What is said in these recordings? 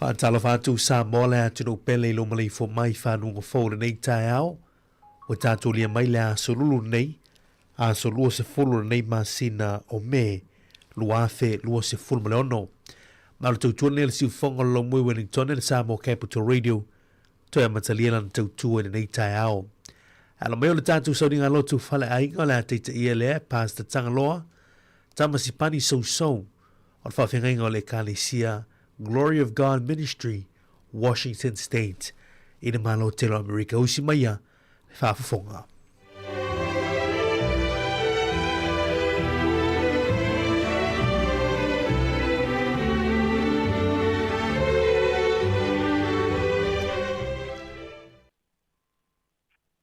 Faatalofa atu Samoa le atunuu pele i lou maleifua mai i fanuaga fou i lenei taeao. Ua tatou lia mai le aso lulu lenei, aso 20 o lenei masina o Me 2026. Ma o le tautua lenei a le siufofoga o le Lomui Wellington le Samoa Capital Radio toe amatalia lana tautua i lenei taeao. Alo mai o le tatou sauniga lotu faleaiga o le a taitaia lea Pastor Tagaloa Tamasipani Sousou o le faafeagaiga o le Ekalesia Glory of God Ministry, Washington State, i le Malo Tele o Amerika. Usi maia le faafofoga.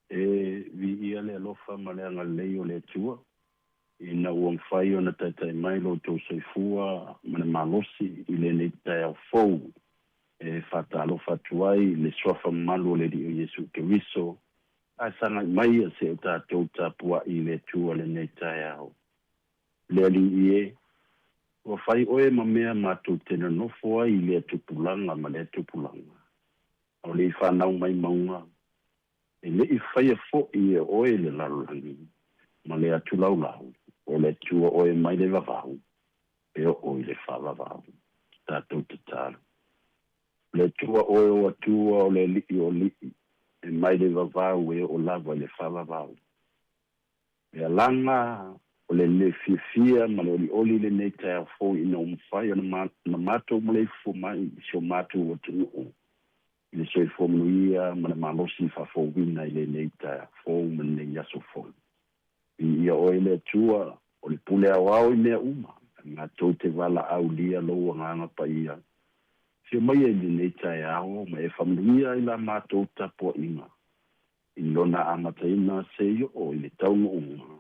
E viia le alofa ma le agalelei o le Atua, ina ua mafai ona taitai mai lo outou soifua ma le malosi i lenei taeao fou e faatalofa atu ai i le suafa mamalu o le Alii o Iesu Keriso, ae sagai mai ia se o tatou tapuai i le Atua lenei taeao. Le Alii e, ua fai oe ma mea matou te nonofo ai i lea tupulaga ma lea tupulaga. O le i fanau mai mauga, e le i faia foʻi e oe le lalolagi ma le atulaulau, o le Atua oe mai le vavau e oo i le faavavau. Tatou tatalo. O le Atua oe o Atua, o le Alii o alii, e mai le vavau e oo lava i le faavavau. Le alaga o le le fiafia ma le olioli i lenei taeao fou ina ua mafai ona matou maleifua mai i si o matou atunuu i le soifua manuia ma le malosi faafouina i lenei taeao fou ma lenei aso fou. Viia oe le Atua, o le pule aoao i mea uma, matou te valaaulia lou Agaga Paia. Afio maia i lenei taeao ma e faamanuia i la matou tapuaiga i lona amataina seia oo i le taunuuga.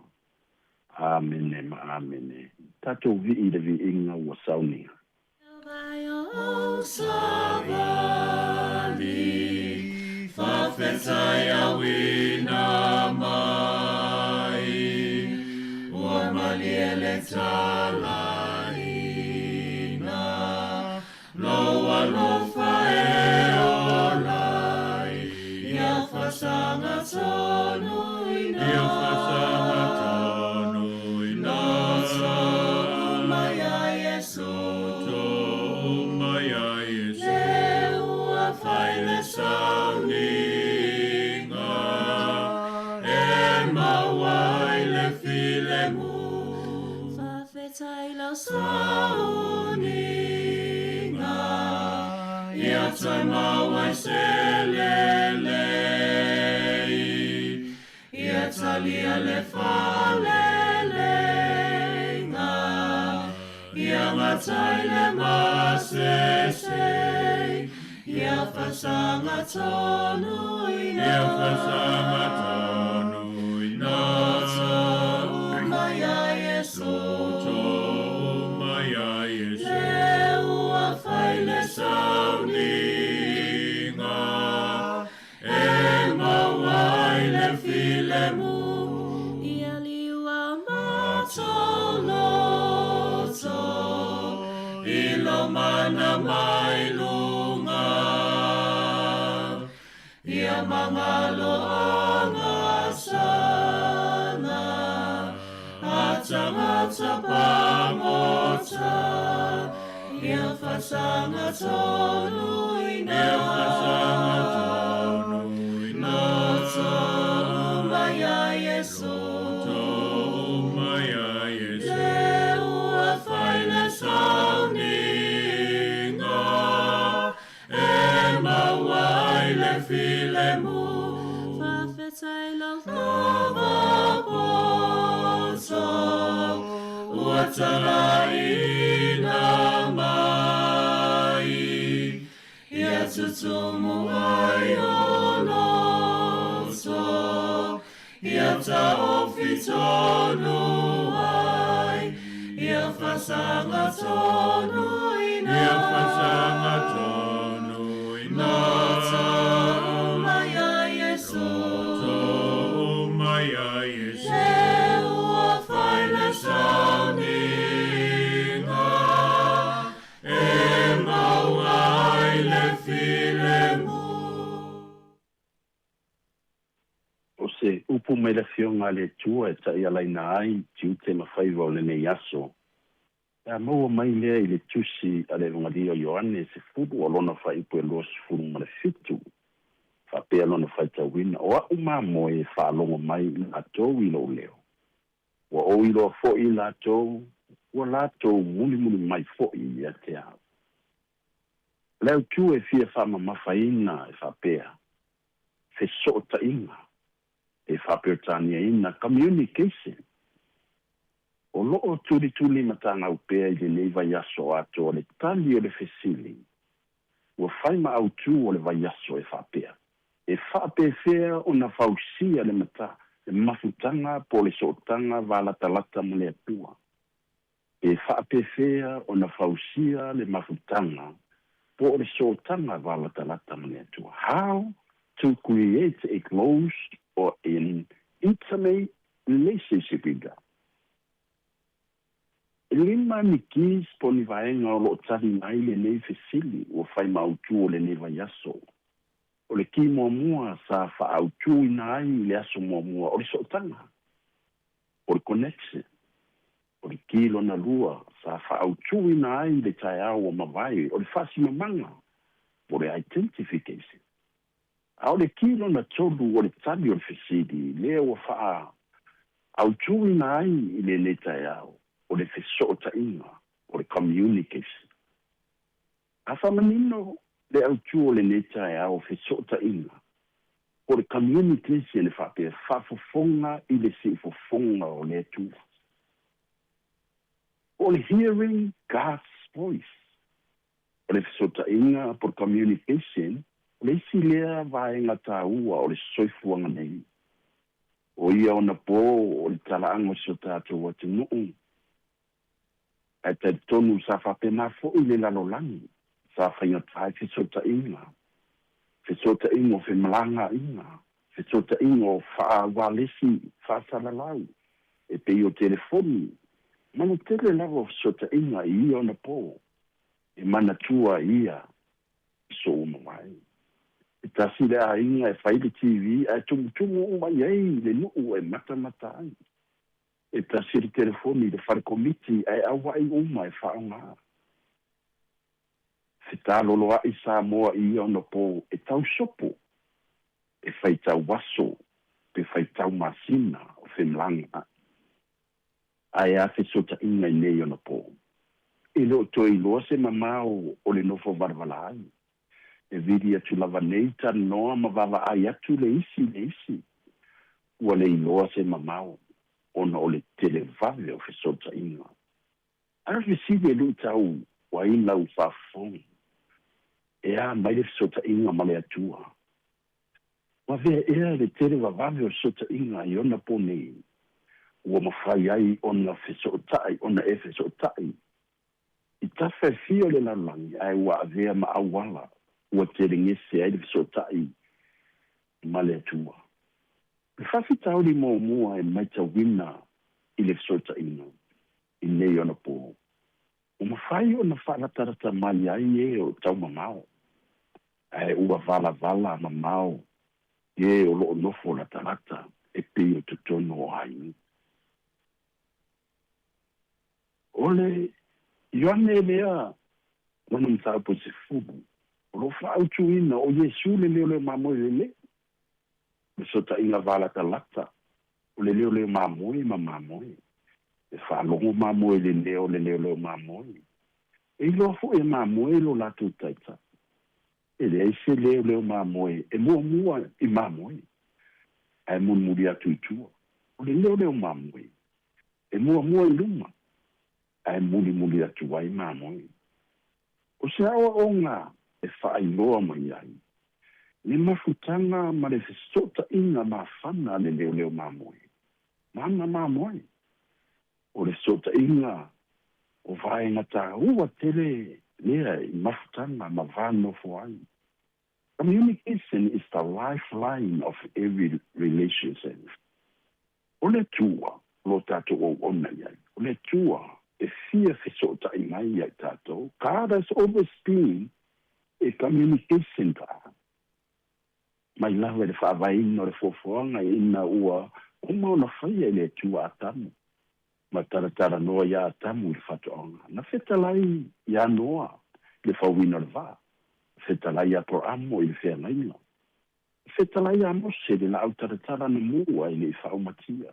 Amene ma amene. Tatou vii i le viiga ua saunia. Ia matai le masese, ia fasanga tonuina. Ia fasanga tonuina. Loto uma ia Iesu. Loto uma ia Iesu. Le ua fai le sauniga, e maua ai le filemu. Ia liua matou loto, i lo mana mai luga. Ia magalo agasala, a tagata pagota, ia fasaga tonuina. Ia fasaga tonuina. Loto uma ia Iesu. Loto uma ia Iesu. Le ua fai le sauniga, e maua ai le filemu. Faafetai lau lava poto, ua talaiina mai. Ia tutumu ai o loto, ia taofi tonu ai, ia fasaga tonuina. Ia fasaga tonuina. Loto uma ia Iesu. Loto uma ia Iesu. Le ua fai le sauniga, e maua ai le filemu. O se upu mai le Afioga a le Atua e ta'ialaina ai tiute ma faiva o lenei aso, pe a maua mai lea i le Tusi a le Evegalia o Ioane 10 o lona faaiupu e 27, faapea lona faitauina, O a'u mamoe e faalogo mai latou i lo'u leo, ua ou iloa fo'i latou, ua latou mulimuli mai fo'i ia te a'u. O le autū e fia faamamafaina e faapea, fesoota'iga, e faaperetaniaina communication. O lo'o tulituli matagau pea i lenei vaiaso atoa le tali o le fesili ua fai ma autū o le vaiaso e faapea, E faapefea ona fausia le mata le mafutaga po o le sootaga valatalata ma le Atua? Pe faapefea ona fausia le mafutaga po o le sootaga valatalata ma le Atua? How to create a close or an intimate relationship with God. E lima ni keys po o ni vaega o lo o tali mai lenei fesili ua fai ma autū o lenei vaiaso. O le kī muamua sa faaautūina ai i le aso muamua o le sootaga, o le connection. O le kī lona lua sa faaautūina ai i le taeao ua mavae o le faasimamaga, po o le identification. A o le kī lona tolu o le tali o le fesili lea ua faaautūina ai i lenei taeao o le fesoota'iga, o le communication. A faamanino le autū o lenei taeao fesoota'iga, po o le communication e faapea, faafofoga i le siufofoga o le Atua. Po o le hearing God's voice. O le fesoota'iga po o le communication o le isi lea vaega tāua o le soifuaga nei. O ia ona pō o le talaaga o si o tatou atunuu, ae talitonu sa faapena fo'i le lalolagi, sa faigata ai fesoota'iga, fesoota'iga o femalagaa'iga, fesoota'iga o faaualesi faasalalau e pei o telefoni, ma le tele lava o fesoota'iga i ia ona pō e manatua ai ia aso ua mavae. E tasi le aiga e fai le TV ae tumutumu uma i ai le nuu e matamata ai. E tasi le telefoni i le fale komiti ae aua'i uma e faaaogā. Fetaloloa'i Samoa i ia ona pō e tausopo, e faitau aso pe faitau masina o femalagaa'i. Ae a fesoota'iga i nei ona pō? E le o toe iloa se mamao o le nofo valavala ai. E vili atu lava nei talanoa ma vaavaai atu le isi i le isi. Ua le iloa se mamao ona o le televave o fesoota'iga. A o le fesili e luʻitau ai lau faafofoga, e a mai le fesootaiga ma le Atua? Ua avea ea le tele vavave o le fesootaiga i ona po nei ua mafai ai ona fesootai ona e fesootai i tafa e fia o le lalolagi ae ua avea ma auala ua telegese ai le fesootai ma le Atua? O le faafitauli muamua e matauina i le fesootaiga i nei ona po, ua mafai ona faalatalata mai ai e o taumamao, ae ua valavala mamao e o loo nofo latalata e pei o totonu o aiga. O le Ioane lea lona mataupu e 10, o loo faautuina o Iesu le leoleo mamoe lelei, le fesootaiga valatalata o le leoleo mamoe ma mamoe. E faalogo mamoe i le leo o le leoleo mamoe. E iloa foi e mamoe lo latou taitai. E leai se leoleo mamoe e muamua i mamoe ae mulimuli atu i tua. O le leoleo mamoe e muamua i luma ae mulimuli atu ai mamoe. O se aoaoga e faailoa mai ai le mafutaga ma le fesootaiga mafana a le leoleo mamoe ma ana mamoe. O le fesootaiga o vaega taua tele lea i mafutaga ma va nofo ai. Communication is the lifeline of every relationship. O le Atua lo tatou auauna i ai, o le Atua e fia fesootai mai ia i tatou. God has always been a communication God. Mai lava i le faavaeina o le foafoaga ina ua uma ona faia e le Atua Atamu, ma talatalanoa iā Atamu i le faatoaga. Na fetalai iā Noa i le fauina o le vaa, na fetalai iā Aperamo i le feagaiga, na fetalai iā Mose i le laau talatala na mua e le i faaumatia,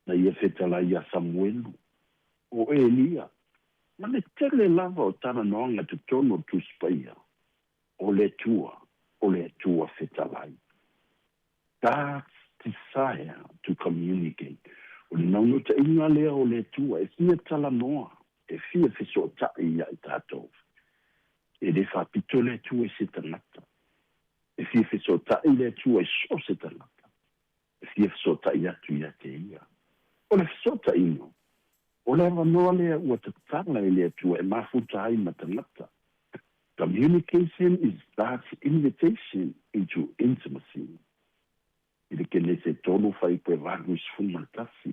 na ia fetalai iā Samuelu, o Elia, ma le tele lava o talanoaga i totonu o le Tusi Paia, o le Atua, o le Atua fetalai. God's desire to communicate. O le naunautaiga lea o le Atua e fia talanoa, e fia fesootai ia i tatou. E le faapito le Atua i se tagata. E fia fesootai le Atua i so o se tagata. E fia fesootai atu ia te ia. O le fesootaiga, o le avanoa lea ua tatala e le Atua e mafuta ai ma tagata. Communication is God's invitation into intimacy. I le Kenese 3 fuaiupu e 81,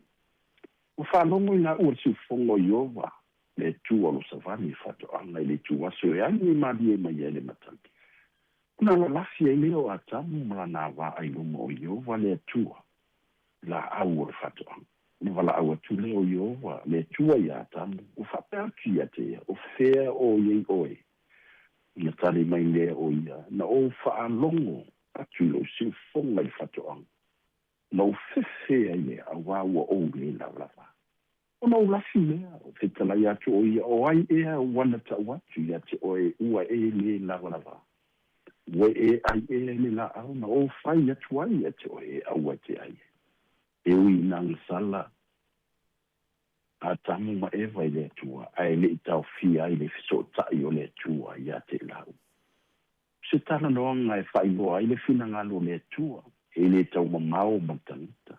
ua faalogo i laua le siufofoga o Ieova, le Atua o lo savali i faatoaga i le ituaso e agi malie mai ai le matagi. Ona lalafi ai lea o Atamu ma lana vaa i luma o Ieova le Atua, i laau o le faatoaga. Ona valaau atu lea o Ieova le Atua iā Atamu, ua faapea atu ia te ia, O fea o i ai oe? Ona tali mai lea o ia, Na ou faalogo atu i lou siufofoga i le faatoaga, ona ou fefe ai lea, auā ua ou le lavalava. Ona ou lafi lea, o fetalai atu o ia, O ai ea ua na tau atu ia te oe ua e le lavalava? Ua e ai ea i le laau na ou fai atu ai ia te oe e aua e te ai ai? E ui ina agasala a Atamu ma Eva i le Atua, ae le i taofia ai le fesootai o le Atua ia te i laua. O se talanoaga e faailoa ai le finagalo o le Atua, e le taumamao ma le tagata.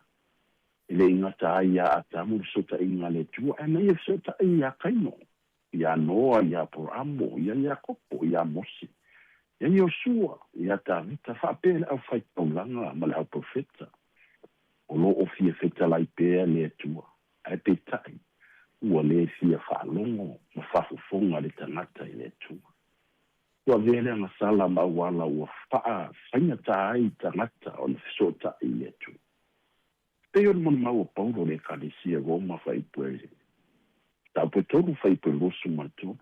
E le i gata ai iā Atamu le fesootaiga a le Atua, ae na ia fesootai iā Kaino, iā Noa, iā Aperamo, iā Iakopo, iā Mose, iā Iosua, iā Tavita, faapea le aufaitaulaga ma le auprofeta. O lo o fia fetalai pea le Atua, ae peitai, ua le fia faalogo ma faafofoga le tagata i le Atua. Ua avea le agasala ma auala ua faafaigata ai tagata ona fesootai i le Atua. E pei o le molimau a Paulo i le Ekalesia Roma fuaiupu e 3 fuaiupu e 23,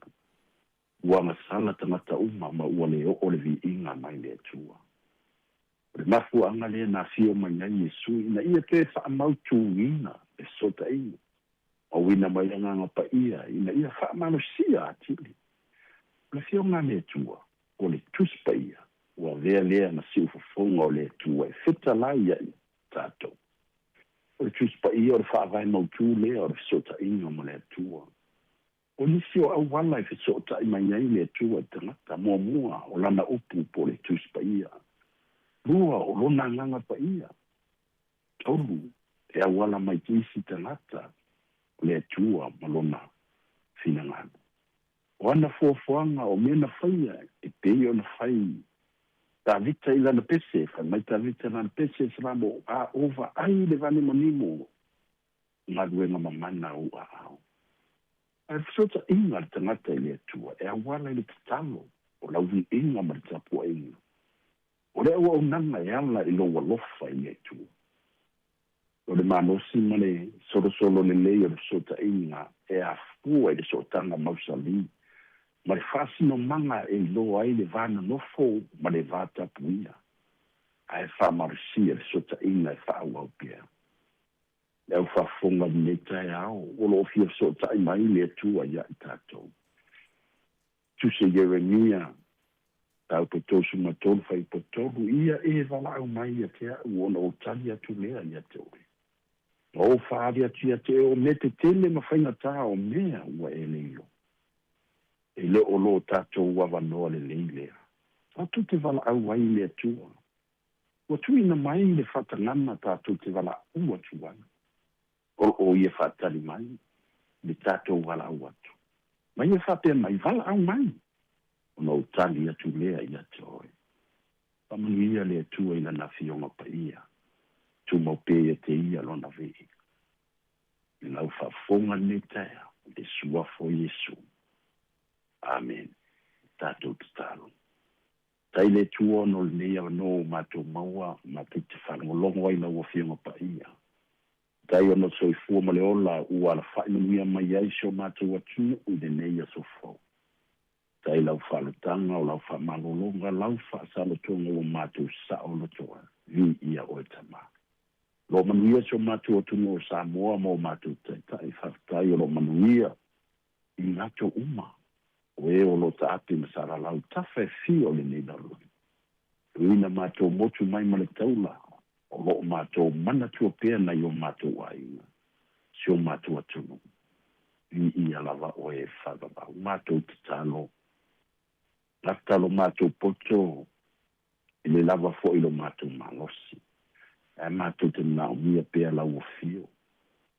ua agasala tagata uma ma ua le oo le viiga mai le Atua. O le mafuaaga lea na afio mai ai Iesu ina ia toe faamautuina le fesootaiga, auina mai le Agaga Paia ina ia faamalosia atili. O le Afioga a le Atua, o le Tusi Paia, ua avea lea ma siufofoga o le Atua e fetalai ia i tatou. O le Tusi Paia o le faavae mautu lea o le fesootaiga ma le Atua. O nisi o auala e fesootaʻi mai ai le Atua i tagata, muamua, o Lana Upu po o le Tusi Paia, lua, o Lona Agaga Paia, tolu, e auala mai ki isi tagata o le Atua ma Lona finagalo. O ana fuafuaga, o mea na faia, e pei ona fai Tavita i lana pese, fai mai Tavita i lana pese, Salamo, A ou vaai i le vanimonimo galuega mamana o ou aao. A e fesootaiga le tagata i le Atua e auala i le tatalo, o lau viiga ma le tapuaiga, o le auaunaga e ala i lou alofa i le Atua. O le malosi ma le solosolo lelei o le fesootaiga e afua i le sootaga mausali ma le faasinomaga e iloa ai le va nonofo ma le va tapuia, ae faamalosia le fesootaiga e faaauau pea. Le au faafofoga i lenei taeao, o lo o fia fesootai mai le Atua ia i tatou. Tusi e Ieremia, mataupu 33 fuaiupu 3, Ia e valaau mai ia te a'u ona ou tali atu lea ia te oe, ma ou faaali atu ia te oe o mea tetele ma faigatā o mea ua e le iloa. E le o lo tatou avanoa lelei lea. Tatou te valaau ai i le Atua. Ua tuuina mai le faatagaga tatou te valaau atu ai. O lo o Ia faatali mai le tatou valaau atu. Ma Ia faapea mai, Valaau mai, ona ou tali atu lea ia te oe. Faamanuia le Atua i Lana Afioga Paia, tumau pea ia te Ia Lona viiga. I lau faafofoga lenei taeao, i le Suafa o Iesu. Amene. Tatou tatalo. Tai le Atua ona o lenei avanoa ua matou maua, matou te faalogologo ai i lau Afioga Paia. Tai ona o le soifua ma le ola ua alafai manuia mai ai si o matou atunuu i lenei aso fou. Tai lau faalutaga, o lau faamalologa, lau faasalotoga ua matou saoloto ai. Viia oe Tama. O lo o manuia si o matou atunuu o Samoa ma o matou taitai. Faafetai o lo o manuia i latou uma, o e o lo o taape ma salalau tafa e fia o lenei lalolagi. Tuuina matou motu mai ma le taula, o lo o matou manatua pea nai o matou aiga, si o matou atunuu. Viia lava oe e faavavau matou tatalo, lata lo matou poto, e le lava foi lo matou malosi. Ae matou te manaomia pea lau afio,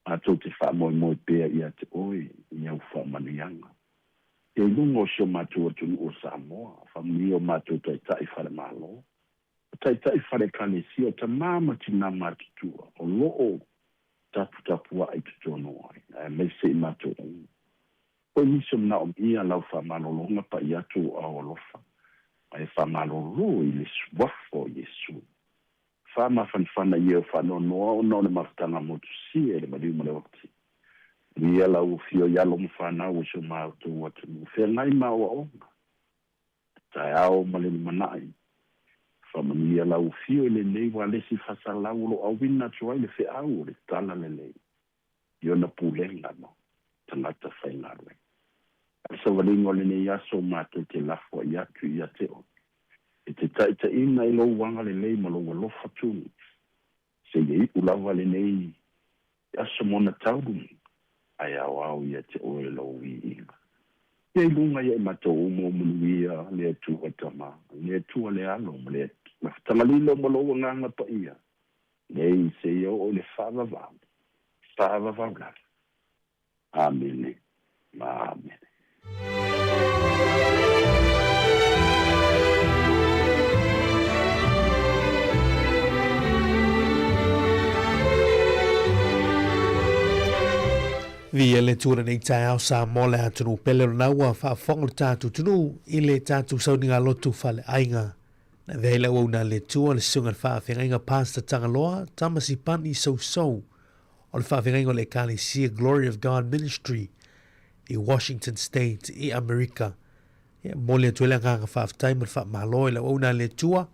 matou te faamoemoe pea ia te oe i au faamanuiaga. Ia i luga o si o matou atunuu o Samoa, faamanuia o matou taitai falemalo, o taitai fale ekalesia, o tamā ma tinā matutua o lo o taputapuaʻi i totonu ai, aemaise i matou uma. Oi nisi o manaomia lau faamalologa paʻi atu o ao alofa, ma e faamalolo i le Suafa o Iesu. Faamafanafana i e o faanoanoa ona o le mafutaga motusia i le maliu ma le oti. Manuia lau afio i alo ma fanau o si o matou atunuu feagai ma aoaoga, taeao ma le lumanai. Faamanuia lau afio i lenei ualesi faasalau o lo o auina atu ai le feau o le Talalelei i ona pulega ma tagata faigaluega. A o le savaliga o lenei aso matou te lafoai atu ia te oe, e te taitaiina i lou agalelei ma lou alofa tonu, seia iu lava lenei aso ma ona taulu, ae aoao ia te oe lou viiga. Ia i luga ia i matou uma o manuia le Atua Tama, le Atua le Alo ma le Tamalilo ma lou Agaga Paia, nei seia oo i le faavavau, faavavau lava. Amene ma amene. Viia le Atua lenei taeao Samoa le atunuu pele o lena ua faafofoga lo tatou atunuu i le tatou sauniga lotu faleaiga. Na avea ai le auauna a le Atua le susuga i le faafeagaiga Pastor Tagaloa Tamasi Pani Sousou o le faafeagaiga o le Ekalesia Glory of God Ministry i Washington State i Amerika. E momoli atu ai le agaga faafetai ma le faamalo i le auauna a le Atua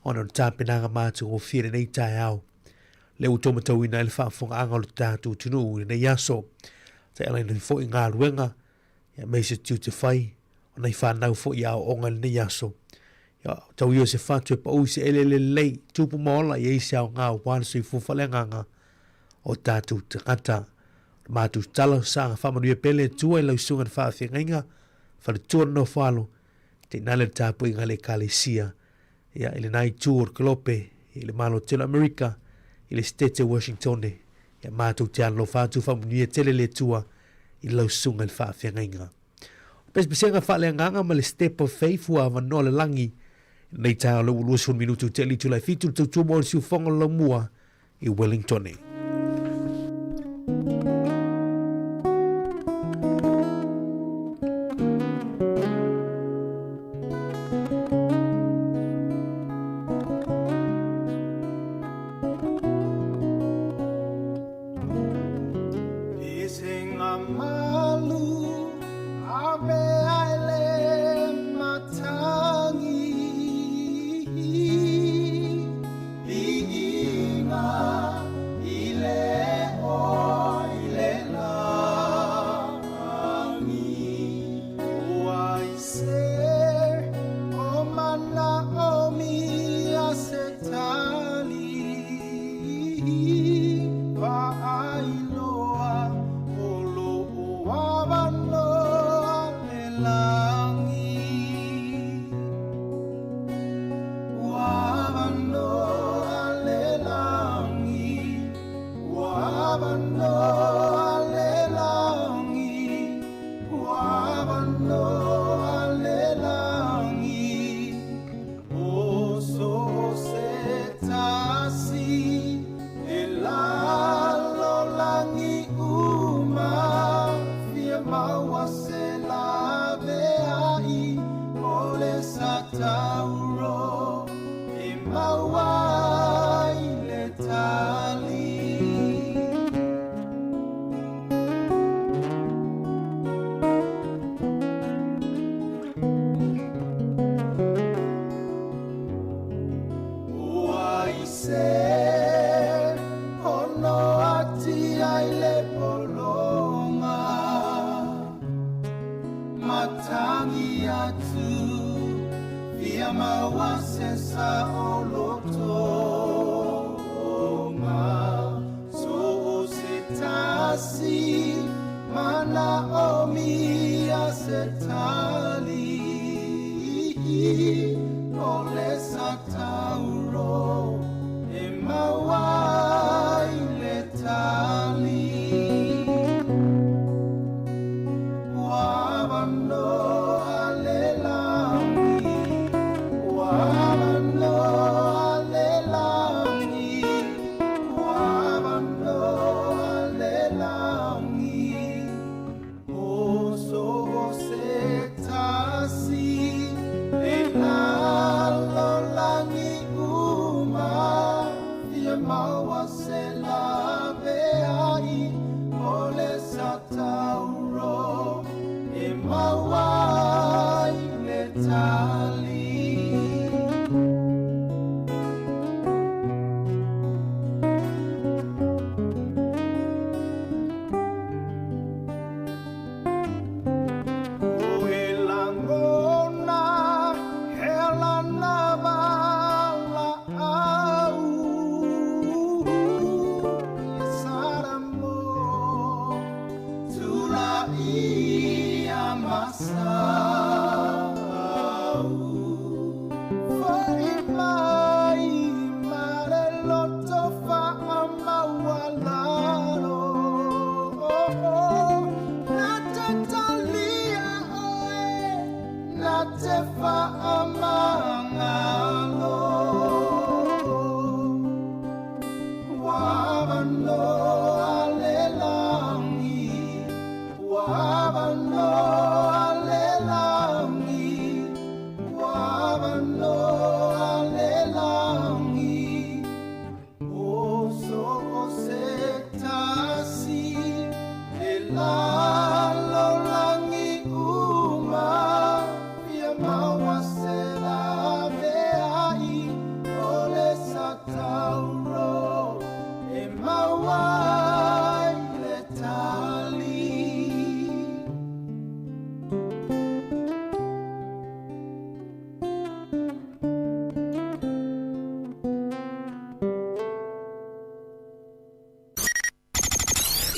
ona o le tapenaga matagofie i lenei taeao. Lea ua outou matauina ai le faafofogaaga o le tatou atunuu i lenei aso. Taialaina foi galuega aemaise tiute fai o nai fanau foi i aoaoga i lenei aso. Ia, tau ia o se fatu e pau i se eleele lelei, tupu ma ola i ai se aoga aua le soifua faaleagaga o tatou tagata. O le matou tatalo, saga faamanuia pea le Atua i lau susuga i le faafeagaiga, faletua le nofo alo, tainane le tapuaiga a le Ekalesia, ia, i lena itu o le kelope, i le Malo tele o Amerika, i le Setete o Washingtone, ia matou te alolofa atu, faamanuia tele le Atua i lau susuga i le faafeagaiga. O pesepesega faaleagaga ma le Step of Faith ua avanoa le lagi i lenei taeao lea ua 20 minuti o tea i le itula e fitu le tautua mo le siufofoga o le laumua i Wellingtone.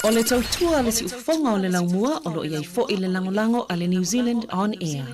O le tautua a le siufofoga o le laumua o lo o i ai foi le lagolago a le New Zealand On Air.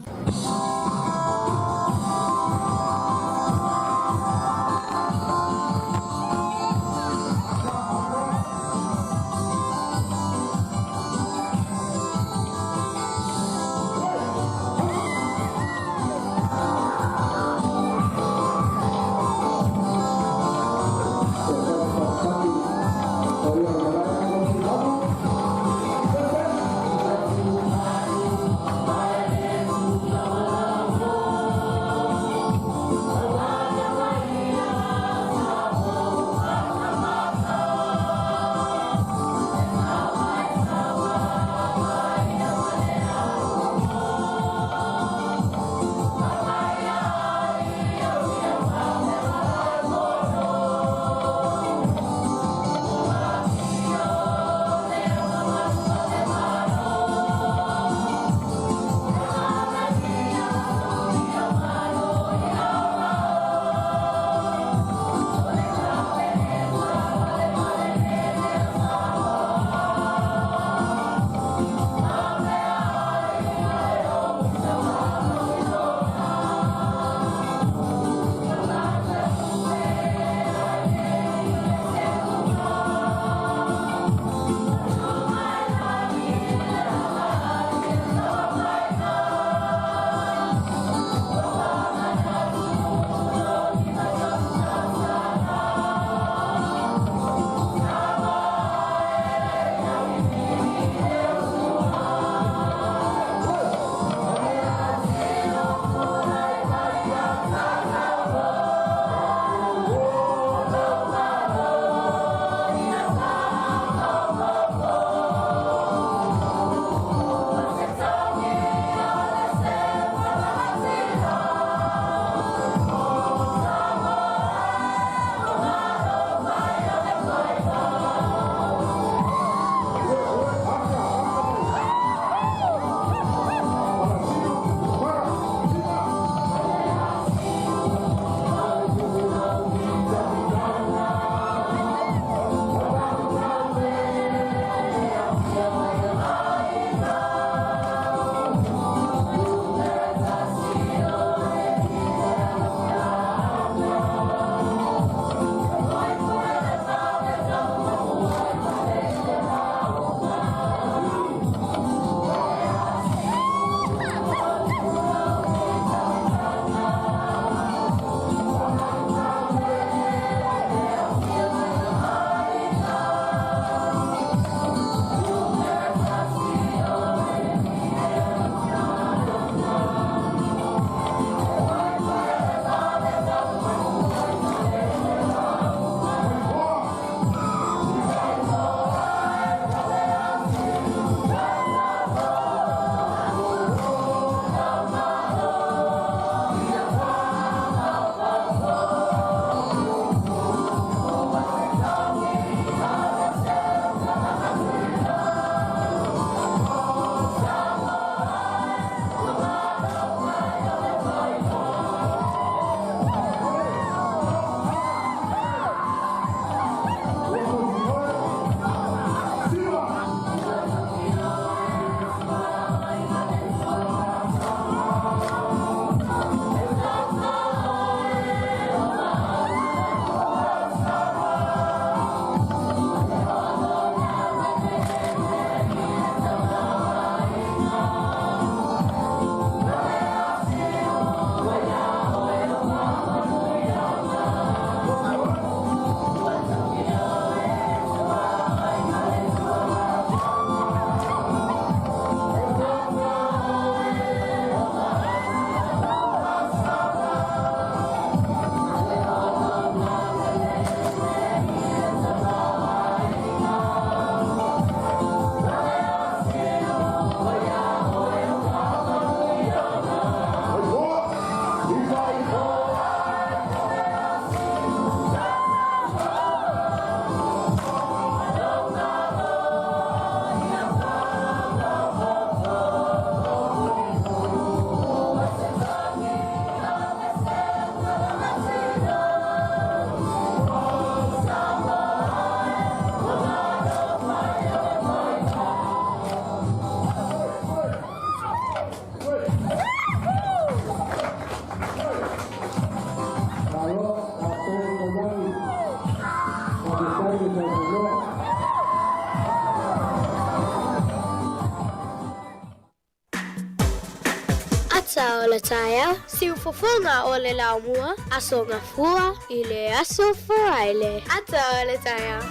Ata o le taeao, siufofoga o le laumua, Aso Gafua i le Aso Faraile. Ata o le taeao.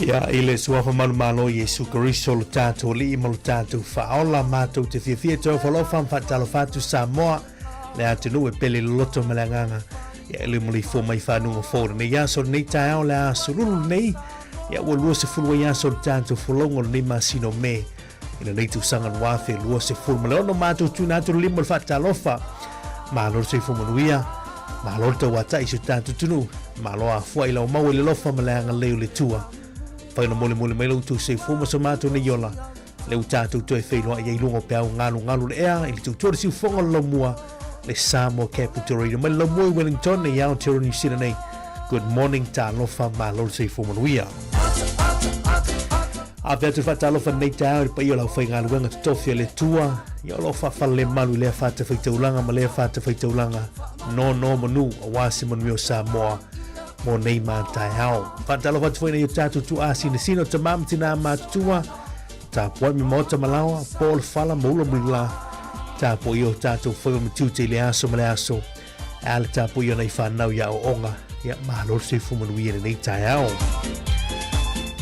Ia, i le Suafa Manumalo o Iesu Keriso lo tatou Alii ma lo tatou Faaola, matou te fiafia toe ofo alofa ma faatalofa atu Samoa, le atunuu e pele i le loto ma le agaga. Ia, e le maleifua mai fanuga fou lenei aso, lenei taeao, le aso lulu lenei. Ia, ua 20 ai aso o le tatou folauga o lenei masina o Me i lenei tausaga 2026. Matou tuuina atu le lima o le faatalofa. Malo le soifua manuia, malo le tauatai i si o tatou atunuu, malo afua i lau maua i le alofa ma le agalelei o le Atua. Mafai ona molimoli mai lo outou soifua ma so matou nei ola, lea ua tatou toe feiloai ai i luga o peau galugalu o le ea i le tautua o le siufofoga o le laumua, le Samoa Capital Radio mai le laumua i Wellington i Aotearoa New Zealand nei. Good morning, talofa, malo le soifua manuia. Ave atu le faatalofa lenei taeao i le paia o le aufaigaluega totofi a le Atua, ia o lo o faafalelemalu i lea fatafaitaulaga ma lea fatafaitaulaga, nono manu aua se manuia o Samoa mo nei ma taeao. Faatalofa atu foi nei o tatou tuaa sinasina o tamā ma tinā matutua, tapuai me maota malaoa, po o le fala ma ula mulila, tapuai o tatou faiva ma tiute i le aso ma le aso, e a le tapuai ona i whanau ia aoaoga, ia malo le soifua manuia i lenei taeao.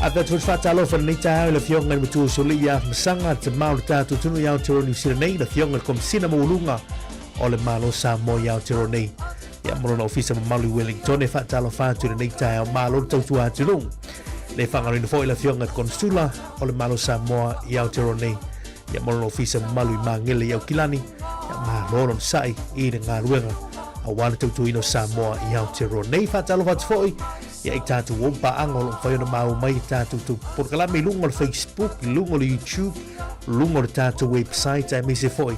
Ave atu foi le faatalofa i lenei taeao i le Afioga i le Matua Usoalii ia Masaga, le tamā o le tatou atunuu i Aotearoa Niu Sila nei, le Afioga i le Komesina Maualuga o le Malo Samoa i Aotearoa nei, ia ma lona ofisa mamalu i Wellington. E faatalofa atu i lenei taeao, malo le tautua atunuu. Le faagaloina foi le Afioga i le Konesula o le Malo Samoa i Aotearoa nei, ia ma lona ofisa mamalu i Magele i Aukilani, ia malo lona sa'i i le galuega aua le tautuaina o Samoa i Aotearoa nei. Faatalofa atu foi ia i tatou uo ma paaga o lo o mafai ona maua mai i tatou tou polokalame i luga o le Facebook, i luga o le YouTube, luga o le tatou website aemaise foi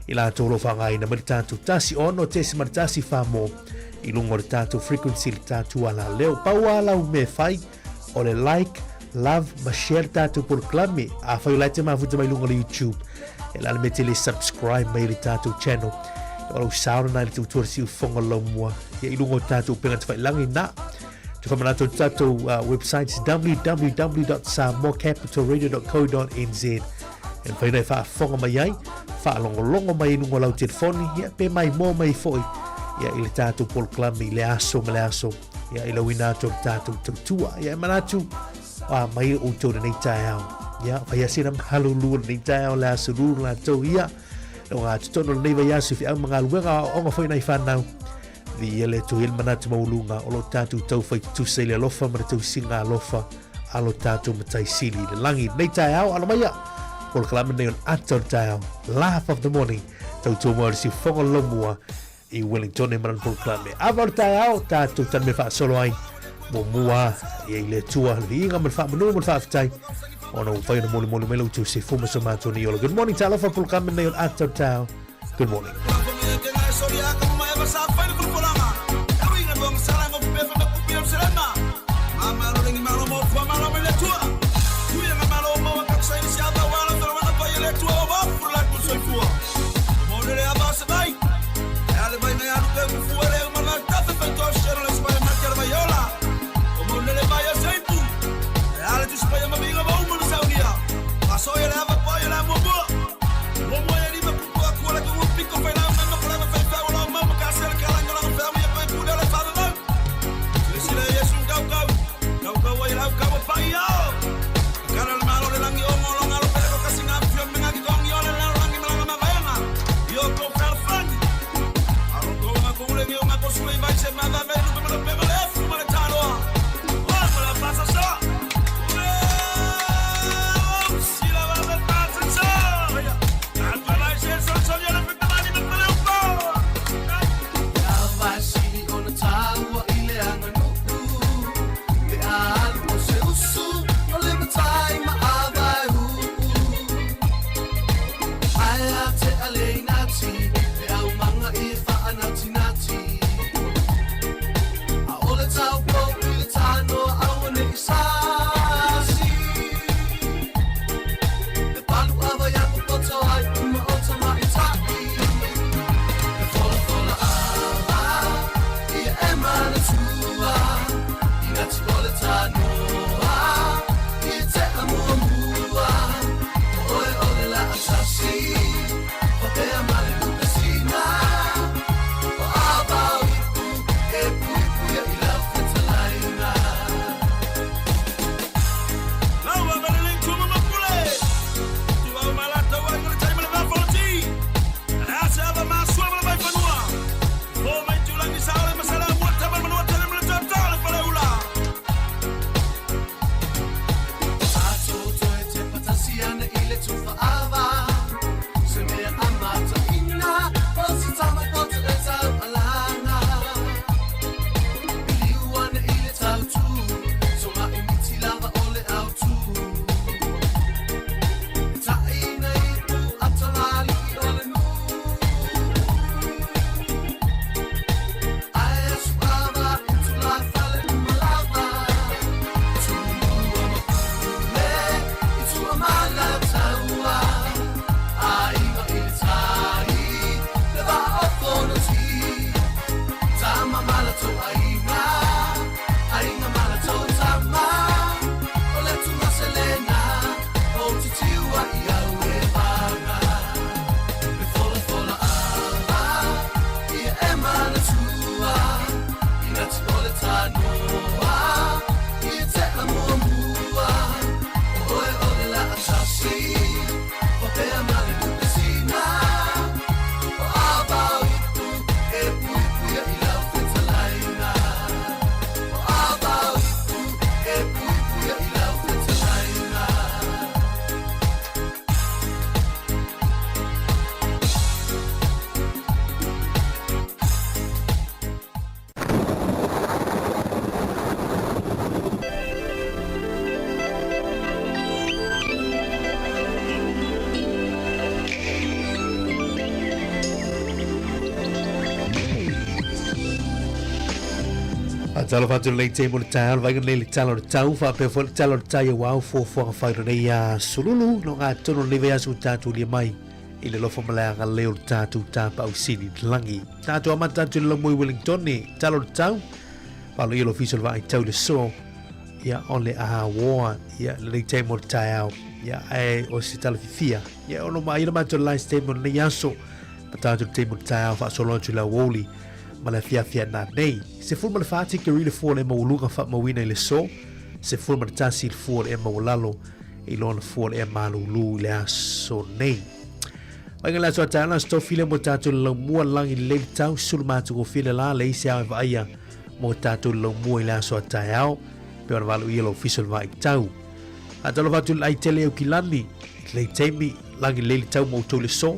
I latou o lo o faaaogaina mai le tatou 106.1 Samoa i luga o le tatou frequency le tatou alaleo. Pau lava lau mea e fai o le like, love ma share le tatou polokalame. Afai o la e te mafuta mai luga o le YouTube, e la le mea tele subscribe mai i le tatou channel. O lau sao lena i le tautua le siufofoga o le laumua ia i luga o tatou upega tafailagi na. Te whamanatu o tatou website www.samoacapitalradio.co.nz E mafai ona e faafofoga mai ai, faalogologo mai i luga o lau telefoni, ia, pe maimoa mai foi ia, i le tatou polokalame i le aso ma le aso, ia, i lauina atu o le tatou tautua. Ia, e manatu, a mai outou lenei taeao. Ia, fai ase na malulu o lenei taeao le aso lulu latou ia. O ngā tutono lenei vai aso i whiau ma galuega o onga foi nai whanau. Viia le Atua i le manatu maualuga o lo tatou taufai tutusa i le alofa ma le tausiga alofa a lo tatou Matai Sili i le lagi. Nei taeao, alo maia! Polokalame nei o le ata o le taeao, Laugh of the Morning, tautua mai o le siufofoga o le laumua i Wellington e mana le polokalame. Ava o le taeao, tatou tane mea faasolo ai, muamua ia i le Atua, le viiga ma le faamanu ma le faafetai, ona ua mafai ona molimoli mai lo outou soifua ma so matou nei ola. Good morning, talofa, polokalame nei o le ata o le taeao. Good morning. Faatalofa atu lenei taimi o le taeao, le vaaiga nei i le tala o le tau, faapea foi le tala o le tai aua au fuafuaga fai lenei aso Lulu, no gatonu o lenei vaiaso ua tatou ulia mai i le alofa ma le agalelei o le tatou Tapaau Sili i le lagi. Tatou amata atu i le laumua i Wellington, tala o le tau, faaloia le ofisa o le vaai tau i le so, ia o le aoa, ia lenei taimi o le taeao, ia ae o se tala fifia, ia ono maia le matou live taimi o lenei aso, ma tatou le taimi o le taeao faasolo atu i le aoauli ma le afiafi a nanei. 14 tikeri le fua o le maualuga faamauina i le so, 11 le fua o le ea maualalo i lona fua o le ea malūlū i le aso nei. Vaaiga le aso a taeao na se tofi lea mo tatou le laumua lagi lelei le tau sulu matagofie le la leai se ao e vaaia mo tatou le laumua i le aso a taeao pe ona valo ia lo ofisa o le vaai tau. Faatalofa atu i le aitele i Aukilani i lenei taimi lagi lelei le tau mo outou le so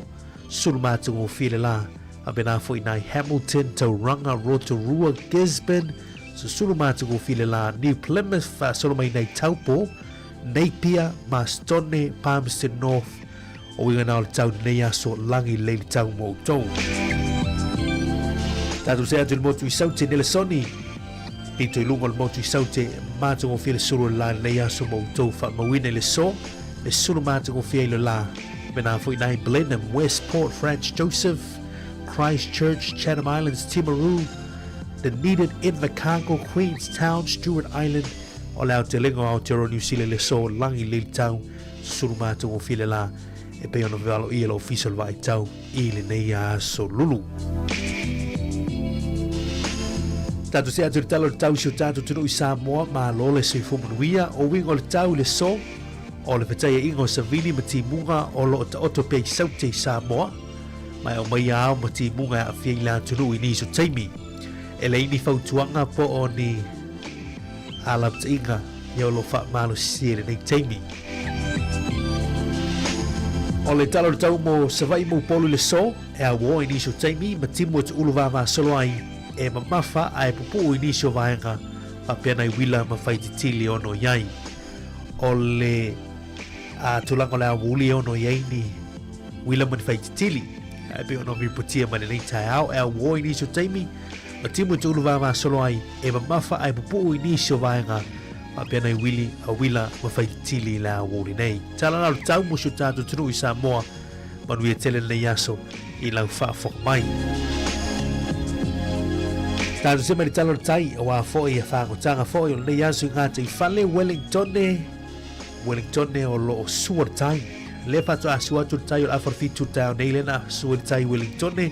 sulu matagofie le la faapena foi nai Hamilton, Tauranga, Rotorua, Gisborne, susulu matagofie le la New Plymouth faasolo mai nai Taupo, Napier, Marston, Palmerston North, o uiga na o le tau lenei aso lagi lelei le tau mo outou. Tatou see atu i le motu i Saute, Nelesoni, pito i luga o le motu i Saute, matagofie le sulu o le la lenei aso mo outou faamauina i le so, le sulu matagofie ai le la. Mena foi nai Blenheim, Westport, Franz Joseph, Christchurch, Chatham Islands, Timaru, Dunedin, Invercargill, Queenstown, Stewart Island, o le aotelega o Aotearoa Niu Sila i le so, lagi lelei le tau, Susulu matagofie le la e pei ona vevaloia le ofisa o le vaai tau i lenei aso Lulu. Tatou see atu i le tala o le tau i si o tatou atunuu i Samoa, malo le soifua manuia. O uiga o le tau i le so, o le fetaiaiga o savili ma timuga o lo o taoto pea i Saute i Samoa, ma e aumai ao ma timuga e aafia i le atunuu i nisi o taimi. E leai ni fautuaga po o ni alapataiga ia o lo o faamalosisia i lenei taimi. O le tala o le tau mo Savaii ma Upolu i le so, e auoa i nisi o taimi ma timu e tuulu vavasolo ai, e mamafa a e pupuu i nisi o vaega faapea nai uila ma faititili e ono i ai. O le a tulaga o le aoauli e ono i ai ni uila ma ni faititili. E pei ona ripotia mai lenei taeao, e auoa i nisi o taimi ma timu e tuulu vavasolo ai, e mamafa a e pupuu i nisi o vaega faapea nai wili a uila ma faititili i le aoauli nei. Tala la o le tau mo si o tatou atunuu i Samoa, manuia tele lenei aso i lau faafofoga mai. Tatou see mai le tala o le tai, aua foi a faagotaga foi o lenei aso i gataifale Wellingtone, Wellingtone o lo o sua le tai. Lea faatoa sua atu le tai o le afa o le 7 i le taeao nei lea na sua le tai i Wellingtone,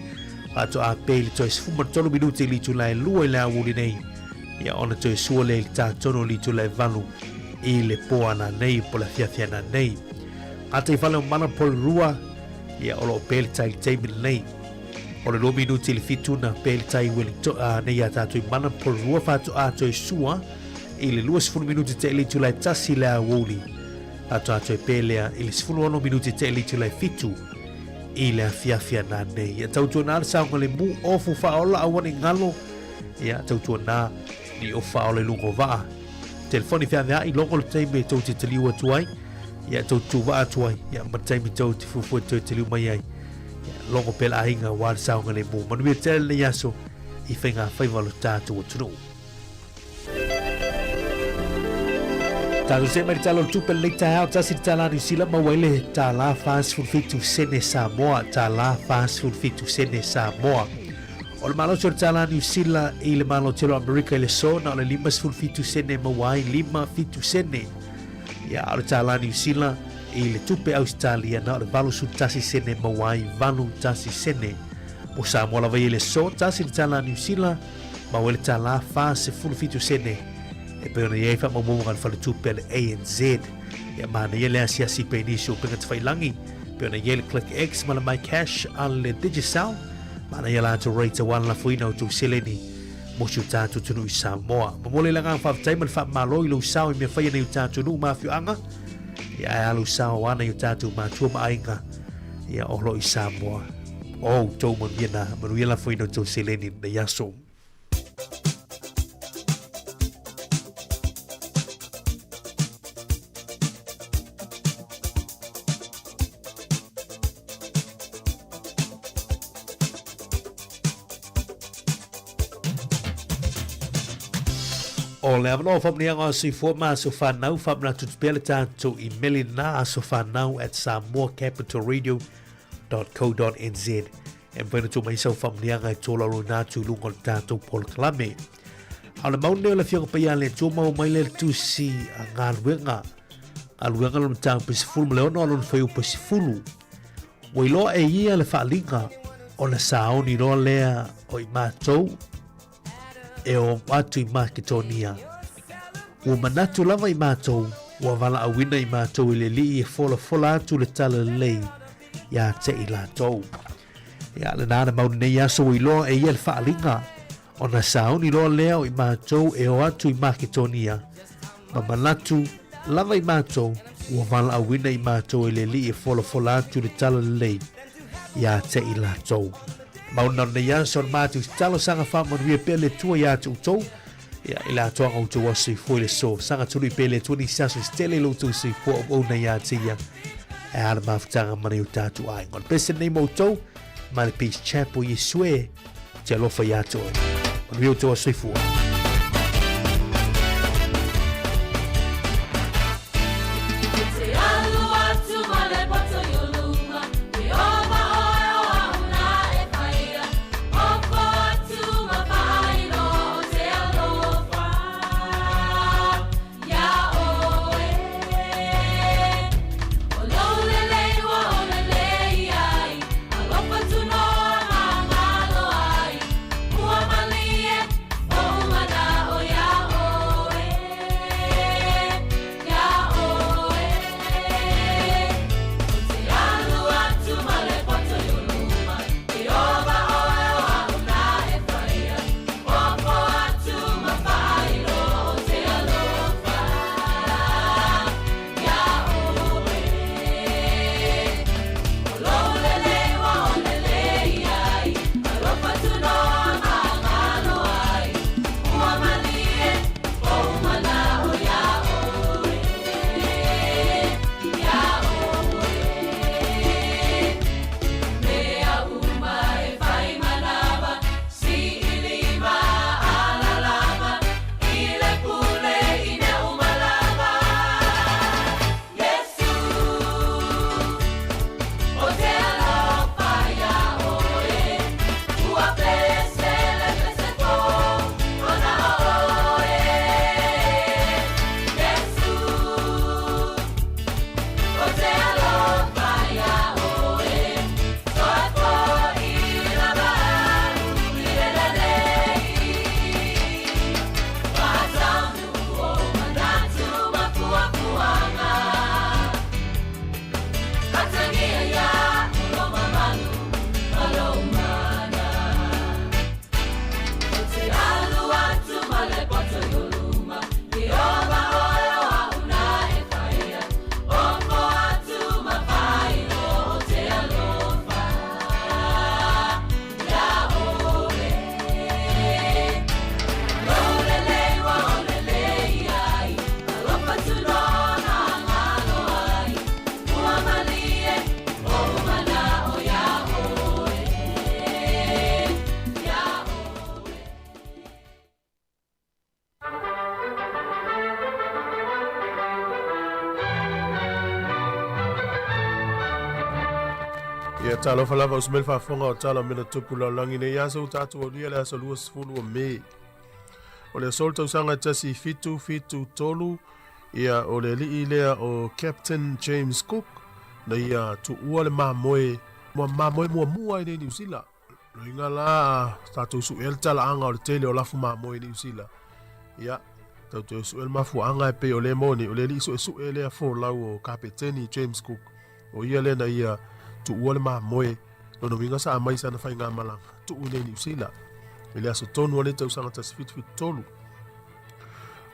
faatoa pe i le toe 13 minute i le itula e 2 i le aoauli nei. Ia ona toe sua lea i le tatonu o le itula e 8 i le po ana nei po le afiafi ana nei. Gataifale o Mana Porirua, ia o lo o pe le tai i le taimi lenei. O le 2 minuti i le 7 na pe le tai i Wellington, nei ia tātou i Mana Porirua faatoa toe sua i le 20 minuti te le itula e 1 i le aoauli. Faatoa toe pe lea i le 16 minuti te le itula e 7 i le afiafi ana nei. Ia tautuana le saogalemu ofu faaola aua ne i galo. Ia tautuana ni o faaola i luga o vaa. Telefoni feaveai logo le taimi e tou te taliu atu ai. Ia tou te tuvaa atu ai. Ia ma le taimi tou te fuafua toe taliu mai ai. Ia logo pea le aiga aua le saogalemu. Manuia tele lenei aso i faigafaiva o lo tatou atunuu. Tatou see mai le tala o le tupe lenei taeao, tasi le tala Niu Sila maua ai le tala 47 sene Samoa, tala 47 sene Samoa. O le malosi o le tala Niu Sila i le Malo Tele o Amerika i le so, na o le 57 sene maua ai, 57 sene. Ia, a o le tala Niu Sila i le tupe Ausetalia, na o le 81 sene maua ai, 81 sene. Mo Samoa lava ia i le so, tasi le tala Niu Sila, maua ai le tala 47 sene e pei ona i ai faamaumauga a le faletupe a le ANZ. Ia manaia le asiasi pea i nisi o upega tafailangi, pei ona i ai le ClickX ma le MyCash a le Digicel. Manaia latou rate aua le lafoina o tou seleni mo si o tatou atunuu i Samoa. Momoli le agaga faafetai ma le faamalo i lou sao i mea faia nei o tatou nuu ma afioaga. Ia ae a lou sao aua nai o tatou matua ma aiga ia o lo o i Samoa. O outou manuia na, manuia lafoina o tou seleni i lenei aso. O le avanoa o faamanuiaga o soifua ma aso fanau, faamanatu atu pea le tatou imeli lena asofanau@samoacapitalradio.co.nz e mafai ona tuu mai sau faamanuiaga e tolaulauina atu i luga o le tatou polokalame. A o le mau lenei o le Afioga Paia a le Atua maua mai lea le tusi a galuega, galuega lona mataupu e 16 a lona fuaiupu e 10. Ua iloa e ia le faaaliga ona saoni loa lea o i matou e o atu i Maketonia. Ua manatu lava i matou, ua valaauina i matou e le Alii e folafola atu le talalelei ia te i latou. Ia, lena na mau lenei aso ua iloa e ia le faaaliga, ona sauni loa lea o i matou e o atu i Maketonia, ma manatu lava i matou, ua valaauina i matou e le Alii e folafola atu le talalelei ia te i latou. Mauna o lenei aso na matou talosaga faamanuia pea le Atua ia te outou, ia, i le atoaga o outou aso soifua i le aso. Saga tului pea le Atua nisi aso se tele i lo outou soifua auauna ia te ia, e a le mafutaga ma nai o tatou aiga. O le pese lenei mo outou, ma le Peace Chapel, Iesu e, te alofa ia te oe. Manuia outou aso soifua. Ia talofa lava o se faafofoga o tala o mea na tupu lalolagi nei aso ua tatou aulia le aso 20 o Me. O le aso le tausaga e 1773, ia o le alii lea o Captain James Cook na ia tuua le mamoe, mamoe muamua i nei Niu Sila. Loiga la tatou suʻea le talaaga o le tele o lafu mamoe i Niu Sila. Ia, tatou toe suʻe le mafuaaga e pei o lea moni, o le alii suesuʻe lea folau o Kapeteni James Cook, o ia lea na ia tuua le mamoe, lona uiga sa aumai sana faigamalaga, tuu i nei Niu Sila. I le aso tonu o le tausaga 1773.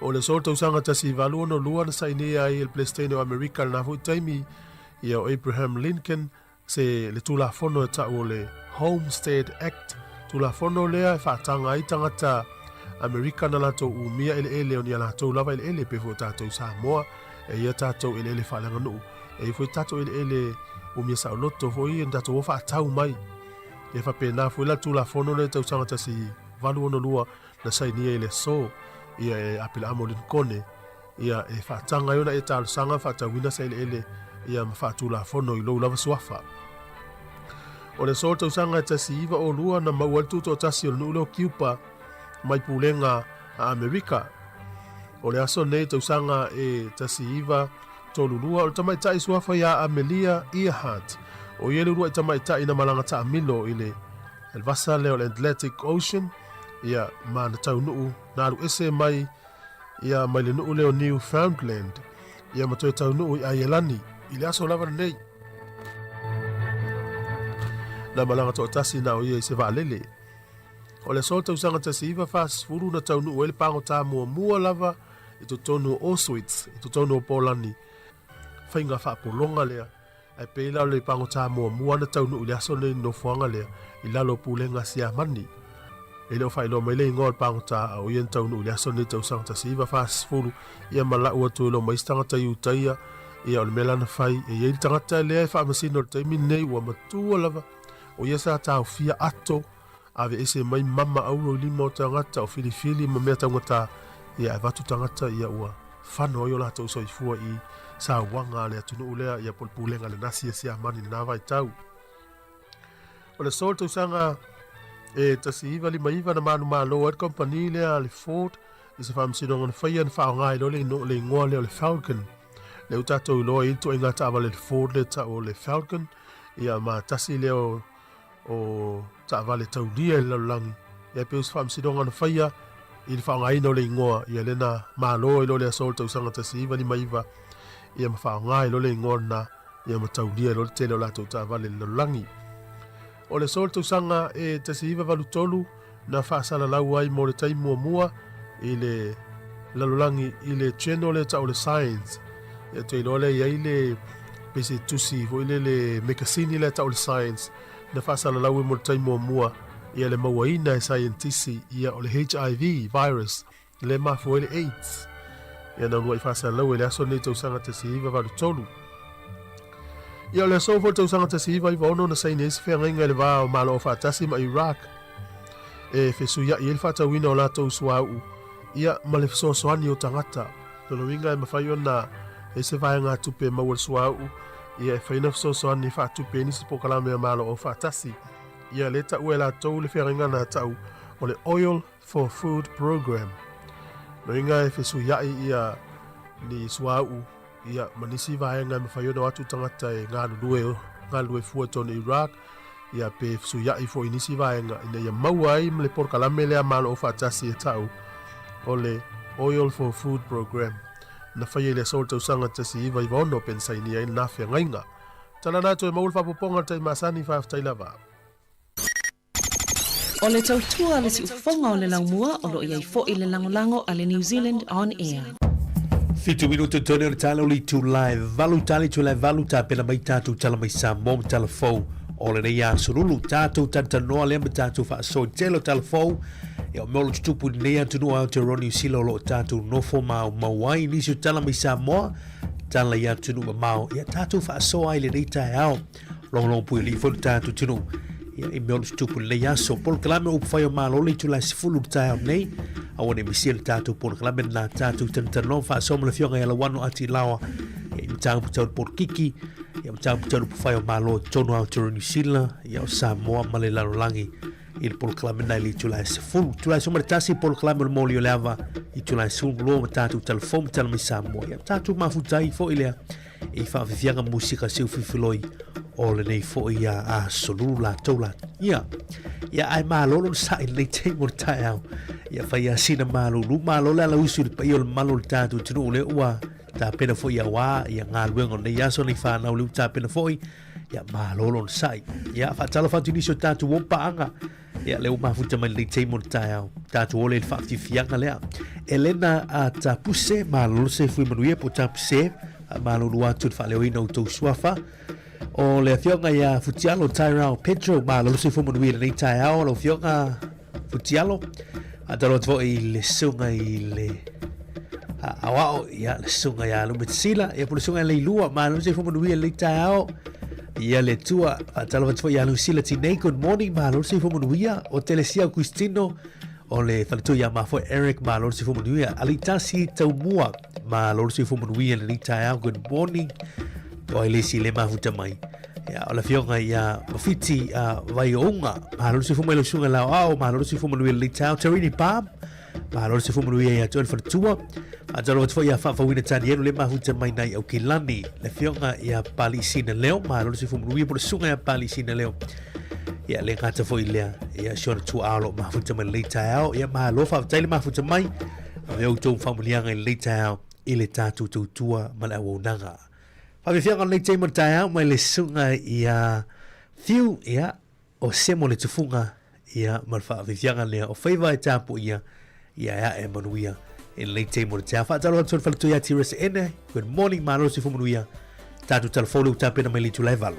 O le aso o le tausaga 1862 na sainia ai e le Peresetene o Amerika i lena foi taimi, ia o Abraham Lincoln, se le Tulafono e ta'u o le Homestead Act, Tulafono lea e faataga ai tagata Amerika na latou umia eleele o ni a latou lava eleele, pei foi o tatou i Samoa, e ia tatou eleele faaleaganuu, e ia foi tatou eleele umia saoloto foi ia na tatou o faatau mai. E faapena foi la le Tulafono lea i tausaga 1862 na sainia i le aso. Ia e Apela'amo Linkone, ia e faataga ai ona e talosaga faatauina se eleele ia ma faatulafono i lou lava suafa. O le aso o le tausaga e 1902 na maua ai le tutoatasi o le nuu lea o Kiupa mai pulega a Amerika. O le aso nei tausaga e 1932 o le tamaitai suafa ia Amelia Earhart, o ia le uluai tamaitai na malaga taamilo i le vasa lea o le Atlantic Ocean, ia ma na taunuu na alu ese mai ia mai le nuu lea o Newfoundland ia ma toe taunuu i Aielani i le aso lava lenei. Na malaga toatasi na o ia i se vaalele. O le aso tausaga 1940 na taunuu ai le pagota muamua lava i totonu o Auschwitz i totonu o Polani. Faiga faapologa lea Ae pei la o le pagota muamua na taunuu i le aso lenei i le nofoaga lea i lalo o pulega a Siamani. E le o faailoa mai le igoa o le pagota a o ia na taunuu i le aso lenei tausaga 1940 ia ma lau atu ai loa ma isi tagata Iutaia. Ia o le mea la na fai, e i ai le tagata lea e faamasino i le taimi lenei ua matua lava, o ia sa taofia ato aveese mai mama auro i lima o tagata, o filifili ma mea taugata, ia ae avatu tagata ia ua fano ai o latou soifua i sauaga a le atunuu lea, ia po o le pulega a le Nasi a Siamani i lena vaitau. O le aso o le tausaga e 1959 na manumalo ai le kamupani lea a le Ford i se faamasinoga na faia na faaaoga ai loa le igoa lea o le Falcon. Lea ua tatou iloa i ai le ituaiga taavale le Ford lea e tau o le Falcon, ia ma tasi lea o o taavale taulia i le lalolagi, ia pei o se faamasinoga na faia i le faaaogaina o le igoa, ia lea na malo ai loa le aso o le tausaga 1959, ia ma faaaoga ai loa le igoa lena, ia ma taulia ai loa le tele o latou taavale i le lalolagi. O le aso o le tausaga e 1983 na faasalalau ai mo le taimi muamua i le lalolagi i le channel lea tau o le Science. Ia te iloa lea i ai le pei se tusi foi lele le mekasini lea tau o le Science na faasalalau ai mo le taimi muamua ia le mauaina e saienitisi ia o le HIV virus le mafua ai le AIDS. Ia na uluai faasalalau ai le aso lenei tausaga 1983. Ia o le aso foi le tausaga 1996 na saini ai se feagaiga i le va o Malo Aufaatasi ma Iraq e fesuiai ai le faatauina o latou suauu ia ma le fesoasoani o tagata. Lona uiga e mafai ona i ai se vaegatupe e maua i le suauu ia e fai ona fesoasoani e faatupe ai nisi polokalame a Malo Aufaatasi. Ia lea taua e latou le feagaiga na tau o le Oil for Food Program. Lona uiga e fesuiai ia ni suauu ia ma nisi vaega e mafai ona o atu tagata e galulue, galulue fua i totonu o Iraq, ia pe fesuiai foi i nisi vaega ina ia maua ai ma le polokalame lea a Malo Aufaatasi e tau o le Oil for Food Program na faia i le aso o le tausaga 1996 pe na sainia ai lena feagaiga. Tala na toe maua le faaopoopoga o le tai masani, faafetai lava. O le tautua a le siufofoga o le laumua o lo o i ai foi le lagolago a le New Zealand On Air. Fitu minutu tonu o le tala o le itula e valu tala itula e valu tapena mai tatou tala mai Samoa ma tala fou o lenei aso lulu tatou talatalanoa lea ma tatou faasoa i tele o tala fou e o mea o lo tutupu i lenei atunuu Aotearoa Niu Sila o lo o tatou nofo maumau ai nisi o tala mai Samoa tala i atunuu mamao ia tatou faasoa ai lenei taeao Logologo pui alii foi le tatou atunuu ia i mea o lo tutupu i lenei aso. Polokalame o upufai o Malo le itula e 10 i le taeao nei. Aua ne i misia le tatou polokalame lena tatou talatalanoa ma faasoa ma le afioga ia Lauano Ati Laoa ia i mataupu tau le polokiki ia mataupu tau le upufai o Malo i totonu o Aotearoa Niu Sila ia o Samoa ma le lalolagi i le polokalame lena i le itula e 10. Itula e 11 polokalame o le moli o le ava itula e 12 ma tatou talafou ma tala mai Samoa. Ia tatou mafuta ai foi lea i faafiafiaga musika seufiufiloi o lenei foi a aso lulu latou la ia ia ae malo lona sa'i lenei taimi o le taeao ia fai a sina malulu malo le ala usu i le paia o le mamalu o le tatou atunuu lea ua tapena foi auā ia galuega o lenei aso nei fanau lea ua tapena foi ia malo lona sa'i ia faatalofa atu i nisi o tatou o paaga Ia, lea ua mafuta mai lenei taimi o le taeao. Tatou ole i le faafiafiaga lea. Elena a Tapuse, malolo se fui manuia po Tapuse, malolo atu le faaleoina o tou suafa. O le afioga ia Futialo Tyrell Pedro, malolo se fui manuia lenei taeao, lau afioga Futialo. Faatalofa atu foi i le susuga i le aoao, ia, le susuga ia Lumetasila, ia po le susuga ia Leilua, malolo se fui manuia lenei taeao. Ia le Atua, faatalofa atu foi ia Lusila Tinei, good morning, malo le soifua manuia. O Telesia Augustino, O le faletua ia mafoe Eric, malo le soifua manuia. Alitasi Taumua, malo le soifua manuia lenei taeao, good morning. O ai le isi le mafuta mai. Ia, o le afioga ia Mafiti Vaiouga, malo le soifua mai lau susuga i Laoao, malo le soifua manuia lenei taeao. Terini Palm, malo le soifua manuia ia te oe le faletua. Faatalofa atu foi ia Faafauina Tanielu le mafuta mai nai Aukilani, le afioga ia Palisina Leo, malo le soifua manuia po le susuga ia Palisina Leo. Ia le gata foi lea, ia si ona tuaa o lo o mafuta mai lenei taeao. Ia malo faafetai le mafuta mai. Avea outou faamanuiaga i lenei taeao i le tatou tautua ma le auaunaga. Faafiafiaga o lenei taimi o le taeao mai le susuga ia Fiu, ia o Semo le tufuga, ia ma le faafiafiaga lea o faiva e tapuia, ia e ae manuia i lenei taimi o le taeao. Faatalofa atu i le faletua ia Teresa Ene, good morning, malo le soifua manuia. Tatou talafou le ua tapena mai le itula e 8.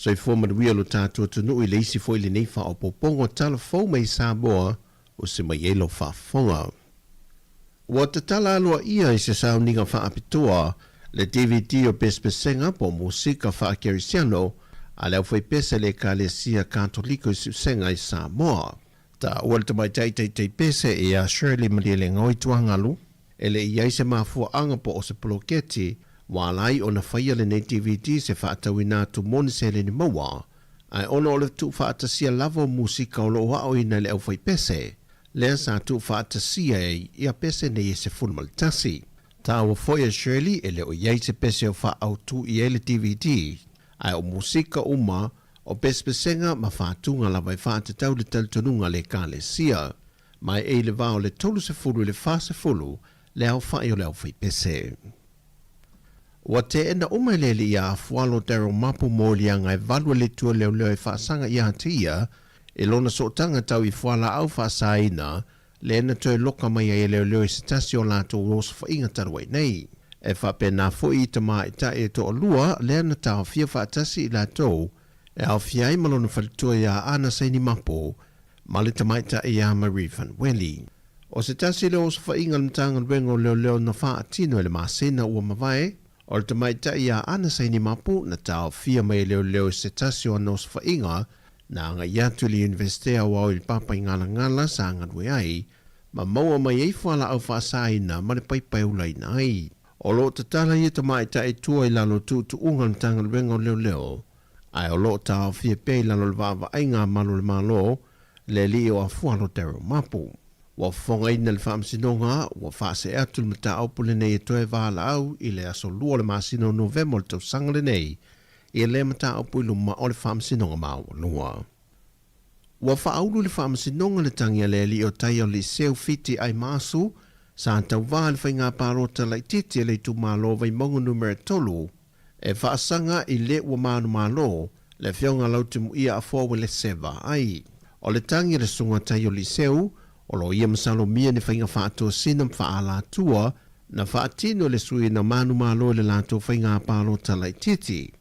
Soifua manuia lo tatou atunuu i le isi foi lenei faaopoopoga o tala fou mai Samoa. Usi mai ai lau faafofoga. Ua tatala aloaia i se sauniga faapitoa le DVD o Pesepesega po o Musika Faakerisiano a le Aufaipese a le Ekalesia Katoliko i Siusega i Samoa. Taua le tamaitai taitai pese ia Shirley Malielegaoi Tuagalu, e le i i ai se mafuaaga po o se poloketi ua ala ai ona faia lenei DVD se faatauina atu mo ni seleni maua, ae ona o le tuufaatasia lava o musika o lo o aoina e le aufaipese, lea sa tuufaatasia ai ia pese nei e 11. Taua foi a Shirley e le o i ai se pese o faaautu i ai le DVD, ae o musika uma o pesepesega ma fatuga lava e faatatau i le talitonuga a le Ekalesia. Mai e i le va o le 30 i le 40 le aofai o le aufaipese. Ua teena uma e le alii a Afualo Daryl Mapu moliaga e valu a le Atua leoleo e faasaga ia te ia i lona sootaga tau i fualaau faasaina lea na toe loka mai ai e leoleo i se tasi o latou osofaiga talu ai nei. E faapena foi i tamaitai e toalua lea na taofia faatasi i latou e aofia ai ma lona faletua iā Ana Saini Mapu ma le tamaitai iā Marie Van Wely. O se tasi lea o osofaiga a le Matagaluega o Leoleo na faatino i le masina ua mavae, o le tamaitai iā Ana Saini Mapu na taofia mai e leoleo i se tasi o ana osofaiga na agai atu i le Iunivesite Aoao i le Papaigalagala sa galue ai ma maua mai ai fualaau faasaina ma le paipai ulaina ai. O lo o tatala ia tamaitai tua i lalo o tuutuuga o le Matagaluega o Leoleo, ae o lo o taofia pea i lalo o le vaavaaiga a malu o le Malo, le alii o Afualo Daryl Mapu. Ua fofogaina le Faamasinoga ua faasee atu le mataupu lenei e toe valaau i le aso 2 o le masina o Novema o le tausaga lenei i lea mataupu i luma o le Faamasinoga Maualua. Ua faaulu i le Faamasinoga le tagi a le alii o tai o Liseu Fiti Aimasu sa tauvā i le faiga palota laitiiti a le itumalo Vaimauga Numera 3 e faasaga i le ua manumalo le afioga a Lautimuia Afoa Uelese Vaai. O le tagi a le susuga tai o Liseu, o lo o ia masalomia ni faiga faatosina ma faaalatua na faatino e le sui na manumalo i le latou faiga palota laitiiti.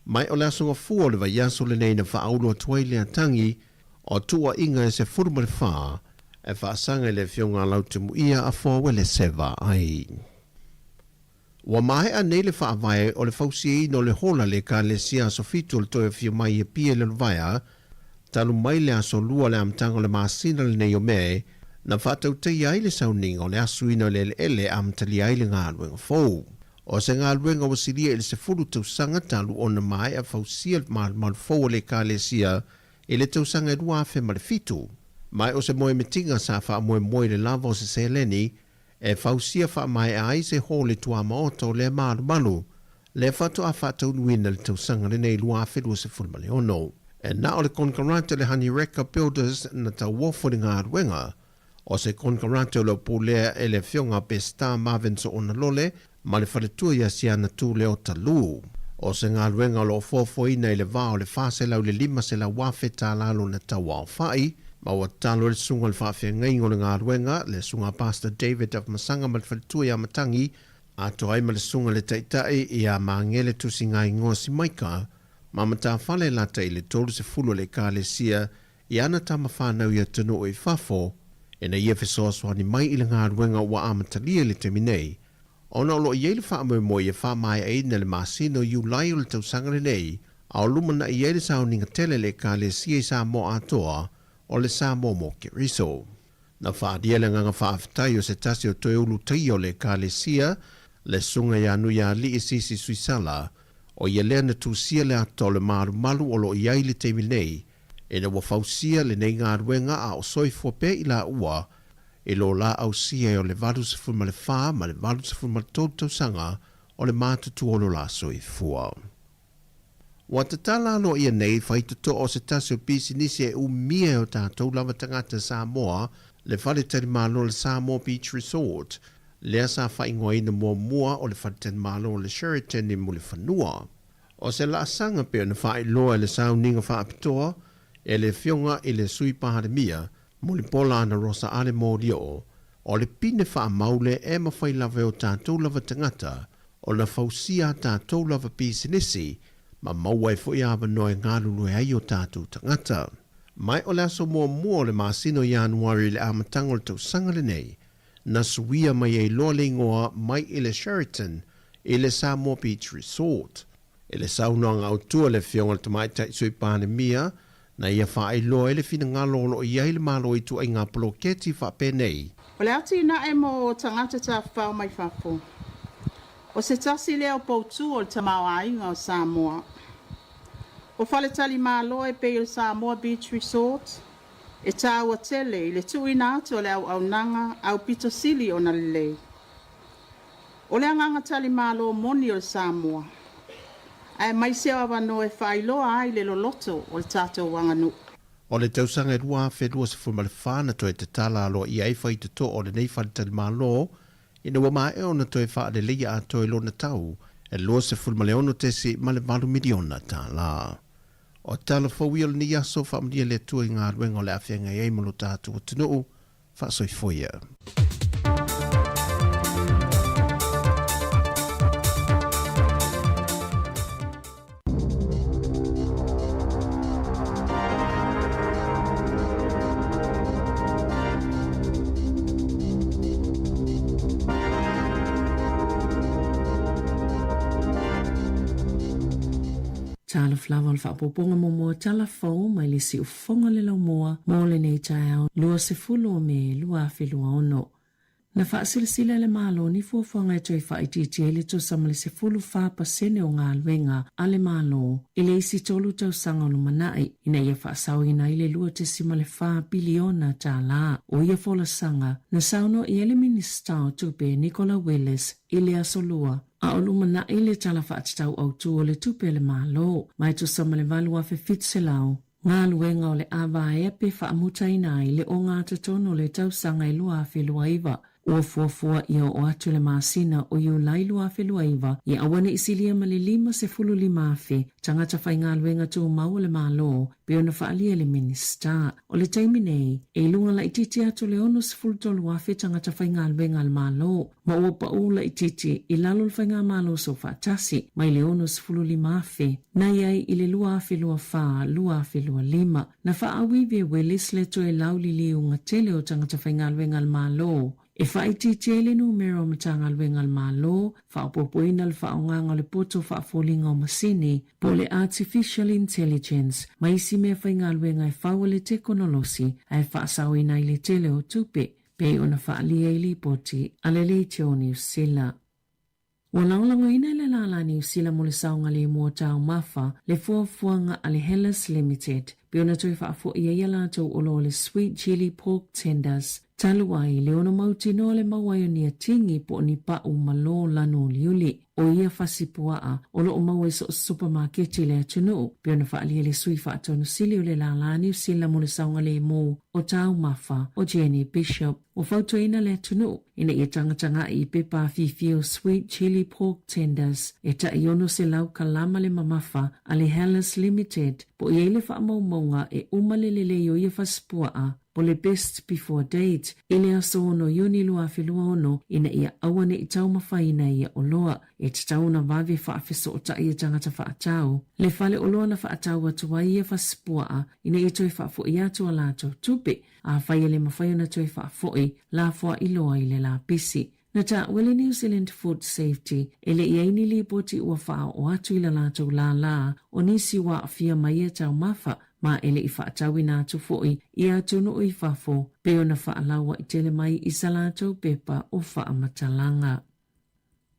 Mai o le aso Gafua o le vaiaso lenei na faaulu atu ai lea tagi o tuuaiga e 14 e faasaga i le afioga a Lautimuia Afoa Uelese Vaai. Ua maea nei le faavae o le fausiaina o le hola a le Ekalesia Aso Fitu o le Toe Afio Mai i Apia i Lalovaea, talu mai le aso Lua o le amataga o le masina lenei o Me, na faatautaia ai le sauniga o le asuina o le eleele e amatalia ai le galuega fou. O se galuega ua silia i le 10 tausaga talu ona maea fausia le malumalu fou o le Ekalesia i le tausaga e 2007. Ma o se moemitiga sa faamoemoe i le lava o se seleni e fausia faamaea ai se hōle tuamaota o lea malumalu, lea faatoa faataunuuina i le tausaga lenei 2026. E na o le konekarate le Honey Reka Builders na tauofo i le galuega. O se konekarate o lo o pulea e le afioga a Pesita Marvin Soonalole ma le faletua ia Siana Tu Leota Lu. O se galuega o lo o fuafuaina i le va o le 400 i le 500 afe tala lona tauaofai, ma ua tatalo ai le susuga i le faafeagaiga o le galuega, le susuga a Pastor David Afamasaga ma le faletua ia Matangi, atoa ai ma le susuga i le Taitai ia Magele Tusigaigoa Simaika ma Matafale Lata i le 30 o le Ekalesia i ana tama whanau i atunuu i fafo, ina ia fesoasoani mai i le galuega ua amatalia i le taimi nei, ona o lo o i ai le faamoemoe ia faamaeaina i le masina o Iulai o le tausaga lenei, a o lumanai ai le sauniga tele a le Ekalesia i Samoa atoa, o le Samoa mo Keriso. Na faaalia le agaga faafetai o se tasi o toe ulutaia o le Ekalesia, le Susuga ia Nuialii Sisi Suisala, o ia lea na tusia le ata o le malumalu o lo o i ai i le taimi nei, ina ua fausia lenei galuega a o soifua pea i laua i lo la ausia o le 84 ma le 83 tausaga o le matutua o lo la soifua. Ua tatala aloaia nei faitotoa o se tasi o pisinisi e umia e o tatou lava tagata Samoa, le faletalimalo o le Samoa Beach Resort, lea sa faaigoaina muamua o le faletalimalo o le Sheraton i Mulifanua. O se laasaga pei ona faailoa e le sauniga faapitoa e le Afioga i le Sui Palemia, Mulipola Ana Rosa Ale Molioo, o le pine faamau lea e mafai lava e o tatou lava tagata ona fausia a tatou lava pisinisi ma maua ai foi avanoa e galulue ai o tatou tagata. Mai o le aso muamua o le masina o Ianuari i le amataga o le tausaga lenei, na suia mai ai loa le igoa mai i le Sheraton i le Samoa Beach Resort. I le saunoaga autu a le Afioga i le Tamaitai Sui Palemia, na ia faailoa ai le finagalo o lo o i ai le Malo i ituaiga poloketi faapenei. O le atinae mo tagata tafafao mai fafo, o se tasi lea o poutu o le tamaoaiga o Samoa. O faletalimalo e pei o le Samoa Beach Resort, e taua tele i le tuuina atu o le auaunaga aupito sili ona lelei. O le agaga talimalo moni o le Samoa, aemaise o avanoa e faailoa ai le loloto o le tatou aganuu. O le tausaga e 2024 na toe tatala aloaia ai faitotoa o lenei faletalimalo ina ua maea ona toe faaleleia atoa i lona tau e $26.8 miliona tala. O tala fou ia o lenei aso, faamanuia le Atua i galuega o le a feagai ai ma lo tatou atunuu. Faasoifua ia. Talofa lava o le faaopoopoga muamua tala fou mai le siufofoga o le laumua mo lenei taeao 20 o Me 2026. Na faasilasila e le Malo ni fuafuaga e toe faaitiitia ai le tusa ma le 14% o galuega a le Malo i le isi tolu tausaga o lumanai ina ia faasaoina ai le $2.4 piliona tala. O ia folasaga na saunoa i ai le Minisita o Tupe Nicola Willis i le Aso Lua a o lumanai le Tala Faatatau Autu o le Tupe a le Malo ma e tusa ma le 8,700 galuega o le a vaea pe faamutaina ai le ogatotonu o le tausaga e 2029. Ua fuafua ia oo atu le masina o Iulai 2029 ia aua ne i silia ma le 55,000 tagata faigaluega tumau o le Malo, pei ona faaalia e le Minisita. O le taimi nei, e i luga laitiiti atu le 63,000 tagata faigaluega a le Malo, ma ua pau laitiiti i lalo o le Faigamalo Soofaatasi mai le 65,000 na i ai i le 2024-2025. Na faaauivi e Willis le toe lauliliuga tele o tagata faigaluega a le Malo e faaitiitia ai le numera o Matagaluega a le Malo, faaopoopoina le faaaogaga o le poto faafoliga o masini po o le artificial intelligence ma isi mea faigaluega e fau a le tekonolosi ae faasaoina ai le tele o tupe pei ona faaalia i lipoti a le Leitio o Niu Sila. Ua lagolagoina e le Lālā Niu Sila mo le Saogalemu o Taumafa le fuafuaga a le Hellas Limited pei ona toe faafo'i ai a latou oloa o le Sweet Chilli Pork Tenders talu ai le ono mautinoa le mau ai o ni atigi po o ni pa'u malo lanu uliuli. O ia fasi pua'a o lo'o maua i so o se supamaketi i le atunuu, pei ona faaalia e le Sui Faatonu Sili o le Lālā Niu Sila mo le Saogalemu o Taumafa, o Jenny Bishop. Ua fautuaina le atunuu ina ia tagataga'i i pepa afifi o Sweet Chilli Pork Tenders e ta'i 600 kalama le mamafa a le Hellas Limited po o i ai le faamaumauga e uma le lelei o ia fasipua'a po le best before date i le aso 6 Iuni 2026 ina ia aua ne i taumafaina ia oloa. E tatau ona vave faafesootai e tagata faatau le fale oloa na faatau atu ai ia fasipua'a ina ia toe faafo'i atu a latou tupe. Afai e le mafai ona toe faafoi, lafoa'i loa i le lapisi. Na taua le New Zealand Food Safety e le i ai ni lipoti ua faaoo atu i la latou lālā o nisi ua aafia mai ia taumafa ma e le i faatauina atu foi i atunuu i fafo pei ona faalaua'i tele mai i sa latou pepa o faamatalaga.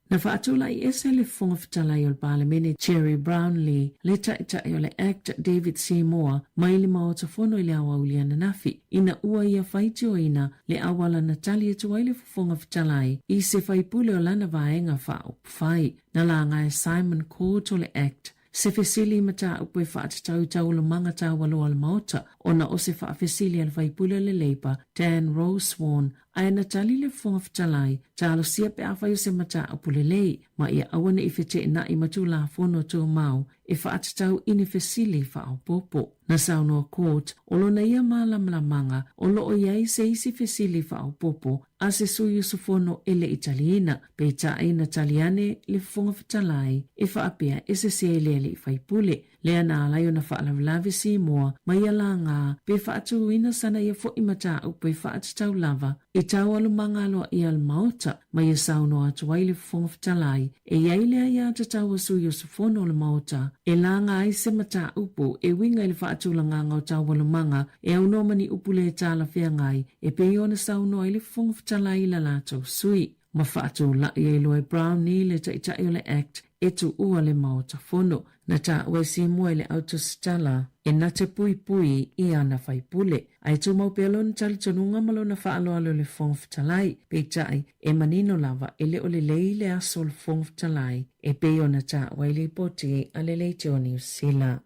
Na faatulai ese le Fofoga Fetalai o le Palemene Gerry Brownlee, le Taitai o le Act David Seymour mai le Maota Fono i le aoauli ananafi, ina ua ia faitioina le auala na tali atu ai le Fofoga Fetalai i se faipule o lana vaega faaupufai. Na laga e Simon Court o le Act se fesili i mataupu e faatatau i taualumaga taualoa o le Maota ona o se faafesili a le faipule o le Labour Dan Rosewarne Ae na tali le Fofoga Fetalai, Talosia pe afai o se mataupu lelei, ma ia aua ne i feteenai ma Tulafono Tumau e faatatau i ni fesili faaopoopo. Na saunoa Court, o lona ia malamalamaga o lo o i ai se isi fesili faaopoopo a se sui usufono e le i taliina, peitai na tali ane le Fofoga Fetalai e faapea e sese le alii faipule. Lea na ala ai ona faalavelave Simoa ma ia lagā pe faatūina sana ia foʻi mataupu e faatatau lava i taualumaga aloaia a le Maota ma ia saunoa atu ai le Fofoga Fetalai e i ai le aiatatau a sui usufono o le Maota e laga ai se mataupu e uiga i le faatulagaga o taualumaga e aunoa ma ni upu le talafeagai e pei ona saunoa ai le Fofoga Fetalai i la latou sui. Ma faatulai ai loa e Brownie le Taitai o le Act e tuua le Maota Fono. Na taua e Simoa i le autositala e na te puipui i ana faipule. Ae tumau pea lona talitonuga ma lona faaaloalo i le Fofoga Fetalai. Peitai, e manino lava e le o lelei le aso o le Fofoga Fetalai e pei ona taua i lipoti a le Leitio Niu Sila.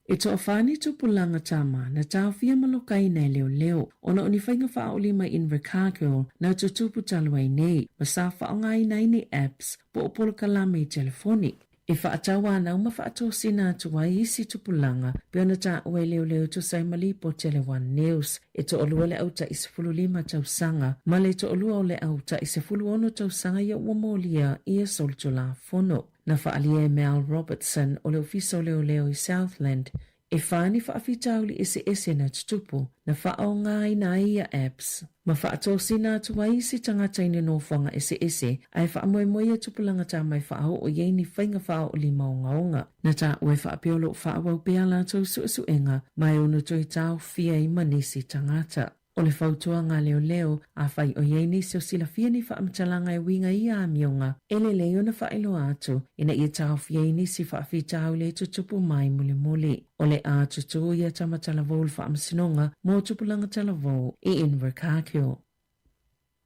E toafa ni tupulaga tama na taofia ma lokaina e leoleo ona o ni faiga faaolima i Invercargill na tutupu talu ai nei ma sa faaaogaina ai ni apps po o polokalame i telefoni e faatauanau ma faatosina atu ai isi tupulaga pei ona taua e leoleo e tusa ai ma lipoti a le One News. E toalua le au tai 15 tausaga ma le toalua o le au tai 16 tausaga ia ua molia i aso o le Tulafono. Na faaalia e Mal Robertson o le Ofisa o Leoleo i Southland e whā ni faafitauli eseese na tutupu na faaaogaina ai ia apps ma faatosina atu ai isi tagata i ni nofoaga eseese ae faamoemoe ia tupulaga tāmai faaoo i ai ni faiga faaoolima ogaoga. Na taua e faapea o lo o faaauau pea a latou suesuega ma e ono toe taofia ai ma nisi tagata. O le fautuaga a leoleo, afai o i ai nisi o silafia ni faamatalaga e uiga i ia amioga, e lelei ona faailoa atu ina ia taofia ai nisi faafitauli e tutupu mai mulimuli. O le a tutū ia tama talavou le faamasinoga mo tupulaga talavou i Invercargill.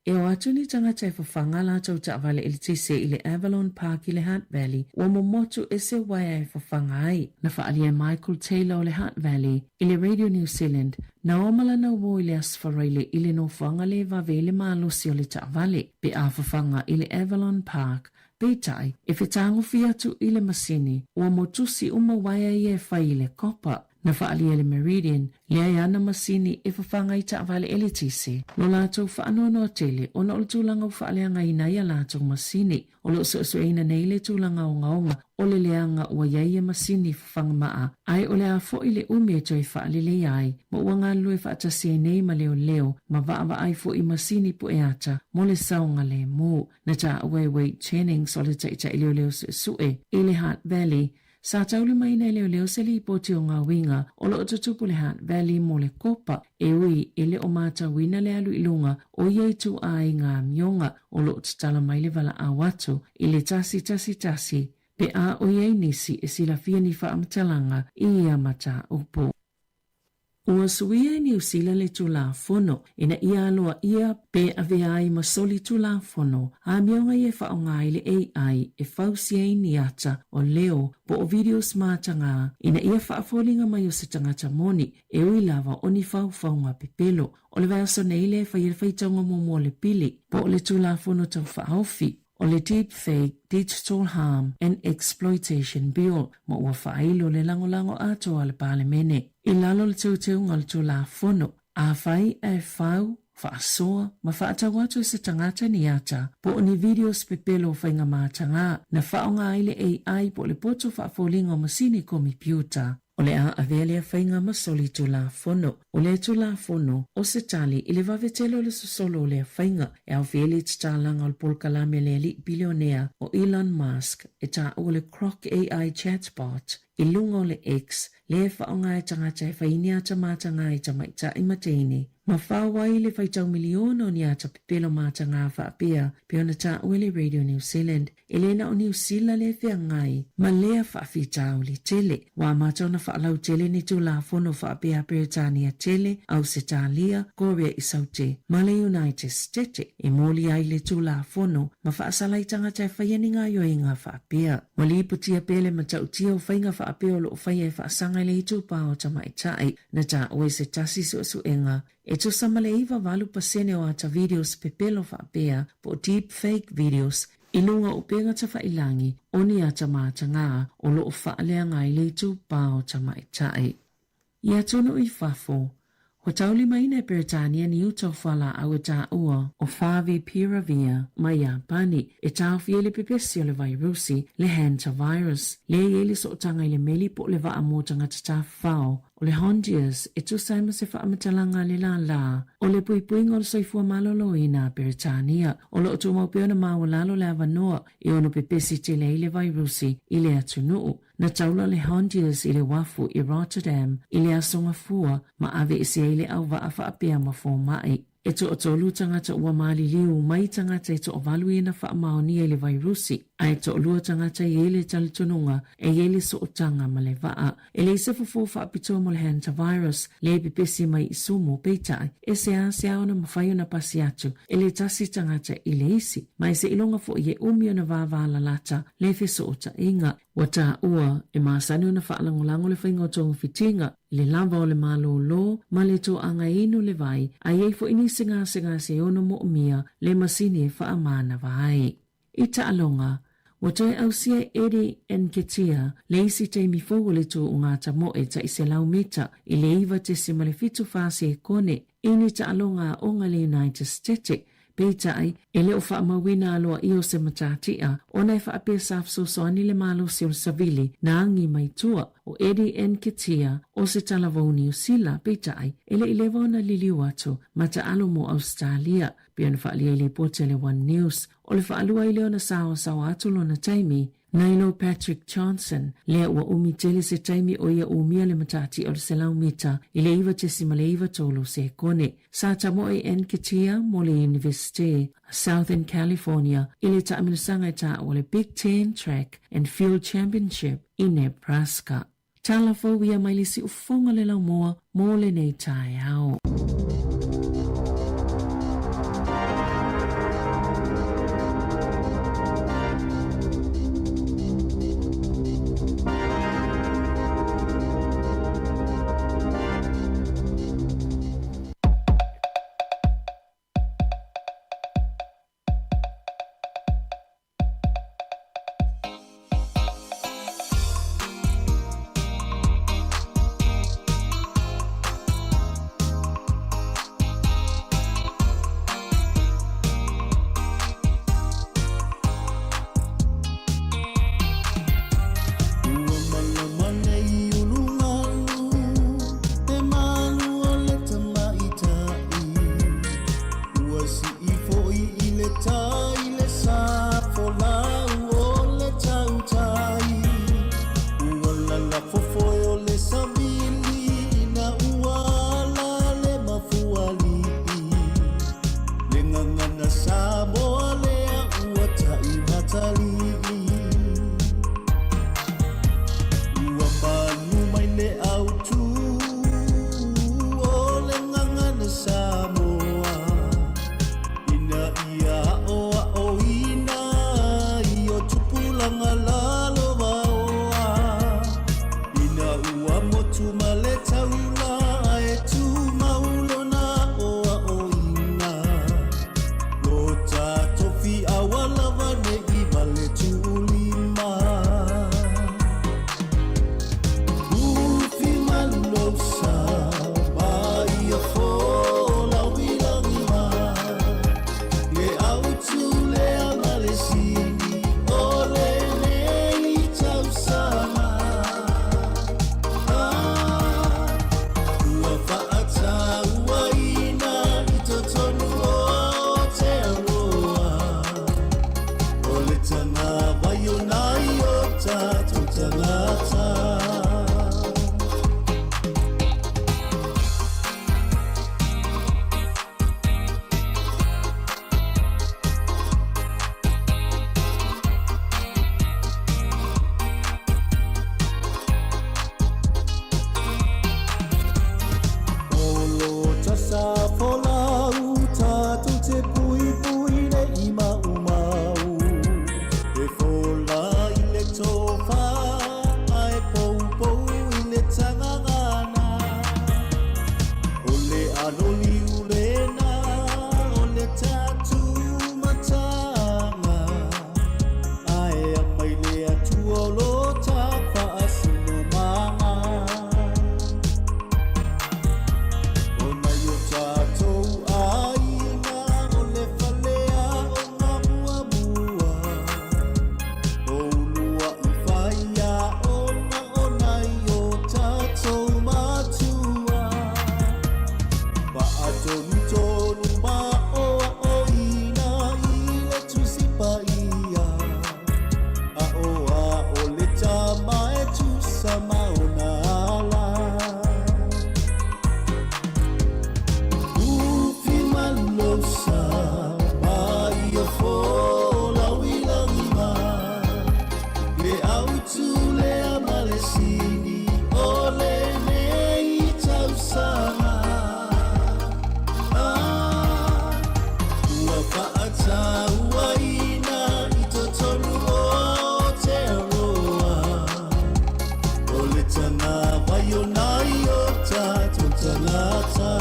E o atu ni tagata e fafaga a latou taavale eletise i le Avalon Park i le Hutt Valley ua momotu ese uaea e fafaga ai. Na faaalia e Michael Taylor o le Hutt Valley i le Radio New Zealand Na oma lana uo i le Aso Faraile i le nofoaga le vave i le malosi o le taavale pe a fafaga i le Avalon Park. Peitai, e fetagofie atu i le masini, ua motusi uma uaea ia e fai i le kopa. Na faaalia e le Meridian, leai ana masini e fafaga i taavale eletise. Lo latou faanoanoa tele ona o le tulaga ua faaleagaina ai a latou masini. O lo o suesueina nei le tulaga ogaoga o le leaga ua i ai ia masini fafaga maa, ae o le a foi le umi e toe faaleleia ai, ma ua galulue faatasi ai nei ma leoleo ma vaavaai foi i masini pueata mo le saogalemu. Na taua e Wade Jennings o le taitai leoleo suesue i le Hutt Valley, Sa taulimaina e leoleo se lipoti o ngā uiga o lo o tutupu le Hutt Valley mo le kopa, e ui e le o mātauina le alu i luga o ia ituā i ngā amioga o lo o tatala mai le valaau atu i le 111 pe a o i ai nisi e silafia ni faamatalaga i ia mataupu. Ua suia e Niu Sila le Tulafono ina ia aloaia pe avea ai ma soli Tulafono amioga ia e faaaoga ai le AI e fausia ai ni ata o leo po o videos matagā ina ia faafoliga mai o se tagata moni e ui lava o ni faufauga pepelo. O le vaiaso nei lea e faia le faitauga muamua o le pili po o le Tulafono Tau Faaofi o le Deepfake Digital Harm and Exploitation Bill ma ua faailo le lagolago atoa a le Palemene i lalo o le teuteuga o le Tulafono, afai ae fau, faasoa ma faatau atu e se tagata ni ata po o ni videos pepelo o faiga matagā na faaaoga ai le AI po o le poto faafoliga o masini komipiuta. O le a avea lea faiga ma soli Tulafono. O lea Tulafono, o se tali i le vave tele o le sosolo o lea faiga, e aofia ai le tatalaga o le polokalame a le alii bilionea o Elon Musk e taua le Grok AI chatbot i luga o le X, lea e faaaoga e tagata e fai i ni ata matagā i tamaitai ma teine. Ma fao ai le faitau miliona o ni ata pepelo matagā faapea pei ona taua e le Radio New Zealand. E le na o Niu Sila le feagai ma lea faafitauli tele. Ua amata ona faalautele ni Tulafono faapea Peretania tele, Ausetalia, Korea i Saute, ma le United Stete e moli ai le Tulafono ma faasala i tagata e faia ni gaioiga faapea. Ua lipotia pea le matautia o faiga faapea o lo o faia e faasaga i le itupa o tamaitai na taua i se tasi suesuega E tusa ma le 98 pasene o ata videos pepelo faapea po o deep fake videos i luga o upega tafailangi o ni ata matagā o lo o faaleaga ai le itupa o tamaitai. I atunuu i fafo, Ua taulimaina e Peretania ni uta o fualaau e taua o Favipiravir mai Iapani e taofia ai le pepesi o le vairusi, le hantavirus, lea e i ai le sootaga i le meli po o le vaa mo tagata tafafao o le Hondius e tusa ai ma se faamatalaga a le lālā o le puipuiga o le soifua maloloina a Peretania. O lo o tumau pea ona maualalo le avanoa e ono pepesi tele ai le vairusi i le atunuu. Na taula le Hondius i le uafu i Rotterdam i le Aso Gafua ma aveese ai le auvaa faapea ma fomai. E toatolu tagata ua maliliu mai tagata e toavalu ia na faamaonia i le vairusi, a e toalua tagata e i ai le talitonuga e i ai le sootaga ma le vaa. E leai se fofo faapitoa mo le hantavirus, lea e pepesi mai i sumu, peitai, e seasea ona mafai ona pasi atu e le tasi tagata i le isi, ma e seiloga foi e umi ona vavalalata le fesootaiga. Ua taua, e masani ona faalagolago le faiga o togafitiga i le lava o le malōlō ma le toaga inu le vai, a i ai foi nisi gasegase e ono moomia le masini e faamanava ai. I taaloga, ua toe ausia e Eddie Nketiah le isi taimi fou o le tuuga tamoe tai 100 mita i le 9.74 sekone i ni taaloga aoga i le United Stete. Peitai, e le o faamauina aloaia o se matatia ona e faapea sa fesoasoani le malosi o le savili na agi mai tua o Eddie Nketiah o se talavou Niu Sila, peitai, e le i leva ona liliu atu ma taalo mo Ausetalia. Pei ona faaalia i lipoti a le One News, o le faalua ai lea ona saoasaoa atu lona taimi nai lo Patrick Johnson, lea ua umi tele se taimi o ia umia le matatia o le 100 mita i le 9.93 sekone. Sa tamoe Nketiah mo le Iunivesite Southern California i le taamilosaga e taua le Big Ten Track and Field Championship i Nebraska. Tala fou ia mai le siufofoga le laumua mo lenei taeao. tagata.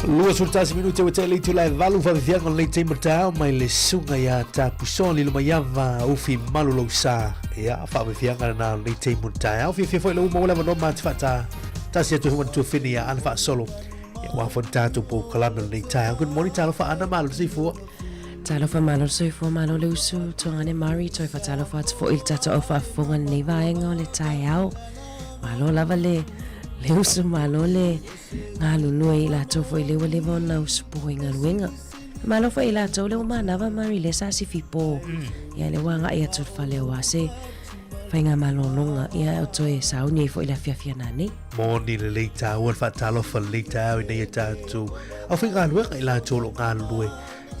21 minute ua tele itula e valu fafifiaga o lenei taimi o le taeao mai le susuga ia Tapusoa Lilomaiava Ufi Malu lou sa. Ia, faafiafiaga lena o lenei taimi o le taeao. Fiafia foi le uma ua le avanoa ma te faata tasi atu foi manatua fini ia ana faasolo. Ia, ua foi le tatou polokalame o lenei taeao. Good morning, talofa Ana, malo le soifua. Talofa malo le soifua, malo le usu, Tuagane Murray, toe faatalofa atu foi i le tatou au faafofoga i lenei vaega o le taeao. Malo lava le, le usu, malo le galulue i latou foi lea ua leva ona usupo i galuega. Malo foi i latou lea ua manava Murray lea sa sifi po. Ia lea ua agai atu i le fale aua se faiga malologa, ia o toe sauni ai foi i le afiafi a nanei. Moni lelei tāua le faatalofa lelei taeao ina ia tatou aufaigaluega i latou o lo o galulue.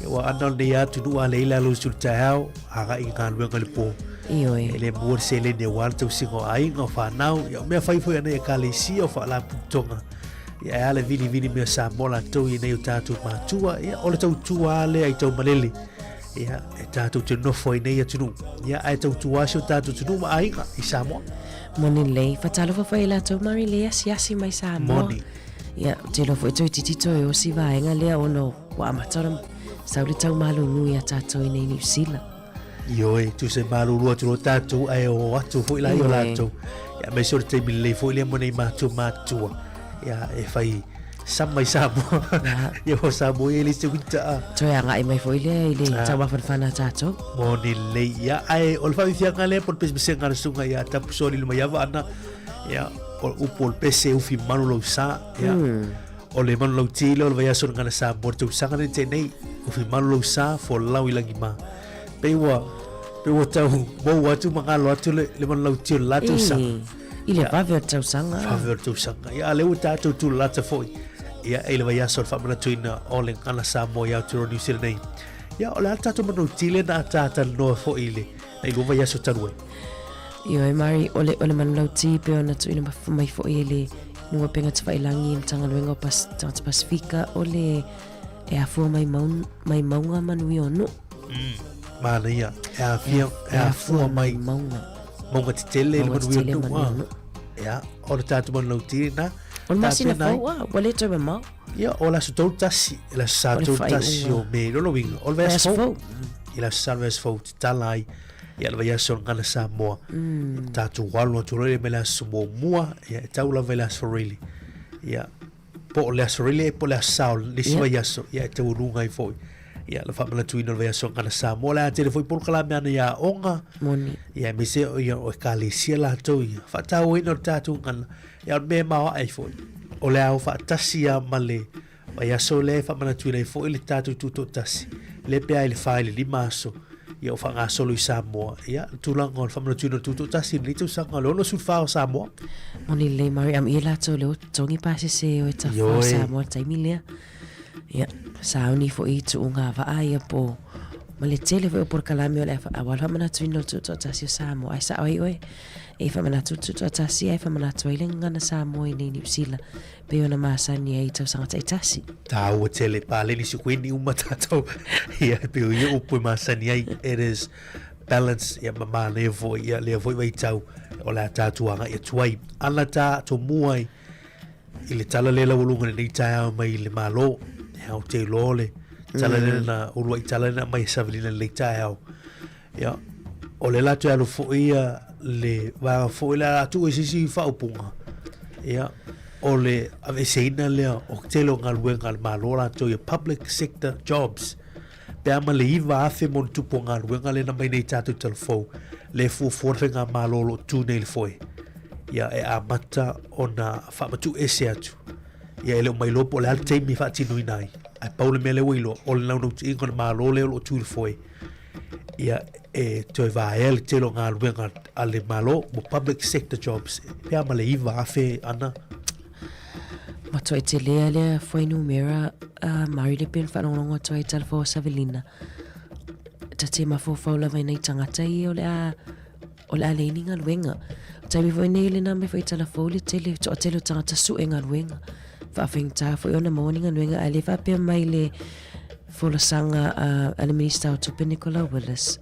Ia ua ana o lenei atunuu a leai lalo i le taeao, agai i galuega i le pō. Ioe. E le maua le seleni aua le tausiga o aiga, o fanau, ia o mea fai foi a nei ekalesia, o faalapotopotoga. Ia e a le vilivili mea Samoa latou i nei o tatou matua, ia o le tautua lava lea i taumalele. Ia e tatou te nofo ai nei atunuu. Ia ae tautua si o tatou atunuu ma aiga i Samoa. Moni lelei. Faatalofa foi i latou Mari le asiasi mai Samoa. Moni. Ia, ou te iloa foi toeitiiti toe o si vaega lea ona ua amata ona sau le tau malulu ia tatou i nei Niu Sila. Ioe, tusa e malulu atu loa tatou ae o atu foi la i o latou. Ia, aemaise o le taimi lelei foi lea mo nei matua matutua. Ia, e fai sama i Samoa. Ia, o Samoa ia e le se winter a. Toe agai mai foi lea i le taumafanafana a tatou. Moni lelei. Ia, ae o le faafiafiaga lea po o le pesepesega a le susuga ia Tapusoa Lilomaiava ana, ia, o le upu o le pese e ufi malu lou sa. Ia, o le manulauti lea o le vaiaso o le Gana Samoa le tausaga lenei tenei, ufi malu lou sa, folau i lagi ma. Pei ua, pei ua tau mou atu ma galo atu le, le manulauti o le la tausaga. I le vave o le tausaga. Vave o le tausaga. Ia, a lea ua tatou tulalata foi. Ia, i le vaiaso o le faamanatuina o le Gana Samoa i Aotearoa New Zealand nei. Ia, o le a le tatou manulauti lea na atatalanoa foi i le, i lua vaiaso talu ai. Ioe Mari, o le, o le manulauti pei ona tuuina mai foi e le Nuapega Tafailangi i Matagaluega o Pas, Tagata Pasifika, o le e afua mai, maun, mai mauga manuia o nuu. Manaia, e afia, e afua mai mauga. Mauga tetele le Mauga manuia o tetele nuu. manuia o nuu. Ia, o le tatou manulauti lena. O le masina Tapena ai. fou, ah, ua le toe mamao. Ia, o le aso 31, le aso Sa O le 31 o faaiuga. Me, lona uiga, o le vaiaso Vaiaso fou. fou. I le aso Sa le vaiaso fou, tatala ai ia le vaiaso o le Gana Samoa. Tatou alu atu loa lea mai le aso muamua, ia, e tau lava i le aso Riley. Ia, po o le aso Riley po o le aso Sa o le isi vaiaso, ia, e taualuga ai foi. Ia, le faamanatuina o le vaiaso o le Gana Samoa. O le a tele foi polokalame ana ia aoga. Moni. Ia, aemaise o ia o ekalesia latou ia. Faatauaina o le tatou gana. Ia, o le mea e maoae ai foi. O le ao faatasi lava ma le vaiaso lea e faamanatuina ai foi le tatou tutoatasi, lea pe a i le 4 i le 5 aso, ia o faagasolo i Samoa. Ia, le tulaga o le faamanatuina o le tutoatasi i lenei tausaga o le 64 o Samoa. Moni lelei Mari, am ia latou lea ua totogi pasese o e tafa o Samoa i le taimi lea. Ia, sauni foi i tuuga vaa ia po ma le tele foi o polokalame o le aua le faamanatuina o le tutoatasi o Samoa. Ae sao ai oe, e faamanatu le tutoatasi ae faamanatu ai le gagana Samoa i nei Niu Sila. Pei ona masani ai i tausaga taitasi. Tāua tele, paleni si koe ni uma tātou. Ia, pei o ia upu e masani ai, it is balance, ia ma manaia foi, ia lea foi vaitau, o le a tātou agai atu ai. Ana tā tomua ai, i le tala lea laualuga i lenei taeao mai le Malo, ia, ou te iloa le tala lea na uluai tala lea na aumai e Savelina i lenei taeao. Ia, o lea la toe alu foi ia le vaega foi lea a tuu i se isi faaupuga. Ia, o le aveeseina lea o tele o galuega a le Malo latou ia public sector jobs. Pe a ma le 9,000 ma ona tupu o galuega lea na mai nei tatou i Talafou, lea e fuafua le faigamalo o lo o tu nei i le foe. Ia, e amata ona faamatuu ese atu. Ia, e le o mailoa po o le a le taimi e faatinoina ai. Ae pau le mea lea ua iloa, o le naunautaiga o le Malo lea o lo o tu i le foe, ia e toe vaea le tele o galuega a le Malo mo public sector jobs pe a ma le 9,000 ana. Matuai telea lea fuainumera a Mari le pei ona faalogologo atu ai i Talafou o Savelina. Ta te mafaufau lava i nai tagata ia o le a o le a leai ni galuega. O taimi foi nei lena mai foi i Talafou le tele, toatele o tagata sue galuega. Faafaigata foi ona maua ni galuega ae le faapea mai le folasaga a, a le Minista o Tupe Nicola Willis.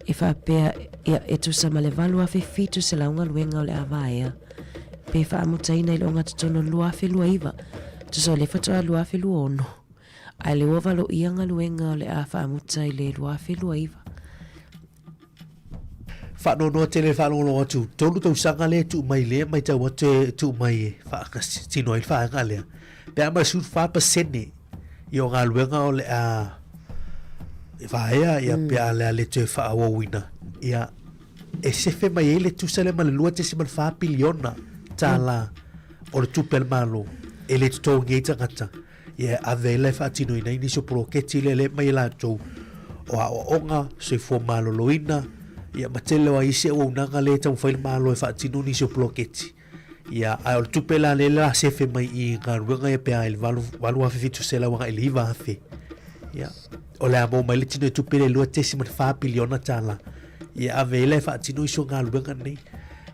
E faapea, ia, e tusa ma le 8,700 galuega o le a vaea pe faamutaina i le ogatotonu o le 2029, tusa o lea faatoa 2026, ae le ua valoia galuega o le a faamuta i le 2029. Faanoanoa tele le faalogologo atu, tolu tausaga lea e tuu mai lea e matau atu e tuu mai e faatino ai le vaega lea, pe a ma le 14% i o galuega o le a vaea ia pe a le a le toe faaauauina, ia e sefe mai ai le tusa lea ma le 2.4 piliona tala o le tupe a le Malo e le totogi ai tagata. Ia e ave ai la e faatinoina ai nisi o poloketi lea lea e aumai e latou o aoaoga, soifua maloloina, ia ma tele o isi auaunaga lea e taumafai le Malo e faatino nisi o poloketi. Ia, ae o le tupe la lea la sefe mai i galuega ia pe a i le 8,700 agai i le 9,000. Ia, o le a maua mai le tino i tupe lea 2.4 piliona tala. Ia ave ai la e faatino isi o galuega nei.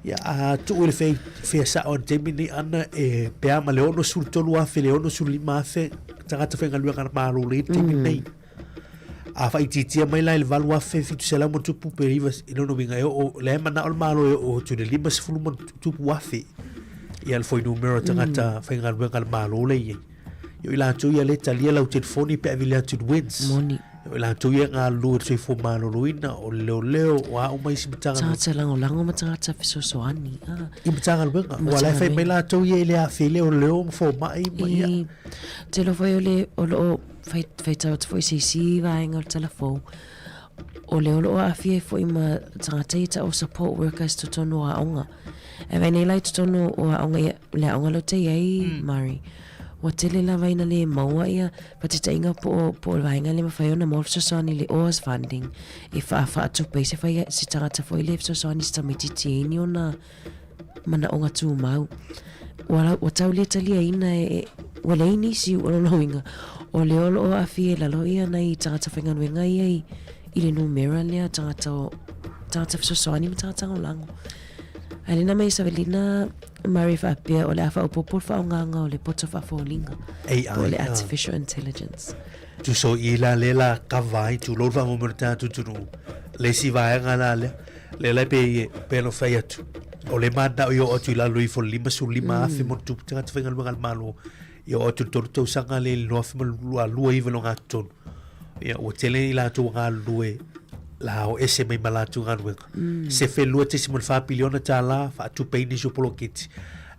Ia, a tuu i le fea, fea sao i le taimi nei ana e pe a ma le 63,000 le 65,000 tagata faigaluega a le Malo le taimi mm. nei. A faaitiitia mai la i le 8,700 ma tupu pe iva i lona uiga e oo lea e manao le Malo e oo atu i le 50 ma tupu afe ia le fuainumera o tagata mm. faigaluega a le Malo lea i ai. Ia o i latou ia lea e talia lau telefoni pe a vili atu i le WINZ. Moni. Ia o i latou ia e galulue i le soifua maloloina, o le leoleo, o a uma isi Matagaluega. Tagata lagolago ma tagata fesoasoani. Ah. I Matagaluega. Ua la e fai mai latou ia i le afe i leoleo ma fomai ma ia. I te iloa foi o le o lo o fai faitau atu foi i se isi vaega o le tala fou, o le o lo o aafia ai foi ma tagata ia tau o support workers totonu o aoga. E vaai nei la i totonu o aoga ia, le aoga lea ou te i ai, Mari, ua tele lava ina le maua ia fatitaiga po o, po o le vaega lea e mafai ona maua le fesoasoani i le OAS funding e faa, faatupe ai se fai, se tagata foi lea e fesoasoani i se tamaitiiti e i ai ni ona manaoga tumau. Ua, ua tau le taliaina e, e, ua leai nisi, o lona uiga, o lea o lo o aafia i lalo ia nai tagata faigaluega ia i, i le numera lea tagata o, tagata fesoasoani ma tagata lagolago. Ae lena mai Savelina Murray faapea o le a faaopoopo le faaaogaga o le poto faafoliga AI, po o le ah. artificial intelligence. Tusa o i la lea la kava ai tulou le faamoemoe o le tatou atunuu le isi vaega la lea lea la e pei e pei ona fai atu o le mananao ia oo atu i lalo ifo le 55,000 ma tupu tagata faigaluega a le Malo ia oo atu i le tolu tausaga lea i le 2029 i le ogatotonu ia ua tele i latou ua galulue la o ese mai ma latou galuega sefe 2.4 piliona tala faatupe ai nisi o poloketi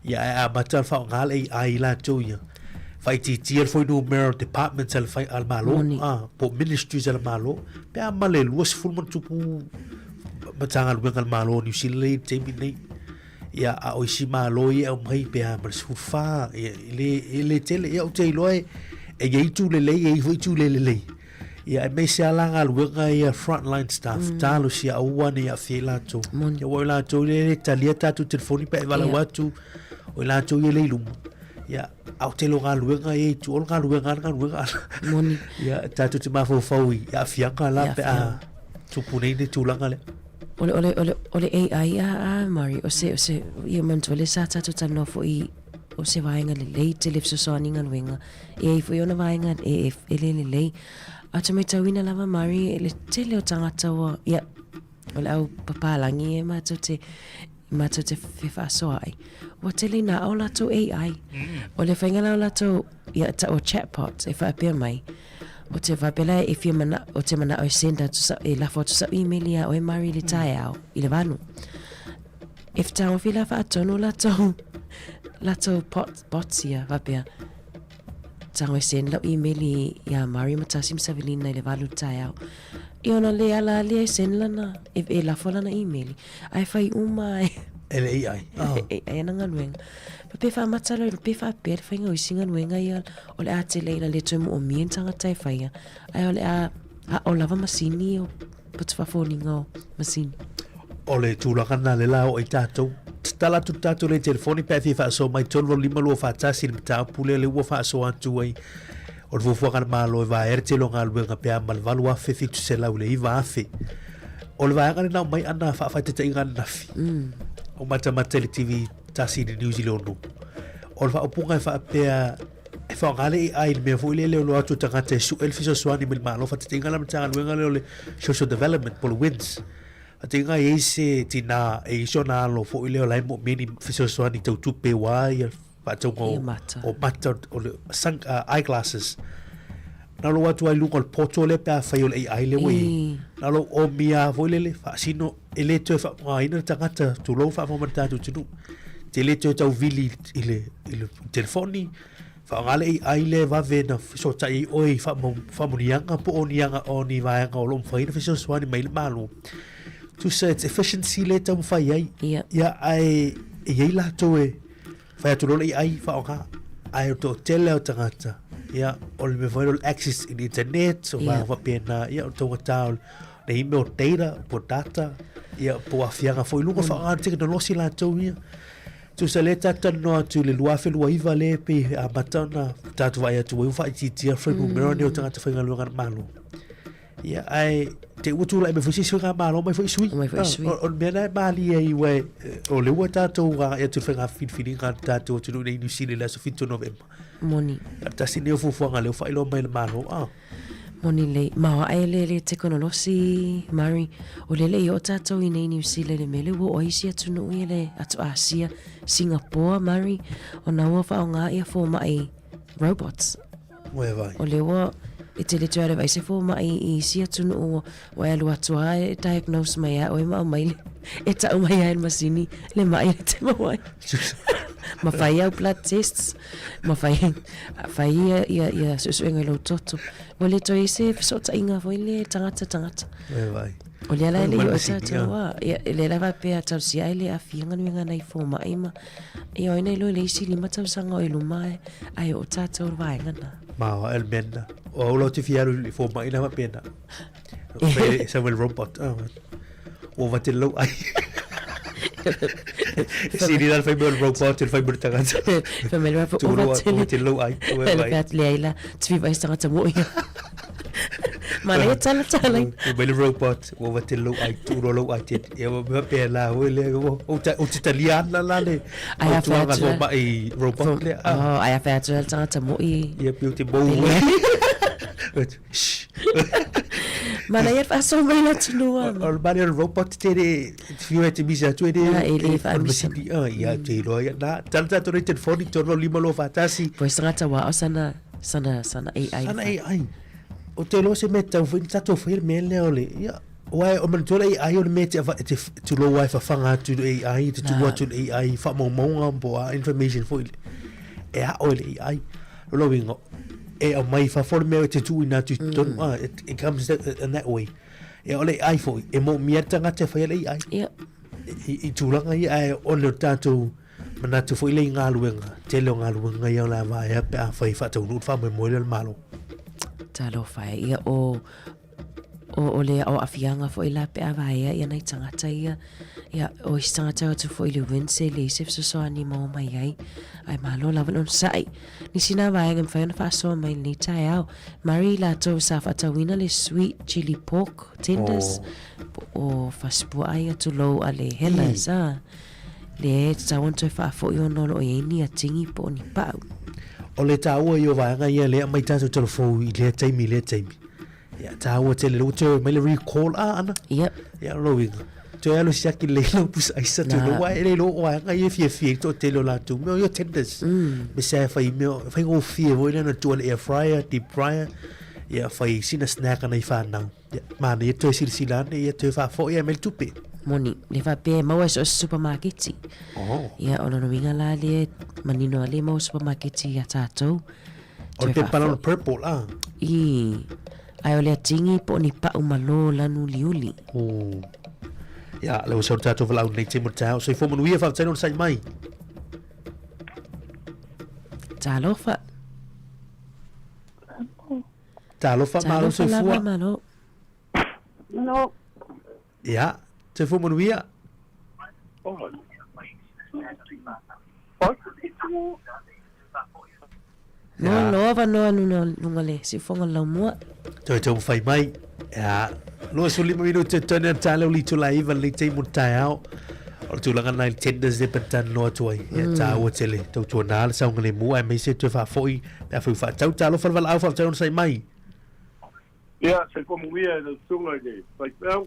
ia ae amata le faaaoga le AI i latou ia faaitiitia le fuainumera o departments a le fai a le Malo ah, po o ministries a le Malo pe a ma le 20 ma tupu Matagaluega a le Malo o Niu Sila lea i le taimi nei. Ia, a o isi Malo ia e aumai pe a ma le 14, ia, e le, e le tele. Ia, ou te iloa e, e i ai itu lelei, e i ai foi itu le lelei. Ia, aemaise lava la galuega ia frontline staff, mm. talosia aua ne i aafia ai latou. Moni. Ia, aua o i latou lea e le talia tatou telefoni pe a e valaau atu, o i latou ia lea i luma. Ia, a o tele o galuega ia i tua, o le galuega lava le galuega. Moni. Ia, tatou te mafaufau i aafiaga la pe a tupu nei le tulaga lea. O le, o le, o le, o le AI a, a Murray, o se, o se, ia manatua lea sa tatou talanoa foi o se vaega lelei tele fesoasoani galuega. E i ai foi ona vaega e, e, e le lelei. A ou te matauina lava Murray, le tele o tagata ua, ia, o le au papalagi e matou te, matou te fefaasoaai. Ua tele ina ao latou AI. O le faiga la o latou, ia, tau o chatbots e faapea mai, ou te faapea la e fia mana, ou te manao e send atu sa, e lafo atu sau email ia oe Murray i le taeao, i le valu. E fetagofi la faatonu latou, latou pot, bots ia, faapea, tago e send lau email i, ia Murray Matasi ma Savelina i le valu i le taeao. Ia ona le ala lea e send lana, e, e lafo lana email. Ae fai uma e. E le AI. Oh. E AI ana galuega. Pa pe faamata loa pe faapea le faiga o isi galuega ia o le a tele ina le toe moomia ni tagata e faia, ae o le a ao lava masini o poto faafoliga o masini. O le tulaga lena lea la oo ai tatou. Tatala atu le tatou le telefoni pe a fia faasoa mai 385 21 i le mataupu lea lea ua faasoa atu ai o le fuafuaga a le Malo e vaea le tele o galuega pe a ma le 8,700 i le 9,000. O le vaega lena o mai ana faafaitaitaiga ananafi. Mm. O matamata i le TV tasi i le news i le ono. O le faaupuga e faapea e faaaoga le AI i le mea foi lea le ono atu o tagata e sue le fesoasoani mai le Malo. Faataitaiga la Matagaluega lea o le Social Development po o le WINS. Faataiga e i ai se tinā e i ai sona alo foi lea o la e moomia ni fesoasoani tau tupe aua ia faatauga o, o mata o le sun, eyeglasses. Na lou atu ai luga o le poto lea pe afai o le AI lea ua i ai. Na lou omia foi lele faasino e le toe faaaogaina le tagata tulou faafofoga mai le tatou atunuu. Te le toe tau vili i le, i le telefoni, faaaoga le AI lea e vave ona fesootai ai oe i faamanuiaga po o ni aga o ni vaega o lo o mafai ona fesoasoani mai le Malo. Tusa it's efficiency lea e taumafai ai. Ia. Ia, ae e i ai latou e fai atu loa le AI faaaoga. Ae o le toatele o tagata, ia, o le mea foi lea o le access i le internet, o vaega faapena, ia, o le taugata o le email o data, po o data, ia, po o aafiaga foi i luga o faaaoga o le tekonolosi latou ia. Tusa lea tatou talanoa atu i le 2029 lea pei e amata ona tatou vaai atu ai ua faaitiitia fuainumera nei o tagata faigaluega a le Malo. Ia, ae te i ua tulai mai foi se isi faigamalo aumai foi sui. Aumai foi sui. O le mea lena e malie ai aua o lea ua tatou agai atu i le faiga filifiliga a le tatou atunuu i Niu Sila i le aso 7 o Novema. Moni. Ia, tasi lenei o fuafuaga lea ua faailoa mai e le Malo. Ah. Moni lelei. Maoae le le tekonolosi, Murray. O lea le i oo tatou i nei Niu Sila i le mea lea ua oo ai isi atunuu ia le atu Asia, Singapore, Murray, ona ua faaaoga ia fomai robots. Ua e vai. O lea ua e tele toe alu ai se fomai i isi atunuu ua e alu atu lava e diagnose mai ia oe ma aumai le, e tau mai lava e le masini le mai e te maua ai. Ma fai au blood tests, ma fai, fai ia, ia, ia suesuega i lou toto. Ua le toe i se fesootaiga foi le tagata tagata. E vai. O lea la e le i o tatou a, ia, lea la faapea tausia ai le aafia galuega nai fomai ma, ia oi nei loa i le isi 5 tausaga o i luma ae, ae oo tatou i le vaega na. Ma o el mena. O au lau te fia alu i fomai na faapena. Fai sa wel robot. Ah, ua vate lau ai. Siri la fai mea robot, le fai mea tagata. Fai mai le Tūroa, ua vate lau ai. Ua vai. Le le ai la, tvi vai tagata mo ia. Mana ia tala tala. Fai mai le robot, ua vate lau ai, tūroa lau ai. Ia ua mea pēr la, ua le, o te talia ana la le. Ai a whai atu. Mai robot le. Oh, ai a whai atu le tagata mo i. Ia, piu te mou. Shh. Mana ia whaaso mai la tunua. O le mani o le robot te re, whiu e te misa atu e re. E le whaamisa. Ia, te iloa ia. Nā, tala tātou nei telefoni, tō lima loa whātasi. Poe sangata wā o sana, sana, sana AI. Sana AI. O te iloa se mea tau whai, tātou whai le mea lea o le, ia, Wai, o manatua le AI o le mea te, te tulou ai whawhanga atu le AI, te tuu atu le AI, whaamaumauga po a information foi e ao e le AI. O lona uiga, e aumai i fafo le mea e te tuuina atu i totonu, mm. it, it comes that, in that way. Ia o le AI foi, e moomia le tagata e faia le AI. Ia. I, i tulaga ia, ae o le tatou manatu foi le i galuega, tele o galuega ia o le a vaea pe afai faataunuu le faamoemoe lea o le Malo. Talofa e, ia o O, o le o aafiaga foi la pe a vaea ia nai tagata ia, ia, o isi tagata e o atu foi i le WINS e leai se fesoasoani e maua mai ai, ae malo lava le onosai. Nisi na vaega e mafai ona faasoa mai i lenei taeao. Mari i latou sa faatauina le sweet chili pork tenders, oh. po o fasipuaa ia tulou a le Hellas, mm. a. Lea e tatau ona toe faafoi ona o lo o i ai ni atigi po o ni pau. O le taua ia o vaega ia lea aumai tatou talafou i lea taimi i lea taimi. Ia, tāua tele, ua toe mai le recall a ana. Yep. Ia, lo uiga. Toe alu siaki lelei lau pusa aisa tu lo wai le lo o anga ia fiafia i toatele o latou mea o ia tenders. Me sa e whai mea, whai ngōfie foi lea na tua le air fryer, deep fryer. Ia, whai sina snack ana i whānau. Ia, māna ia toe silasila ane, ia toe whāwhoi ai mai le tupe. Moni, le whapea e maua e so o se supermarketi. Oh. Ia, o lona uiga la lea, manino a le maua supermarketi ia tātou. O le pepa lana purple a. I, ae o le atigi po o ni pa'u malo lanu uliuli. Oh. Ia, le ua sau le tatou valaau nei te mo le taeao. Soifua manuia, faafetai le onosai mai. Talofa. Talofa, malo Talofa lava, soifua. malo. Malo. Ia, soifua manuia. No loa avanoa nuna luga le siufoga laumua. Toe taumafai mai. Ia, 25 minute tonu ana tāleo li tula iva le taimi o le taeao. O le tulaga lena i le tenders lea pe na talanoa atu ai. Ia, tāua tele, tautuana le saogalemu aemaise toe faafoi pe afai ua faatau. Talofa le valaau faafetai ona sai mai. Ia, soifua manuia e lau susuga i le faifeau.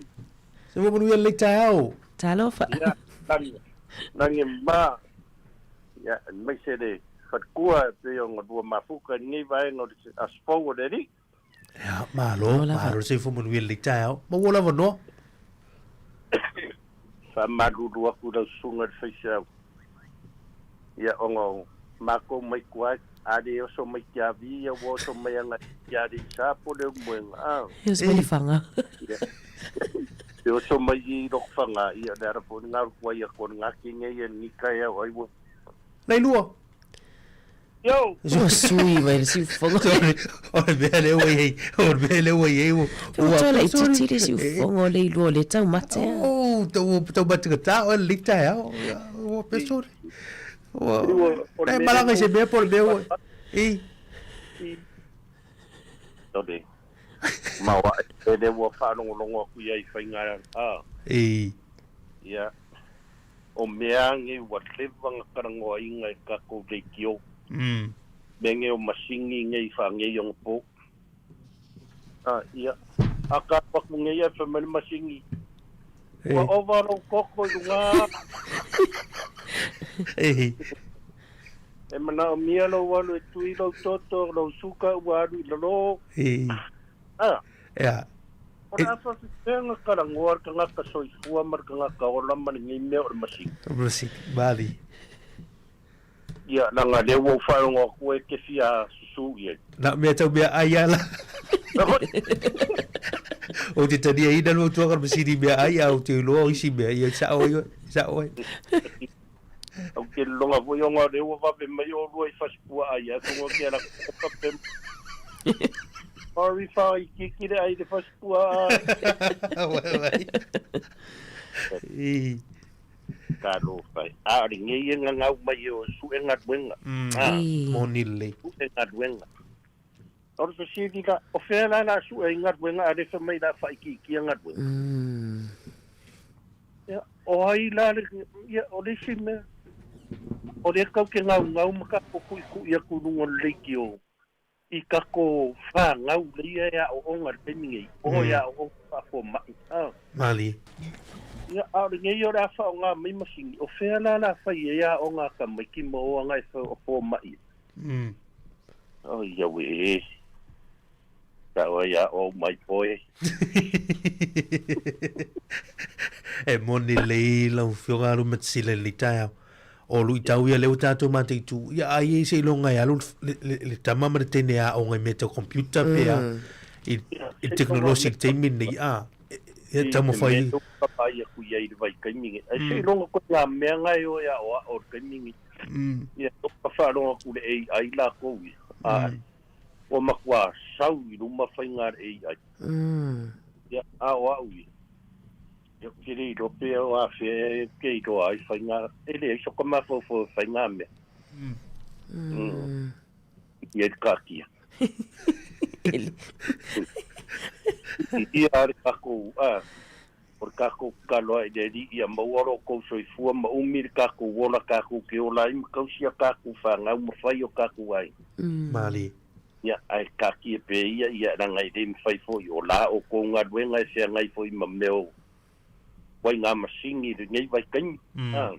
Soifua manuia lenei taeao. Talofa. Ia, lagi, lagi ma, ia, aemaise le fatkua e pei ona lua mafuka i lenei vaega o le aso fou o le Alii. Ia, malo, malo le soifua manuia lenei taeao. Maua lava noa. Faamalulu atu i lau susuga i le faiseau, ia, ona o makou mai tua, a le oso mai Tiavi, ia ua oso mai agai i Aleisa po o Leulumoega, a. E oso mai Lefaga. Ia, e oso mai i Lotofaga, ia, o le ala foi lena o le tuai atu o lena kine ia i lenei taeao, ai ua. Lailua. Yo! Ua sui mai le siufofoga. Sorry, o le mea lea ua i ai, o le mea lea ua i ai, ua... Ua toe laitiiti le siufofoga o Leilua o lea e taumate a. Oh, tau, taumate gata oe lenei taeao. Ua pe sorry. Ua, e malaga i se mea po o le mea ua... I. Sorry. Maoae, e le ua faalogologo atu i ai i faiga, a. I. Ia. O mea nei ua leva na talanoaina e tatou leitio. Mea nei o masini nei faaneia ona po. A, ia, a ka alu atu nei ae fai mai le masini, Ua ova lou toto i luga. E manaomia lou alu e tui lou toto, lou suka ua alu i lalo. A. Ea. O le a faafefea ona talanoa le tagata soifua ma le tagata ola ma lenei mea o le masini? O le masini, malie. Ia, leaga lea ua ou faalogo atu e te fia susu i ai. Na mea tau mea ai lava la. Ou te taliaina le fautuaga o le masini i mea ai, a ou te iloa o isi mea, ia sao ai oe, sao ai. Ou te lologa foi ona o lea ua vave mai olua i fasipuaa ai atu ngo ke ala pe Sorry fa i kiki le ai le fasipuaa. Wai wai. I. Talofa e. A o lenei e gagau mai o sue galuega. Moni lelei. Sue galuega. O le fesili la, o fea la la sue ai galuega a le fai mai la faaitiitia galuega? Ia, o ai la le, ia, o le isi mea, o lea tatou te gaugau ma tatou tuitui atu i luga o le leitio i tatou fanau leia e aooga i le taimi nei, o e aooga faafomai. A. Malie. Ia, a o lenei o le a faaaoga mai masini, o fea la la fai ai aoga a tamaiti ma o aga e fomai ai? Oi, auē. Tau ai a o mai poe. E moni lelei lau Afioga alu ma te sila i lenei taeao. O luitau ia lea ua tatou mataitu, ia ai e seiloga e alu le, le, le tama ma le teine e aoga i mea tau computer pe a, i, i teknolosi i le taimi lenei, a, e taumafai. I te mea ua vaai atu i ai i le vaitaimi nei. Ai seiloga koe ngā mea nga e o e aoao i le taimi nei. Ia, ka faalogo atu i le AI lakou ia. Ae. Ua matua sau i luma faiga a le AI. Ia, a o au ia, ia ou te le iloa pe o afea e te iloa ai faiga, e leai so ka mafaufau e fai ngā mea. Ia i le kakia. Ia a le takou, a, O le takou tatalo ae i le Alii ia maua lo outou soifua ma umi le takou ola takou te ola ai ma tausi a takou fanau ma fai o takou aiga. Malie. Ia, ae taatia pea ia, ia, leaga e le mafai foi o la outou galuega e feagai foi ma mea o uaiga masini i lenei vaitaimi. A.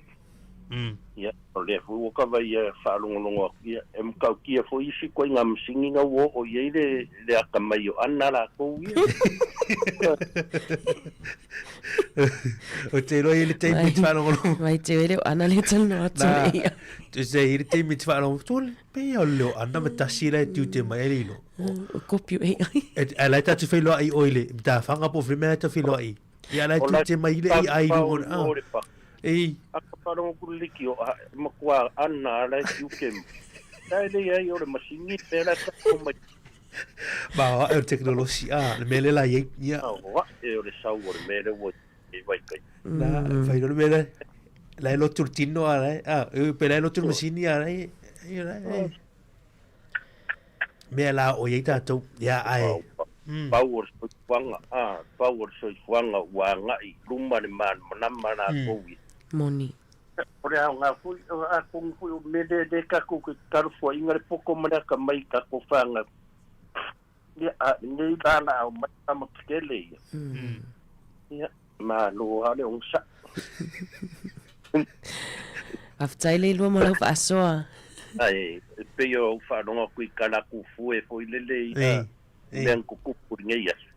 Ia, o lea foi ua kava ia faalogologo atu, ia, e matautia foi isi ituaiga masini na ua oo i ai le, le atamai o Anna latou ia. O te iloa i le taimi te faalogologo. Mai te wele o Anna le talanoa atu Nā, ia. te se i le taimi te faalogologo, tole, pe ia o le leo Anna ma tasi la e tiute mai ai le ilo. O kopi o AI. E, a lai tātou whailoa i oile, ta whanga po whimea ta whailoa i. Ia la e tiute mai i le AI i lunga o le, a. Ei. A ka wharongo kuru liki o a, makua Anna a la e tiute mai. Ta e lei ai o le masini, pe la ta o mai. Ma o e o teknolosi, a, le mele la iei, ia. A o e o le sau o le mele ua i vai kai. Na, whai le mele, la e lotu le tino a la e, a, e pe la e lotu le masini a la e, e la e. Mea la o iei tātou, ia ae. Pau o le soifuaga, a, pau o le soifuaga ua agai i luma le malamalama latou ia. Moni. O le aoga foi, atonu foi o le mea lea lea tatou te tatalo fuaina le poto ma le atamai i tatou fanau. Ia, a lenei la la ao mai tama tetele ia. Ia. Malo lava le onosai. Faafetai Leilua mo lau faasoa. Ae e pei o ou faalogo atu i kalakufue foi lele i mea na tutupu i lenei aso.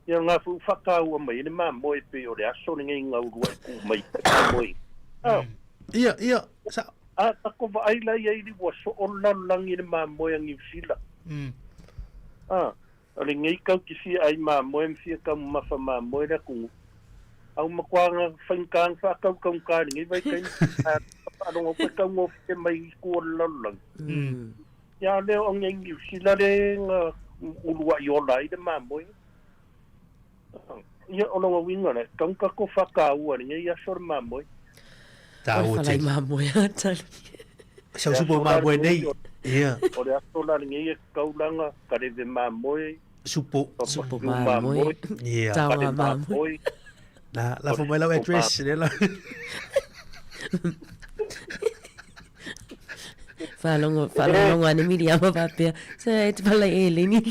Ia o lena foi ua faataua mai ai le mamoe e pei o le aso lenei na uluai tu mai ai le mamoe. Ia, ia, sao. A tatou vaai la i ai ua soo le lalolagi i le mamoe a Niu Sila. O lenei kau te fia ai mamoe ma fia taumamafa mamoe le atunuu. A ua matua faigata ona faatautaugata i lenei vaitaimi, ae faalogo atu e taugofie mai i tua o le lalolagi. Ia a o lea o nei Niu Sila le na uluai ola ai le mamoe. Ia o lona uiga lea, tatau ona tatou faataua i lenei aso le mamoe. Taua tele. Mamoe a tali. Sau supo mamoe nei. Ia. O le aso la lenei e tatau la ona kaleve mamoe. Supo. Supo mamoe. Ia. Taoga mamoe. Na, lafo mai lau address le la. Faalogo, faalogologo ane Miriama faapea, se e te pala e leni.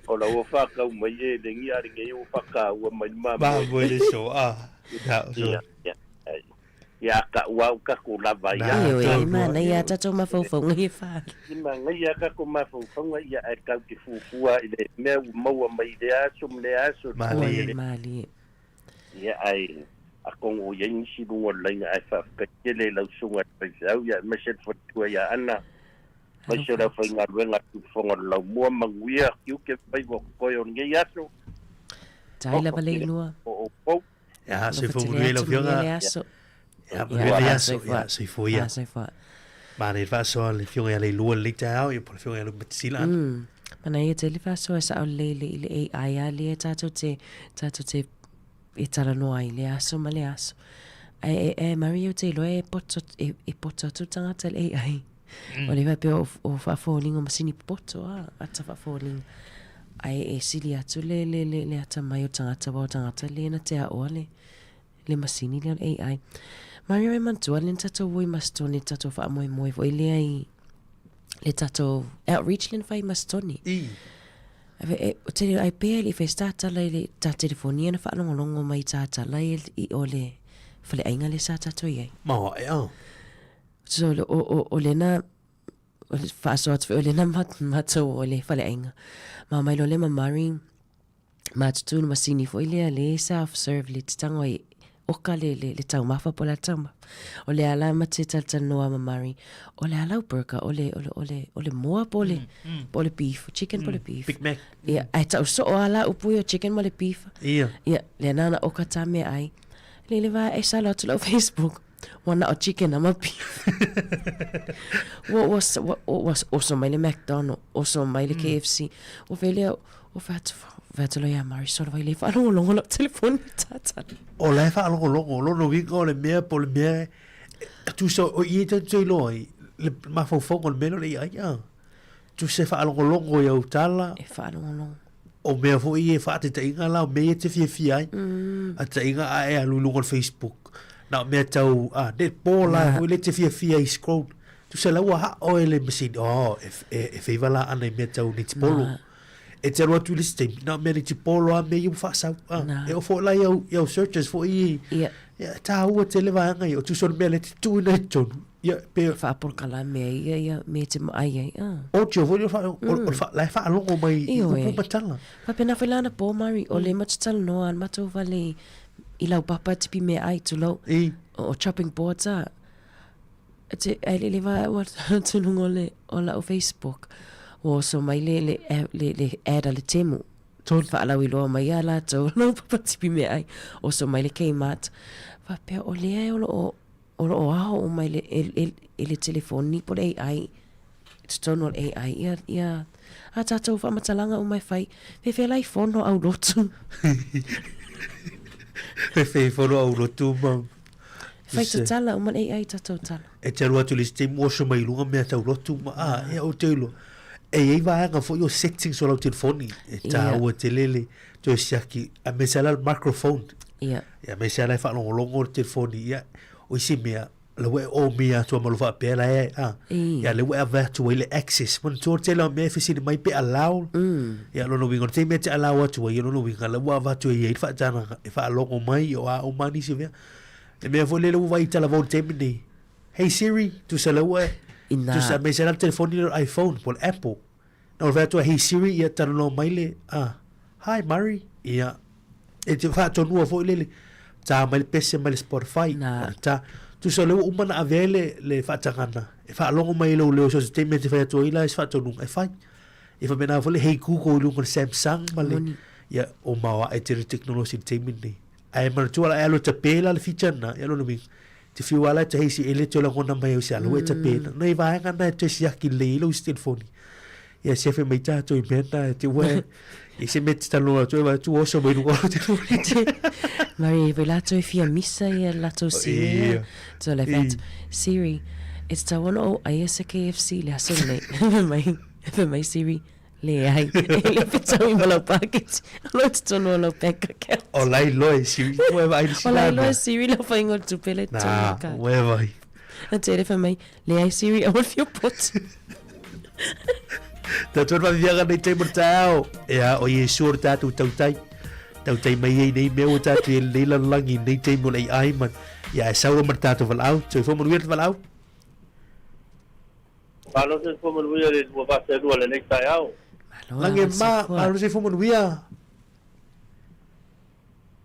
O la ua whakau mai e lengi a lengi ua whakaua mai le mamoe. Mamoe le so, ah. Ia, ia. Ia ka ua au kako lava ia. Ioe, e manaia a tatou mafaufauga ia whaali. I manaia a tatou mafaufauga ia ae tau te fuafua i le mea ua maua mai i lea aso ma lea aso. Malie. Malie. Ia ae atonu o i ai nisi i luga o le laina ae faafetai tele i lau susuga i le faifeau ia aemaise le faletua ia Ana aemaise o le aufaigaluega a Tufofoga o le Laumua manuia tiute ma faiva o totoe o lenei aso. Tai lava le iloa. O outou. Ia, soifua manuia i lau Afioga. le aso. Ia, manuia le aso. Ia, soifua ia. Soifua. Manaia le faasoa le Afioga ia Leilua i lenei taeao, ia po o le Afioga ia Lupematasila. Manaia tele faasoa e sao lelei i le AI lava lea tatou te, tatou te e talanoa ai i le aso ma le aso. Ae, e, Marie, ou te iloa e poto, e, e poto atu le tagata i le AI. O le faapea o, o faafoliga o masini poto a, ata faafoliga. Ae e sili atu le, le, le, le atamai o le tagata, aua o le tagata lea na te aoa le, le masini lea o le AI. Marie, e manatua lea na tatou o i Masitoni, le tatou faamoemoe foi lea i le tatou outreach lea na fai i Masitoni. I. E, e, te ai pea i le fai sa tala i le tā telefoni ana whaalongolongo mai tā tala i, i o le whaleaiga le sa tatou i ai. Maoa e ao. So, o, o, o lena, o le faasoa atu foi o lena matou o le faleaiga. Ma mai loa le ma Murray, matutu le masini foi lea le self serve le te tago ai oka le, le, le taumafa po o le a taumafa. O le a la ma te talatalanoa ma Murray, o le a lau burger, o le, o le, o le, o le moa po o le, po o le beef, chicken po o le beef. Big Mac. Ia, ae tau soo lava la upu ia o chicken ma le beef. Ia. Ia, lea na ona oka tā meaai. Lele va e salo atu lau Facebook. Ua na o chicken a ma beef. Ua, ua, ua, ua oso mai le McDonald, oso mai le KFC. Ua fai lea, ua fai atu, fai atu loa ia Marisol, vai le faalogologo lau telefoni tatala. O la e faalogologo, o lona uiga o le mea po o le mea e tusa o i e tatou te iloa ai, le mafaufauga o le mea lea o le AI a. Tusa e faalogologo i au tala. E faalogologo. O mea foi ia e faataitaiga la, o mea ia e te fiafia ai. Ataitaiga a e alu i luga o le Facebook, na o mea tau a, netball la foi lea e te fiafia i scroll. Tusa la ua hao e le masini, oh, e, e, e feiva la ana i mea tau netball. E te alu atu i le isi taimi, na o mea netball lava mea ia ua faasau. A, e oo foi la i au, i au searches foi i, Ia. ia, e tāua tele vaega ia, o tusa o le mea lea e te tuuina i totonu. Ia, pe... Faapolokalame ai ia, ia, me te maai ai, a. Audio foi lea, o, o, o, la e faalogo mai i upu ma tala. Faapena foi la anapo, Mari, o le matou talanoa a le matou fale i, i lau papa tipi meaai, tulou, I. o, o chopping boards a. Te, ai le le va ua tuluga o le, o lau Facebook, ua oso mai le, le, le, le ad a le Temu. Tolu faalauiloa mai ia latou lau papa tipi meaai, oso mai le Kmart. Faapea o lea o loo O lo o ao uma i le, e, e le telefoni po o le AI, i totonu o le AI, ia, ia a tatou faamatalaga uma e fai, fefe la i fono au lotu. Fefe i fono au lotu ma... Fai tatala uma le AI tatou tala. E te alu atu i le isi taimi oso mai i luga mea tau lotu ma, a, ia ou te iloa. E i ai vaega foi o settings o lau telefoni, e tāua tele le toe siaki, aemaise lava le microphone. Ia. Ia, aemaise lava la e faalogologo le telefoni, ia, o isi mea, la ua e omia atu ma lo faapea la e a ia le ua e ave atu ai le access manatua le tele o mea e fesili mai pe allow ia lona uiga o le taimi e te allow atu ai ia lona uiga la ua avatu e ia i le faatagaga e faalogo mai o a uma nisi mea le mea foi lele ua vaai i talavou i le taimi lenei hey Siri tusa la ua e tusa aemaise la le telefoni lea o le iPhone po o le Apple Na ou fai atu ai, Hey Siri, ia talanoa mai le, ah, Hi Murray, ia, e te faatonua foi lele, tā mai le pese mai le Spotify, Na. o le tā. Tusa o lea ua uma ona ave ai le, le faatagana, e faalogo mai i lou leo so o se taimi e te fai atu ai la i se faatonuga, e fai. E faapena foi le Hey Google i luga o le Samsung ma le, Moni. ia, o maoae tele le tekonolosi i le taimi lenei. Ae manatua la, e alu e tape la le feature lena, ia lona uiga, te whiu ala e te heisi e le te lagona mai au se ala ua e tape na. Nei vaega na e toe siaki lelei ai lou isi telefoni. Ia sefe mai tātou i mea na e te ua e i se mea te talanoa atu e vaai atu oso mai luga o lau telefoni. Mari, e latou e fia misa ia latou Siri. Ia. So le fai atu, Siri, e tatau ona ou aia se KFC le aso lenei. Fai mai, fai mai Siri, Leai, e le fetaui ma lau paketi. O lo totonu o lau bank account. O lai loa e Siri. Ua e vaai i le O lai sila loa e Siri lau faiga o le tupe le totonu o Na, le card. ua e vaai. Na te fai mai, leai Siri, aua le fia poti. Tātou le whawianga nei taimi o le taeao. Ea, o Iesu o le tātou tautai. Tautai mai ai nei mea ua tātou i lenei lalolagi, nei taimi o le AI ma... Ia, e saua ma le tātou valaau. Soifua manuia le valaau. Malo soifua manuia le lua vasa e lua lenei taeao. Malo Lagi lava le ma, soifua. malo soifua manuia.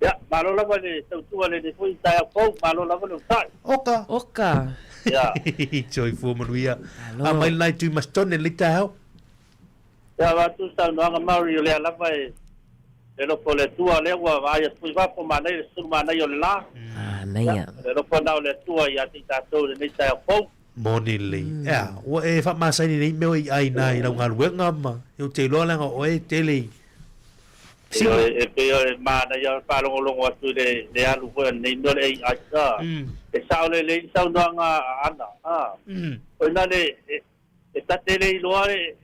Ia, malo lava le tautua lenei foi taeao fou, malo lava le onosai. Oka. Oka. Ia. Soifua manuia. Malo. A mai lenai tui masitone lenei taeao. Ia, avatu le saunoaga Maori o lea lava e le alofa o le Atua lea ua vaai atu i fafo manaia le susulu manaia o le la. Manaia. Ia, o le alofa lena o le Atua ia te i tatou i lenei taeao fou. Moni lelei. Ea, ua e faamasani nei mea o AI na i lau galuega ma ou te iloa leaga o oe e tele i Ioe, e pei o le manaia o le faalogologo atu i le, le alu foi o lenei mea o le AI, a. E sao lelei le saunoaga a Ana, a. O ina le, e, e ta te le iloa le,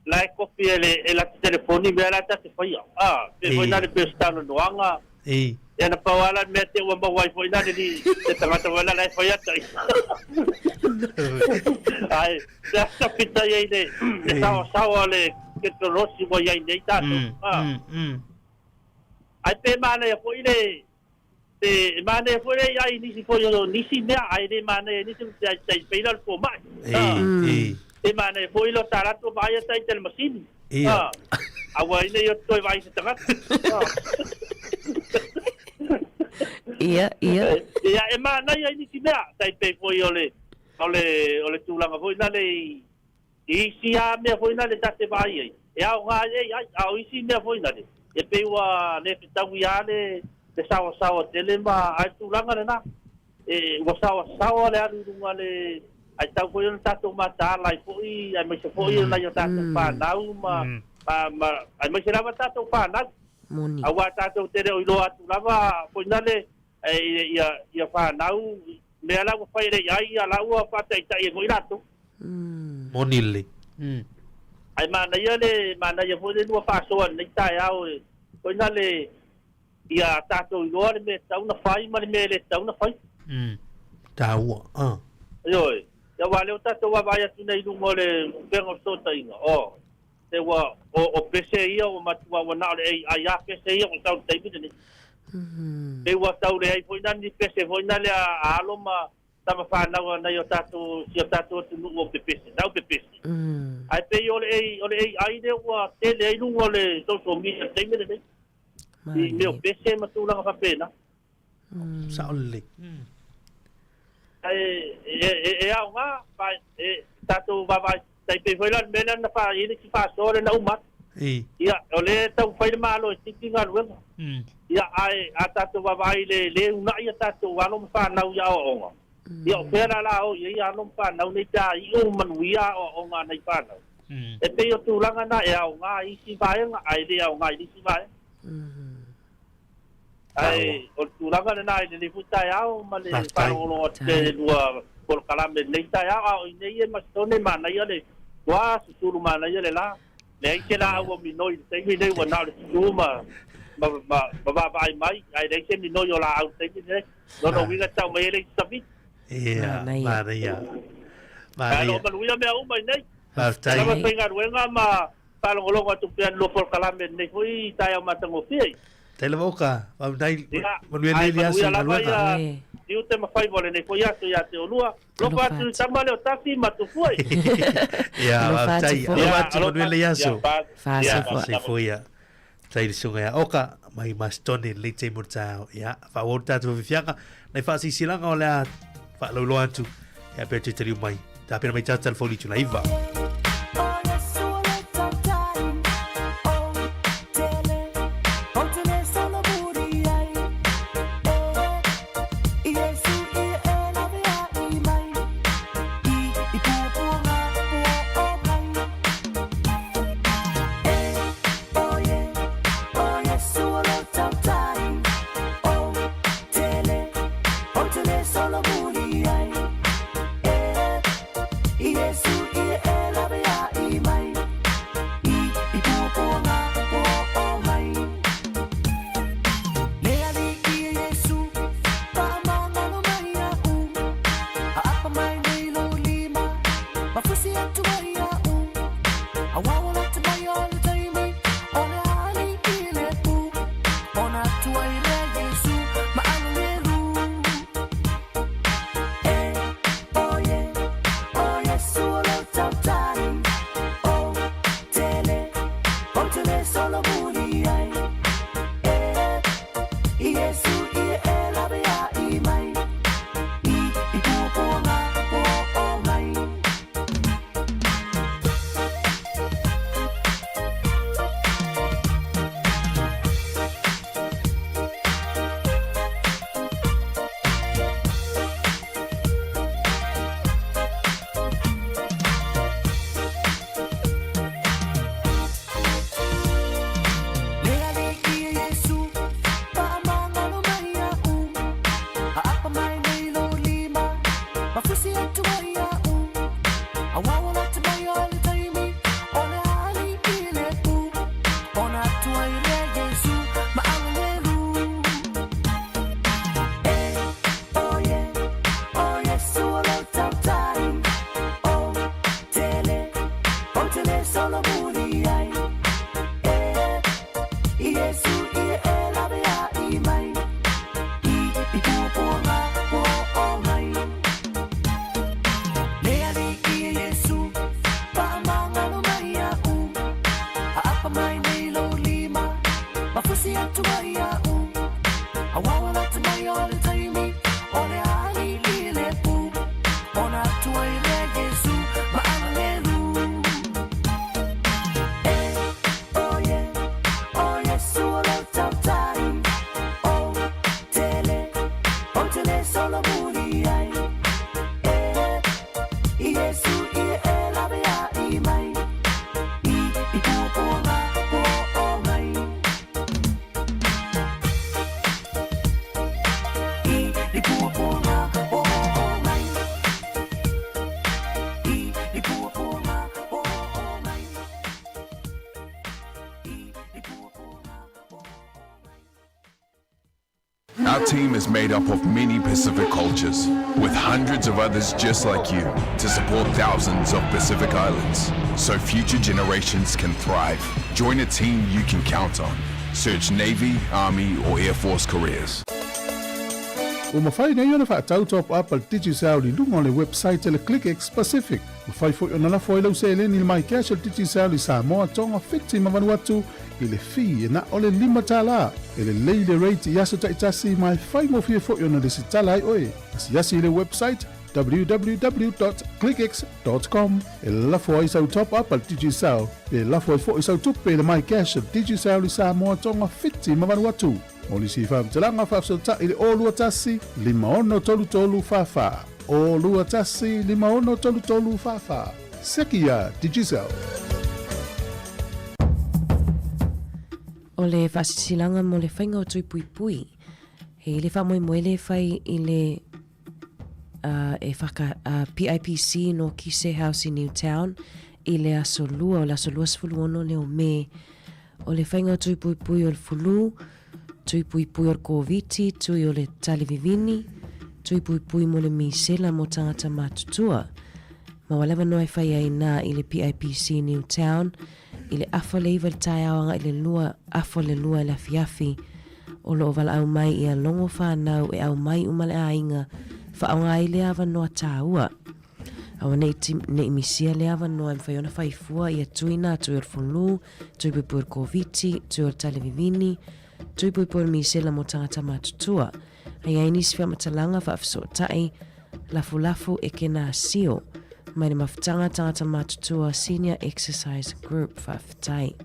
la e kopi e le, e lata telefoni mea la ta te faia, a. Pei foi ina le pei o se talanoaga, Ia na pau lava la le mea te ua maua ai foi na le te tagata foi la la e fai atu ai. Ai, te asa pita ai le le saosaoa o le tekonolosi ua i ai nei tatou. Ai pe manaia foi le te manaia foi le ai nisi foi o nisi mea ai le manaia nisi te ai tai pei la le fomai. Pe manaia foi lo ta latou vaai atu ai te le masini. Ia. Aua ina ia toe vaai i se tagata. Ia, ia. Ia, e manaia i nisi mea, tai pei foi o le, o le, o le tulaga foi lale i, i isi lava mea foi lale ta te vaai ai, e aoga ai ai, a o isi mea foi lale, e pei ua le fetaui lava le, le saoasaoa tele ma, a o le tulaga lena. E, ua saoasaoa le alu i luga le, ae tatau foi ona tatou mataala ai foi, aemaise foi o nai o tatou fanau ma, ma, ma, aemaise lava tatou fanau. Moni. Aua tatou te le o iloa atu lava foi nale, e, ia, ia fanau, mea la ua fai e le ai, ia la ua faataitai ai foi latou. Moni lelei. Ae manaia le, manaia foi le lua faasoa i lenei taeao e, foi nale, Ia tatou iloa le mea e tatau ona fai ma le mea e le tatau ona fai. Mm. Taua. Ah. Ioe. Ia aua lea ua tatou vaavaai atu nei i luga o le upega o fesootaiga, oh, se ua, o, o pese ia ua matua ua na o le AI lava pese ia ua sau i le taimi lenei. Pei ua tau leai foi na ni pese foi na lea a alo ma tama fanau a nai o tatou, si o tatou atunuu o pepese, nau pepese. Ae pei o le, o le AI lea ua tele ai luga o le social media i le taimi lenei. I mea o pese ma tulaga faapena. Sao lelei. Ae e aoga, e tatou vaavaai, tai pei foi la le mea lea na faa, i le isi faasoa lea na uma atu. Ia, o lea e taumafai le Malo e siki galuega. Ia, ae a tatou vaavaai i le le uunai a tatou alo ma fanau i aoaoga, ia o fea la la o i ai alo ma fanau nei pe a iu manuia aoaoga a nai fanau. E pei o tulaga na e aoga i isi vaega ae le aoga i le isi vaega. Ae o le tulaga lena i lenei foi taeao ma le faalogologo atu pea i le lua polokalame i lenei taeao, a o i inei e masitone manaia le ua susulu manaia le la. Leai se laau o minoi i le taimi lenei ua na o le susu ma ma ma vaavaai mai ae leai se minoi o laau i le taimi lenei. Lona uiga e tau mai ai le isi savili. Ia, manaia. Manaia. Alo manuia mea uma i nei. Faafetai. Lava faigaluega ma faalogologo atu pea i le lua polokalame lenei foi taeao matagofie. Tai lava oka, faafetai. Manuia nei le aso i galuega. Tiute ma faiva o lenei foi aso ia te olua. Alofa atu i tama lea o Tafi ma Tufua. Ia, faafetai. Alofa atu manuia lenei aso. Soifua ia. Faafetai i le susuga ia Oka mai Masitone lenei taimi o le taeao. Ia, faaauau le tatou fiafiaga, nai faasilasilaga o le a faalauiloa atu, ia pe toe taliu mai. Tapena mai tatou telefoni i tula iva. Our team is made up of many Pacific cultures, with hundreds of others just like you to support thousands of Pacific Islands so future generations can thrive. Join a team you can count on. Search Navy, Army, or Air Force careers. Ua mafai nei ona faatau top up a le Digicel i luga o le website a le ClickX Pacific. Mafai foi ona lafo ai lau seleni i le MyCash a le Digicel i Samoa, Tonga, Fiti ma Vanuatu i le fee e na o le $5. E lelei le rate i aso taitasi ma e faigofie foi ona lesitala ai oe. Asiasi i le website www.clickx.com e lafo ai sau top up a le Digicel pe lafo ai foi sau tupe i le MyCash a le Digicel i Samoa, Tonga, Fiti ma Vanuatu. Mo nisi faamatalaga faafesootai i le 021 5633 44. 021 5633 44. Seki iā Digicel. O le faasilasilaga mo le faiga o tui puipui, he le faamoemoe le fai i le uh, e whaka, uh, PIPC no Kise House i Newtown i le aso lua, o le aso 26 leo Me. O le faiga o tui puipui o le fulu, tui puipui o le Koviti, tui o le talivivini, Tui Puipui mo le Misela mo Tagata Matutua. Ma ua lava noa e fai ai na i le PIPC Newtown i le afa le iva i le taeao agai le lua afa le lua i le afiafi. O lo o valaau mai ia logo whanau e au mai uma le aiga faaaoga ai lea avanoa tāua. Aua ne i ti, ne i misia lea avanoa e mafai ona faifua ia tuina tui o le fulu, tui puipui o le Koviti, tui o le talevivini, tui puipui o le misela mo tagata matutua. A i ai nisi faamatalaga faafesootai, lafulafu e kena sio mai le mafutaga tagata matutua Senior Exercise Group. Faafetai.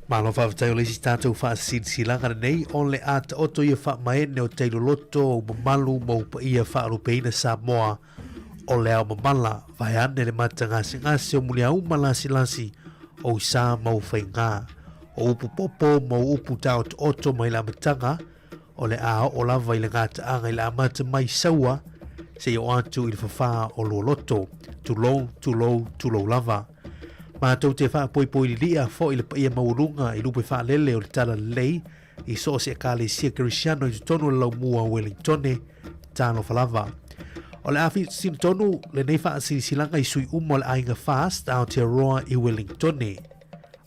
Malo faafetai o le isi tatou faasilasilaga lenei o le a taoto ia faamaene o tailoloto ou mamalu ma ou paia faalupeina Samoa o le ao mamala vaeane le matagasegase o muliauma lasilasi ou sa ma ou faigā o upu popo ma ou upu taotooto mai le amataga o le a oo lava i le gataaga i le amata mai Saua seia oo atu i le fafā o Luoloto. Tulou, tulou, tulou lava. Matou te faapoipoi lilia foi le paia maualuga i lupe faalele o le Talalelei i so o se Ekalesia Kerisiano i totonu o le laumua o Wellingtone. Talofa lava. O le a whitisina tonu lenei faasilasilaga i sui uma o le aiga Fast Aotearoa i Wellingtone.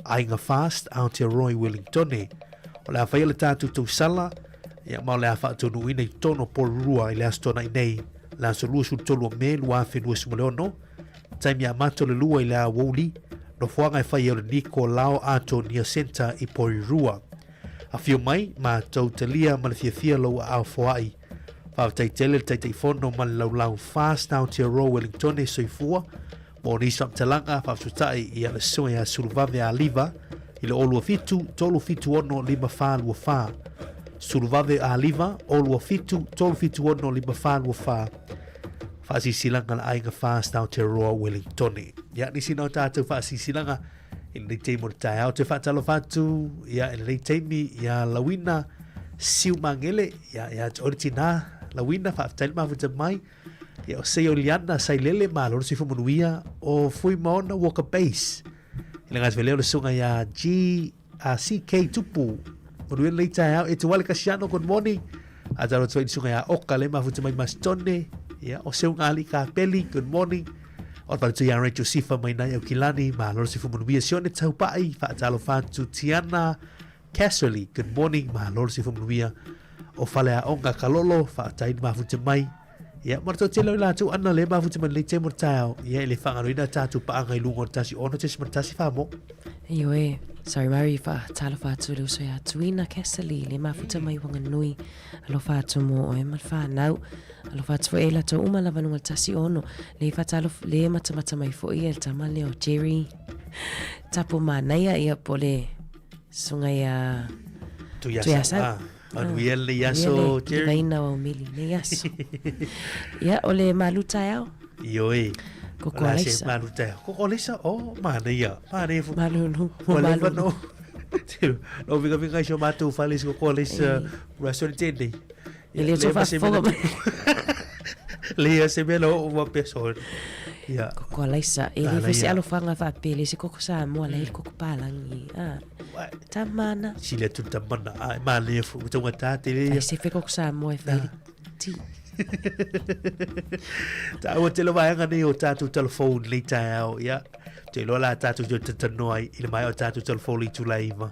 Aiga Fast Aotearoa i Wellingtone. O le a faia le tatou tausala, ia ma o le a faataunuuina i totonu o Porirua i le Aso Toonai nei, le aso 23 o Me 2026, taimi amata o le 2 i le aoauli, nofoaga e fai ai o le Niko Lao Atonia Centre i Porirua. Afio mai, matou talia ma le fiafia lou aao foai. Faafetai tele le Taitaifono ma le Laulau Fast Aotearoa Wellingtone Soifua Mo nisi faamatalaga, faafesotai ia le Susuga ia Suluvave Aliva i le 027 376 5424. Suluvave Aliva 027 376 5424. Faasilasilaga le Aiga Fast Aotearoa Wellingtone. Ia, nisi na o tātou faasilasilaga i lenei taimi o le taeao. Toe faatalofa atu ia, i lenei taimi ia Lauina Siumagele, ia, ia te oe le tinā. Lauina, faafetai le mafuta mai. Ia o Seio Liana Sailele malo le soifua manuia o Fuimaona Walker Base. I le gasi leo le susuga ia G a CK Tupu. Manuia lenei taeao e te wale Kasiano, good morning. A talo atu ai le susuga ia Oka le mafuta mai Masitone. Ia o Seu Ngali Kapeli, good morning. O le faletua ia Rachel Sifa mai nai Aukilani, malo le soifua manuia. Sione Taupai, faatalofa atu Tiana Casserly, good morning, malo le soifua manuia. O Faleaoga Kalolo, faafetai le mafuta mai. Ia, ma le toatele o i latou ana le mafuta mai lenei taimi o le taeao. Ia, e le faagaloina tatou paaga i luga o le 16.1 Samoa. Ioe, sorry Mary, faatalofa atu i le uso ia Tuina Casserly, le mafuta mai Wanganui. Alofa atu mo oe ma le whanau. Alofa atu foi e latou uma lava luga le 16. Le faatalofa, le matamata mai foi e le tama lea o Jerry. Tapu manaia ia po le Susuga ia Tuiasa. Ah, manuia lenei aso, Jerry. Vaina o mili lenei aso. Ia, o le malu taeao. Ioe. Koko alaisa. Malu taeao. Koko alaisa, oh, manaia. Manaia. Malulu. Malulu. No vinga vinga i so mātou whale si koko alaisa. Raso ni tēnei. E le tau faafofoga mai. Leia se mea o ua peso. Ia. Koko alaisa. E le foi se alofaga faapea le se koko Samoa la i le koko palangi. Ah. Tamana. Sili atu le tamana. Ah, e manaia foi. Ua taugata tele ia. Ai se fe koko Samoa e fai le ti. Tāua tele vaega nei o tātou telefone lenei taeao. Ia. Te iloa la tātou te talanoa ai i le maea o tātou telefone i itula e iva.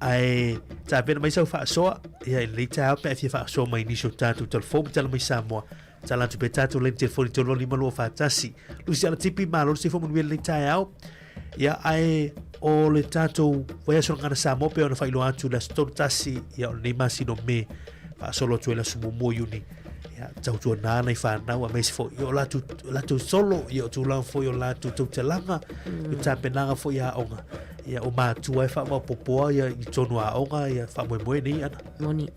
Ae tapena mai sau faasoa, ia i lenei taeao pe a fia faasoa mai nisi o tātou telefone ma tala mai Samoa. Tala atu pea tātou laini telefone i 325 241. Lucy Alatipi, malo le soifua manuia lenei taeao. Ia, ae o le tātou vaiaso o le Gagana Samoa pei ona faailoa atu le aso 31, ia o lenei masina o Me, faasolo atu ai le aso muamua o Iuni. Ia, tautuana nai whanau, aemaise foi o latou, latou solo, ia o tulaga foi o latou tautalaga, o tapenaga foi a aoga. Ia, o matua e faamaopopoa ia i tonu a aoga, ia faamoemoe nei ana. Moni.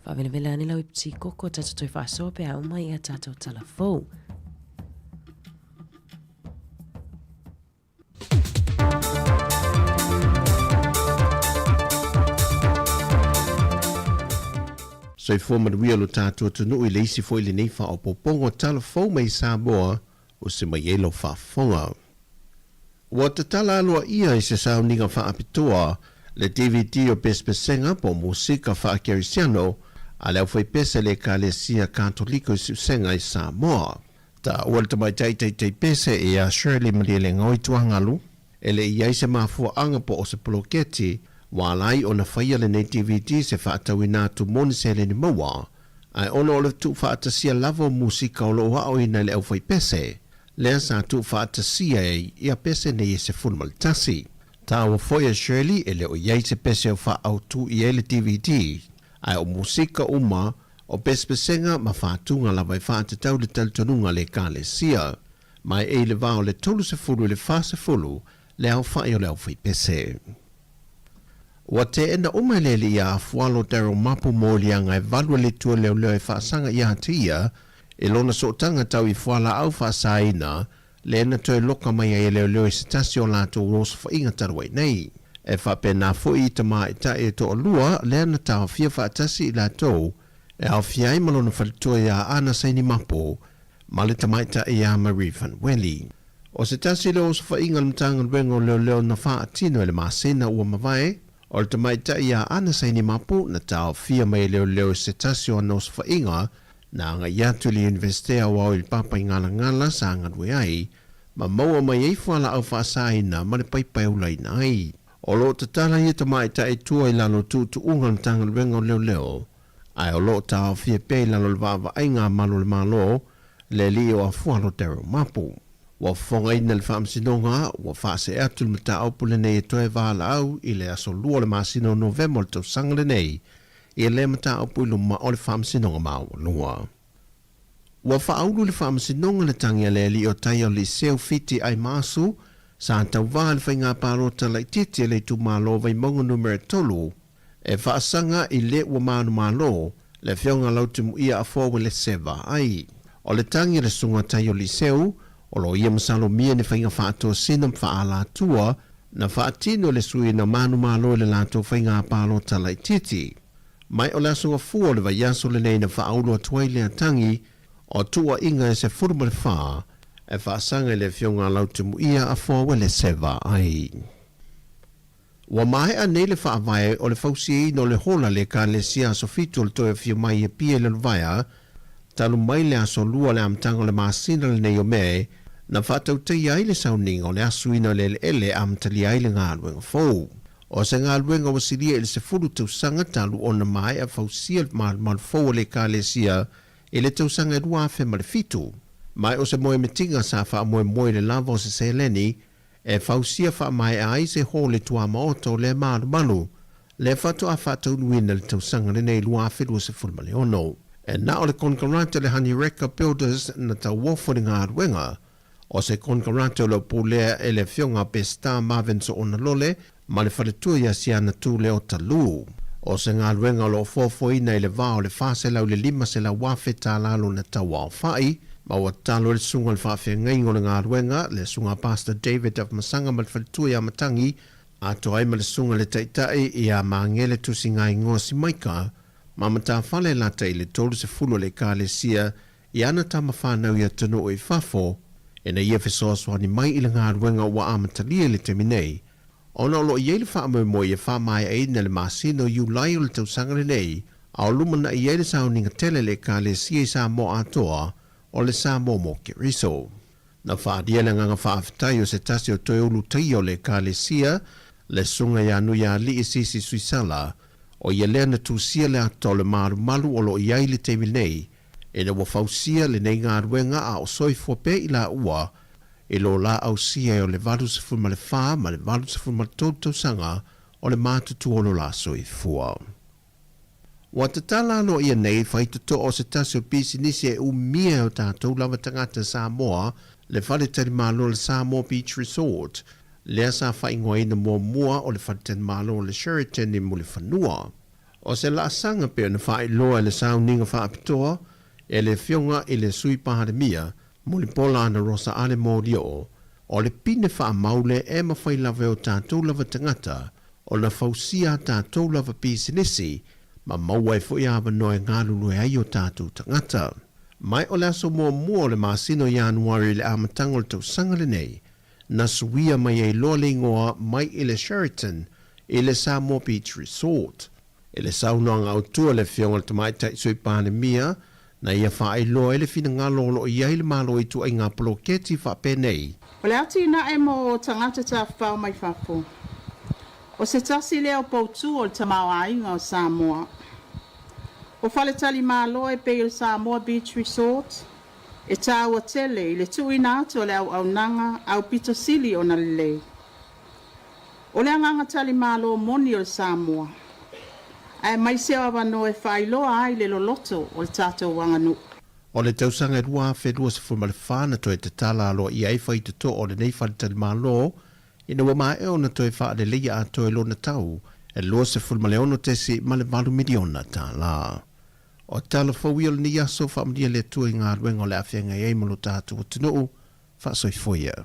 Faavelavela ane lau iputi koko, tatou toe faasoa pe a uma i a tatou tala fou. Soifua manuia lo tatou atunuu i le isi foi lenei faaopoopoga tala fou mai Samoa o se mai ai lau faafofoga. Ua tatala aloaia i se sauniga faapitoa le DVD o Pesepesega po o musika faa-Kerisiano a le aufaipese a le Ekalesia Katoliko i Siusega i Samoa. Taua le tamaitai taitai pese ia Shirley Malielegaoi Tuagalu, e le i i ai se mafuaaga po o se poloketi ua ala ai ona faia lenei DVD se faatauina atu mo ni seleni maua, ae ona o le tuufaatasia lava o musika o lo o aoina e le aufaipese, lea sa tuufaatasia ai ia pese nei e 11. Taua foi a Shirley e le o i ai se pese o faaautu i ai le DVD, ae o musika uma o pesepesega ma fatuga lava e faatatau i le talitonuga a le Ekalesia. Mai e i le va o le 30 i le 40 le aofai o le aufaipese. Ua teena uma e le alii a Afualo Daryl Mapu moliaga e valu a le Atua leoleo e faasaga ia te ia i lona sootaga tau i fualaau faasaina lea na toe loka mai ai e leoleo i se tasi o latou osofaiga talu ai nei. E faapena foi i tamaitai e toalua lea na taofia faatasi i latou e aofia ai ma lona faletua ia Ana Saini Mapu ma le tamaitai ia Marie Van Wely. O se tasi lea o osofaiga a le Matagaluega o Leoleo na faatino i le masina ua mavae, o le tamaitai ia Ana Saini Mapu na taofia mai e leoleo i se tasi o ana osofaiga na agai atu i le Iunivesite Aoao i le Papaigalagala sa galue ai ma maua mai ai fualaau faasaina ma le paipai ulaina ai. O lo o tatala ia tamaitai tua i lalo o tuutuuga o le Matagaluega o Leoleo, ae o lo o taofia pea i lalo o le vaavaaiga a malu o le Malo, le alii o Afualo Daryl Mapu. Ua fofogaina le Faamasinoga ua faasee atu le mataupu lenei e toe valaau i le aso 2 o le masina o Novema o le tausaga lenei i lea mataupu i luma o le Faamasinoga Maualua. Ua faaulu le Faamasinoga le tagi a le alii o tai o Liceu Fiti Aimasu sa tauva i le faiga palota laitiiti a le itumalo Vaimauga Numera 3 e faasaga i le ua manumalo le afioga Lautimuia Afoa Ueleseva ai. O le tagi a le susuga tai o Liceu o lo o ia masalomia ni faiga faatosina ma faaalatua na faatino e le sui na manumalo i le latou faiga palota laitiiti. Mai o le aso Gafua o le vaiaso lenei na faaulu atu ai lea tagi o tuuaiga e 14 e faasaga i le afioga a Lautimuia Afoa Ueleseva ai. Ua maea nei le faavae o le fausiaina o le hola a le Ekalesia Aso Fitu o le Toe Afio Mai i Apia i Lalovaea, talu mai le aso Lua o le amataga o le masina lenei o Me, na faatautaia ai le sauniga o le asuina o le eleele e amatalia ai le galuega fou. O se galuega ua silia i le 10 tausaga talu ona maea fausia le malumalu fou a le Ekalesia i le tausaga e 2007. Ma o se moemitiga sa faamoemoe i le lava o se seleni e fausia faamaea ai se hōle tuamaota o lea malumalu, lea faatoa faataunuuina i le tausaga lenei 2026. E na o le konekarate le Honey Reka Builders na tauofo i le galuega. O se konekarate o lo o pulea e le afioga a Pesita Marvin Soonalole ma le faletua ia Siana Tu Leota Lu. O se galuega o lo o fuafuaina i le va o le 400 i le 500 afe tala lona tauaofai, ma ua tatalo ai le susuga i le faafeagaiga o le galuega, le Susuga Pastor David Afamasaga ma le faletua ia Matangi, atoa ai ma le susuga i le Taitai ia Magele Tusigaigoa Simaika ma Matafale Lata i le 30 o le Ekalesia i ana tama whanau i atunuu i fafo, ina ia fesoasoani mai i le galuega ua amatalia i le taimi nei, ona o lo o i ai le faamoemoe ia faamaeaina i le masina o Iulai o le tausaga lenei, a o lumanai ai le sauniga tele a le Ekalesia i Samoa atoa, o le Samoa mo Keriso. Na faaalia le agaga faafetai o se tasi o toe ulutaia o le Ekalesia, le Susuga ia Nuialii Sisi Suisala, o ia lea na tusia le ata o le malumalu o lo o i ai i le taimi nei, ina ua fausia lenei galuega a o soifua pea i laua i lo la ausia ai o le 84 ma le 83 tausaga o le matutua o lo la soifua. Ua tatala aloaia nei faitotoa o se tasi o pisinisi e umia e o tatou lava tagata Samoa, le faletalimalo o le Samoa Beach Resort, lea sa faaigoaina muamua o le faletalimalo o le Sheraton i Mulifanua. O se laasaga pei ona faailoa e le sauniga faapitoa e le Afioga i le Sui Palemia, Mulipola Anarosa Ale Molioo, o le pine faamau lea e mafai lava e o tatou lava tagata ona fausia a tatou lava pisinisi ma maua ai foi avanoa e galulue ai o tatou tagata. Mai o le aso muamua o le masina o Ianuari i le amataga o le tausaga lenei, na suia mai ai loa le igoa mai i le Sheraton i le Samoa Beach Resort. I le saunoaga autu a le Afioga i le Tamaitai Sui Palemia, na ia faailoa ai le finagalo o lo o i ai le Malo i ituaiga poloketi faapenei. O le atinae mo tagata tafafao mai fafo, o se tasi lea o poutu o le tamaoaiga o Samoa. O faletalimalo e pei o le Samoa Beach Resort, e taua tele i le tuuina atu o le auaunaga aupito sili ona lelei. O le agaga talimalo moni o le Samoa, aemaise o avanoa e faailoa ai le loloto o le tatou aganuu. O le tausaga e 2024 na toe tatala aloaia ai faitotoa o lenei faletalimalo ina ua maea ona toe faaleleia atoa i lona tau e $26.8 miliona tala. O tala fou ia o lenei aso, faamanuia le Atua i galuega o le a feagai ai ma lo tatou atunuu. Faasoifua ia.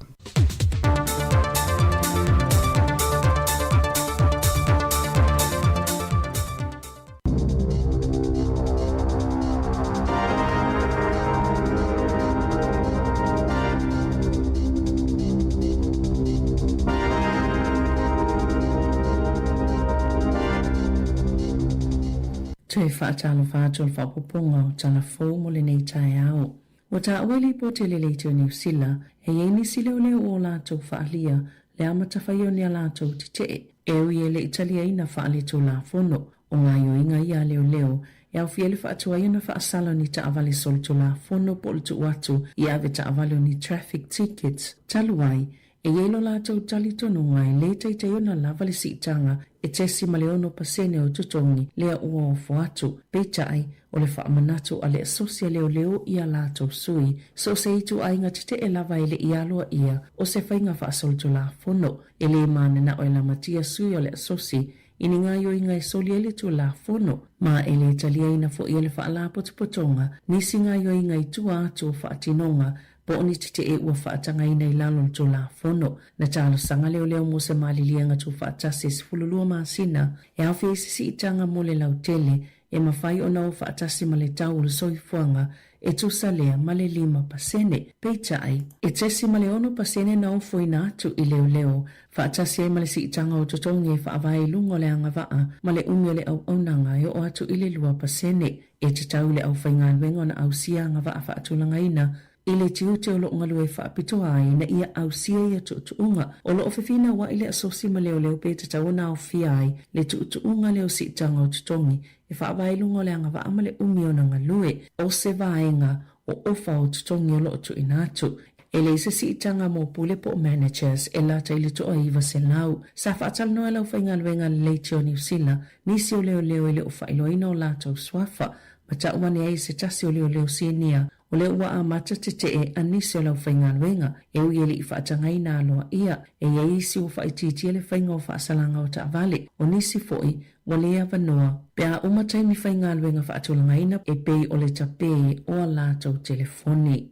Toe faatalofa atu o le faaopoopoga o tala fou mo lenei taeao. Ua taua i lipoti a le Leitio Niu Sila, e i ai nisi leoleo ua o latou faaalia le amata fai o ni a latou tetee, e ui e le i taliaina faaletulafono. O gaoioiga ia a leoleo, e aofia ai le faatuai ona faasala o ni taavale solitulafono po o le tuu atu i ave taavale o ni traffic tickets talu ai E i ai lo latou talitonuga e lē taitai ona lava le siitaga e 0.6% o totogi lea ua ofo atu. Peitai, o le faamanatu a le Asosi a Leoleo i a latou sui, so o se ituaiga tetee lava e le i aloaia o se faiga faasolitulafono. E lē mananao e lamatia sui o le Asosi i ni gaoioiga e soli ai le Tulafono, ma e lē taliaina foi e le Faalapotopotoga nisi gaoioiga i tua atu o faatinoga po o ni tetee ua faatagaina i lalo o le Tulafono. Na talosaga leoleo mo se maliliega tuufaatasi e 12 masina e aofia ai se siitaga mo le lautele e mafai ona o faatasi ma le tau o le soifuaga e tusa lea ma le 5%. Peitai, e 0.6% na ofoina atu i leoleo faatasi ai ma le siitaga o totogi e faavae i luga o le agavaa ma le umi o le auaunaga e oo atu i le 2%. E tatau i le aufaigaluega ona ausia agavaa faatulagaina i le tiute o lo o galue faapitoa ai ina ia ausia ia tuutuuga. O lo o fefinauai le asosi ma leoleo pe tatau ona aofia ai le tuutuuga lea o siitaga o totogi e faavae i luga o le agavaa ma le umi ona galue o se vaega o ofa o totogi o lo o tuuina atu. E leai se siitaga mo pule po o managers e lata i le 900. Sa faatalanoa e le aufaigaluega a le Leitio Niu Sila nisi o leoleo e le o faailoaina o latou suafa ma tau ane ai se tasi o leoleo sinia o lea ua amata tetee a nisi o le aufaigaluega e ui e le i faatagaina aloaia. E i ai isi ua faaitiitia le faiga o faasalaga o taavale, o nisi foi ua le avanoa pe a uma taimi faigaluega faatulagaina e pei o le tapē o a latou telefoni.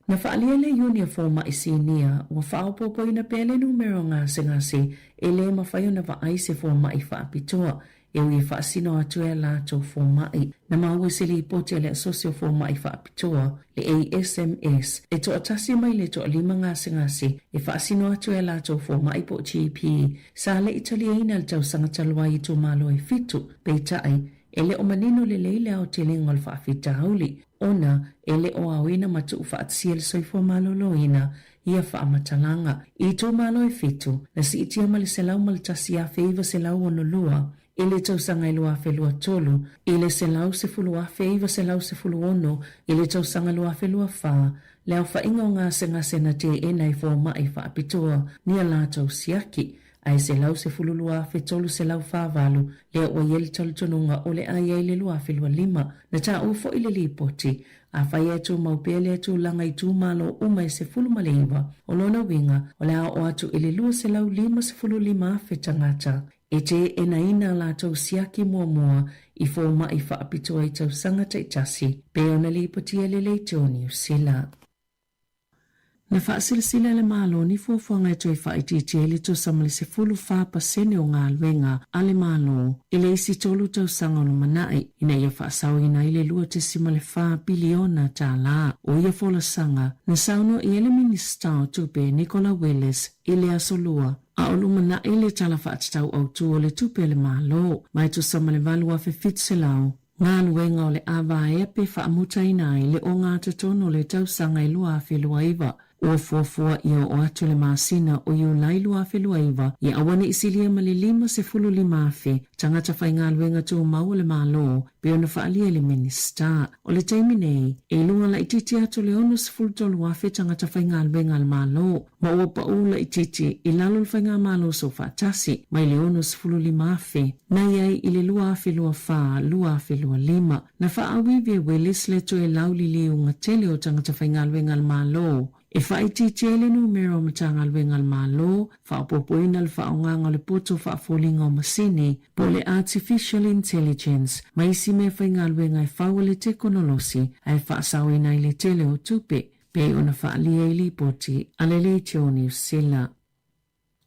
Na faaalia le Iuni a Fomai Sinia ua faaopoopoina pea le numera o gasegase e lē mafai ona vaai se fomai faapitoa e ui e faasino atu e a latou fomai. Na maua i se lipoti a le Asosi o Fomai Faapitoa, le ASMS, e toatasi mai le toalima gasegase e faasino atu e a latou fomai po o GP sa le i taliaina i le tausaga talu ai i itumalo e fitu. Peitai, e le o manino lelei le aotelega o le faafitauli ona e le o aoina ma tuufaatasia le soifua maloloina ia faamatalaga. I itumalo e fitu, na siitia ma le 101,962 i le tausaga e 2023, i le 110,916 i le tausaga 2024, le aofaiga o gasegase na teena e fomai faapitoa ni a latou siaki, ae 112,348 lea ua i ai le talitonuga o le a i ai le 2025. Na taua foi le lipoti, afai e tumau pea lea tulaga i itumalo uma e 19, o lona uiga o le a oo atu i le 255,000 tagata e teenaina a latou siaki muamua i fomai faapitoa i tausaga taitasi, pei ona lipotia e le Leitio Niu Sila. Na faasilasila e le Malo ni fuafuaga e toe faaitiitia ai le tusa ma le 14% o galuega a le Malo i le isi tolu tausaga o lumanai ina ia faasaoina ai le $2.4 piliona tala. O ia folasaga, na saunoa i ai le Minisita o Tupe Nicola Willis i le Aso Lua. A o lumanai le Tala Faatatau Autu o le Tupe a le Malo, ma e tusa ma le 8,700 galuega o le a vaea pe faamutaina ai le ogatotonu o le tausaga e 2029. Ua fuafua ia oo atu le masina o Iulai 2029 ia aua ne i silia ma le 55,000 tagata faigaluega tumau a le Malo, pei ona faaalia e le Minisita. O le taimi nei, e i luga laitiiti atu o le 63,000 tagata faigaluega a le Malo, ma ua pau laitiiti i lalo o le Faigamalo Soofaatasi mai le 65,000 na i ai i le 2024, 2025. Na faaauivi e Willis le toe lauliliuga tele o tagata faigaluega a le Malo e faaitiitia ai le numera o Matagaluega a le Malo, faaopoopoina le faaaogaga o le poto faafoliga o masini po o le artificial intelligence ma isi mea faigaluega e fau a le tekonolosi ae faasaoina ai le tele o tupe pei ona faaalia i lipoti a le Leitio Niu Sila.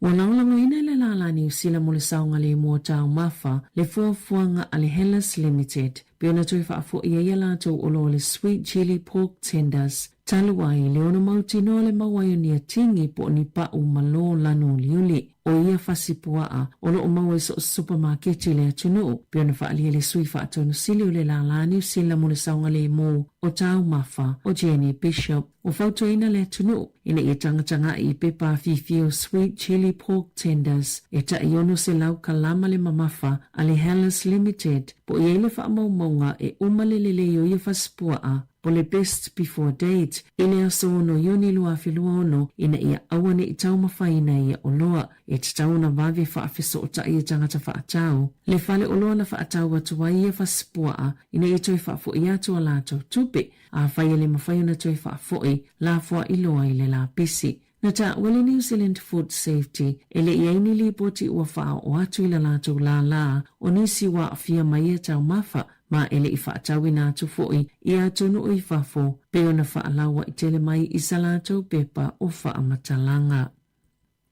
Ua lagolagoina e le Lālā Niu Sila mo le Saogalemu o Taumafa le fuafuaga a le Hellas Limited pei ona toe faafo'i ai a latou oloa o le Sweet Chilli Pork Tenders talu ai le ono mautinoa le mau ai o ni atigi po o ni pa'u malo lanu uliuli o ia fasi pua'a o lo o maua i so o se supamaketi i le atunuu, pei ona faaalia e le Sui Faatonu Sili o le Lālā Niu Sila mo le Saogalemu o Taumafa, o Jenny Bishop. Ua fautuaina le atunuu ina ia tagataga'i i pepa afifi o Sweet Chilli Pork Tenders e ta'i 600 kalama le mamafa a le Hellas Limited po o i ai le faamaumauga e uma le lelei o ia fasi pua'a po le best before date i le aso 6 Iuni 2026 ina ia aua ne i taumafaina ia oloa. E tatau ona vave faafesootai e tagata faatau le fale oloa na faatau atu ai ia fasipuaa ina ia toe faafo'i atu a latou tupe. Afai e le mafai ona toe faafo'i, lafoa'i loa i le lapisi. Na taua le New Zealand Food Safety e le i ai ni lipoti ua faaoo atu i la latou lālā o nisi ua aafia mai ia taumafa ma e le i faatauina atu foi i atunuu i fafo pei ona faalaua'i tele mai i sa latou pepa o faamatalaga.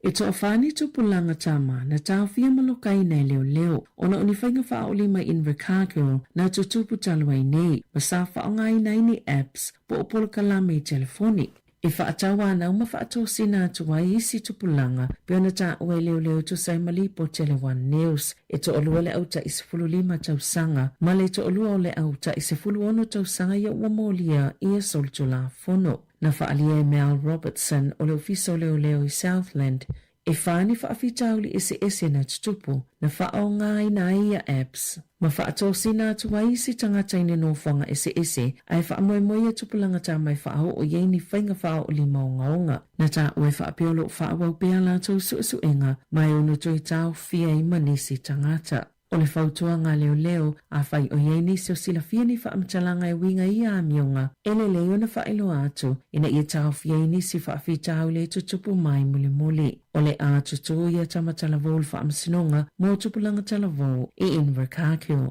E toafa ni tupulaga tama na taofia ma lokaina e leoleo ona o ni faiga faaolima i Invercargill na tutupu talu ai nei ma sa faaaogaina ai ni apps po o polokalame i telefoni e faatauanau ma faatosina atu ai isi tupulaga pei ona taua e leoleo e tusa ai ma lipoti a le One News. E toalua le au tai 15 tausaga ma le toalua o le au tai 16 tausaga ia ua molia i ia solitulafono. Na faaalia e Mal Robertson o le Ofisa o Leoleo i Southland e fa ni faafitauli eseese na tutupu na faaaogaina ai ia apps ma faatosina atu ai isi tagata i ni nofoaga eseese ae faamoemoe ia tupulaga tama e faaoo i ai ni faiga faaoolima ogaoga. Na taua e faapea o lo o faaauau pea a latou suesuega ma e ono toe taofia ai ma nisi tagata. O le fautuaga a leoleo, afai o i ai nisi o silafia ni faamatalaga e uiga i ia amioga, e lelei ona faailoa atu ina ia taofia ai nisi faafitauli e tutupu mai mulimuli. O le a tutū ia tama talavou le faamasinoga mo tupulaga talavou i Invercargill.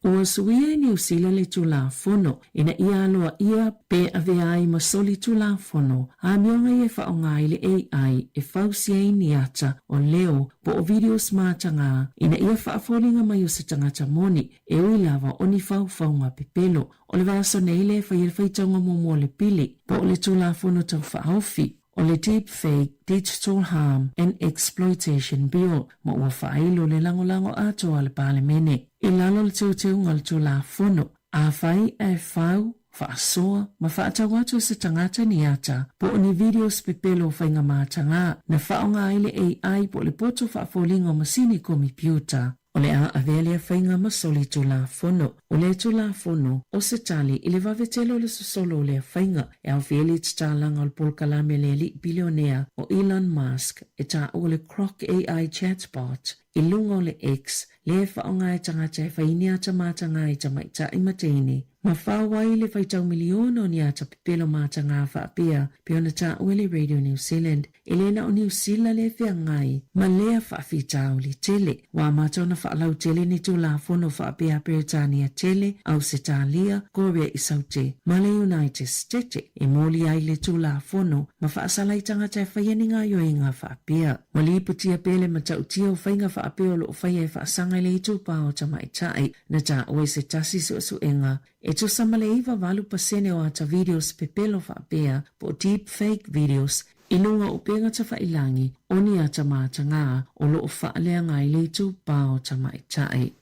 Ua suia e Niu Sila le Tulafono ina ia aloaia pe avea ai ma soli Tulafono amioga ia e faaaoga ai le AI e fausia ai ni ata o leo po o videos matagā ina ia faafoliga mai o se tagata moni e ui lava o ni faufauga pepelo. O le vaiaso nei lea e faia le faitauga muamua o le pili po o le Tulafono Tau Faaofi o le Deepfake Digital Harm and Exploitation Bill ma ua faailo le lagolago atoa a le Palemene i lalo o le teuteuga o le Tulafono. Afai ae fau, faasoa ma faatau atu e se tagata ni ata po o ni videos pepelo o faiga matagā na faaaoga ai le AI po o le poto faafoliga o masini komipiuta, O le a avea lea faiga ma soli Tulafono. O lea Tulafono, o se tali i le vave tele o le sosolo o lea faiga, e aofia ai le tatalaga o le polokalame a le alii bilionea o Elon Musk e taua le Grok AI chatbot i luga o le X, lea e faaaoga e tagata e fai i ni ata matagā i tamaitai ma teine, ma fao ai le faitau miliona o ni ata pepelo matagā faapea pei ona taua e le Radio New Zealand. E le na o Niu Sila le feagai ma lea faafitauli tele. Ua amata ona faalautele ni Tulafono faapea Peretania tele, Ausetalia, Korea i Saute, ma le United Stete e moli ai le Tulafono ma faasala i tagata e faia ni gaoioiga faapea. Ua lipotia pea le matautia o faiga faapea o lo o faia e faasaga i le itupa o tamaitai na taua i se tasi suesuega E tusa ma le 98 pasene o ata videos pepelo faapea po o deep fake videos. i luga o upega tafailagi o ni ata matagā o loo faaleaga ai le itupa o tamaitai.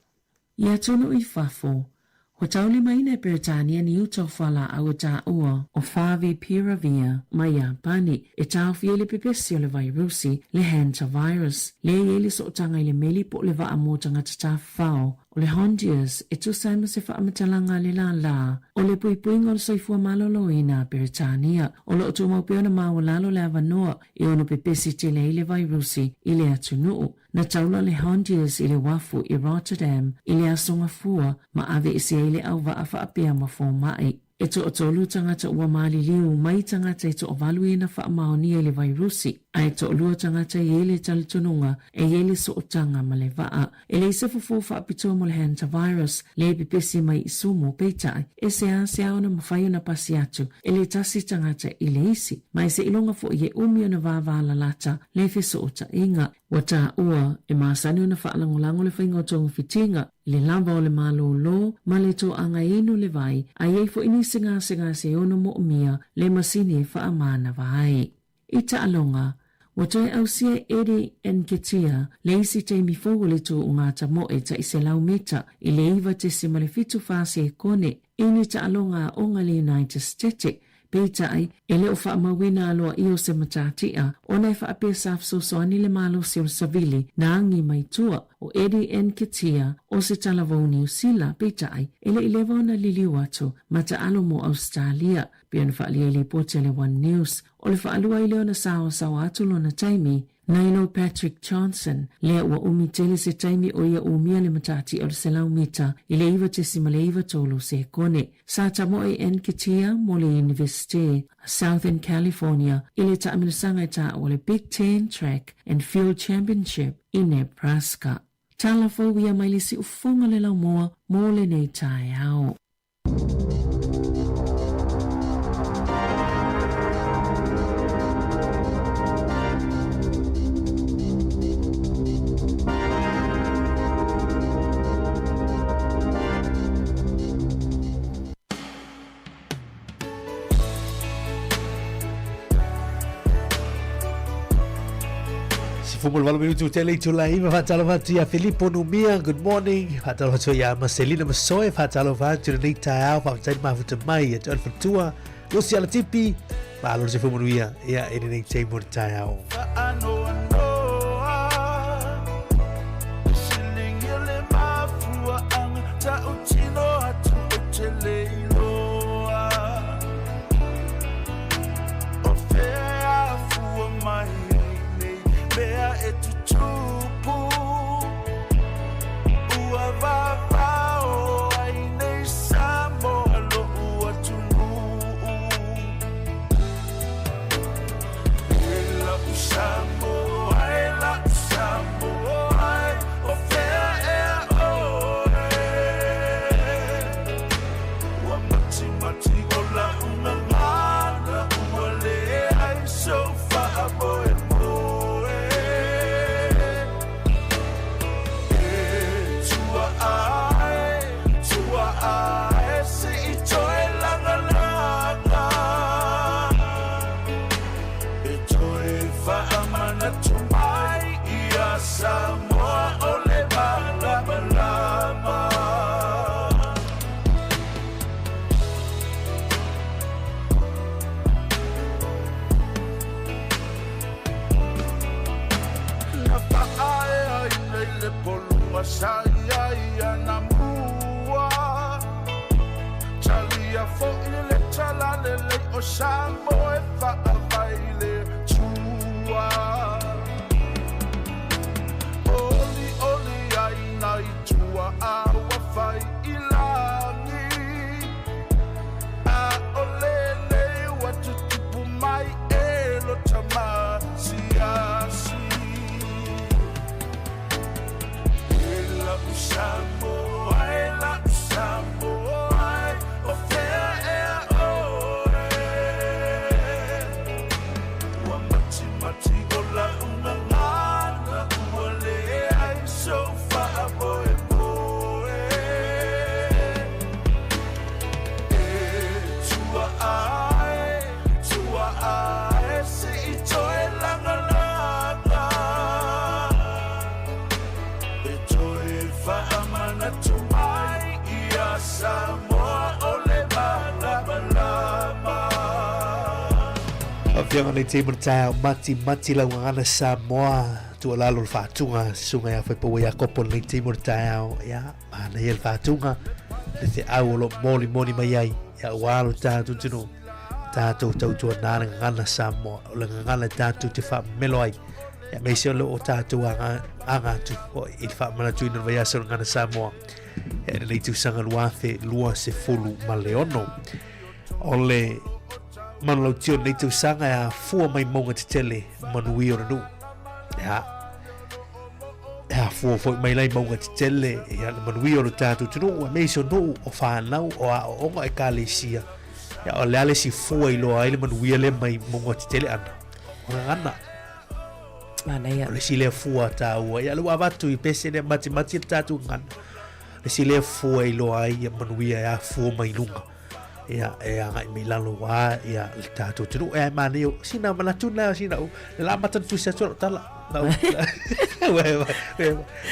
I atunuu i fafo, ua taulimaina e Peretania ni uta o fualaau e taua o Favipiravir mai Iapani e taofi ai le pepesi o le vairusi, le hantavirus, lea e i ai le sootaga i le meli po o le vaa mo tagata tafafao o le Hondius e tusa ai ma se faamatalaga a le lālā o le puipuiga o le soifua maloloina a Peretania, o lo o tumau pea ona maualalo le avanoa e ono pepesi tele ai le vairusi i le atunuu. Na taula le Hondius i le uafu i Rotterdam i le Aso Gafua ma aveese ai le auvaa faapea ma fomai. E toatolu tagata ua maliliu mai tagata e toavalu ia na faamaonia i le vairusi, a e toalua tagata e i ai le talitonuga e i ai le sootaga ma le vaa. E leai se fofo faapitoa mo le hantavirus, lea e pepesi mai i sumu, peitai, e seasea ona mafai ona pasi atu e le tasi tagata i le isi, ma e seiloga foi e umi ona vāvālalata le fesootaiga. Ua taua, e masani ona faalagolago le faiga o togafitiga i le lava o le malōlō ma le toaga inu le vai, a i ai foi nisi gasegase e ono moomia le masini e faamanava ai. I taaloga, ua toe ausia e Eddie Nketiah le isi taimi fou o le tuuga tamoe tai 100 mita i le 9.74 sekone i ni taaloga aoga le United Stete. Peitai, e le o faamauina aloaia o se matatia ona e faapea sa fesoasoani le malosi o le savili na agi mai tua o Eddie Nketiah o se talavou Niu Sila, peitai, e le i leva ona liliu atu ma taalo mo Ausetalia. Pei ona faaalia i lipoti a le One News, o le faalua ai lea ona saoasaoa atu lona taimi nai lo Patrick Johnson, lea ua umi tele se taimi o ia umia le matatia o le 100 mita i le 9.93 sekone. Sa tamoe Nketiah mo le Iunivesite Southern California i le taamilosaga e taua le Big Ten Track and Field Championship i Nebraska. Tala fou ia mai le siufofoga le laumua mo lenei taeao. Sifumo le valo minutu tele i tula iva whaatalofa atu ia Filipo Numia, good morning. Whaatalofa atu ia Marcelina Masoe, whaatalofa atu lenei taeao, whaafetai mafuta mai ia te oe le faletua, Lucy Alatipi, malo le soifua manuia ia i lenei taimi o le taeao. Afioga nei te mana taeao mati mati lau gagana Samoa tuualalo le faatuga susuga ia Faipaua Iakopo lenei taimi o le taeao ia manaia le faatuga le feau o lo o molimoli mai ai ia ua lo tatou atunuu tatou tautuanā le gagana Samoa o le gagana e tatou te faamemelo ai ia aemaise o lo o tatou aga aga atu foi i le faamanatuina o le vaiaso o le gagana Samoa ia i lenei tausaga 2026. O le manulauti o lenei tausaga e afua mai mauga tetele manuia o le nuu. Ia, e afua foi mai lai mauga tetele ia le manuia o le tatou atunuu aemaise o nuu o fanau o aoaoga ekalesia. Ia, o le a le isi fua i loa ai le manuia lea mai mauga tetele ana? O gagana. Manaia. O le isi lea fua taua. Ia, le ua avatu i pese lea matimati le tatou gagana. Le isi lea fua i loa ai ia manuia e afua mai luga. Ia, e agai mai lalo ua ia le tatou atunuu. E ai manaia, sina manatu na, sina u. Le la amata na tusi atu lau tala.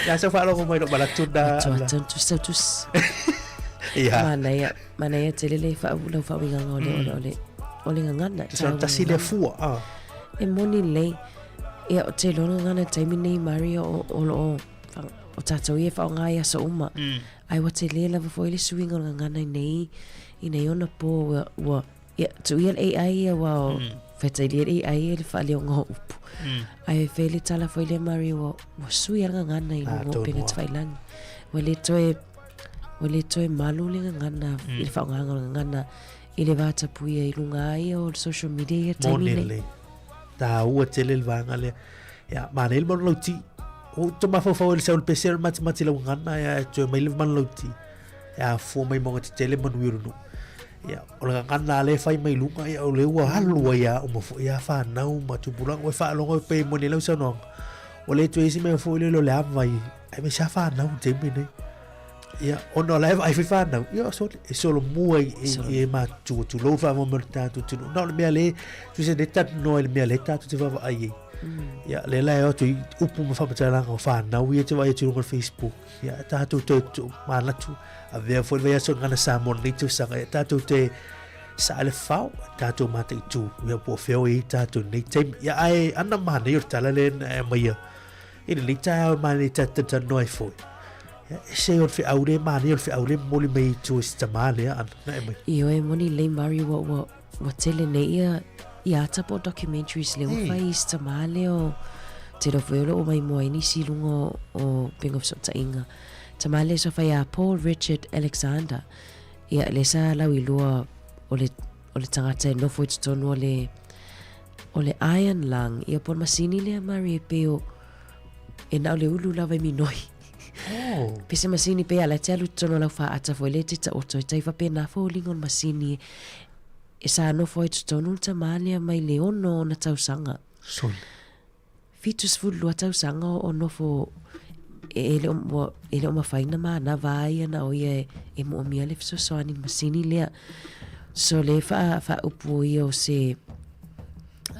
Ia sau faalogo mai lou manatu na. Atu atu tusi au tusi. Ia. Manaia, manaia tele le wha, lau whaawinganga o le, o le, o le, o le gagana. Tusa tasi lea fua. Ah. E moni lelei. Ia, o te loa le gagana taimi nei Maria o, o lo o, o tātou ia e whaonga i aso uma. Ai ua tele lava foi le suiga o le gagana i nei, i nei ona pō ua, ua, ia, tuuia le AI ia ua o, mm. whetailia le AI ia le whaaleonga o upu. Mm. Ai e whele tala foi le Maria ua, ua sui a le gagana i lunga o penga te whailangi. Ua le toe, ua le toe malu le gagana mm. i le whaongaanga o le gagana i le vatapuia i lunga ai o le social media ia taimi nei. Moni Tāua tele le vaega lea. Ia, manaia le manulauti. O te mafaufau i le sau le pese o le matimati lau gagana, ia, e toe mai le manulauti. Ia, afua mai mauga tetele manuia o le nuu. Ia, o le gagana lea e fai mai luga, ia, o lea ua alu ai lava uma foi ia fanau ma tupulaga. Ua faalogo ai pei moni lau saunoaga. Ua le toe isi mea foi lele o le ava i, aemaise lava fanau i le taimi lenei. Ia, ona o la e vaai foi fanau, ia, sole, e solomua i, i, i e matutua, tulou le faamoemoe o le tatou atunuu. Na o le mea lea, tusa lea talanoa i le mea lea tatou te vaavaai ai. Ia, lea la e o atu i upu ma faamatalaga o fanau ia te vaai atu i luga o le Facebook. Ia, tatou toe manatu, avea foi le vaiaso o le Gagana Samoa i lenei tausaga, ia tatou te sae le fao, tatou mataitu, ia po o fea o i ai tatou i lenei taimi. Ia, ae ana manaia o le tala lea na e aumaia i lenei taeao e manaia tatou te talanoa ai foi. Ia, ese o le feau lea e manaia o le feau lea e momoli mai i tua i si tamā lea ana, na e mai. Ioe, moni lelei Mari ua, ua, ua tele nei ia, ia ata po o documentaries lea ua fai i si tamā lea o tele o foi o lo o maimoa ai nisi i luga o, o upega o fesootaiga. Tamā lea sa fai a Paul Richard Alexander. Ia, lea sa lauiloa o le, o le tagata e nofo i totonu o le, o le iron lung, ia po o le masini lea Mari e pei o, e na o le ulu lava e minoi. Oh. Pe se masini pe ala te alu totonu o lau faata foi lea e te taoto e tai faapena foliga o le masini e sa nofo ai totonu le tamā lea mai le ono ona tausaga. Sole. 72 tausaga o nofo e le o, ua, e le o mafai ona manava ai ia na o ia e, e moomia le fesoasoani i le masini lea. So le faa, faaupu o ia o se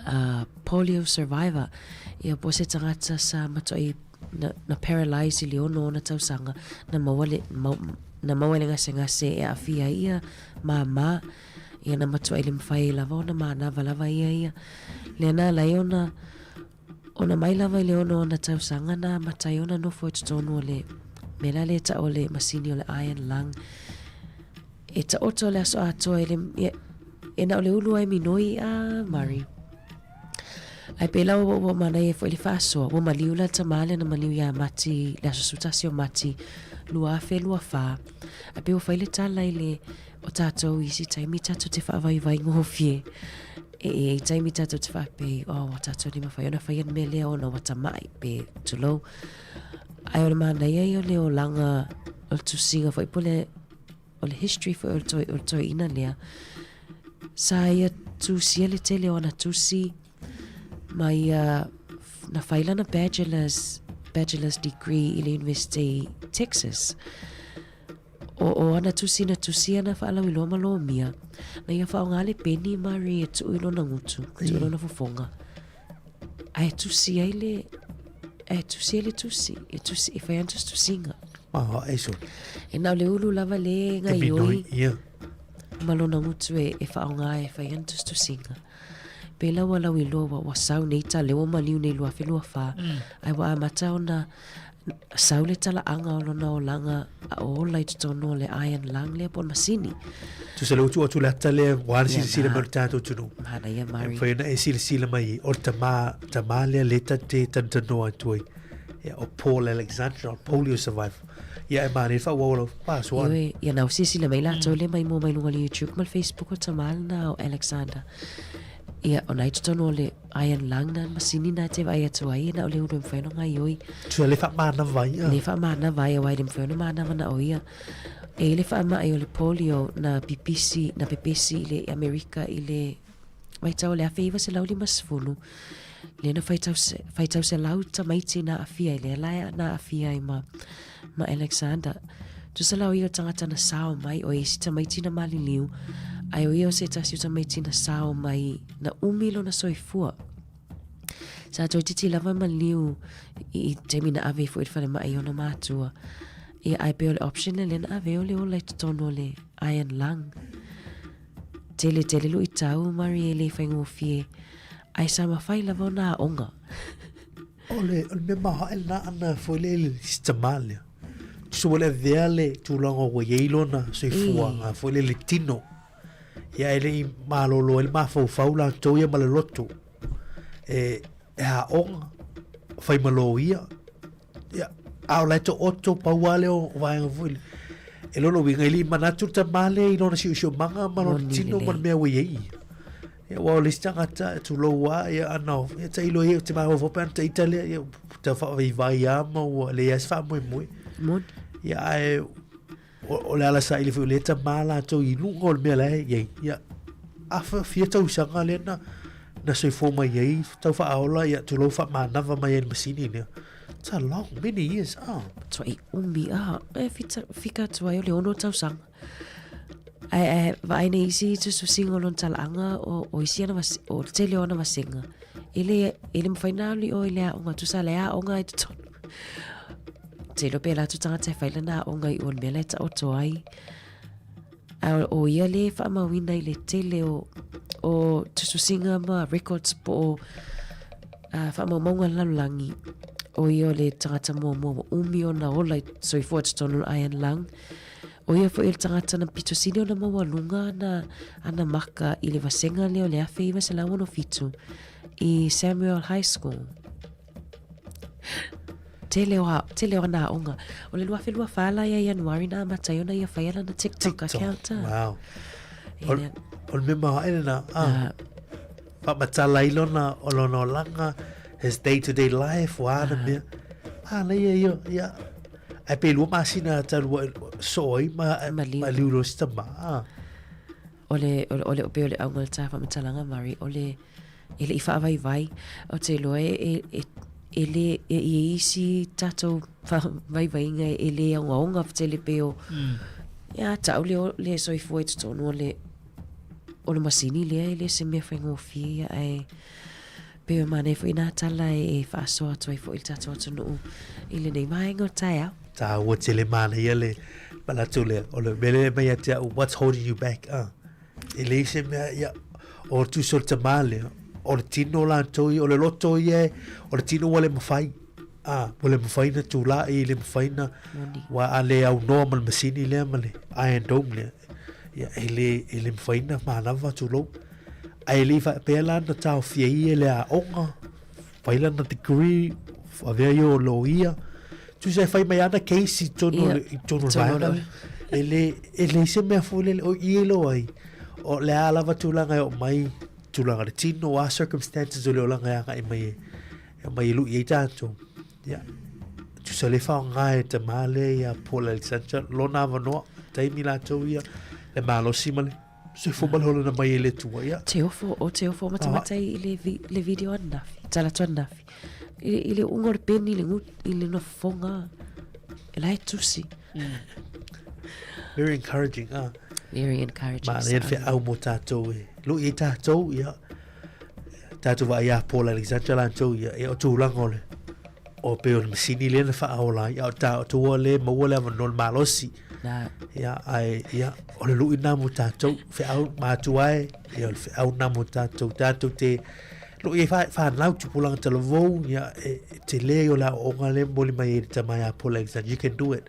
uh, polio survivor, ia po o se tagata sa matuai na, na paralyse i le ono ona tausaga, na maua le, mau, na maua le gasegase e aafia ai ia māmā, ia na matuai le mafai ai lava ona manava lava ia ia. Lea na ala ai ona, ona mai lava i le ono ona tausaga na amata ai ona nofo i totonu o le mea la lea e tau o le masini o le iron lung. E taoto le aso atoa e le, ia, e na o le ulu ai minoi a Murray. Ae pēlā ua ua manaia foi le faasoa, ua maliu la le tamā lea na maliu iā Mati i le aso 11 o Mati 2024. Ae pei ua fai le tala i le o tātou i isi taimi tātou te faavaivai gofie. E i ai taimi tātou te faapea, oh, ua tātou le mafai ona whai le mea lea ona ua tamai pe tulou. Ae o le manaia ia o le olaga o le tusiga foi po le o le history foi o le toi, o le toeaina lea, sa ia tusia le tele o ana tusi ma ia na whai lana bachelor's, bachelor's degree i le University i Texas. O, o ana tusi na tusia na whaalauiloa ma lomia, na ia whaonga le peni Mari e tuu i lona ngutu, tuu i lona fofoga. Ae tusi ai le, ae tusi ai le tusi, e tusi, e whai ana tusitusiga. Ah, e sole. E na o le ulu lava le E gaioi ia. ma lona gutu e, e whaonga e whai ana tusitusiga. Pe la ua lauiloa ua, ua sau nei tala, ua maliu nei 2024, ae ua amata ona sau le talaaga o lona olaga a o ola i totonu o le iron lung lea po o le masini. Tusa lea ua tuu atu le ata lea ua le silasila mai o le tatou atunuu. Manaia Mari. E mafai ona e silasila mai o le tama, tama lea lea ta te talatalanoa atu ai. Ia, o Paul Alexander, o Polio Survivor. Ia, e manaia le faaauau o lau faasoa. Ioe, ia na ua silasila mai latou lea mai mua mai luga o le YouTube ma le Facebook o le tama lena o Alexander. Ia, o na i totonu o le iron lung na masini na e te vaai atu ai, na o le ulu e mafai ona gaioi. Tusa le faamanava ai. Le faamanava ai, aua e le mafai ona manava na o ia. E i le faamai o le polio na pipisi, na pepesi i le Amerika i le vaitau o le 1950, lea na faitau, faitau selau tamaiti na aafia ai, lea la na aafia ai ma, ma Alexander. Tusa la o ia o tagata na sao mai, o isi tamaiti na maliliu, ae o ia o se tasi o tamaiti na sao mai, na umi lona soifua. Sa toeitiiti lava maliu i taimi na ave ai foi i le falemai i ona matua. Ia, ae pei o le option lea lea na ave ai o le ola i totonu o le iron lung. Tele tele luitau Mari e le faigofie, ae sa mafai lava ona aoga. O le, o le mea maoae lena ana foi le le si tama lea. Tusa ua le avea le tulaga ua i ai lona soifuaga foi le le tino. Ia e le i malolo ai le mafaufau latou ia ma le loto. E, e aoga, fai ma loia. Ia, a o la e taoto pau lava lea o vaega foi lea. E lona uiga e le i manatu le tama lea i lona siosiomaga ma lona tino ma le mea ua i ai. Ia, aua o le isi tagata, tulou lava, ia ana, ia tailo ia, ou te mafaufau pe ana ita lea, ia tau faavaivai lava ma ua leai lava se faamoemoe. Moni. Ia, ae o le ala saili foi o lea tama latou i luga o le mea la e i ai. Ia, a fia tausaga lea na, na soifua mai ai, tau faaola, ia, tulou faamanava mai ai i le masini lea. It's a long, many years, ah. Matuai umi, ah, e fita, fika atu ai o le ono tausaga. Ae, ae, vaai nei isi tusitusiga o lona talaaga o, o isi ana vase, o le tele o ana vasega. E le, e le mafai ona alu i o i le aoga, tusa le aoga i totonu. Te iloa pe ala atu tagata e fai lana aoga i o le mea la e taoto ai. A o ia lea e faamauina i le tele o, o tusitusiga ma records po o uh, faamaumauga a le lalolagi, o ia o le tagata muamua ua umi ona ola i soifua i totonu o le Iron Lung. O ia foi o le tagata na pito sili ona maualuga ana, ana maka i le vasega lea o le 1967 i Samuel High School. Tele o, tele o ana aoga. O le 2024 la ia Ianuari na amata ai ona ia whaia lana TikTok, TikTok. account. Wow. O, o le mea maoae lena, ah. Faamatala ai lona, o lona olaga, his day to day life, ua ana mea. Ah, leia ia, ia. Ai pe lua masina talu soo ai ma maliu lo si tama. Ah. O le, o le, o le, o le auga o le tā whaamatalaga, Murray, o le, e le i whaavaivai, o te iloa e, e, e, e le, e, i e isi tātou whaavaivaiga e le aogaoga tele pe o, mm. ia, tau le, le soifua i totonu o le, o le masini lea e le se mea whaingofie ia, ae, pei o manaia foi nā tala e, e whaasoa atu ai foi i le tātou atunuu i lenei vaega o le taeao. Tāua tele manaia le manatu lea. O le mea lea e mai ia te au, what's holding you back? Ah. E leai se mea, ia, o le tusi o le tamā lea, o le tino latou ia, o le loto ia, o le tino ua le mafai. Ah, ua le mafai na tulai, le mafai na, ua a le aunoa ma le masini lea ma le Iron Dome lea. Ia, e le, e le mafai na manava tulou. Ae le i faapea la na taofia ai e le aoga, fai lana degree, avea ia o loia. Tusa e fai mai ana case i totonu o le, i totonu o le vaega lea. E le, e leai se mea foi lele, o i e iloa ai, o le a lava tulaga e oo mai, tulaga o le tino, o a circumstances o le olaga e agai mai e, e aumai e lui ai tatou. Ia, tusa le faaaoga e tamā lea ia Paul Alexander, lona avanoa, taimi latou ia, le malosi ma le soifua ma le holana mai e le Atua. Ia. Te ofo, o te ofo matamata i le, vi, le video ananafi, tala atu ananafi. I, i le uga o le peni, i le, ngu, i le nofofoga, e la e tusi. Very encouraging, ah. Very encouraging. Manaia le feau mo tātou e. Lui ai tātou, ia. Tātou vaai ia Paul Alexander latou, ia, ia o tulaga o le, o pei o le masini lea na faaola ai, a o tātou le maua le avanoa le malosi. Na. Ia, ae, ia, o le luʻi lena mo tatou, feau matua e, ia, o le feau lena mo tatou, tatou te luʻi ai whanau tupulaga talavou, ia, e, e tele o le aoaoga lea e momoli mai ai le tama ia Paul Alexander, you can do it.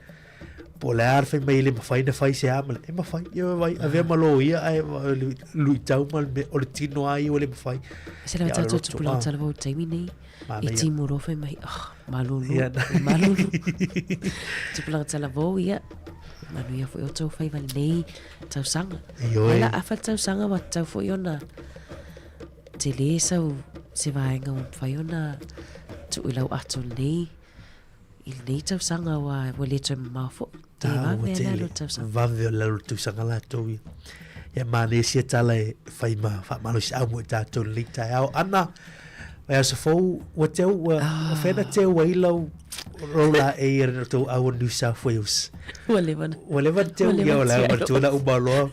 Po o le a le fai mai e le mafai ona fai se a ma le, e mafai, ia vai, avea ma loia ae o le luitau ma le mea, o le tino lava ia ua le mafai. Se lava Ia, o le tatou loto, tupulaga ah. talavou i le taimi nei. I Manaia. timu loa fai mai, oh, malulu, Ia, na. malulu. Tupulaga talavou, ia, manuia foi outou faiva i lenei tausaga. Ioe. Ai la afa le tausaga ua tatau foi ona tele sau se vaega ua mafai ona tuu i lau ato i lenei i lenei tausaga ua ua le toe mamao foi. E Taua vave a le tele. alu o le tausaga. Vave o le alu o le tausaga latou ia. Ia manaia sia tala e fai ma faamalosiau mo i tatou i lenei taeao. Ana, vaiaso fou, ua teu, ua, ah. fea na teu ai lau lou laei i tou au o New South Wales. Ua leva na. Ua leva na teu Ua leva ia o na la teu. matua na uma loa.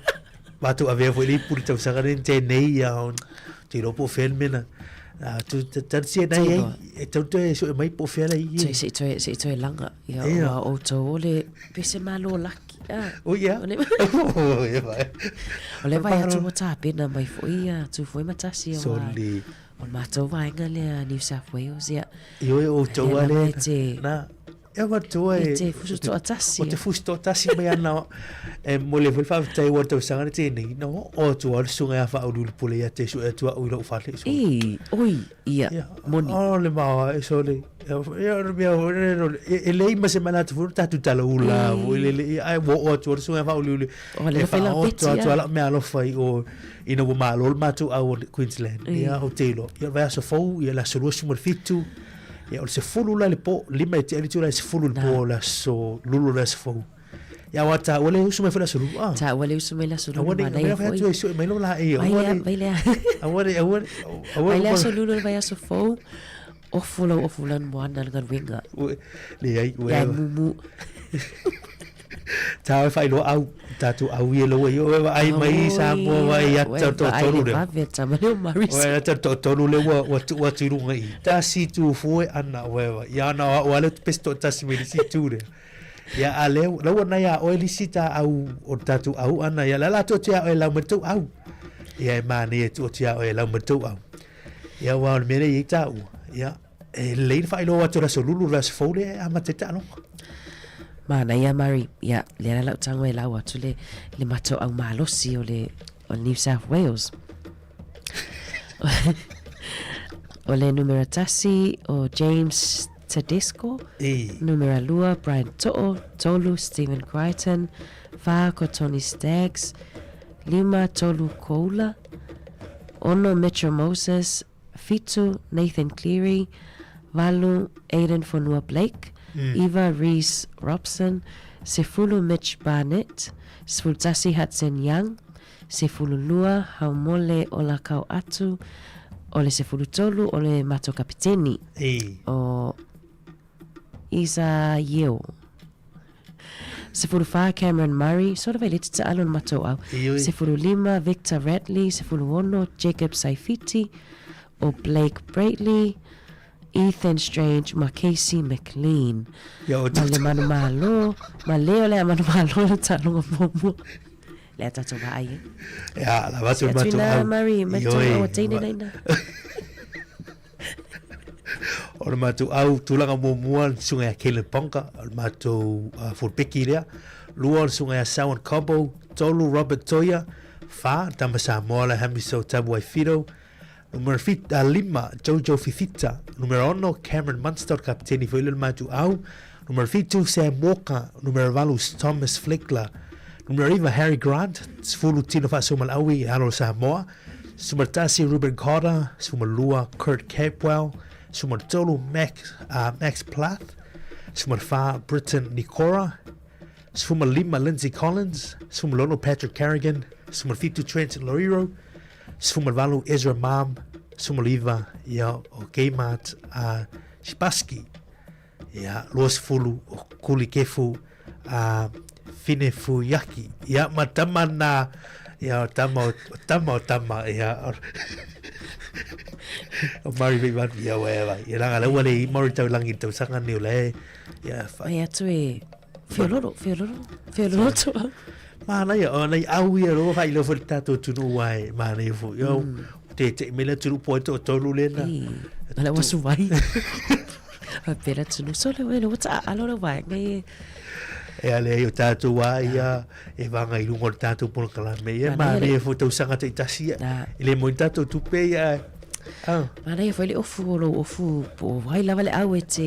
Matou avea foi le ipu i le tausaga nei na tea nei ia ou te iloa po o fea le mea na tu tausia nai ai e tau toe sue mai po o fea la i Toe se i toe se i toe laga ia Ia. ua outou o le pese malo laki a. O ia. O le O ia vai. O le vaai atu ua tapena mai foi ia Tufoimatasi aua Soli. o le matou vaega lea New South Wales ia. Ioe outou Lea a lava le e te na E matua e e... te fusu toatasi. O te fusu toatasi mai ana e mole foi le faafetai ua tausaga le tēnei. Na o atu au le susuga ia Faauluulu Pule ia te sue atu au i lou fale. So, E, oi, ia, moni. O le maoa e sole. Ia o le mea e, e lei ma se manatu foi tatou talaula foi le le ai ua oo atu au le susuga ia Faauluulu. O le E whai whaoto beti, atu ia. ala mea alofa i o ina ua malo le matou au o Queensland. Ia o te iloa. Ia vaiaso fou, ia le aso 27. Ia, o le 10 la i le po, 5 e tea le itula i le 10 i le po o le aso lulu o le aso fou. Ia, aua taua le usu mai foi le aso lulu, ah. Taua le usu mai le aso lulu, Aua ne, manaia mea fai foi. atu e sue mai lo la e, Vai aua lea, ne, vai lea. aua ne, aua ne, aua Vai le ne, aso lulu le vaiaso fou, ofu lau ofu lanu moana le galuega. Leai, ua Ia e eva. mumu. Tā e whailoa au, tātou au i e loa i o e vaai mai i Samoa vai ia Oi, tau ua vaai tolu le lea. vave tama leo Maris. Ua ia tau tolu lea ua, ua tuu atu i runga i. Tasi tu fue ana ua eva. Ia ana ua le pesi to tasi mai lisi tu lea. Ia a lea, laua nai a oe lisi tā au o tātou au ana. Ia la la atu atu ia oe lau matou au. Ia e manaia e tuu atu ia oe lau matou au. Ia ua o le mea lea i ai tāua. Ia e lelei le faailoa atu o le aso lulu le aso fou lea e amata ai taaloga. Manaia Murray, ia, lea la lau tago e lau atu le, le matou au malosi o le, o le New South Wales. o le numera tasi o James Tedesco, E. numera lua Brian To'o, tolu Stephen Crichton, fa ko Tony Staggs, lima Tolu Koula, ono Mitchell Moses, Fitu, Nathan Cleary, valu, Aiden Fonua Blake, iva, Reece Robson, sefulu, Mitch Barnett, sefulutasi, Hudson Young, sefululua, Haumole Olakau Atu, o le sefulutolu, o le matou kapiteni, o Isa Yeo. Sefulufa, Cameron Murray, sort of le tataalo le matou au. Sefululima, Victor Radley, sefuluono, Jacob Saifiti, o Blake Bratley, Ethan Strange ma Casey McLean. Ma le manumalo, ma leo lea manumalo le taaloga muamua. Lea tatou vaai ai. Ia, lava atu Se le atu matou ina au. Murray, matou Ioe. au a teine naina. O le matou au tulaga muamua le susuga ia Caleb Ponga, o le matou uh, fullbacki lea. Lua o le susuga ia Sawan Cobo, tolu Robert Toia, fa tama Samoa le Hamiso Tabuai-Fidow, numera fit, uh, lima Jojo Fifita, numera ono Cameron Munster, o le kapiteni foi lea o le matou au, numera fitu Sam Walker, numera valu Thomas Flegler, numera iva Harry Grant, sefulu Tino Fa'asuamaleaui, alo o Samoa, sefulumatasi Ruben Cotter, sefulumalua Kurt Capewell, sefulumatolu Max, uh, Max Plath, sefulumafa Britton Nikora, sefulumalima Lindsay Collins, sefulumalono Patrick Carrigan, sefulumafitu Trent Loiero, sefulumavalu Ezra Mam, sefulumaliva ia o Kmart uh, Spassky, ia 20 o Kuli Kefu uh, Finefuyaki, ia ma tama na ia o tama o o tama o tama ia o o Murray Big Man ia ua eva ia langa le ua le i Murray taulangi i tausaga nei o le ia Mai atu e Feololo, feololo, feololo toa. Manaia, o nei au ia roa whai leo fo le tātou tunu wai, manaia fo. Yo, te te mele tunu po to tolu lena. Ala wa suwai. A pera tunu sole wele wata alo le wai ngai. E ale ai o tātou wā ia, e wanga i runga o le tātou polokalame ia, manaia fo tausaga te tasi ia. E le mo i tātou tupe ia. Ah. Manaia fo le ofu o lou ofu po wai lava le au e te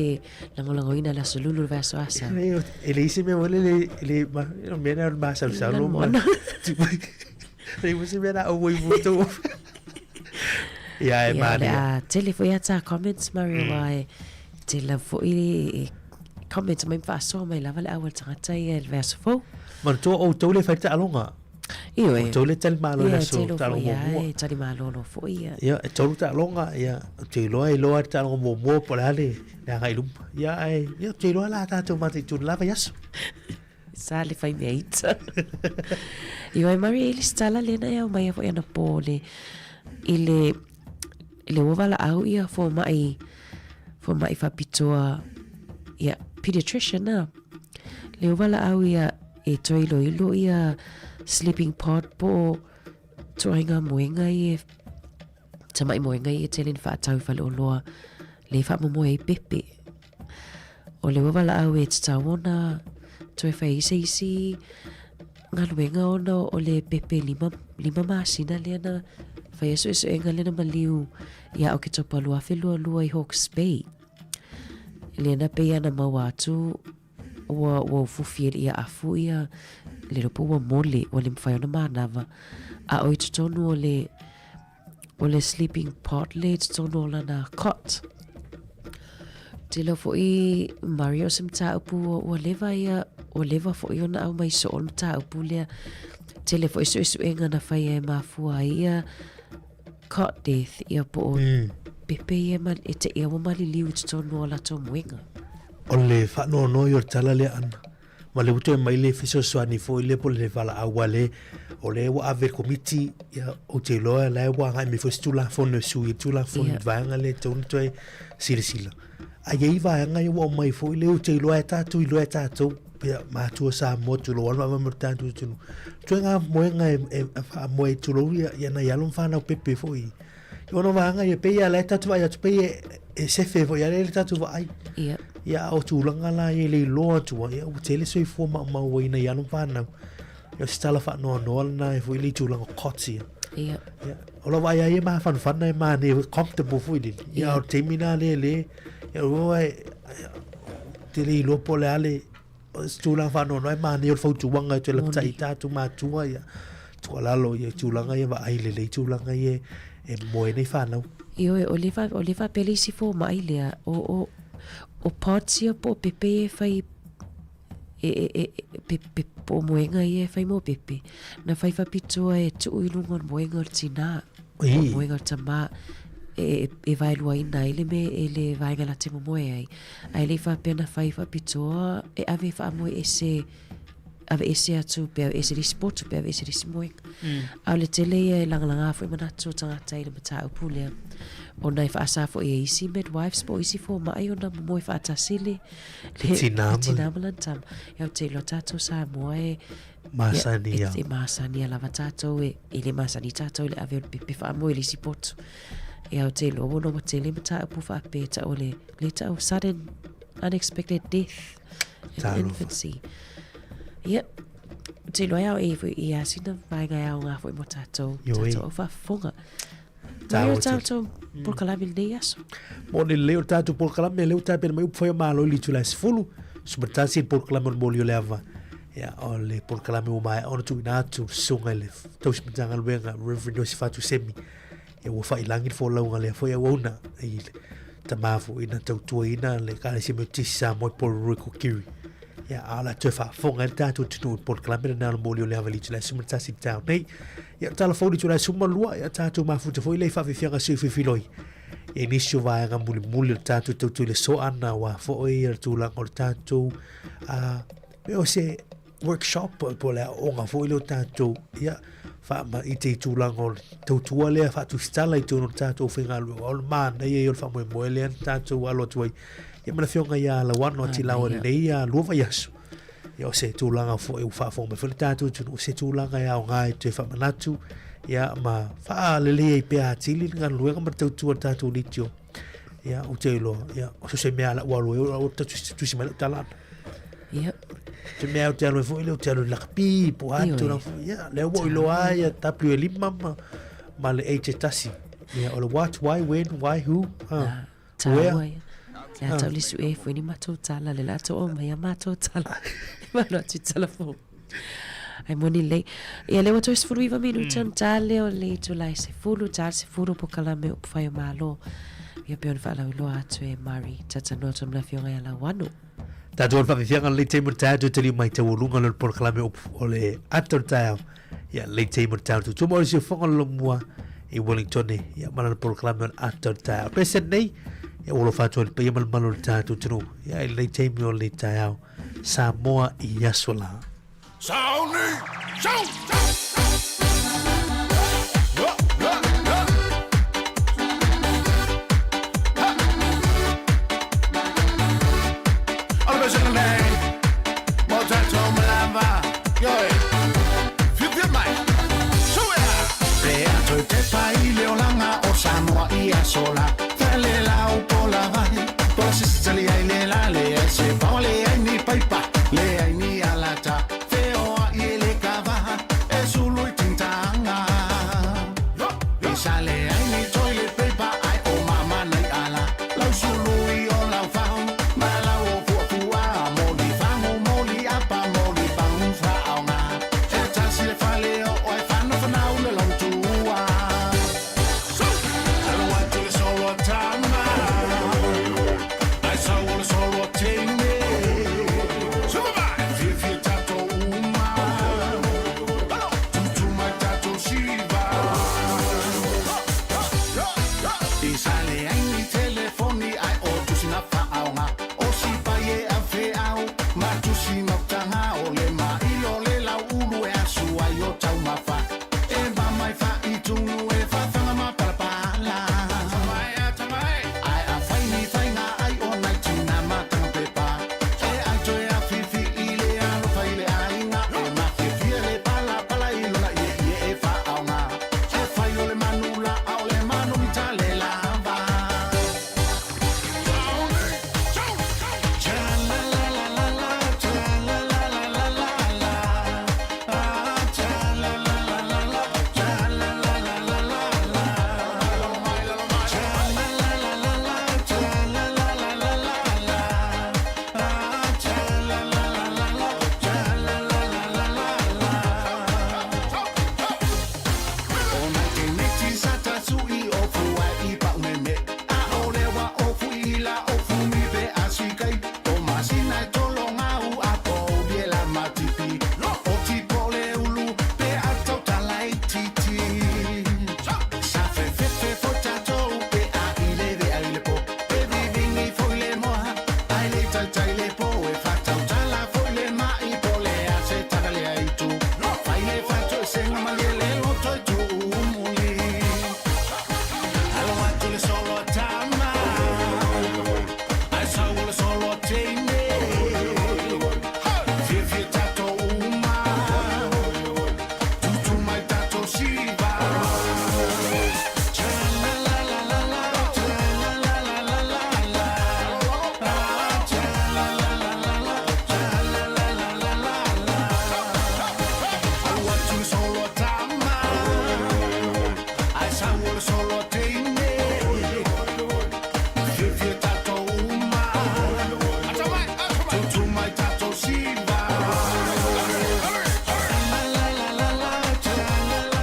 lagolagoina le aso lulu le vaiaso asa. E le isi mea le le le ma no mea na ma sa sa lo ma. Le isi mea na o i vutu. Ia e ma. Ia tele foi ata comments Mario mm. Tele foi comments mai faasoa mai lava le au le tagata ia le vaiaso fou. Manatua outou le fai taaloga. Ioe. Outou le talimalo i le aso taaloga muamua. Ia, talimalo foi ia. Ia, e tolu taaloga, ia, ou te iloa e iloa le taaloga muamua po o le a le agai i luma. Ia, ae, ia, ou te iloa la tatou mataituna lava i aso. Sa le fai mea ita. Ioe, Maria, i le se tala lena e aumaia foi anapo le, i le, i le ua valaau ia fomai, fomai faapitoa, ia, pediatrician a. Le ua valaau ia e toe iloilo ia sleeping pod po o tuaiga moega ia e tamai moega ia e tele ina faatau i faleoloa le faamomoe ai pepe. O le ua valaau e tatau ona toe fai ai se isi galuega ona o le pepe lima, lima masina lea na faia suesuega lea na maliu ia Oketopa 2022 i Hawke's Bay. Lea na pei ana maua atu ua ua ufufi e ia afu ia le iloa po ua mole ua le mafai ona manava a o i totonu o le o le sleeping pod le i totonu o lana cot. Tele fo'i Mario o se mataupu ua leva ia ua leva fo'i ona aumai soo le mataupu lea. Tele fo'i suesuega na faia e mafua ai ia cot death ia po o mm. pepe ia ma, e te ia ua maliliu i totonu o latou moega. O le faanoanoa ia o le tala lea Ana. Ma le ua toe mai le fesoasoani foi lea po o le valaau a le o lea ua ave le komiti ia ou te iloa la ua agai mai foi se Tulafono e sui ai le Tulafono i le vaega lea e tatau ona toe silasila. Ae i ai vaega ia ua aumai foi lea ou te iloa e tatou iloa e tatou ia matua Samoa tulou a le vaavaai mai o le tatou atunuu. Ituaiga moega e faamoe tulou ia ia nai alo ma fanau pepe foi. I ona vaega ia pei lava la e tatou vaai atu pei e sefe foi lea le tatou vaai. Ia. Ia a o tulaga la ia le iloa atu ai, ia ua tele soifua maumau ai nai alo ma fanau. Ia o se tala faanoanoa lena e foi le tulaga cots ia. Ia. Ia o lau vaai ai e mafanafana e manaia foi comfortable foi lele. Ia a o le taimi lena lea le ia ua e te le iloa po o le a le O se tulaga faanoanoa e manaia o le fautuaga e toe lapatai i tatou matua ia tuualalo ia tulaga ia vaai lelei tulaga ia e moe ai nei fanau. Ioe, o le fa, o le faapea le isi fomai lea, o, o, o pods ia po o pepe ia e fai, e, e, e, e, pe, pe, po o moega ia e fai mo pepe, na fai faapitoa e tuu i luga o le moega o le tinā, o le moega o le tamā, e, e, e vaeluaina ai le mea e le vaega la te momoe ai. Ae le i faapea na fai faapitoa e ave e faamoe ese, ave ese atu pe ave ese le isi potu pe ave ese le isi moega. Mm. A o le tele ia e lagalaga foi manatu o tagata i le mataupu lea. Ona e faasa foi e isi midwives po o isi fomai ona momoe faatasi le, le, le tinā ma lana tama. Ia ou te iloa tatou Samoa e Masani ia. E masani lava tatou e, e le masani tatou i le ave o le pepe faamoe i le isi potu. Ia ou te iloa ua ona ua tele mataupu faapea e tau o le le tau sudden unexpected death in Talofa. infancy. Ia, ou te iloa e ao e foi i a sina vaega e aoga foi mo tatou, Ioe. tatou au faafofoga. Tāua Mai o tele. tatou polokalame lenei aso. Mo le lelei o le tatou polokalame, lea ua tapena mai upu fai o Malo i le itula e 10, 11 le polokalame o le moli o le ava. Ia, o le polokalame ua maea ona tuuina atu le susuga i le tausi Matagaluega, Reverend Iosefatu Semi. Ia ua faailagi le folauga lea foi auauna i le tama foi na tautuaina le Ekalesia Metotisi Samoa i Porirua i Kokiri. Ia, a o le a toe faafofoga ai le tatou atunuu i le polokalame lena o le moli o le ava i le itula e 11 i le taeao nei. Ia, o le tala fou i le itula e 12, ia tatou mafuta foi lea i faafiafiaga sui filifiloi. Ia, i nisi o vaega mulimuli o le tatou tautua i le aso ana, aua foi le tulaga o le tatou, pei o se workshop po o le aoaoga foi lea o tatou, ia, faamaite i tulaga o le tautua lea faatusitala i totonu o le tatou faigaluega. O le manaia ia o le faamoemoe lea na tatou alo atu ai. Ia ma le afioga ia Lauano Atilao i lenei lua vaiaso. Ia, o se tulaga foi ua faafofoga mai foi le tatou atunuu, o se tulaga e aoga e toe faamanatu, ia, ma faalelei ai pea atili le galuega ma le tautua a le tatou litio. Ia, ou te iloa, ia, o se mea a lau alu ai, o tusi mai lau tala ana. Ia. Te mea ou te alu ai foi lea, ou te alu i lakapi, po a tulaga foi. Ia, lea ua ou iloa ai ia W e lima ma, ma le H e tasi. Ia, o le what, why, when, why, who, ah, where. Tāua ia. Le a tau le sue foi ni matou tala, le la tau o mai a matou tala. Malo atu tala fou. Ai moni lei. Ia le ua toe 19 minuti ona ta lea o le itula e 10, ta le 10 polokalame upufai o Malo. Ia pei ona faalauiloa atu e Murray Tatanoa atu ma le afioga ia Lauano. Tatou o le faafiafiaga lenei taimi o le taeao toe taliu mai taualuga lea o le polokalame o le ata o le taeao. Ia lenei taimi o le taeao tutua ma o le siufofoga o le lomua i Wellington ia ma lana polokalame o le ata o le taeao. Pese nei, ia ua alofa atu ai le paia ma le mamalu o le tatou atunuu. Ia i lenei taimi o lenei taeao. Samoa i aso la. Sauni! Sau!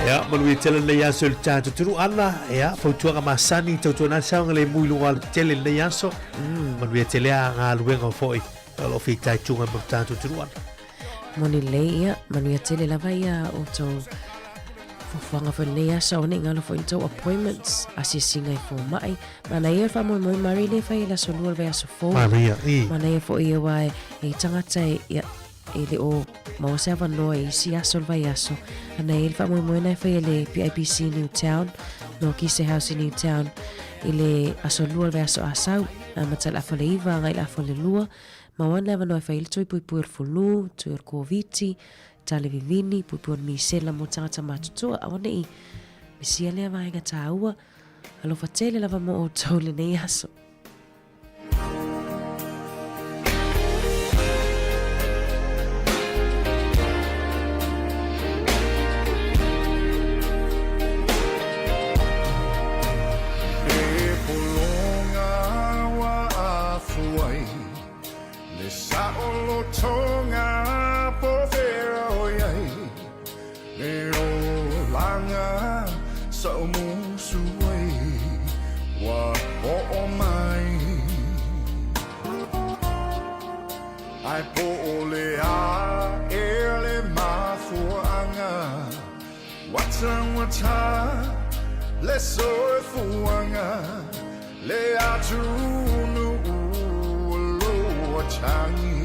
Ia, manuia tele lenei aso i le tatou atunuu. Ana, ia, fautuaga masani, tautuana ai le saogalemu i luga o le tele i lenei aso. Manuia tele a galuega foi o lo o fitaituga ma le tatou atunuu. Ana. Moni lelei, ia, manuia tele lava ia outou fuafuaga foi lenei aso, aua ne i galo foi ni tou appointments, asiasiga i fomai. Manaia le faamoemoe Murray lea e fai i le aso lua o le vaiaso fou. Manaia, i. Manaia foi aua e i ai tagata e, ia, e le o maua se avanoa i isi aso o le vaiaso. Ana e i ai le faamoemoe na e fai e le PIBC Newtown, no Kise House i Newtown, i le aso lua o le vaiaso Asau, amata i le afa o le iva agai i le afa o le lua. Maua ana le avanoa e fai ai le tui puipui o le fulu, tui o le Koviti, tale vivini, puipui o le misela mo tagata matutua, aua ne i misia lea vaega tāua. Alofa tele lava mo outou lenei aso. E pologa ua afu ai Le saolotoga po fea o i ai Le olaga sa o musu ai Ua oo mai Ae po o le a ea le mafuaaga Ua taugata le soifuaga Le atunuu o lo o tagi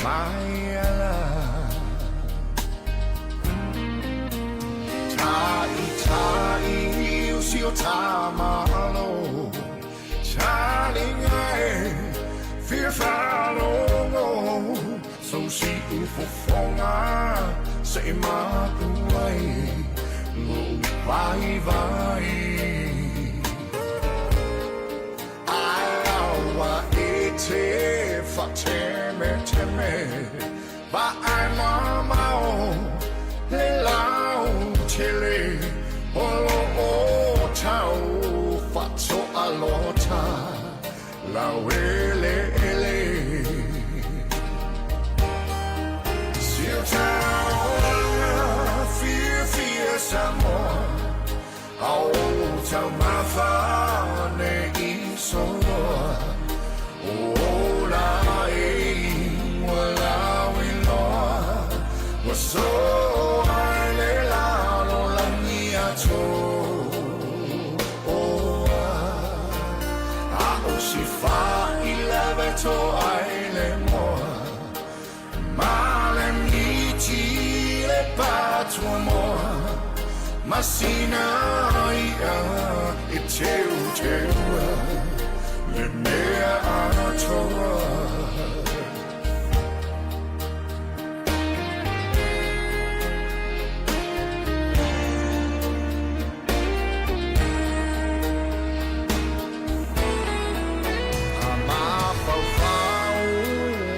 mai ala Ta'ita'i o si o ta Malo Talinga e fia faalogo Sou siufofoga se i mapu ai Lou vaivai Ae aua e te faatemeteme Vaai mamao le lautele O lo o tau faatoalota laueleele Si o taulaga fiafia Samoa A o taumafa ne i soloa Ola e ua lauiloa Ua soa i le lalolagi atoa A o si faileve toa i le moa Ma le miti le patuamoa Ma sina i'a e teuteua Le mea atoa. A mafaufau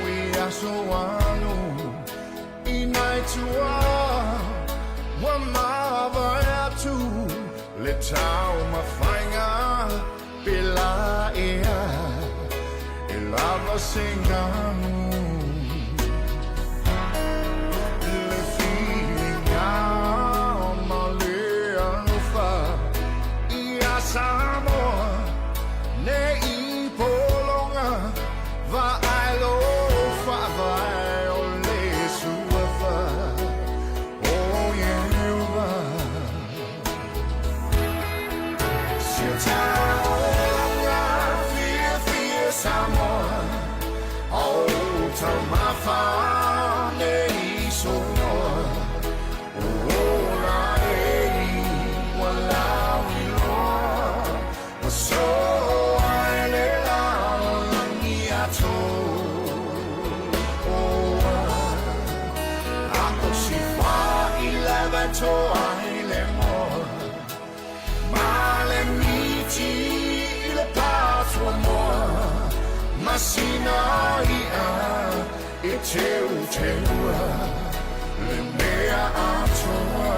i aso alu i nai tua ua mavae atu le taumafaiga pe la ea e lava se ganu. Le filiga ma le alofa ia Samoa ne i pologa vaai lo faavae o le suafa o Ieova. Si o taulaga fiafia Samoa o taumafa ne i soloa Ola e ua lauiloa Ua soa i le lalolagi atoa A o si faileve toa i le moa Ma le miti i le patuamoa Ma sina i'a e teuteua Le mea atoa.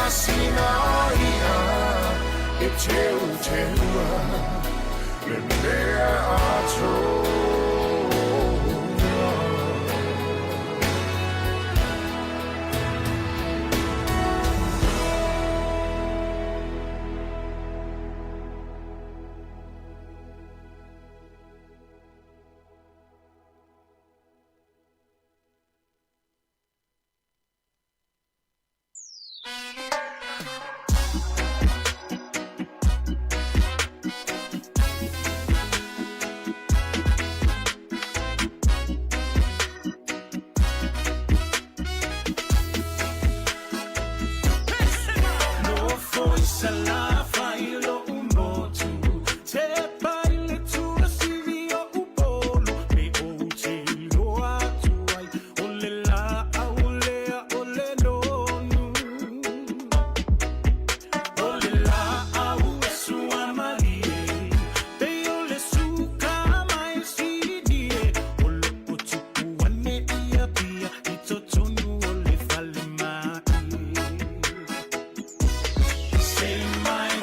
masina ia e teuteua le mea atoa. Say my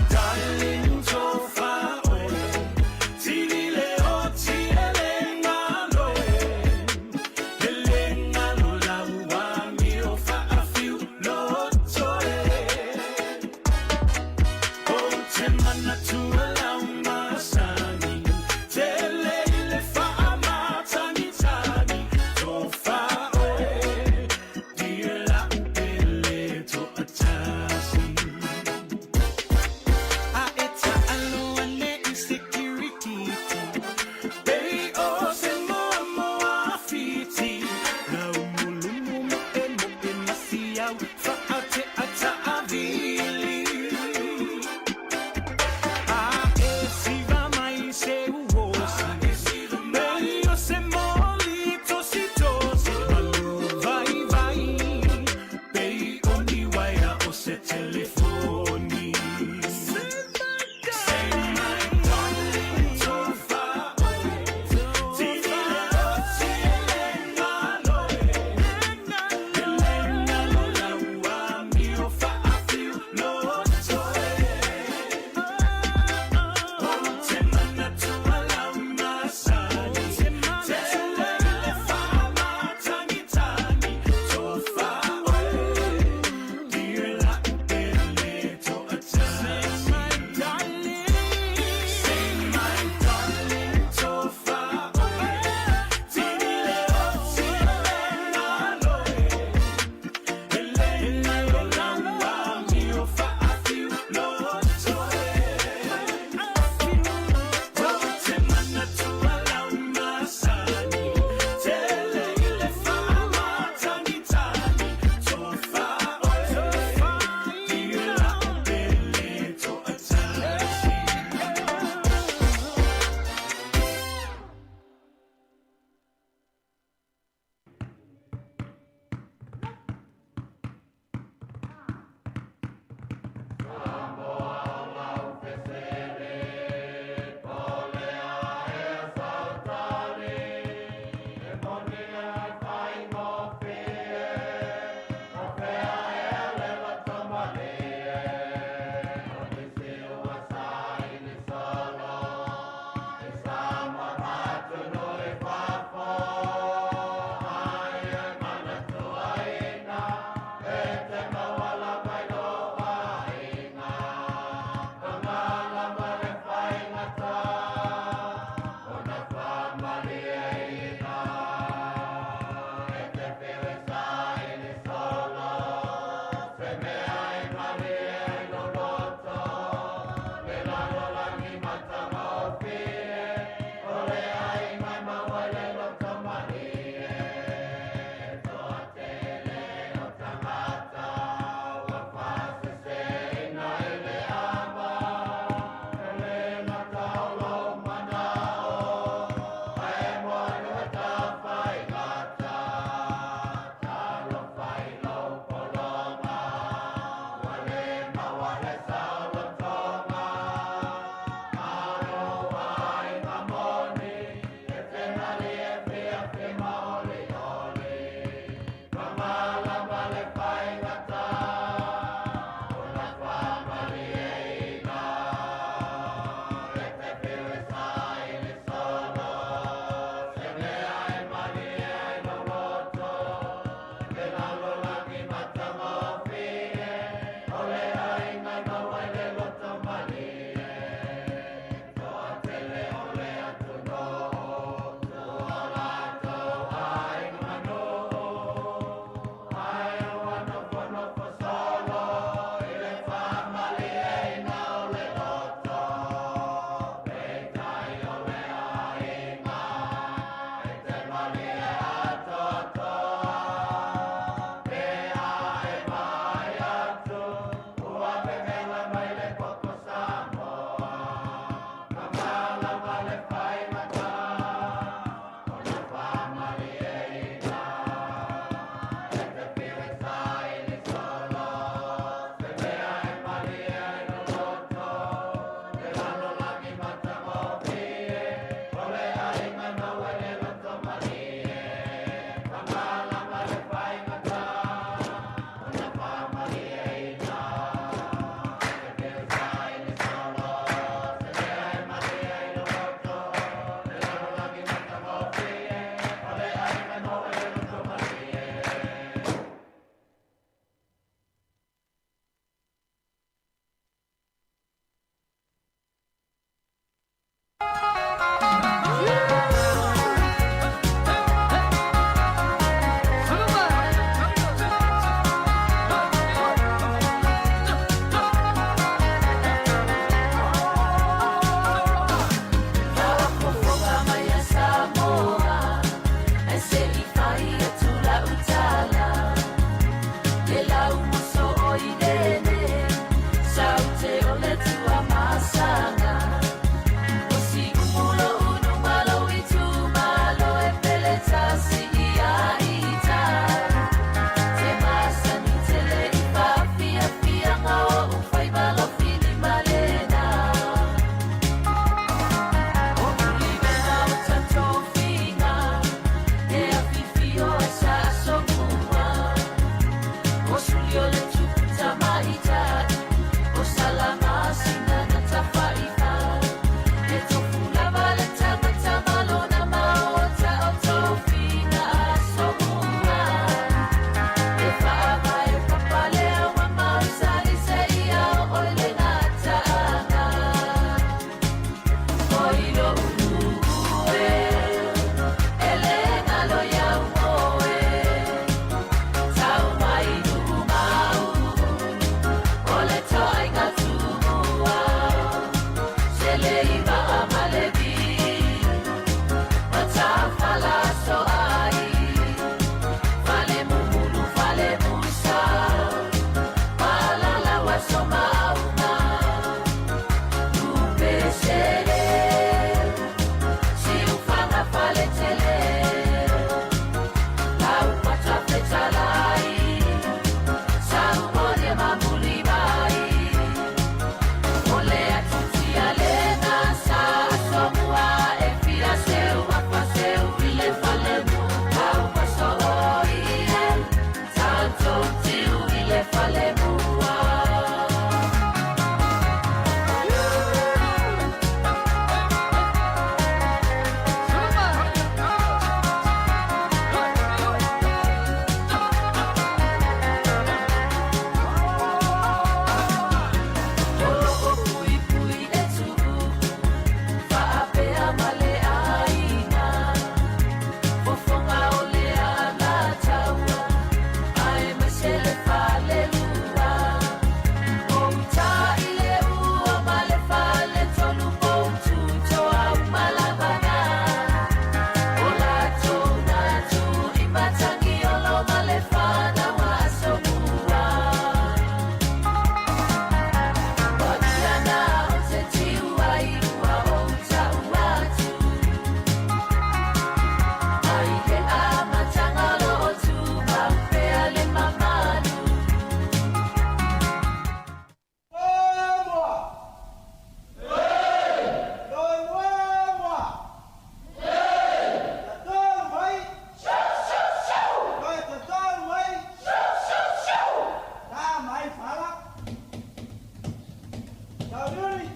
Sauniuni!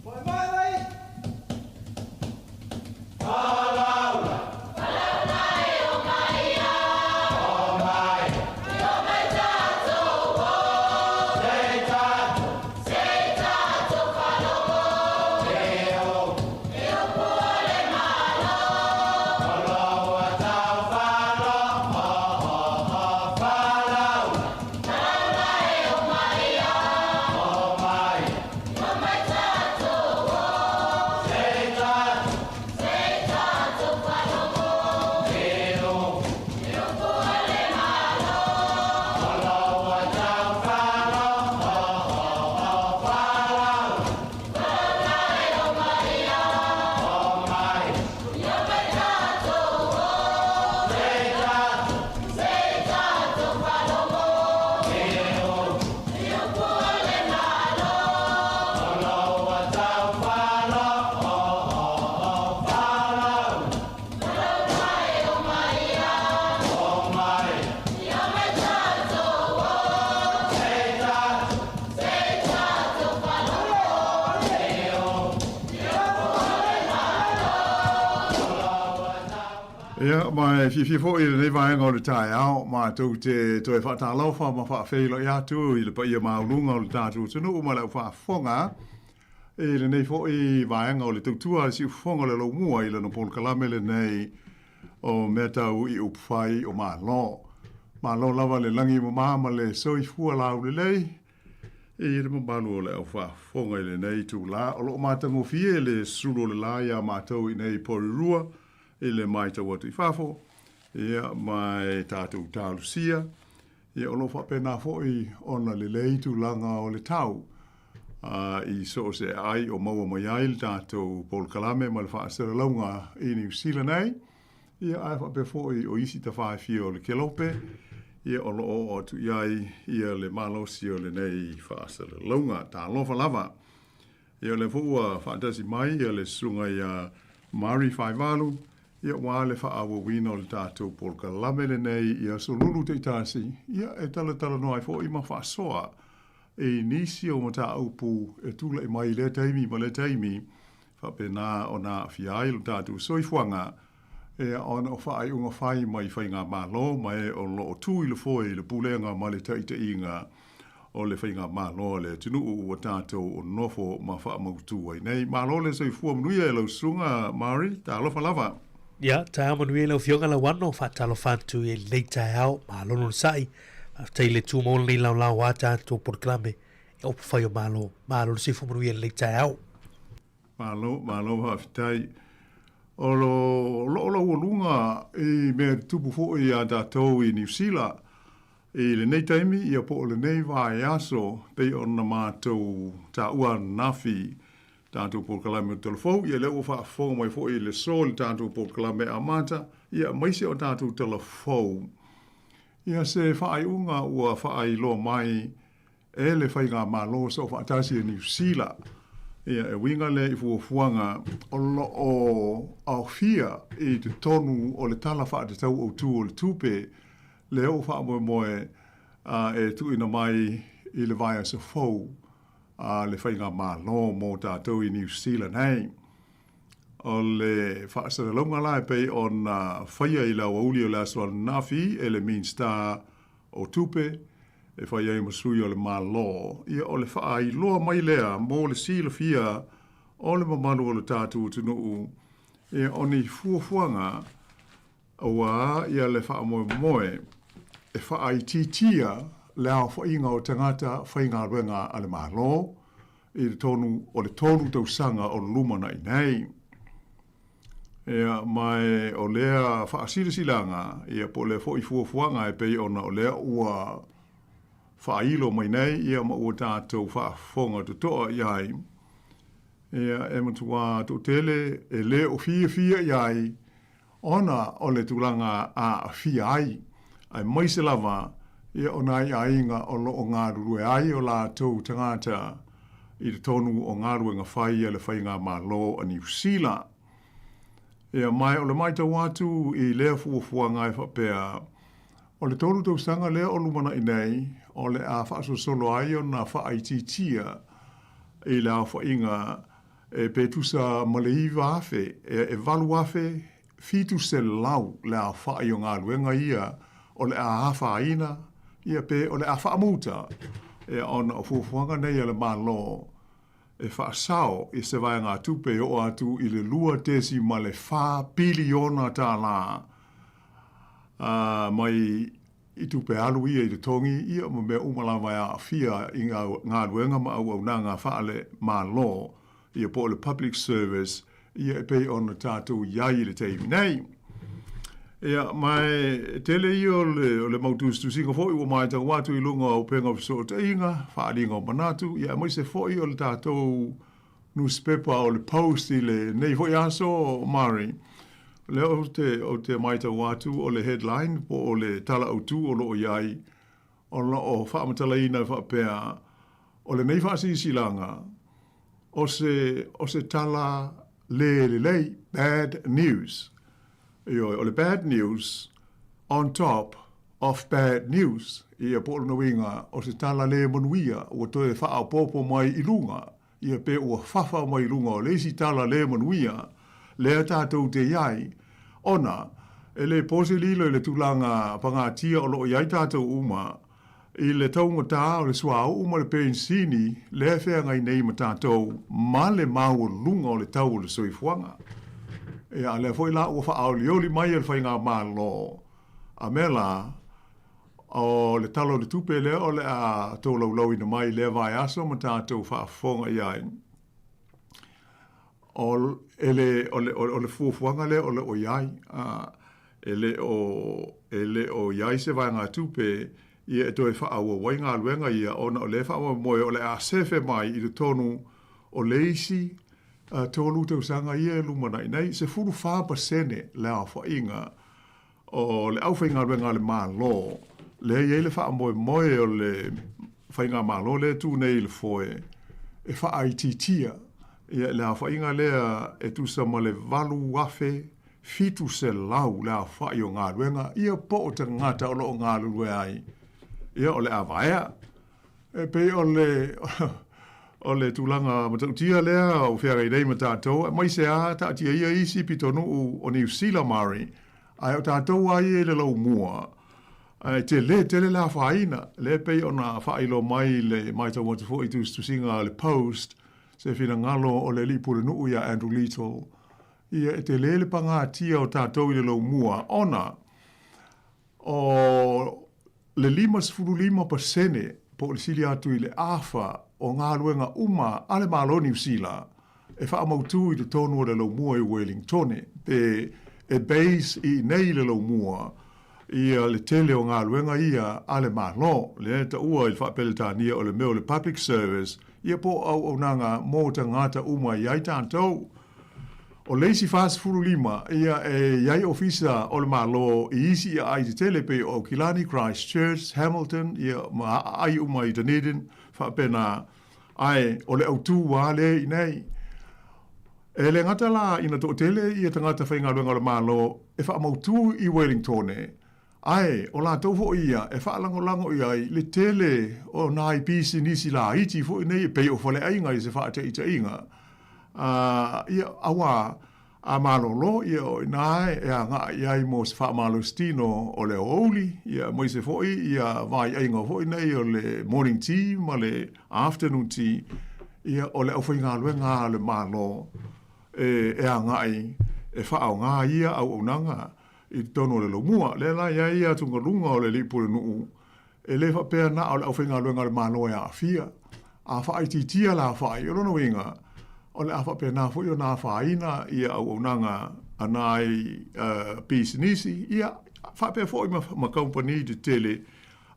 Moemoe vai! Falaula! Falaula e omai a! Omai! Omai tatou o! Sei tatou! Sei tatou falogo! E o! E o pua le Malo! O lo ua tau falo! O o o falaula! Falaula e omai a! Omai! Omai tatou o! Sei tatou! Sei tatou falogo! E o! E o pua le Malo! O lo ua tau falo! O o o falaula! Falaula e omai a! Omai! Omai tatou o! Sei tatou! Sei tatou falogo! E o! E o pua le Malo! O lo ua tau falo! O o o falaula! Falaula e omai a! Omai! Omai tatou o! Sei tatou! Sei tatou falogo! E o! E o pua le Malo! Ia, ma e fiafia foi i lenei vaega o le taeao, matou te toe faatalofa ma faafeiloai atu i le paia maualuga o le tatou atunuu ma le au faafofoga i lenei foi vaega o le tautua a le siufofoga o le Laumua i lana polokalame lenei o mea tau i upufai o Malo. Malo lava le lagi mama ma le soifua laulelei i le mamalu o le au faafofoga i lenei itula. O lo o matagofie le sulu o le la iā matou i nei i Porirua i le matau atu i fafo, ia, ma e tatou talosia, ia, o lo o faapena foi ona lelei tulaga o le tau i so o se aai o maua mai ai le tatou polokalame ma le faasalalauga i Niu Sila nei, ia, ae faapea foi o isi tafa e fia o le kelope, ia, o lo o oo atu i ai ia le malosi o lenei faasalalauga. Talofa lava! Ia o lea foi ua faatasi mai ia le susuga ia Mari Faivalu, ia aua le faaauauina o le tatou polokalame lenei i aso lulu taitasi, ia e talatalanoa ai foi ma faasoa i nisi o mataupu e tulai mai i lea taimi ma lea taimi, faapena ona aafia ai lo tatou soifuaga, ia ona o faaiuga fai mai faigamalo ma e o lo o tu i le foe i le pulega ma le taitaiga o le faigamalo a le atunuu ua tatou nofo ma faamautu ai nei. Malo le soifua manuia e lau susuga Mari, talofa lava. Ia, taeao manuia i lau Afioga Lauano, faatalofa atu i lenei taeao, malo le onosai, faafetai i le tumau o lenei laolao a tatou polokalame e upufai o Malo. Malo le soifua manuia i lenei taeao. Malo, malo faafetai. O lo o laualuga i mea tutupu foi iā tatou i Niu Sila i lenei taimi, ia po o lenei vaiaso, pei ona matou taua ananafi tatou polokalame o Talafou, ia lea ua faafofoga mai foi i le so i le tatou polokalame amata, ia aemaise o tatou Talafou. Ia se faaiuga ua faailoa mai e le Faigamalo Soofaatasi a Niu Sila. Ia, e uiga lea i fuafuaga o lo o aofia i totonu o le Tala Faatatau Autu o le Tupe lea ua faamoemoe e tuuina mai i le vaiaso fou a le Faigamalo mo tatou i Niu Sila nei. O le faasalalauga la e pei ona faia i le aoauli o le aso ananafi e le Minisita o Tupe, e fai ai ma sui o le Malo, ia o le faailoa mai lea mo le silafia o le mamalu o le tatou atunuu, ia o ni fuafuaga aua ia le faamoemoe e faaitiitia le aofaiga o tagata faigaluega a le Malo i totonu o le 3 tausaga o lumanai nei. Ia, ma e o lea faasilasilaga, ia, po o lea foi fuafuaga e pei ona o lea ua faailo mai nei, ia, ma ua tatou faafofoga totoa i ai, ia, e matua toatele e le o fiafia i ai ona o le tulaga aafia ai, aemaise lava, ia, o nai aiga o lo o galulue ai o latou tagata i totonu o galuega fai a le Faigamalo a Niu Sila. Ia, ma o le matau atu i lea fuafuaga e faapea, o le 3 tausaga lea o lumanai nei, o le a faasolosolo ai ona faaitiitia i le aofaiga e pe tusa ma le 9,000, e 8,700 le aofai o galuega ia o le a afaina ia pe o le a faamuta ia ona o fuafuaga nei a le Malo e faasao i se vaegatupe e oo atu i le $2.4 piliona mai i tupe alu ia i totogi ia ma mea uma lava e aafia i galuega ma auaunaga faale-Malo ia po o le public service ia e pei ona tatou i ai i le taimi nei. Ia, ma e tele ia o le, o le mau tusitusiga foi ua matau atu i luga o upega o fesootaiga, faaaliga o manatu, ia aemaise foi o le tatou nusipepa o le Post i lenei foi aso, Mari. O lea ou te, ou te matau atu o le headline po o le tala autu o lo o i ai, o lo o faamatalaina e faapea, o lenei faasilasilaga, o se, o se tala le lelei, bad news. Ioe, o le bad news on top of bad news. Ia, po o lona uiga, o se tala le manuia ua toe faaopoopo mai i luga, ia pe ua fafa mai i luga o le isi tala le manuia lea tatou te i ai, ona e le po se lilo i le tulaga pagatia o lo o i ai tatou uma, I le taugata o le suauu ma le penisini lea e feagai nei ma tatou ma le maualuga o le tau o le soifuaga. Ia, a lea foi la ua faaolioli mai e le Faigamalo, a mea la, o le Tala o le Tupe lea o le a tolaulauina mai i lea vaiaso ma tatou faafofoga i ai. O, e le, o le, o le fuafuaga lea o lo o i ai, a, e le o, e le o i ai se vaegatupe ia e toe faaauau ai galuega ia ona o lea faamoemoe o le a sefe mai i totonu o le isi 3 tausaga ia e lumanai nei, 14% le aofaiga o le aufaigaluega a le Malo, lea e i ai le faamoemoe o le Faigamalo lea e tu nei i le foe e faaitiitia ia le aofaiga lea e tusa ma le 8,700 le aofai o galuega ia po o tagata o lo o galulue ai ia o le a vaea. E pei o le o le tulaga matautia lea o feagai nei ma tatou, aemaise lava taatia ia isi pitonuu o Niu Sila, Mari, ae o tatou lava ia i le laumua, e tele tele le afaina, lea e pei ona faailoa mai i le matau atu foi i tusitusiga a le Post, se finagalo o le alii pulenuu ia Andrew Little, ia e tele le pagatia o tatou i le laumua, ona o le 55% po o le sili atu i le afa o galuega uma a le Malo o Niu Sila e faamautu i totonu o le laumua i Wellingtone, pe e base i inei i le laumua ia le tele o galuega ia a le Malo, lea e taua i le faa-Peretania o le mea o le public service, ia po o auaunaga mo tagata uma i ai tatou. O le isi 45, ia e i ai ofisa o le Malo i isi aai tetele pei o Aukilani, Christchurch, Hamilton, ia ma aai uma i Dunedin, faapena, ae o le autū lava lea i inei. E le gata la ina toatele ia tagata faigaluega o le Malo e faamautū i Wellingtone, Ae o latou foi ia e faalagolago i ai le tele o nai pisinisi laiti foi nei e pei o faleaiga i se faataitaiga, a, ia, auā, a malolo, ia, o i ina e agai i ai mo se faamalositino o le aoauli, ia, aemaise foi ia vaiaiga foi nei o le morning tea ma le afternoon tea, ia, o le aufaigaluega a le Malo e, e agai e faaaoga ia auaunaga i totonu o le laumua. Lea la e i ai atugaluga o le alii pulenuu, e le faapea na o le aufaigaluega a le Malo e aafia. A faaitiitia le aofai, o lona uiga, o le a faapena foi ona afaina ia auaunaga a nai pisinisi, ia faapea foi ma kamupani tetele,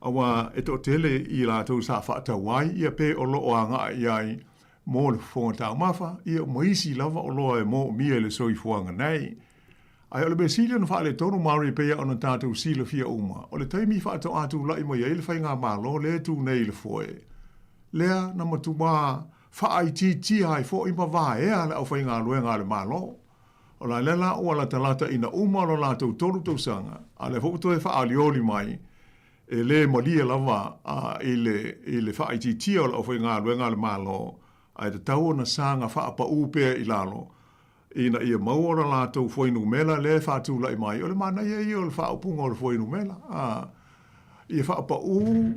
aua e toatele i latou sa faatau ai, ia pe o lo o agai i ai mo le fofoga taumafa, ia ma isi lava oloa e moomia i le soifuaga nei. Ae o le mea sili ona faaletonu Māori e pei ona tatou silafia uma, o le taimi faatoa tulai mai ai le faigamalo lea e tu nei i le foe, lea na matua faaitiitia ai foi ma vaea le aufaigaluega a le Malo. O la lea la ua latalata ina uma lo latou 3 tausaga, a o lea foi ua toe faaolioli mai. E lē malie lava a i le i le faaitiitia o le aufaigaluega a le Malo, ae tatau ona saga faapaū pea i lalo ina ia maua ona latou fuainumera lea e faatulai mai. O le manaia ia o le faaupuga o le fuainumera, a ia faapaū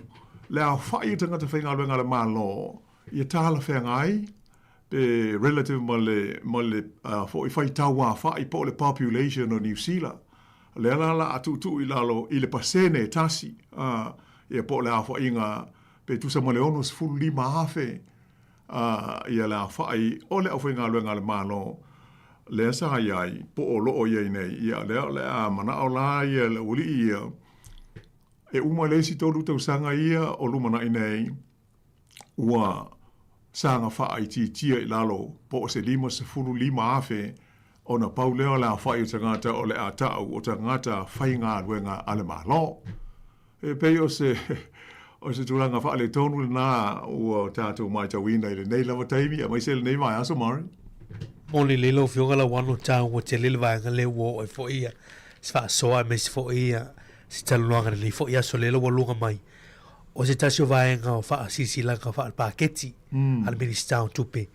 le aofai o tagata faigaluega a le Malo ia talafeagai pe relative ma le ma le foi faitau aofai po o le population o Niu Sila. O lea la la a tuutuu i lalo i le pasene e tasi, a, ia po o le aofaiga pe tusa ma le 65,000 a, ia le aofai o le aufaigaluega a le Malo lea sa i ai po o lo o i ai nei. Ia lea o le a manao la ia le aualii ia e uma le isi tolu tausaga ia o lumanai nei, ua saga faaitiitia i lalo po o se 55,000 ona pau lea o le aofai o tagata o le a ta'u o tagata faigaluega a le Malo. E pei o se o se tulaga faaletonu lena ua tatou matauina i lenei lava taimi aemaise lenei vaiaso Murray. Moni lelei lau Afioga Lauano, taua tele le vaega lea ua oo ai foi ia se faasoa aemaise foi ia se talanoaga i lenei foi aso lea ua luga mai. O se tasi o vaega o faasilasilaga faalepaketi a le Minisita o Tupe,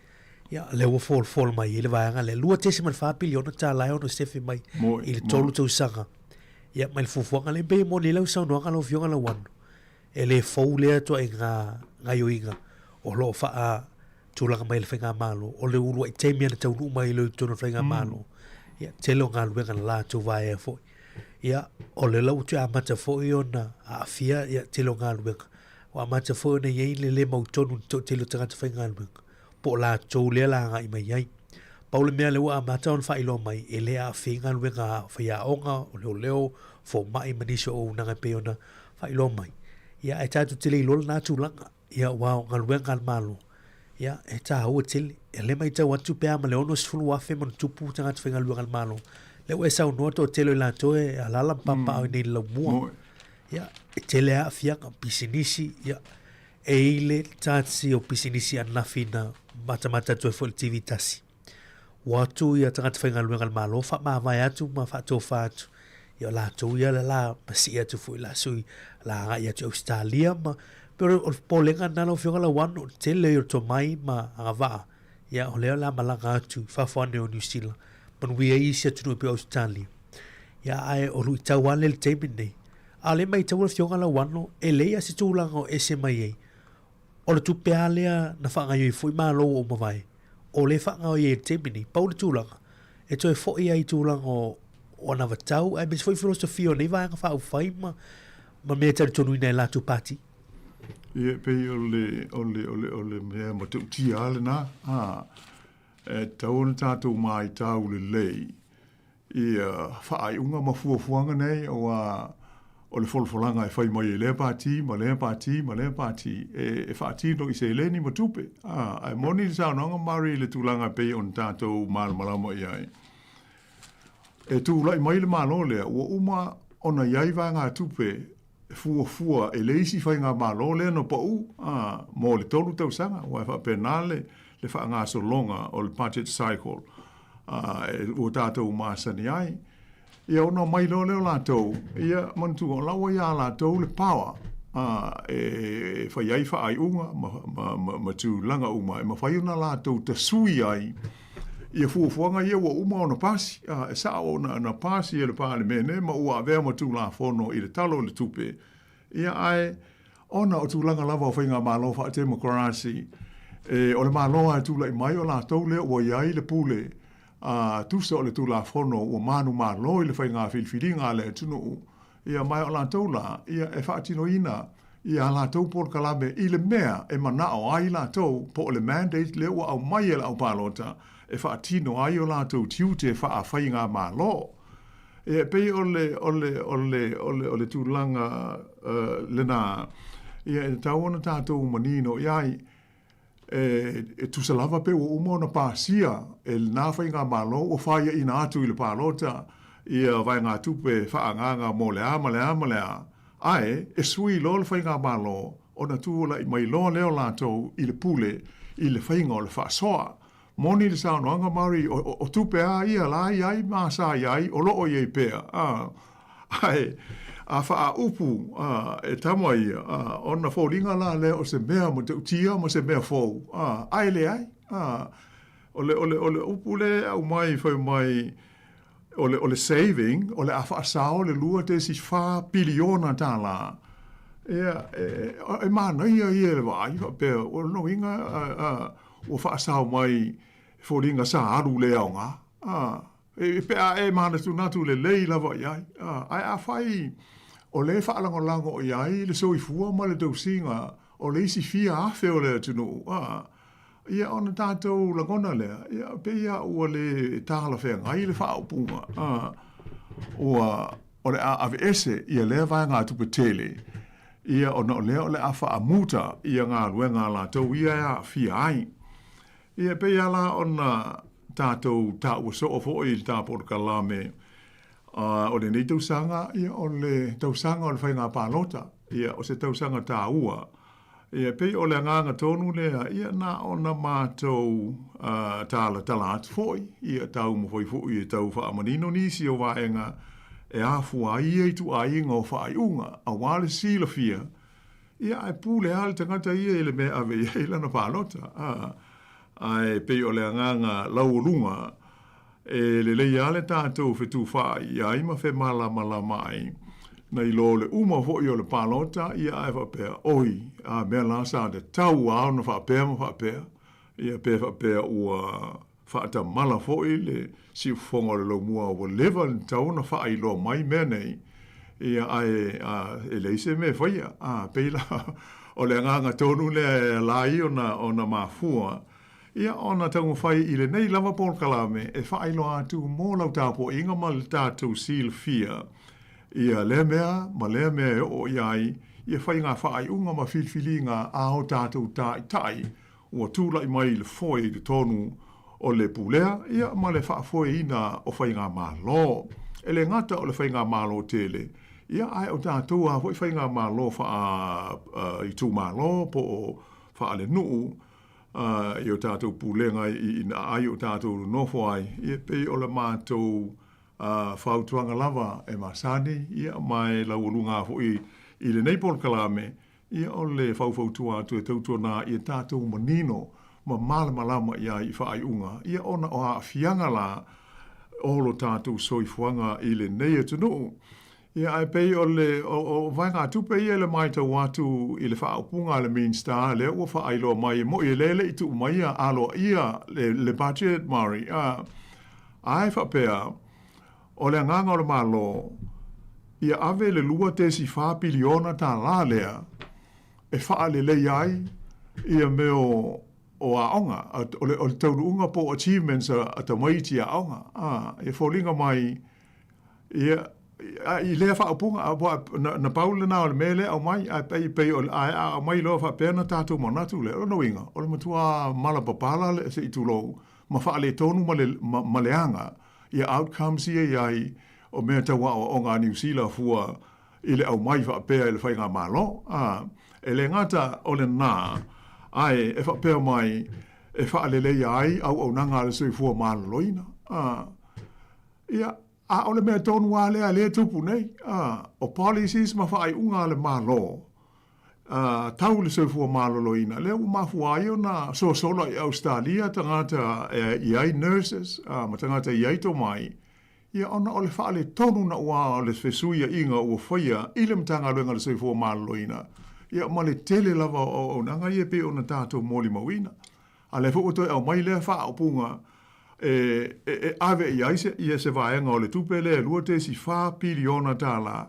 ia, lea ua folafola mai ai le vaega lea, $2.4 piliona tala e ono sefe mai i le tolu tausaga. Ia, mai le fuafuaga lea, e pei e moni ai lau saunoaga lau Afioga Lauano, e le fou lea ituaiga gaoioiga o lo o faatulaga mai e le Faigamalo, o le uluai taimi lava na taunuu mai loa i totonu o le Faigamalo, ia, tele o galuega na latou vaea foi. Ia, o lea la ua toe amata foi ona aafia ia tele o galuega. Ua amata foi ona i ai le le mautonu i le toatele o tagata faigaluega, po o latou lea la agai mai ai. Pau le mea lea ua amata ona faailoa mai, e le aafia ai galuega a faiaoga, o leoleo, fomai ma nisi o auaunaga e pei ona faailoa mai. Ia, ae tatou te le iloa lena tulaga. Ia, aua o galuega a le Malo, ia, e taua tele. O lea e matau atu pe a ma le 60,000 ma ona tupu tagata faigaluega a le Malo, lea ua e saunoa toatele o i latou e alaala ma papaaao i inei i le laumua. Ia, e tele lava aafiaga, pisinisi, ia, e i le tasi o pisinisi ananafi na matamata atu ai foi i le TV tasi. Ua atu ia tagata faigaluega a le Malo faamavae atu ma faatofa atu. Ia o latou ia la la masii atu foi la sui la agai atu i Ausetalia ma pei o le popolega lena lau Afioga Lauano, o le tele o tomai ma agavaa ia o lea o le a malaga atu i fafo ane o Niu Sila manuia ai isi atunuu e pei o Ausetalia. Ia ae o luitau lava lea i le taimi lenei. A o lea e matau lau Afioga Lauano, e leai lava se tulaga o ese mai ai. O le tupe lava lea na faagaoioi foi Malo ua mavae, o lea e faagaoioi ai i le taimi nei, pau le tulaga, e toe foi ai i tulaga o anavatau aemaise foi filosofia o nei Vaega Faaupufai ma ma mea e talitonuina e latou pati. Ia, e pei o le, o le, o le, o le mea matautia lava lena, a, e tatau ona tatou matau lelei ia faaiuga ma fuafuaga nei, aua o le folafolaga e fai mai e lea pati ma lea pati ma lea pati e, e faatino i seleni ma tupe. A, ae moni le saunoaga Murray i le tulaga e pei ona tatou malamalama i ai. E tulai mai le Malo lea, ua uma ona i ai vaegatupe e fuafua e le isi faigamalo lea na pau a, mo le tolu tausaga, aua e faapena le, le faagasologa o le budget cycle a, e, ua tatou masani ai. Ia ona omai loa lea o latou, ia manatua o la ua iā latou le power a, e fai ai faaiuga ma, ma, ma, ma tulaga uma e mafai ona latou tasui ai ia fuafuaga ia ua uma ona pasi, a, e sao ona na pasi e le Palemene ma ua avea ma Tulafono i le Tala o le Tupe, ia ae ona o tulaga lava o faigamalo faatemokarasi, e, o le Malo lava e tulai mai o latou lea ua i ai le pule a tusa o le Tulafono ua manumalo i le faiga filifiliga a le atunuu, Ia, ma o latou la, ia, e faatinoina ia a latou polokalame i le mea e manao ai latou, po o le mandate lea ua aumai e le aupalota e faatino ai o latou tiute faafaigamalo. Ia, e pei o le, o le, o le, o le, o le tulaga uh, lena, ia, e tatau ona tatou manino i ai, E tusa lava pe ua uma ona pasia e lena faigamalo ua faiaina atu i le palota ia vaegatupe faaagaaga mo le a ma le a ma le a, ae e sui loa le faigamalo ona tulai mai loa lea o latou i le pule i le faiga o le faasoa. Moni le saunoaga Murray, o tupe a ia la i ai ma sa i ai o lo o i ai pea, ae. A faaupu a, e tama ia, a, ona foliga la lea o se mea matautia ma se mea fou, a, ae leai, a, o le, o le, o le upu lea e aumai fai mai, o le, o le saving, o le a faasao le $2.4 piliona tālā. Ia, e, e, e manaia ia i le vaai, faapea, o lona uiga, a, a, ua faasao mai e foliga sa alu le aoga. A, e, pe a e manatunatu lelei lava i ai. A, ae afai o lea e faalagolago i ai le soifua ma le tausiga o le isi fia afe o le atunuu, a, Ia ona tatou lagona lea, ia pei lava ua le talafeagai le faaupuga, a, ua, o le a aveese ia lea vaegatupe tele, ia ona o lea o le a faamuta ia galuega a latou ia e aafia ai. Ia pei lava la ona tatou taua soo foi i le ta polokalame, a, o lenei tausaga, ia o le tausaga o le faiga palota, ia o se tausaga taua, Ia, e pei o le agaga tonu lea, ia na ona matou talatala atu foi, ia taumafai foi e tau faamanino nisi o vaega e afua ai ia ituaiga o faaiuga, aua le silafia, ia ae pule lava le tagata ia i le mea e ave i ai lana palota. Ae pei o le agaga laualuga, E lelei lava le tatou fetufaai ai ma femalamalama ai, nai lo le uma foi o le palota, ia ae faapea, oi, a mea la sa tatau lava ona faapea ma faapea, ia pe faapea ua faatamala foi le siufofoga o le laumua ua leva ona tatau ona faailoa mai mea nei, ia ae e leai se mea e faia. A, pei la o le agaga tonu lea e ala ai ona mafua Ia ona taumafai i lenei lava polokalame e faailoa atu mo lau tapuaiga ma le tatou silafia ia lea mea ma lea mea e oo i ai ia faiga faaiuga ma filifiliga a o tatou taitai ua tulai mai i le foe i totonu o le pulea ia ma le faafoeina o faigamalo. E le gata o le faigamalo tele ia ae o tatou lava foi faigamalo faa itumalo po o faalenuu i o tatou pulega i ina ai o tatou nonofo ai, ia pei o le matou fautuaga lava e masani, ia ma e laualuga foi i lenei polokalame, ia o le faufautua atu e tautuana ia tatou manino ma malamalama i ai i faaiuga, ia ona o aafiaga la o lo tatou soifuaga i lenei atunuu. Ia, ae pei o le, o, o vaegatupe ia i le matau atu i le faaupuga a le Minista lea ua faailoa mai, e moni e le le i tuu maia aloaia le, le budget, Murray, a, ae faapea, o le agaga o le Malo, ia ave le $2.4 piliona tala lea e faaleleia ai ia mea o, o aoga, o le, o le taunuuga po o achievements a, a tamaiti aoga, a, e foliga mai, Ia, i lea faaupuga, aua na, na pau lena o le mea lea e aumai, ae pei, pei o le, ae a aumai loa faapea ona tatou manatu lea, o lona uiga, o le matua malapapala le, se i tulou, ma faaletonu ma le, ma, ma leaga ia outcomes ia i ai o mea tau aoaoga a Niu Sila fua i le aumai faapea e le faigamalo. A, e le gata o lena, ae e faapea mai e faaleleia ai auaunaga a le soifua maloloina. A, Ia, a o le mea tonu lava lea lea e tupu nei, a, o policies ma faaiuga a le Malo, a, tau le soifua maloloina, lea ua mafua ai ona sosola i Ausetalia tagata e i ai nurses, a, ma tagata e i ai tomai, ia ona o le faaletonu naua o le fesuiaiga ua faia i le Matagaluega o le Soifua Maloloina, ia ma le tele lava o auaunaga ia e pei ona tatou molimauina. A lea foi ua toe aumai lea faaupuga e, e, e ave i ai se, ia se vaega o le tupe lea e $2.4 piliona tālā,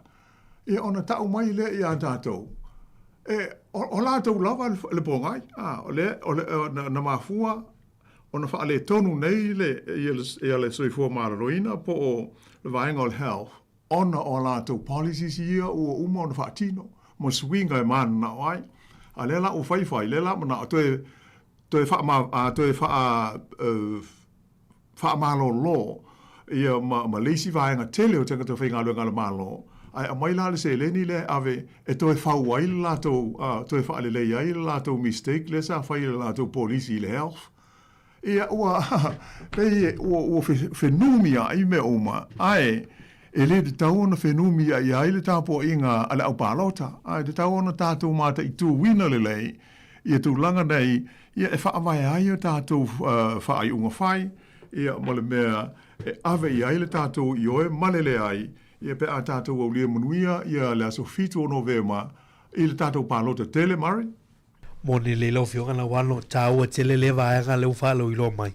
ia ona tau mai lea iā tatou, e, o, o latou lava le, le pōgai, a, o lea, o le, o, na, na mafua ona faaletonu nei le, ia le, ia le soifua maloloina po o le vaega o le health, ona o a latou policies ia ua uma ona faatino ma suiga e mananao ai. A lea la ua faifai, lea la manao toe toe faama a toe faa faamalolo ia ma ma le isi vaega tele o tagata faigaluega a le Malo, ae aumai la le seleni lea e ave e toe fau ai le latou toe faalelei ai le latou mistake lea sa fai e le latou polisi i le health. Ia, ua, pei ua, ua fenumiai mea uma, ae e lē tatau ona fenumiaʻi ai le tapuaʻiga a le aupalota, a e tatau ona tatou mataituina lelei ia tulaga nei, ia e faavae ai a tatou faaiuga fai, ia ma le mea e ave i ai le tatou ioe ma le leai, ia pe a tatou aulia manuia ia le aso 7 o Novema i le tatou palota tele, Murray. Moni lelei lau Afioga Lauano, taua tele lea vaega lea ua faalauiloa mai.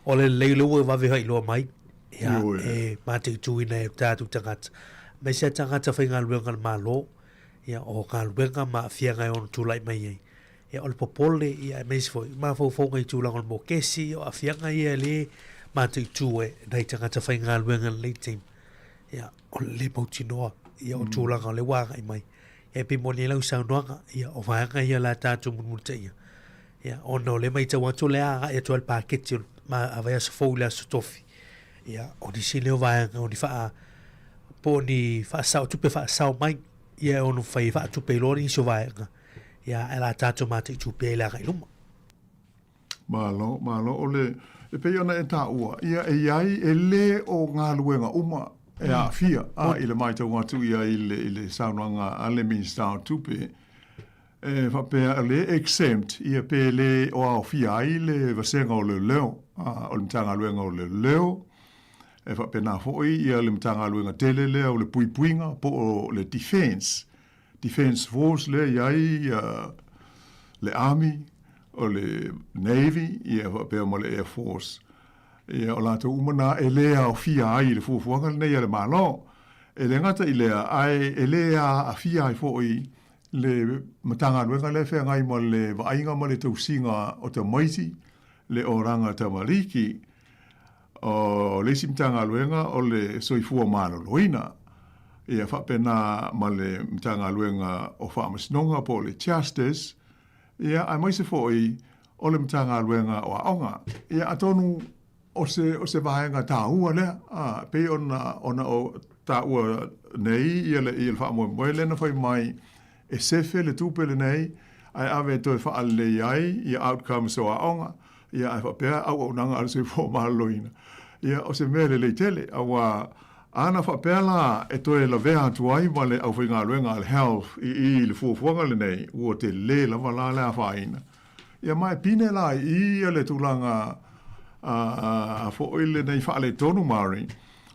O le lelei lea ua vave faailoa mai, ia, e mataituina e tatou tagata, aemaise lava tagata faigaluega a le Malo, ia, o galuega ma aafiaga e ono tulai mai ai. Ia, o le popole, ia, aemaise foi mafaufauga i tulaga o le mokesi, o aafiaga ia lea e mataitu e nai tagata faigaluega i lenei taimi. Ia, o le le mautinoa, ia, o tulaga o lea ua agai mai. E pei moni ai lau saunoaga, ia, o vaega ia o le a tatou mulimulitaia, ia, ona o lea e matau atu o le a agai atu lava i le paketi o le ma, vaiaso fou i le Aso Tofi. Ia, o nisi lea o vaega o ni faa, po o ni faasao, tupe faasao mai, ia e ono fai e faatupe ai loa nisi o vaega, ia, ae o le a tatou mataitu pea i le agai i luma. Malo, malo. O le, e pei ona e taua, ia e i ai, e lē o galuega uma e aafia, a, i le matau atu ia i le, i le saunoaga a le Minisita o Tupe, e faapea o lē exempt, ia pe lē o aofia ai le vasega o leoleo, a, o le Matagaluega o Leoleo, e faapena foi ia le Matagaluega tele lea o le Puipuiga po o le Defence, Defence Force lea e i ai ia le Army, o le Navy ia faapea ma le Air Force. Ia o latou uma na e lē aofia ai i le fuafuaga lenei a le Malo. E le gata i lea, ae e lē aafia ai foi le Matagaluega lea e feagai ma le vaaiga ma le tausiga o tamaiti, le Oranga Tamariki. O le isi Matagaluega o le Soifua Maloloina, ia faapena ma le Matagaluega o Faamasinoga po o le Justice, ia aemaise foi o le Matagaluega o Aoga. Ia atonu o se, o se vaega taua lea, a, pei ona, ona o taua nei ia le, ia le faamoemoe lea na fai mai e sefe le tupe lenei ae ave e toe faalelei ai ia outcomes o aoga, ia ae faapea auaunaga a le soifua maloloina. Ia o se mea lelei tele, auā ana faapea la e toe lavea atu ai ma le aufaigaluega a le Health i i i le fuafuaga lenei, ua telē lava la le afaina. Ia ma e pine la i i ia le tulaga a foi lenei faaletonu Murray,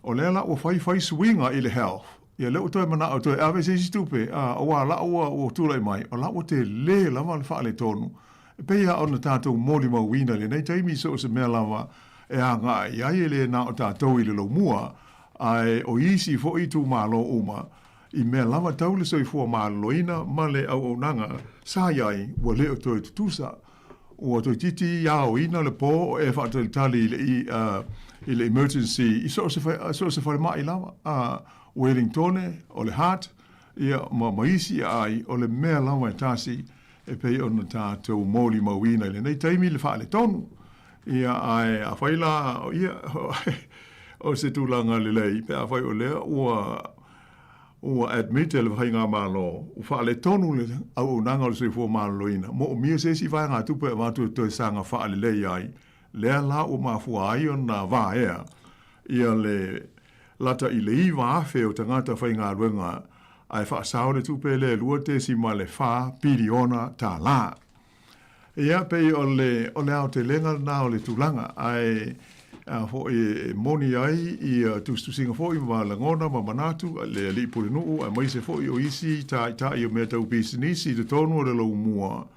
o lea la ua fai fai suiga i le Health, Ia lea ua toe manao e toe ave se isi tupe, a, auā la ua, ua tulai mai, o la ua telē lava le faaletonu. E pei lava ona tatou molimauina i lenei taimi so o se mea lava e agai i ai, e le na o tatou i le lomua, ae o isi foi itumalo uma, i mea lava tau le soifua maloloina ma le auaunaga sa i ai, ua le o toe tutusa. Ua toeitiiti aoina le po o e faatalitali i le, i le emergency i so o se, so o se falemai lava, a Wellingtone, o le Heart, ia, ma, ma isi aai, o le mea lava e tasi e pei ona tatou molimauina i lenei taimi le faaletonu. Ia, ae afai la, ia, o se tulaga lelei, pe afai o lea ua, Ua admit e le Faigamalo, ua faaletonu le auaunaga o le soifua maloloina, moomia se isi vaegatupe e avatu e toe saga faalelei ai, lea la ua mafua ai ona vaea ia le lata i le 9,000 o tagata faigaluega ae faasao le tupe lea e $2.4 piliona tala. Ia, pei o le, o le aotelega lena o le tulaga, ae a foi e moni ai ia tusitusiga foi ma lagona ma manatu a le alii pulenuu aemaise foi o isi taitai o mea tau pisinisi i totonu o le laumua.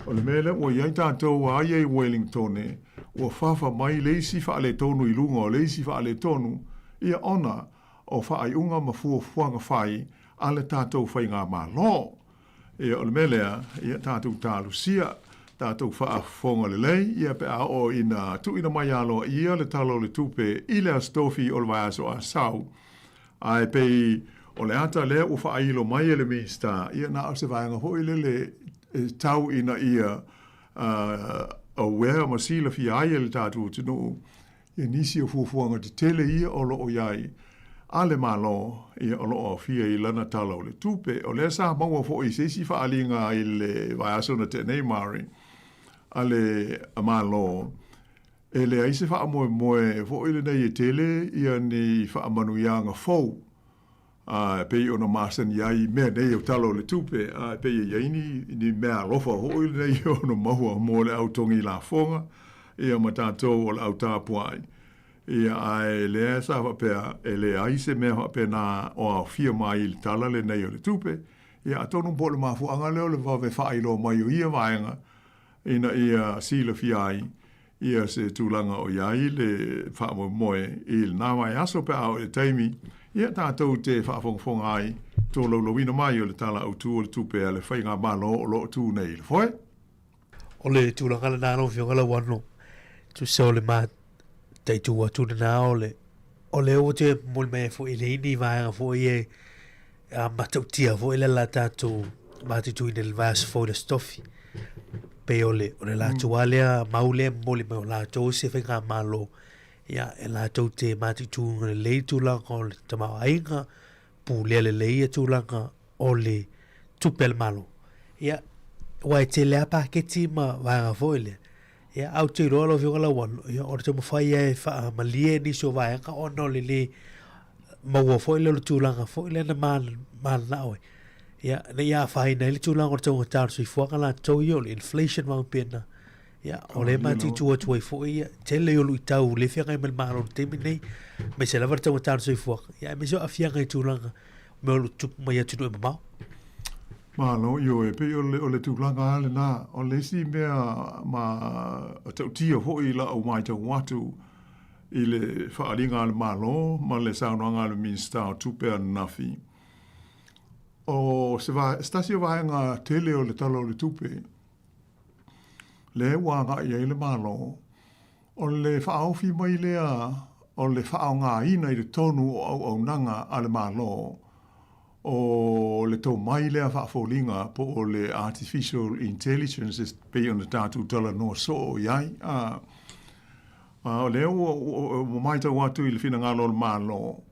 O le mea lea ua i ai tatou a ia i Wellingtone, ua fafa mai le isi faaletonu i luga o le isi faaletonu, ia ona o faaiuga ma fuafuaga fai a le tatou faigamalo. Ia, o le mea lea, ia tatou talosia, tatou faafofoga lelei, ia pe a oo ina tuuina mai aloaia le Tala o le Tupe i le Aso Tofi o le vaiaso Asau. Ae pei o le ata lea ua faailo mai e le Minisita, ia na o se vaega foi lele e tau ina ia aware ma silafia ai e le tatou atunuu Ia nisi o fuafuaga tetele ia o lo o i ai a le Malo, ia o lo o aofia i lana Tala o le Tupe. O lea sa maua foi i se isi faaaliga i le vaiaso na tea nei, Mari, a le Malo, E leai se faamoemoe foi lenei e tele ia ni faamanuiaga fou, a e pei ona masani ai i mea nei o Tala o le Tupe, a e pei e i ai ni, ni mea alofa foi lenei e ono maua mo le au togi lafoga, ia ma tatou o le au tapuai. Ia, ae lea sa faapea, e leai se mea faapena o aofia mai i le Tala lenei o le Tupe. Ia, atonu po o le mafuaaga lea o le vave faailoa mai o ia vaega, ina ia silafia ai ia se tulaga o i ai le faamoemoe i lena vaiaso pe a oo i le taimi ia tatou te faafogafoga ai tolaulauina mai o le Tala Autu o le Tupe a le Faigamalo o lo o tu nei i le foe. O le tulaga lena lau Afioga Lauano, tusa o le mataitu atu lena o le o lea ua toe momoli mai ai foi e leai ni vaega foi e a matautia foi le la tatou mataituina i le vaiaso fou i le Aso Tofi. Pei o le, o le latou lava lea mau lea e momoli mai o latou se faigamalo, ia, e latou te mataituina lelei tulaga o le tamaoaiga, pulea lelei ia tulaga o le tupe a le Malo. Ia, aua e tele lava paketi ma vaega foi lea. Ia, ae ou te iloa lau Afioga Lauano, ia, o le taumafai lava e faamalie nisi o vaega ona o le lē maua foi lea o le tulaga foi lea na mananao ai. Ia, ne i afaina ai le tulaga o le taugata o le soifuaga latou ia, o le inflation ma faapena. Ia, o lea e matitu atu ai foi, ia, tele o luitau lea e feagai ma le Malo i le taimi lenei, aemaise lava le taugata o le soifuaga, ia, aemaise o aafiaga i tulaga mea o lo o tutupu mai atunuu e mamao. Malo, ioe, pei o le, o le tulaga lava lena. O le isi mea ma tautia foi i lau matau atu i le faaaliga a le Malo ma le saunoaga a le Minisita o Tupe ananafi, o se, se tasi o vaega tele o le Tala o le Tupe, lea ua agai i ai le Malo, o le faaofi mai lea o le faaaogaina i totonu o auaunaga a le Malo o le tomai lea faafoliga po o le artificial intelligence e pei ona tatou talanoa soo i ai. A, o lea ua, ua matau atu i le finagalo o le Malo,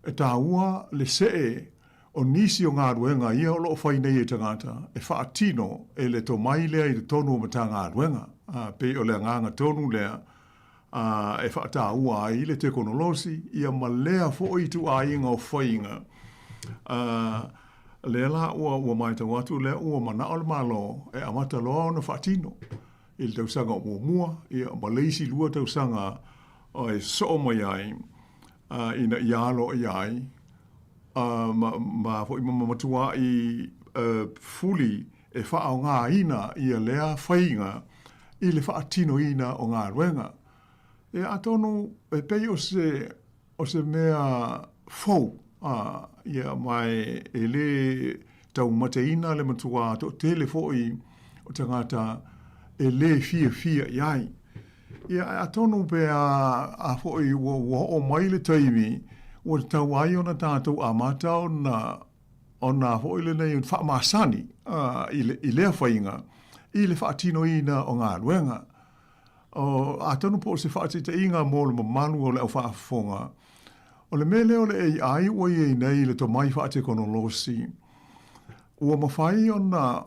e taua le see o nisi o galuega ia o lo o fai nei e tagata e faatino e le tomai lea i totonu o Matagaluega. A, pei o le agaga tonu lea a, e faataua ai le tekonolosi ia ma lea foi ituaiga o faiga. A, lea la ua, ua matau atu lea ua manao le Malo e amata loa ona faatino i le tausaga o muamua ia ma le isi 2 tausaga e sosoo mai ai a, ina ia aloaia ai a, ma, ma foi ma matua'i fuli e faaaogaina ia lea faiga i le faatinoina o galuega. Ia atonu e pei o se, o se mea fou, a, ia ma e, e lē taumateina le matuā toatele foi o tagata e lē fiafia i ai. Ia, ae atonu pe a, a foi ua, ua oo mai le taimi ua tatau ai ona tatou amata ona, ona foi lenei faamasani, a, i le, i lea faiga i le faatinoina o galuega. O, atonu po o se faataitaiga mo le mamalu o le au faafofoga, o le mea lea o le AI ua i ai nei le tomai faatekonolosi, ua mafai ona,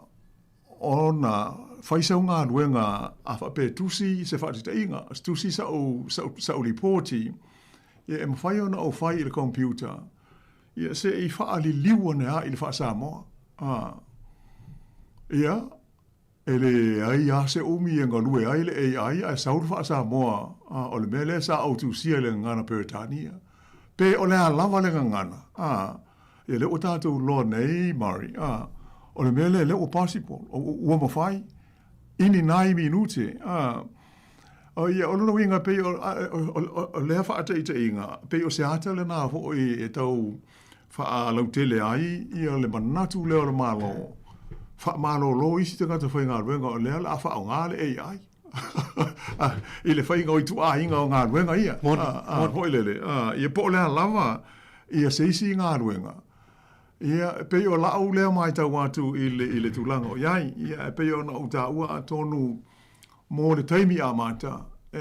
ona fai sau galuega a faapea e tusi se faataitaiga, tusi sa'u, sa'u, sa'u lipoti, ia e mafai ona ou fai i le computer, ia se i faaliliu ane lava i le faa-Samoa. A, ia, e leai lava se umi e galue ai le AI ae sau le faa-Samoa, a, o le mea lea sa ou tusia i le gagana Peretania. Pe o le a lava le gagana, a, Ia lea ua tatou iloa nei Murray, a, o le mea lea, lea ua possible, ua mafai, i ni nai minute, a. O, ia, o lona uiga pei o, o, o lea faataitaiga, pei o se ata lena foi e tau faalautele ai ia le manatu lea o le Malo, faamalolo isi tagata faigaluega o lea o le a faaaoga le AI. I le faiga o ituaiga o galuega ia. Moni, moni. Foi lele, ia po o le a lava ia se isi galuega. Ia, e pei o lau lea matau atu i le, i le tulaga o i ai. Ia, e pei ona ou taua atonu mo le taimi amata, e,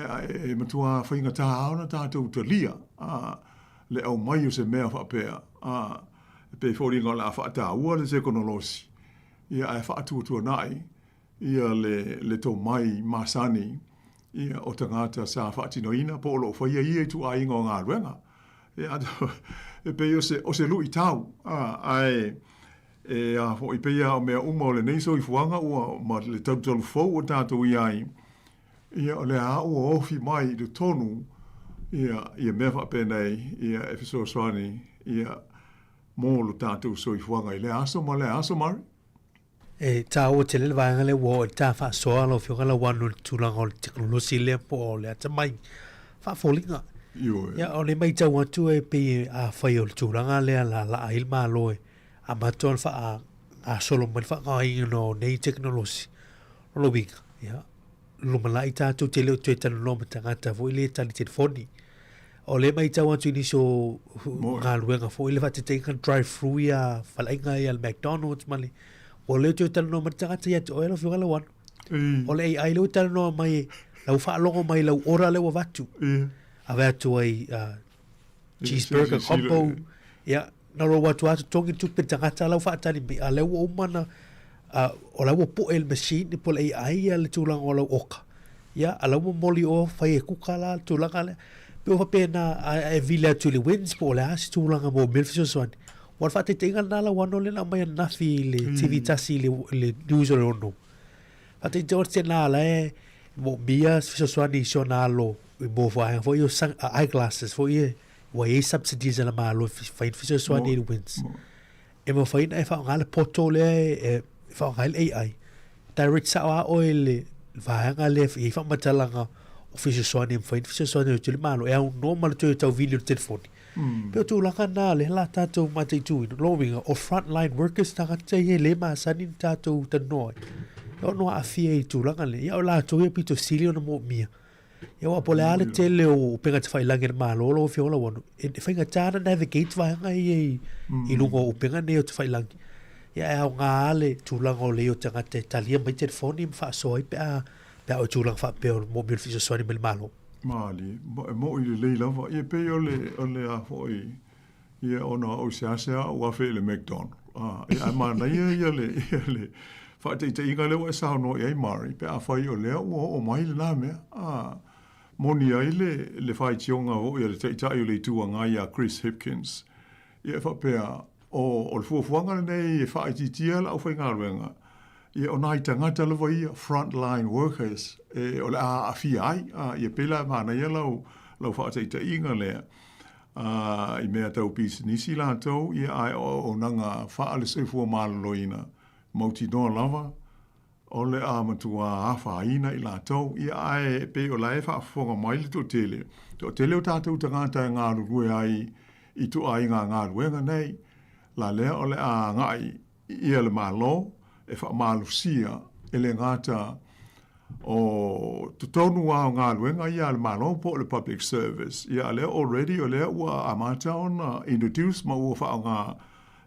e matua faigata ona tatou talia, a, le aumai o se mea faapea, a, e pei e foliga o le a faataua le tekonolosi, ia ae faatuatuanai ia le, le tomai masani. Ia, o tagata sa faatinoina po o lo o faia ia ituaiga o galuega. Ia, e pei o se, o se luitau, a, ae e a foi pei lava o mea uma o lenei soifuaga ua, ma le talutalu fou ua tatou i ai, ia, o lea lava ua ofi mai i totonu, ia, ia mea faapenei, ia, e fesoasoani, ia, mo lo tatou soifuaga i lea aso ma lea aso, Mari. E tāua tele le vaega lea ua oo i le tā faasoa lau Afioga Lauano i le tulaga o le tekonolosi lea po o le atamai faafoliga. Ioe. Ia, o le matau atu e pei afai o le tulaga lea la laa ai le Malo e amata ona faagasolo mai le faaaogaina o nei tekonolosi, o lona uiga, ia, lumanai tatou te le o toe talanoa ma tagata foi lea e tali telefoni. O lea e matau atu i nisi o galuega foi le faataitaiga drive through ia faleaiga ia le McDonald's ma le ua le toe talanoa mai le tagata ia te oe lau Afioga Lauano. O le AI lea ua talanoa mai lau faalogo mai lau order lea ua avatu. Ave atu ai cheeseburger combo ia na lou atu lava totogi le tupe i le tagata la ua faatali mai a o lea ua uma ona o la ua poe e le machine po o le AI ia le tulaga o lau oka ia a la ua momoli oe fai e kuka la le tulaga lea. Pei ua faapena a e vili atu i le WINZ po o le a se tulaga mo mea le fesoasoani. Aua o le faataitaiga lena Lauano lea na aumai ananafi i le TV tasi i le news o le 6. Faataitaiga o le tina la e moomia se fesoasoani i si ona alo i mo vaega foi ia o eyeglasses foi ia ua i ai subsidies a le Malo e fai le fesoasoani i le WINZ. E mafai ona e faaaoga le portal lea e faaaoga ai le AI. Direct sao lava oe i le vaega lea e i ai faamatalaga o fesoasoani e mafai ona fesoasoani atu ai le Malo e aunoa ma le toe tau vili o le telefoni. Pei o tulaga na lea la tatou mataituina. O lona uiga, o frontline workers tagata ia e le masani ona tatou talanoa ai, e ono aafia i tulaga lea. Ia o latou ia pito sili ona moomia. Ia aua po o le a le tele o upega tafailagi a le Malo lau Afioga Lauano, e faigata ona navigate vaega ia i, i luga o upega nei o tafailagi. Ia e aoga lava le tulaga o le i o tagata e talia mai telefoni ma faasoa ai pe a, pe a o i tulaga faapea o le moomia o le fesoasoani mai le Malo. Malie, e mo'i lelei lava. Ia pei o le, o le a foi, ia ona o seasea ou afe i le McDonald. Ah, ia ae manaia ia le, ia le faataitaiga lea ua e saunoa i ai Mari, pe afai o lea ua oo mai lena mea. Ah, moni ai le, le faitioga foi a le Taitai o le Itu Agai ia Chris Hipkins. Ia e faapea, o, o le fuafuaga lenei e faaitiitia le aufaigaluega, ia o nai tagata lava ia, front line workers, e, o le a aafia ai. Ah, ia pei la e manaia lau, lau faataitaiga lea. Ā, i mea tau pisinisi lātou, ia, ae o auaunaga faale-soifua maloloina, mautinoa lava, o le a matuā afaina i lātou. Ia, ae pei o la e faafofoga mai le toatele, toatele o tātou tagata e galulue ai i ituaiga galuega nei, la lea o le a agai ia le Malo e faamalosia e le gata o totonu lava o galuega ia a le Malo po o le public service, ia a lea already o lea ua amata ona introduce ma ua faaaoga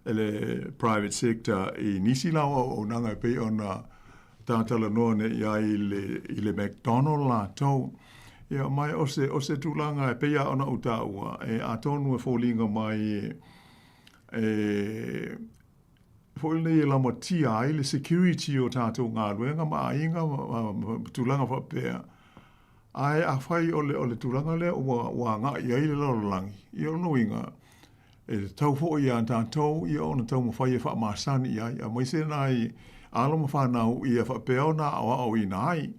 e le private sector i nisi la o auaunaga e pei ona talatalanoa nei i ai i le, i le McDonald latou. Ia, ma o se, o se tulaga e pei lava ona ou taua, e atonu e foliga mai e, e foi lenei e lamatia ai le security o tatou galuega ma aiga ma, ma tulaga faapea. Ae afai o le, o le tulaga lea ua, ua agai i ai le lalolagi, ia o lona uiga, e tatau foi ia tatou ia ona taumafai e faamasani i ai, aemaise nai alo ma fanau ia faapea ona aoaoina ai.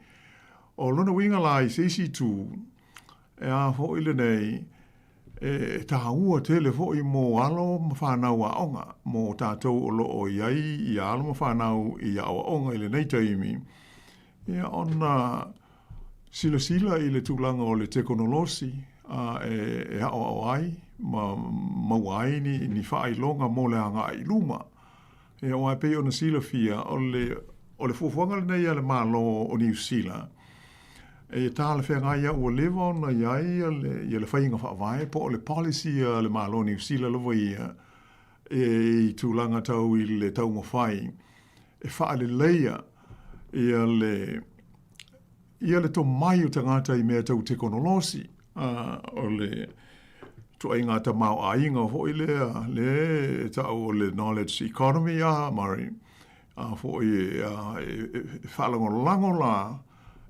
O lona uiga la i se isi itu, e a foi lenei, E taua tele foi mo alo ma fanau aoga, mo tatou o lo o i ai ia alo ma fanau i aoaoga i lenei taimi, ia ona silasila i le tulaga o le tekonolosi a e aoao ai ma maua ai ni, ni faailoga mo le agai i luma. Ia, aua e pei ona silafia, o le, o le fuafuaga lenei a le Malo o Niu Sila, e talafeagai lava ua leva ona i ai ia le, ia le faiga faavae po o le policy a le Malo o Niu Sila lava ia e, i tulaga tau i le taumafai e faaleleia ia le, ia le tomai o tagata i mea tau tekonolosi. O le ituaiga tamaoaiga foi lea, lea e tau o le knowledge economy a Murray, a foi e, e, e faalagolago la.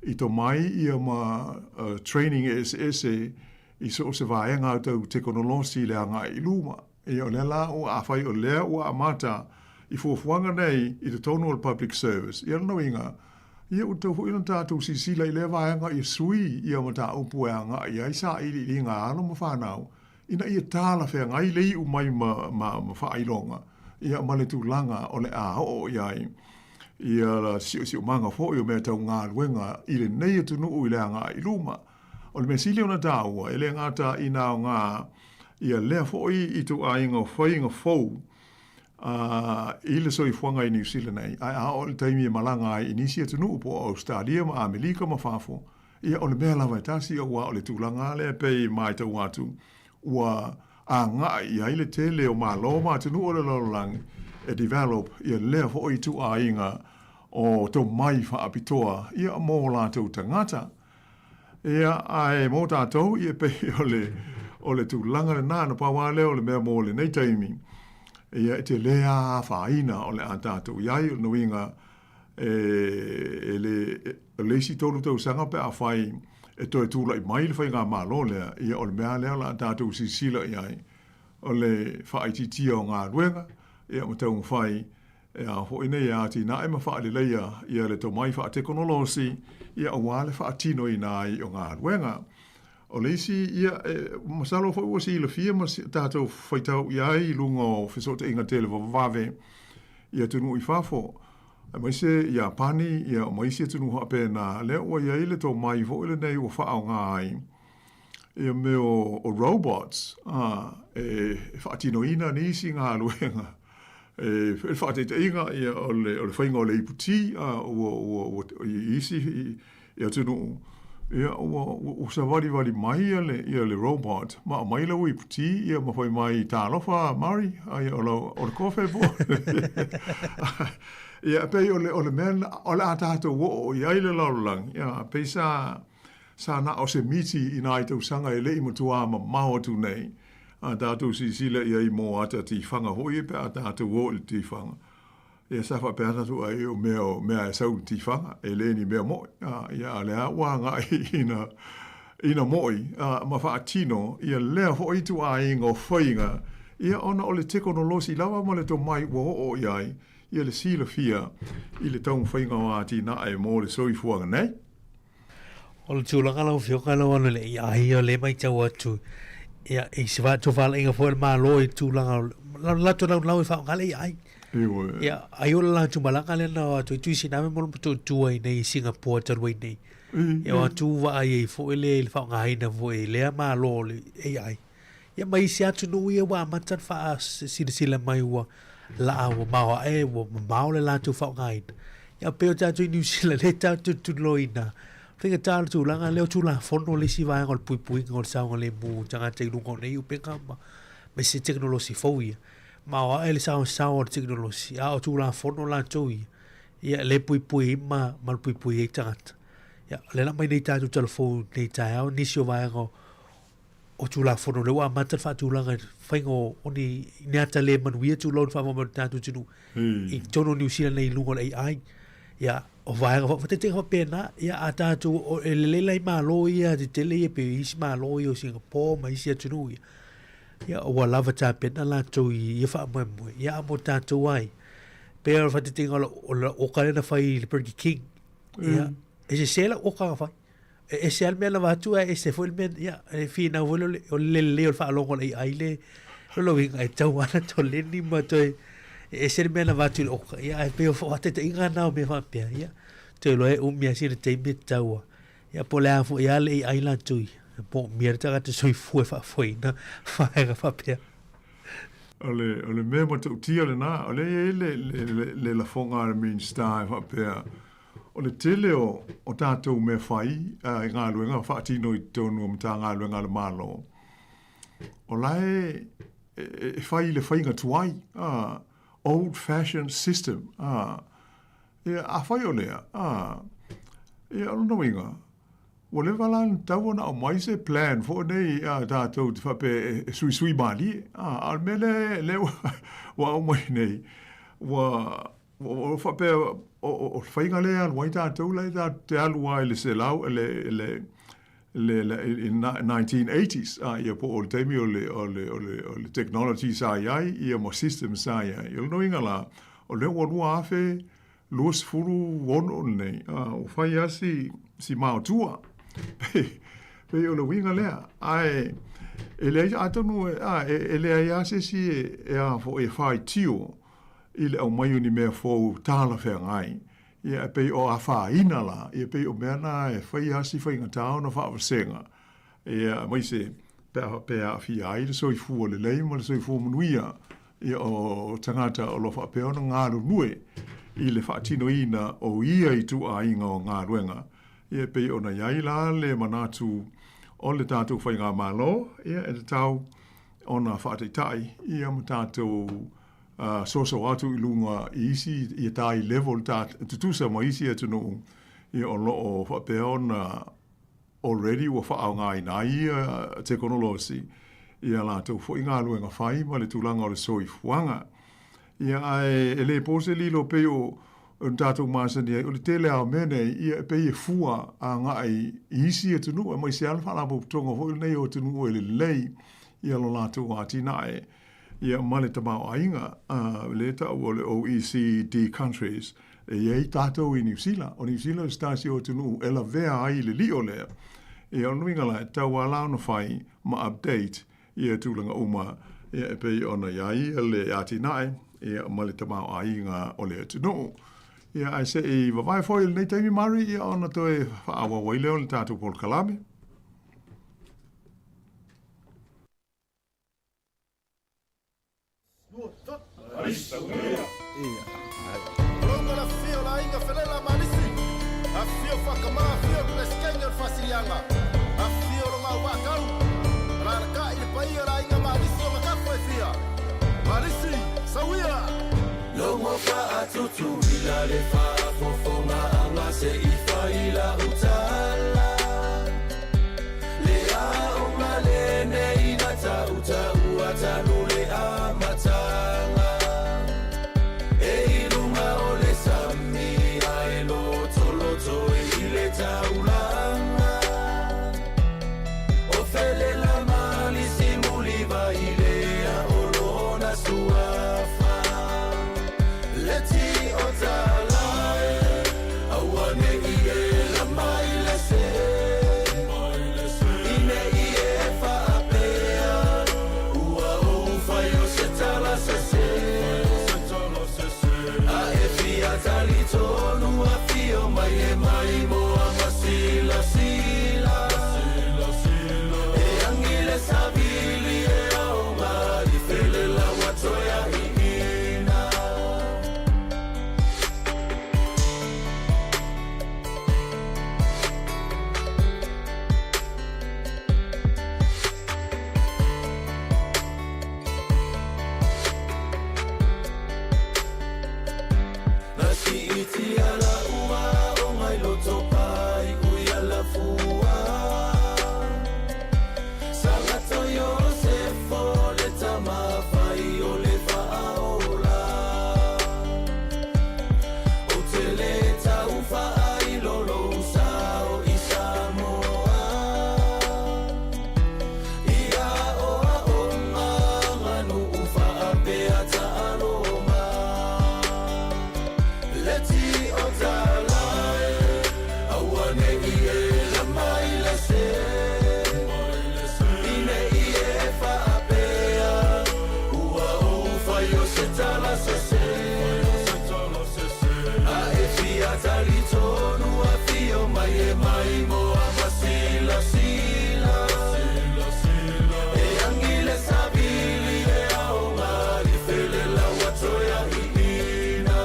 i tomai ia ma training eseese i so o se vaega tau tekonolosi i le agai i luma. Ia o lea la ua afai o lea ua amata i fuafuaga nei i totonu o le public service, ia lona uiga, ia ua tatau foi ona tatou silasila i lea vaega ia sui ia mataupu e agai i ai sailiiliga a alo ma fanau ina ia talafeagai le iu mai ma, ma, ma faailoga ia ma le tulaga o le a oo i ai ia siosiomaga foi o mea tau galuega i lenei atunuu i le agai i luma. O le mea sili ona taua, e le gata ina aoga ia lea foi ituaiga o faiga fou i le soifuaga i Niu Sila nei, ae a oo i le taimi e malaga ai i nisi atunuu po o Ausetalia ma Amerika ma fafo, ia o le mea lava e tasi aua o le tulaga lea e pei e matau atu ua agai i ai le tele o Malo ma atunuu o le lalolagi e develop ia lea foi ituaiga o tomai faapitoa ia mo o latou tagata. Ia, ae mō tātou, ia pei o le, o le tulaga lenā, na pau lava lea o le mea mō lenei taimi, ia e tele lava afaina o le a tātou i ai, o lona uiga, e, e le, o le isi tolu tausaga pe afai e toe tulai mai le faigamalo lea, ia o le mea lava lea o le a tātou silasila i ai, o le faaitiitia o galuega, ia ma taumafai E ao foi nei e atinae ma faaleleia ia le tomai faatekonolosi ia aua le faatinoina ai o galuega. O le isi ia, e masalo foi ua silafia ma tatou faitau i ai i luga o fesootaiga televavave i atunuu i fafo, aemaise Iapani ia ma isi atunuu faapena, lea ua i ai le tomai foi lenei ua faaaoga ai ia mea o robots a, e faatinoina nisi galuega. E le faataitaiga ia o le, o le faiga o le iputi a, ua, ua, ua, i isi i atunuu, ia ua, ua savalivali mai ia le, ia le robot ma aumai lau iputi ia ma fai mai, talofa Murray, ai o lau, o le kofe po. Ia pei o le, o le mea o le a tātou oo i ai le lalolagi, ia pei sa, Sa na o se miti i nai tausaga e le i matuā mamao atu nei, a tatou silasila i ai mō ata tifaga foi pe a tatou o i le tifaga. Ia sa faapea tatou ai o mea o mea e sau i le tifaga, e le ni mea mo'i. A, ia a lea ua agai ina, ina mo'i a, ma faatino ia lea foi ituaiga o faiga, ia ona o le tekonolosi lava ma le tomai ua oo i ai ia le silafia i le taumafaiga o atinae mo le soifuaga nei. O le tulaga lau Afioga lau ona le AI o lea e matau atu ia i se faatofalaiga foi a le Malo i tulaga o le latou naunau e faaaoga le AI. Ia ai o le latou malaga lea na o atu ai Tuisiname ma le Motootua i nei i Singapore talu ai nei. Ia o atu vaai ai foi le i le faaaogaina foi e lea Malo o le AI. Ia ma isi atunuu ia ua amata ona faasilasila mai ua laa ua maoae ua mamao le latou faaaogaina. Ia pei o tatou i Niu Sila lea tatou te tutuloina. Faigata le tulaga lea o Tulafono le isi vaega o le puipuiga o le saogalemu o tagata i luga o nei upega ma ma isi tekonolosi fou ia. Maoae le saosaoa o le tekonolosi, a o Tulafono latou ia, ia le puipui ai ma malupuipui ai tagata. Ia, o lea la aumai nei tatou tala fou i lenei taeao nisi o vaega o o Tulafono lea ua amata le faatulaga i le faiga o, o ni, ni ata le manuia tulou le faamoemoe o le tatou atunuu i totonu o Niu Sila nei i luga o le AI. Ia, o vaega faataitaiga faapena, ia a tatou, o, e lelei la i Malo ia tetele ia pei isi Malo ia o Singapore ma isi atunuu ia, ia ua lava tapena latou i ia faamoemoe. Ia a mo tatou ai, pei o le faataitaiga o le, o le oka lea na fai i le Burger King, ia, e sese lau oka na fai. E ese lava le mea na avatu ae ese foi le mea, ia, e finau foi lea o le lelei o le faalogo o le AI le lona uiga e tatau lava ona toleni ma toe e ese le mea na avatu i le oka. Ia ae pei o faataitaiga na o mea faapea, ia, ou te iloa e umi lava sina taimi e tatau lava. Ia po o le a foi lava le AI latou ia, e moomia le tagata soifua e faafoeina vaega faapea. O le, o le mea matautia lena, o lea e i ai le, le, le, le lafoga a le Minisita e faapea, O le tele o, o tatou mea fai i galuega faatino i totonu o Matagaluega a le Malo, o la e, e, e fai i le faiga tuai, a, old fashioned system, a, ia, afai o lea, a, ia, o lona uiga, ua leva la ona tatau ona aumai se plan foi nei a tatou te faapea e, e suisui malie, a, a o le mea lea, lea ua, ua aumai nei, ua, Ua faapea, o le faiga lea e alu ai tatou la e tatou te alu lava i le selau, le, le, le, le, i 1980s, a, ia po o le taimi o le, o le, o le, o le technology sa i ai, ia ma systems sa i ai. O lona uiga la, o lea ua 2026 lenei, a, ua fai lava si, si maotua. Pei o le uiga lea, ae e leai, atonu e, a, e, e leai lava se isi e, e a foi e faitio i le aumai o ni mea fou talafeagai. Ia, e pei o afaina la, ia pei o mea na e fai lava si faigata ona faavasega, ia, aemaise pe a faapea e aafia ai le soifua lelei ma le soifua manuia, ia, o tagata o lo o faapea ona galulue i le faatinoina o ia ituaiga o galuega. Ia, e pei ona i ai la le manatu o le tatou faigamalo, ia, e tatau ona faataitai ia ma tatou soso atu i luga i isi ia tai level ta tutusa ma isi atunuu ia o lo o faapea ona already ua faaaogaina ai ia tekonolosi i a latou foi galuega fai ma le tulaga o le soifuaga. Ia ae e le po se lilo pei o o tatou masani ai, o le tele lava o mea nei, ia e pei e fua agai i isi atunuu, aemaise lava le faalapotopotoga foi lenei o atunuu e lelei ia lo latou atinae ia ma le tamaoaiga, lea e tau o le OECD countries, e i ai tatou i Niu Sila. O Niu Sila o se tasi o atunuu e lavea ai i le lio lea. Ia o le uiga la, e tatau lava la ona fai ma update ia tulaga uma ia e pei ona i ai le atinae ia ma le tamaoaiga o le atunuu. Ia ae se i vavae foi i lenei taimi Mari ia ona toe faaauau ai lea o le tatou polokalame. Tulou le afifio o le aiga Felela ma Alisi, afifio Faakama, afio le Peresetene o le Faasiliaga, afifio Logauaatau, alaalatai le paia o le aiga Maalisi o Gagafo e fia. Maalisi, sauia! Logo faatutuila le faafofoga se i fai lau tala. Le aoga lenei na tautaua talu le amataga. E i luga o le sami ae lotoloto i le taulaga. O Felela ma Alisi Mulivailea o lona suafa. Le ti o talae, aua ne i e lama i le se. I ne i e faapea, ua ou fai o se tala sese. A e fia talitonu afio mai e maimoa ma silasila. E agi le savili e aoga i Felela ua toe ahiina. Na siitia lau aoga i Lotopa i Uialafua. Salato Iosefo le tama fai o le faaola. Ou te le tau faailo lou sao i Samoa. I aoaoga aganuu faapea taaloga. Le ti o talae, aua ne i e lama i le se. I ne i e faapea, ua ou fai o se tala sese. A e fia talitonu afio mai e maimoa ma silasila. E agi le savili e aoga i Felela ua toe ahiina.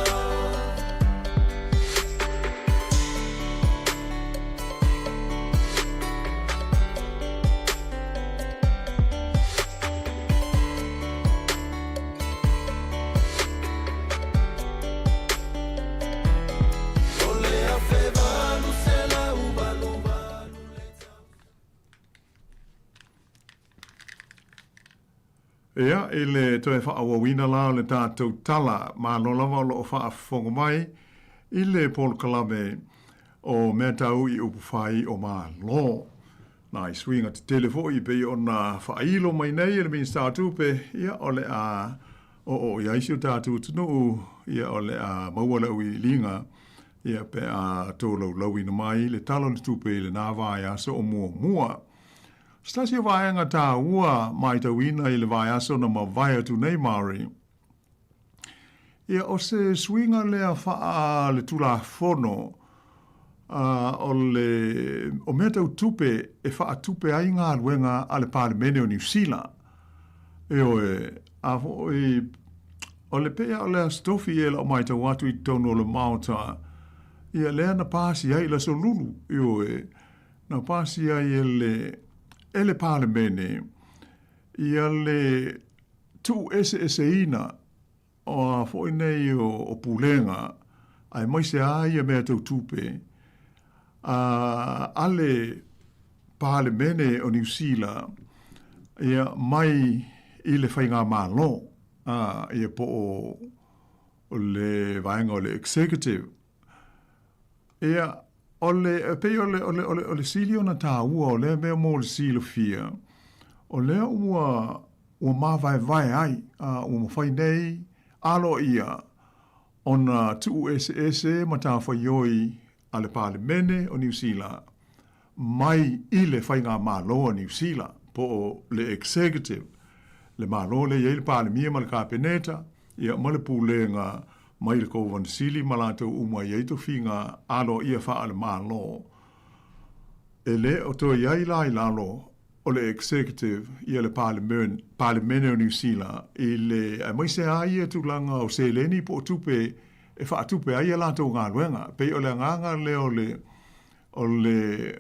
O le 1888 le Ia, i le toe faaauauina la o le tatou tala, malo lava o lo o faafofoga mai i le polokalame o mea tau i upufai o Malo. Nai suiga tetele foi pei ona faailo mai nei e le Minisita o Tupe, ia o le a oo i ai si o tatou atunuu, ia o le a maua le auiliiliga, ia pe a tolaulauina mai le Tala o le Tupe i lena vaiaso o muamua. Se tasi o vaega taua matauina i le vaiaso na mavae atu nei Māori, Ia, o se suiga lea faa le Tulafono o le o mea tau tupe e faatupe ai galuega a le Palemene o Niu Sila. Ioe, a foi o le pei lava o le Aso Tofi e lau matau atu i totonu o le Maota, ia lea na pasi ai i le Aso Lulu, ioe, na pasi ai e le e le Palemene ia le tuueseeseina o a foi nei o pulega aemaise a ia mea tau tupe a le Palemene o Niu Sila ia mai i le faigamalo ia po o le vaega o le executive. Ia, o le, e pei o le, o le, o le, o le sili ona tāua o lea mea mo le silafia, o lea ua, ua māvaevae ai, a ua mafai nei aloaia ona tuueseese matafaioi a le Palemene o Niu Sila mai i le Faigamalo a Niu Sila, po o le Executive, le Malo lea e i ai le Palemia ma le Kapeneta, ia ma le Pulega mai le Kovana Sili ma latou uma e i ai tofiga aloaia faale-Malo. E le o toe i ai la i lalo o le Executive ia le Palemene o Niu Sila i le, aemaise lava ia tulaga o seleni po o tupe e faatupe ai a latou galuega. E pei o le agaga lea o le, o le,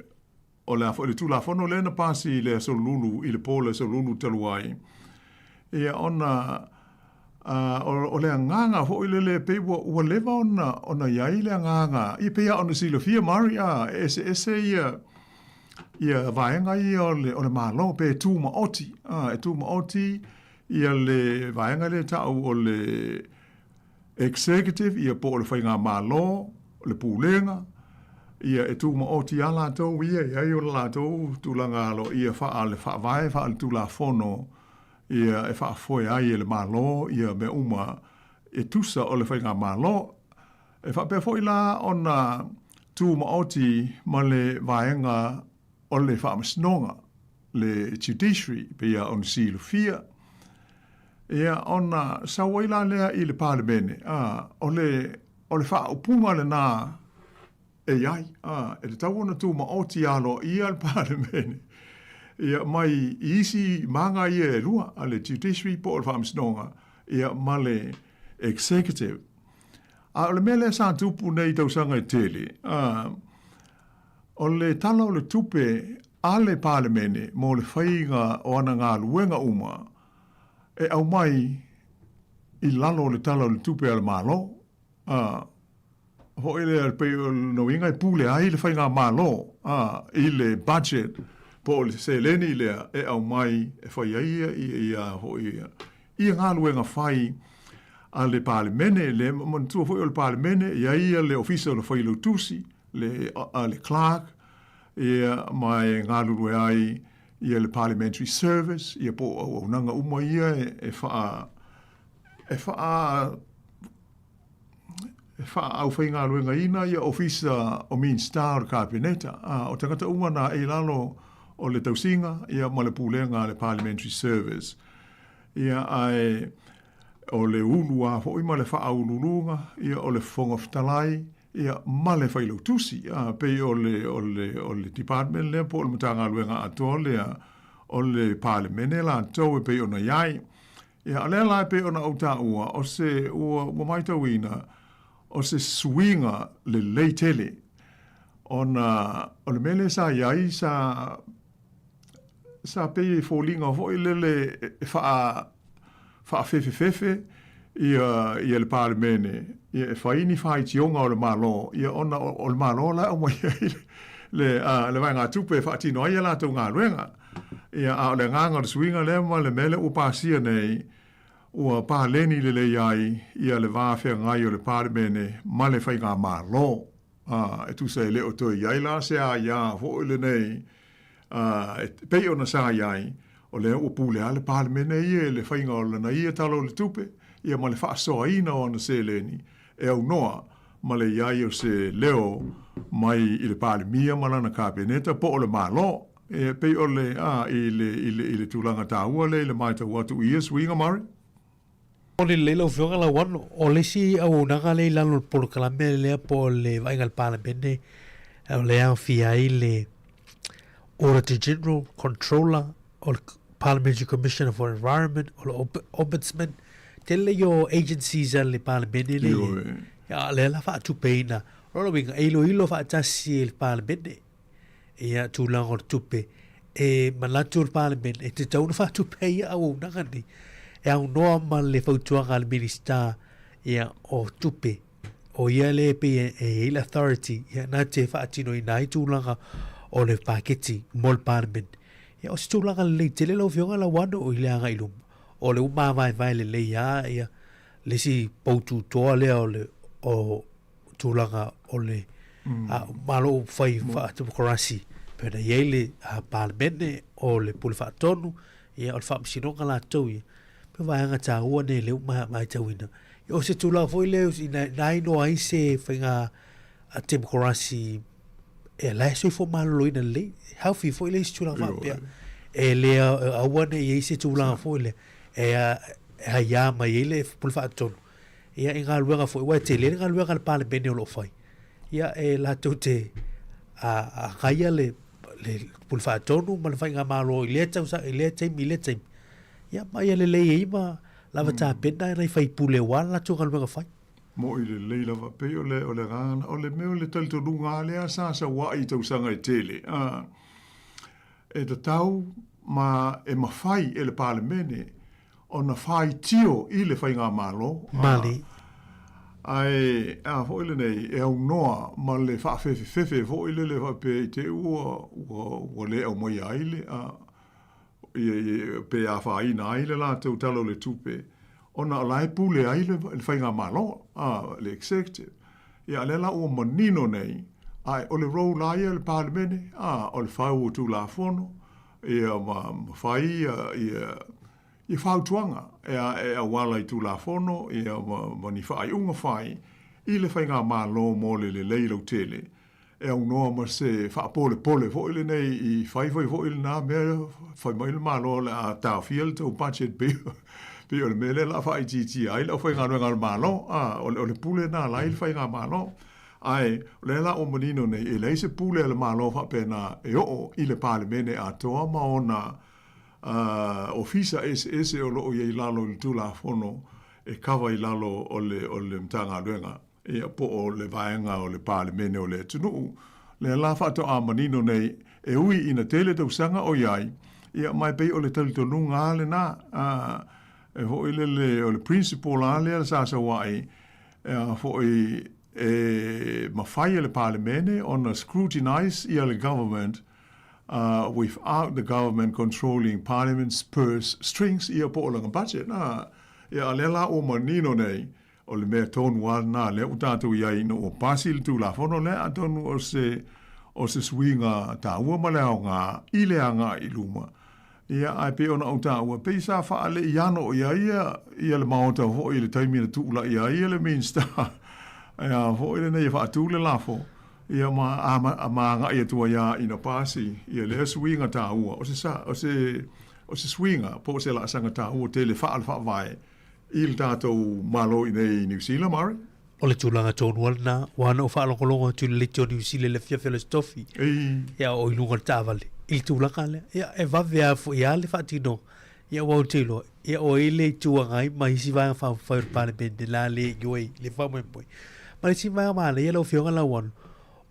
o le a foi le Tulafono lea na pasi i le Aso Lulu, i le po o le Aso Lulu talu ai, ia ona o le agaga foi lele pei ua, ua leva ona, ona i ai le agaga, ia pei lava ona silafia Mari, a, e eseese ia, ia vaega ia o le, o le Malo, pe tumaoti, a, e tumaoti ia le vaega lea e ta'u o le Executive, ia po o le Faigamalo, le Pulega, ia e tumaoti lava latou ia e i ai o le latou tulaga aloaia faale faavae faale Tulafono ia e faafoe ai e le Malo ia mea uma e tusa o le Faigamalo. E faapea foi la ona tumaoti ma le vaega o le Faamasinoga, le Judiciary, pei lava ona silafia, ia, ona sau ai la lea i le Palemene, a, o le, o le faaupuga lena e i ai, a, e tatau ona tumaoti aloaia le Palemene, ia, mai i isi maga ia e lua, a le Judiciary po o le Faamasinoga, ia, ma le Executive. A o le mea lea sa tupu nei i tausaga e tele, a, O le Tala o le Tupe a le Palemene mo le faiga o ana galuega uma e aumai i lalo o le Tala o le Tupe a le Malo, a, foi lea e pei o lona uiga e pule ai le Faigamalo, a, i le budget po o le seleni lea e aumai e fai ai ia, ia, ia foi ia, ia galuega fai a le Palemene. Le manatua foi o le Palemene e i ai ia le Ofisa o le Failautusi, le, a le clerk, ia, ma e galulue ai ia le Parliamentary Service, ia po o auaunaga uma ia e, e faa, e faa, e faaufaigaluegaina ia ofisa o Minisita o le Kapeneta, a, o tagata uma na e i lalo o le tausiga ia ma le pulega a le Parliamentary Service. Ia, ae o le ulu lava foi ma le faauluuluga, ia o le Fofoga Fetalai, ia, ma le Failautusi, a, pei o le, o le, o le Department lea po o le Matagaluega atoa lea o le Palemene latou e pei ona i ai. Ia, o lea la e pei ona ou taua, o se, ua, ua matauina, o se suiga lelei tele, ona o le mea lea sa i ai, sa, sa pei e foliga foi lele e faa, faafefefefe ia, ia le Palemene, ia e fai ni faitioga o le Malo, ia ona o le Malo la e aumai ai le, le, a, le vaegatupe e faatino ai a latou galuega. Ia, a o le agaga o le suiga lea ma le mea lea ua pasia nei, ua paleni lelei ai ia le va feagai o le Palemene ma le Faigamalo. A, e tusa e le o toe i ai la se aia foi lenei, a, e pei ona sa i ai, o lea ua pule lava le Palemene ia i le faiga o lana ia Tala o le Tupe, ia ma le faasoaina o ana seleni e aunoa ma le i ai o se leo mai i le Palemia ma lana Kapeneta po o le Malo. E pei o le, a, i le, i le, i le tulaga taua lea i le matau atu i ia suiga, Murray. O le lelei lau Afioga Lauano, o le isi auaunaga lea i lalo o le polokalame lea po o le vaaiga a le Palemene, o lea e aofia ai le Auditor General, Controller, o le Parliamentary Commissioner for Environment, o le Ombudsman, tele ia o agencies a le Palemene lea i ai. Ia, o lea la faatupeina. O lona uiga, e iloilo faatasi e le Palemene ia tulaga o le tupe e manatu le Palemene e tatau ona faatupe ai ia auaunaga nei e aunoa ma le fautuaga a le Minisita ia o tupe o ia lea e pei e i ai le authority ia na te faatinoina ai tulaga o le paketi mo le Palemene. Ia o se tulaga lelei tele lau Afioga Lauano i le agai i luma o le ua mavaevae lelei lava ia le isi poututoa lea o le o tulaga o le Malo fai faa-temokarasi pei ona i ai le Palemene o le Pule Faatonu, ia o le Faamasinoga latou ia. Pei o vaega taua nei lea ua matauina. Ia o se tulaga foi lea ina iloa ai se faiga temokarasi e la e soifua maloloina lelei, healthy foi le isi tulaga faapea. E le aua ne i i ai se tulaga foi lea e aia mai ai le Pule Faatonu Ia, i galuega foi, aua e tele le galuega a le Palemene o lo o fai, ia, e latou te agaia le Pule Faatonu ma le Faigamalo i lea tausaga, i lea taimi, i lea taimi. Ia, ma ia lelei ai ma lava tapena nai faipule aua le latou galuega fai. Moʻi lelei lava, pei o le, o le agaga, o le mea o le talitonuga lava lea sa sauaʻi i tausaga e tele, a, e tatau ma e mafai e le Palemene ona faitio i le Faigamalo, Mali. Ae a foi lenei, e aunoa ma le faafefefefe foi lele faapea i te i ua, ua, ua le aumaia ai le, a, ia, ia, pe afaina ai le latou Tala o le Tupe, ona o la e pule ai le, le Faigamalo, a, le Executive. Ia, a lea la ua manino nei, ae o le role lava ia o le Palemene, a, o le fau o Tulafono, ia, ma, ma fai ia, ia, ia fautuaga e e auala i Tulafono ia ma, ma ni faaiuga fai i le Faigamalo mo le lelei lautele, e aunoa ma se faapolepole foi lenei i fai fai foi lena mea, fai mai le Malo o le a taofia le tou budget pei, pei o le mea lea o le a faaitiitia ai le aufaigaluega a le Malo, a, o le, o le pule lena la i le Faigamalo. Ae, o lea la ua manino nei, e leai se pule a le Malo faapena e oo i le Palemene atoa ma ona ofisa eseese o lo o i ai i lalo i le Tulafono e kava i lalo o le o le Matagaluega ia po o le vaega o le Palemene o le atunuu. Lea la faatoa manino nei, e ui ina tele tausaga o i ai, ia ma e pei o le talitonuga lava lena, e foi lele o le principle lava lea sa sau ai, e foi e mafai e le Palemene ona scrutinise ia le government without the government controlling parliament's purse strings ia po o lana budget a ia a lea la ua manino nei o le mea tonu lava lena lea ua tatou i ai ina ua pasi le Tulafono lea atonu o se o se suiga taua ma le aoga i le agai i luma ia ae pei ona ou taua pei sa faaleiano i ai ia ia le Maota foi i le taimi na tuulaia ai le Minista ia foi lenei e faatu le lafo Ia ma a ma agai atu ai lava ina pasi ia lea suiga taua, o se sa, o se, o se suiga po o se laasaga taua tele faa-le-faavae i le tatou Malo i nei i Niu Sila, Murray. O le tulaga tonu lava lena, ua na ou faalogologo atu i le leitio Niu Sila i le afiafi o le Aso Tofi, ia o i luga o le taavale, i le tulaga lea. Ia, e vave lava foi lava le faatinoga. Ia ua ou te iloa, ia o ai le Itu Agai ma isi vaega faaupufai o le Palemene la le ioe i le faamoemoe. Ma le isi vaega manaia lau Afioga Lauano,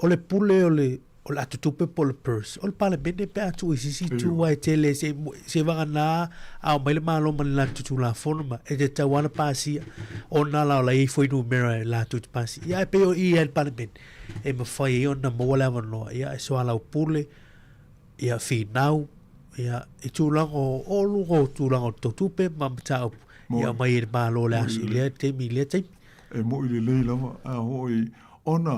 o le pule o le o le atotupe po o le purse, o le Palemene pe a tuu i se isi itu aua e tele se se vagana a omai le Malo ma le latou Tulafono ma e tatau lava ona pasia ona la o la e i ai fuainumera e latou te pasia. Ia ae pei o i ai le Palemene e mafai ai ona maua le avanoa ia e soalaupule ia finau ia i tulaga o luga o tulaga o tau tupe ma mataupu. i aumai e le Malo i le aso i lea taimi i lea taimi. E mo'i lelei lava, a ho'i, ona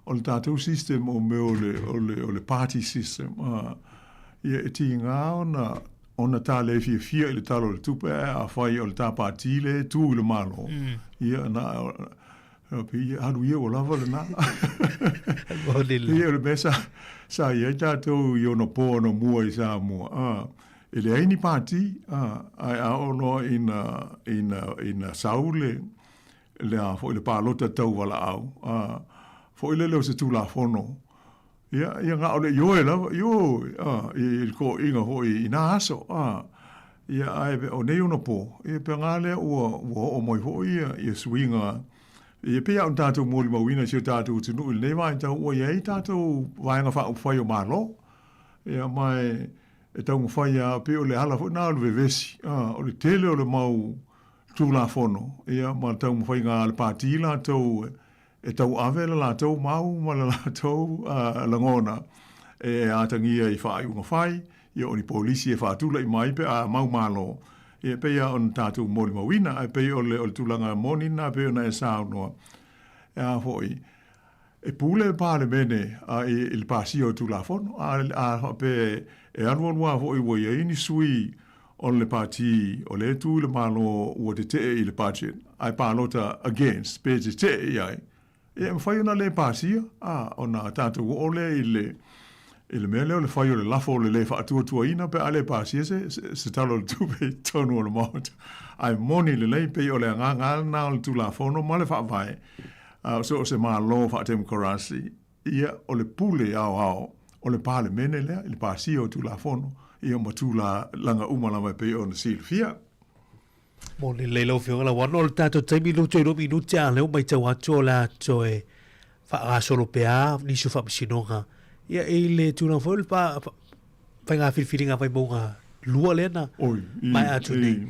o le tatou system o mea o le, o le, o le party system, a, ia e tiga ona, ona ta le fiafia i le Tala o le Tupe, ae afai o le ta pati lea e tu i le Malo, ia na, pei alu ia ua lava lena. Pei o le mea sa, sa i ai tatou i ona po anamua i Samoa, a, e leai ni pati, a, ae a oo loa ina, ina, ina sau le, le a foi le palota tau valaau, a, foi lele o se Tulafono, ia, ia na o le ioe lava, ioe, a, i le toaiga foi i na aso, a, ia, ae o nei ona po, ia pe gā lea ua, ua oo mai foi ia, ia suiga, ia pei lava ona tatou molimauina i si o tatou atunuu i lenei vaitau ua i ai tatou Vaega Faaupufai o Malo, ia, ma e, e taumafai lava, pei o le ala foi lena o le vevesi, a, o le tele o le mau Tulafono, ia, ma le taumafaiga a le Pati latou e tauave le latou mau ma le latou lagona e atagia i faaiuga fai, ia, o ni polisi e faatula'i mai pe a mau malo, ia, e pei lava ona tatou molimauina, ae pei o le, o le tulaga moni lena e pei ona e saunoa, e a foi, E pule le Palemene i le pasia o Tulafono, a a faapea e alualu lava foi ua i ai ni sui o le Pati o lea e tu i le Malo ua tetee i le budget ae palota against pe tetee i ai, ia e mafai ona le pasia, a, ona tatou oo lea i le i le mea lea o le fai o le lafo o le le faatuatuaina pe a le pasia se, se, se Tala o le Tupe i totonu o le Maota. Ae moni lelei pei o le agaga lava lena o le Tulafono ma le Faavae A o so o se Malo faatemokarasi, ia, o le pule aoao o le Palemene lea i le pasia o Tulafono, ia ma tulaga uma lava e pei ona silafia. Mo lelei lau Afioga Lauano, o le tatou taimi luto i lua minute, a o lea ua matau atu o le a toe faagasolo pea nisi o faamasinoga ia i le tulaga foi o le faiga filifiliga a Vaimauga 2 lea na maea atu nei.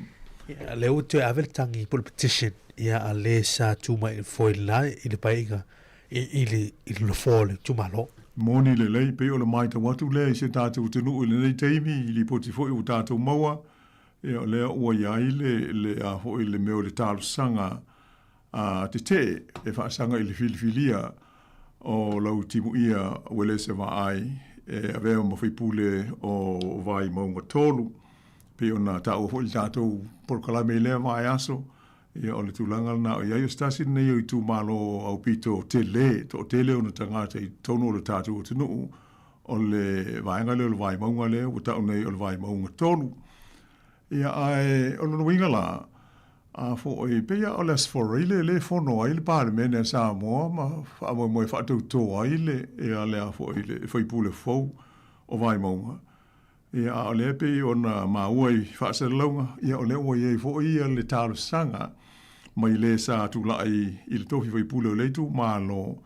Ia, lea ua toe ave le tagi po o le petition ia a le sa tu mai foi la i le paeaiga i le i le nofoa o le itumalo. Moni lelei, pei o le matau atu lea i si o tatou atunuu i lenei taimi, i lipoti foi ua tatou maua, ia o lea ua i ai le, le a foi le mea o le talosaga a tetee e faasaga i le filifilia o lau timuia Uelese Vaai e avea ma faipule o Vaimauga 3. Pei ona taua foi i le tatou polokalame i lea vaiaso, ia o le tulaga lena o i ai o se tasi lenei o itumalo aupito tele, toatele ona tagata i totonu o le tatou atunuu, o le vaega lea o le Vaimauga lea ua tau nei o le Vaimauga 3. Ia ae o lona uiga la, A foi, pei lava o le Aso Faraile lea e fono ai le Palemene a Samoa ma faamoemoe e faatauto ai le, ia le a foi, le faipule fou o Vaimauga. Ia, a o lea e pei ona maua i faasalalauga, ia o lea ua i ai foi ia le talosaga mai le sa tulai i le tofi faipule o lea itumalo,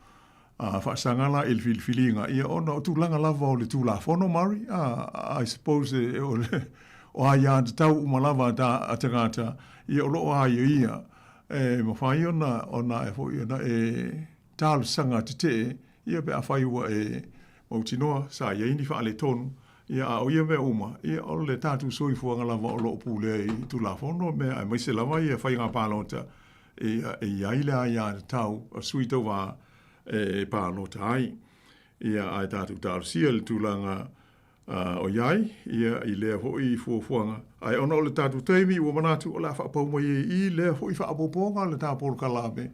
a faasaga la i le filifiliga, ia ona o tulaga lava o le Tulafono, Murray, a, I suppose e, o, le, o aiatatau uma lava a, ta, a tagata, ia o lo o aiaia, e mafai ona, ona e foi, ona e talosaga tetee, ia pe afai ua e mautinoa, sa i ai ni faaletonu, ia a o ia mea uma, ia o le tatou soifuaga lava o lo o pulea i Tulafono, mea aemaise lava ia faiga palota, Ia, e i ai le aiatatau a sui tauva e palota ai. Ia, ae tatou talosia le tulaga o i ai, ia, i lea foi fuafuaga. Ae ona o le tatou taimi ua manatu o le a faapau mai ai i lea foi faaopoopoga o le ta polokalame,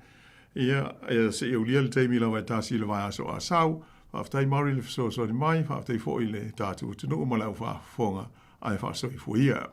ia, se i aulia le taimi lava e tasi i le vaiaso a sau. Faafetai Murray le fesoasoani mai, faafetai foi i le tatou atunuu ma le au faafofoga, ae faasoifua ia.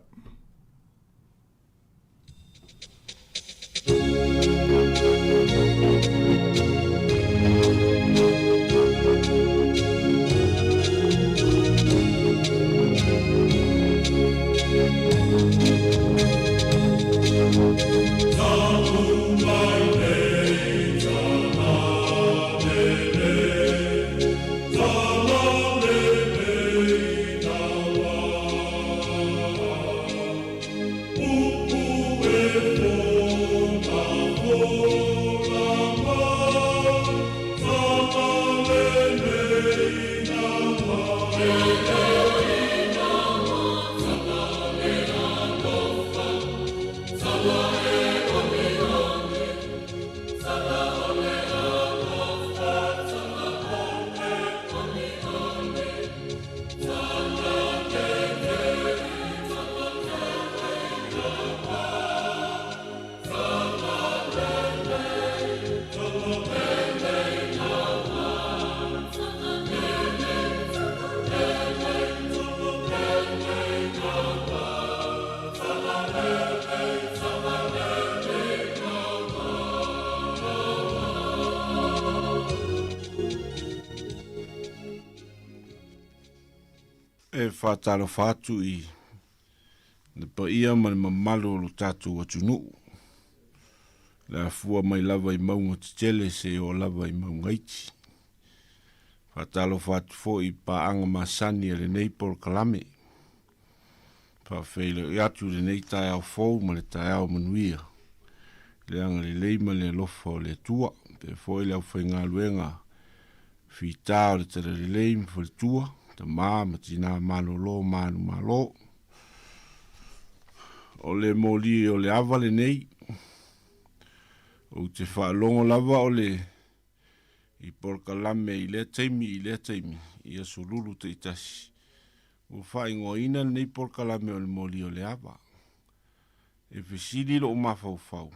faatalofa atu i le paia ma le mamalu o lo tatou atunuu, le afua mai lava i mauga tetele seia oo lava i mauga iti. Faatalofa atu foi i paaga masani a lenei polokalame. Faafeiloai atu i lenei taeao fou ma le taeao manuia, i le agalelei ma le alofa o le Atua. Faapea foi le aufaigaluega fita o le Talalelei ma faletua, tama ma tina malolo manumalo. O le moli o le ava lenei, ou te faalogo lava o le i polokalame i lea taimi i lea taimi i aso lulu taitasi. Ua faaigoaina lenei polokalame o le moli o le ava. E fesili lou mafaufau,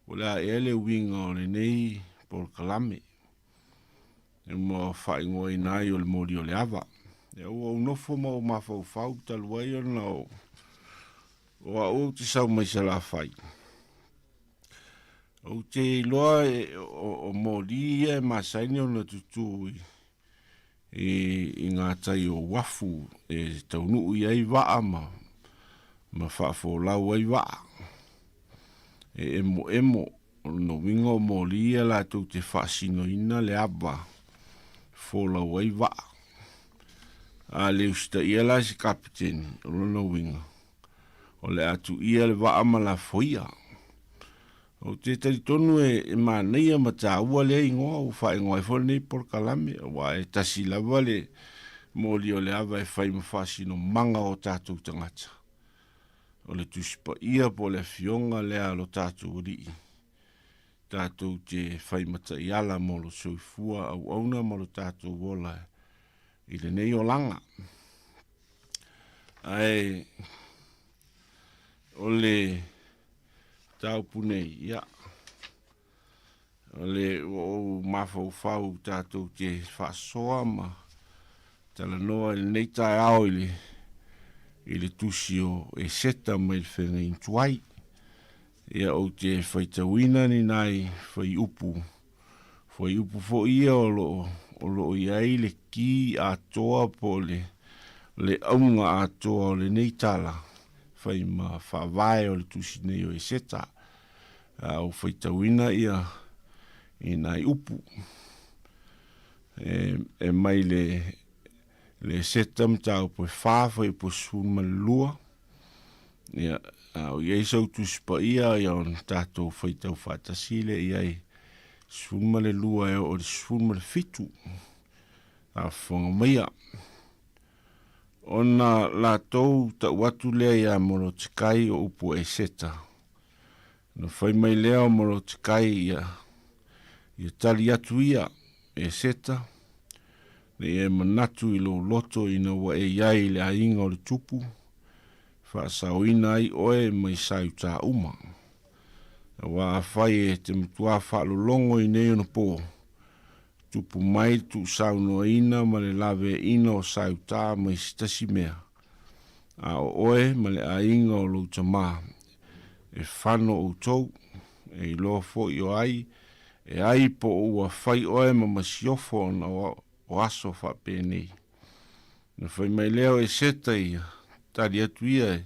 po o le a ea le uiga o lenei polokalame e ma faaigoaina ai o le moli o le ava. Ia ua ou nofo ma ou mafaufau talu ai ona o o au ou te sau mai Salafai. Ou te iloa e, o, o moli ia e masani ona tutū i, i, i ngā tai o uafu e taunuu i ai vaa ma, ma faafolau ai vaa. E emoemo, o lona uiga o moli ia latou te faasinoina le ava folau ai vaa. A le usitaia la e se kapiteni, o lona uiga, o le a tuia le vaa ma lafoia. Ou te talitonu e, e manaia ma taua lea igoa ua faaigoa ai foi lenei polokalame, aua e tasi lava le moli o le ava e fai ma faasinomaga o tatou tagata. O le Tusi Paia po o le Afioga lea a lo tatou Alii, tatou te fai ma taiala mo lo soifua auauna ma lo tatou ola i lenei olaga. Ae o le mataupu nei, ia, o le ua ou mafaufau tatou te faasoa ma talanoa i lenei taeao i le, i le tusi o Eseta mai le feagaiga tuai. Ia, ou te faitauina ni nai fuaiupu, fuaiupu foi ia o lo o, o lo o i ai le ki atoa po o le, le auga atoa o lenei tala fai ma faavae o le tusi nei o Eseta. A ou faitauina ia i nai upu e, e mai le, le Eseta mataupu e 4 fuaiupu e 12. Ia, a o i ai sau Tusi Paia, ia ona tatou faitau faatasi lea i ai, 12 e oo i le 17. Faafofoga maia. Ona latou tau atu lea iā Molotikai o upu a Eseta. Ona fai mai lea o Molotikai ia, ia tali atu ia, Eseta, ne i e manatu i lou loto ina ua e i ai i le aiga o le tupu, faasaoina ai oe mai Saiutā uma. Aua afai e te matuā faalologo i nei ona pō, tupu mai le tuusaunoaina ma le laveaiina o Saiutā mai se tasi mea, a o oe ma le aiga o lou tamā, e fano outou, e iloa foi o ai e ai po o ua fai oe ma masiofo ona o aso faapenei. Na fai mai lea o Eseta ia, tali atu ia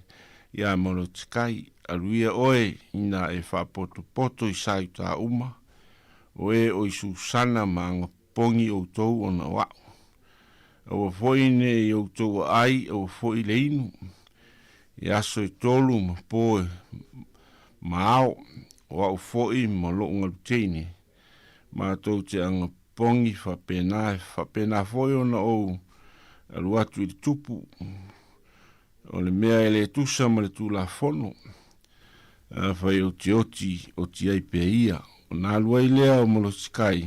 iā Molotikai, Alu ia oe ina e faapotopoto i Saiutā uma, o e o i Susana ma agapogi outou ona o a'u. Aua foi ne i outou aai, aua foi le inu, i aso e tolu ma po ma ao, o a'u foi ma lo'u galuteine, matou te agapogi faapena, e faapena foi ona ou alu atu i le tupu, o le mea e le tusa ma le Tulafono, afai ou te oti, oti ai pea ia. Ona alu ai lea o Molotikai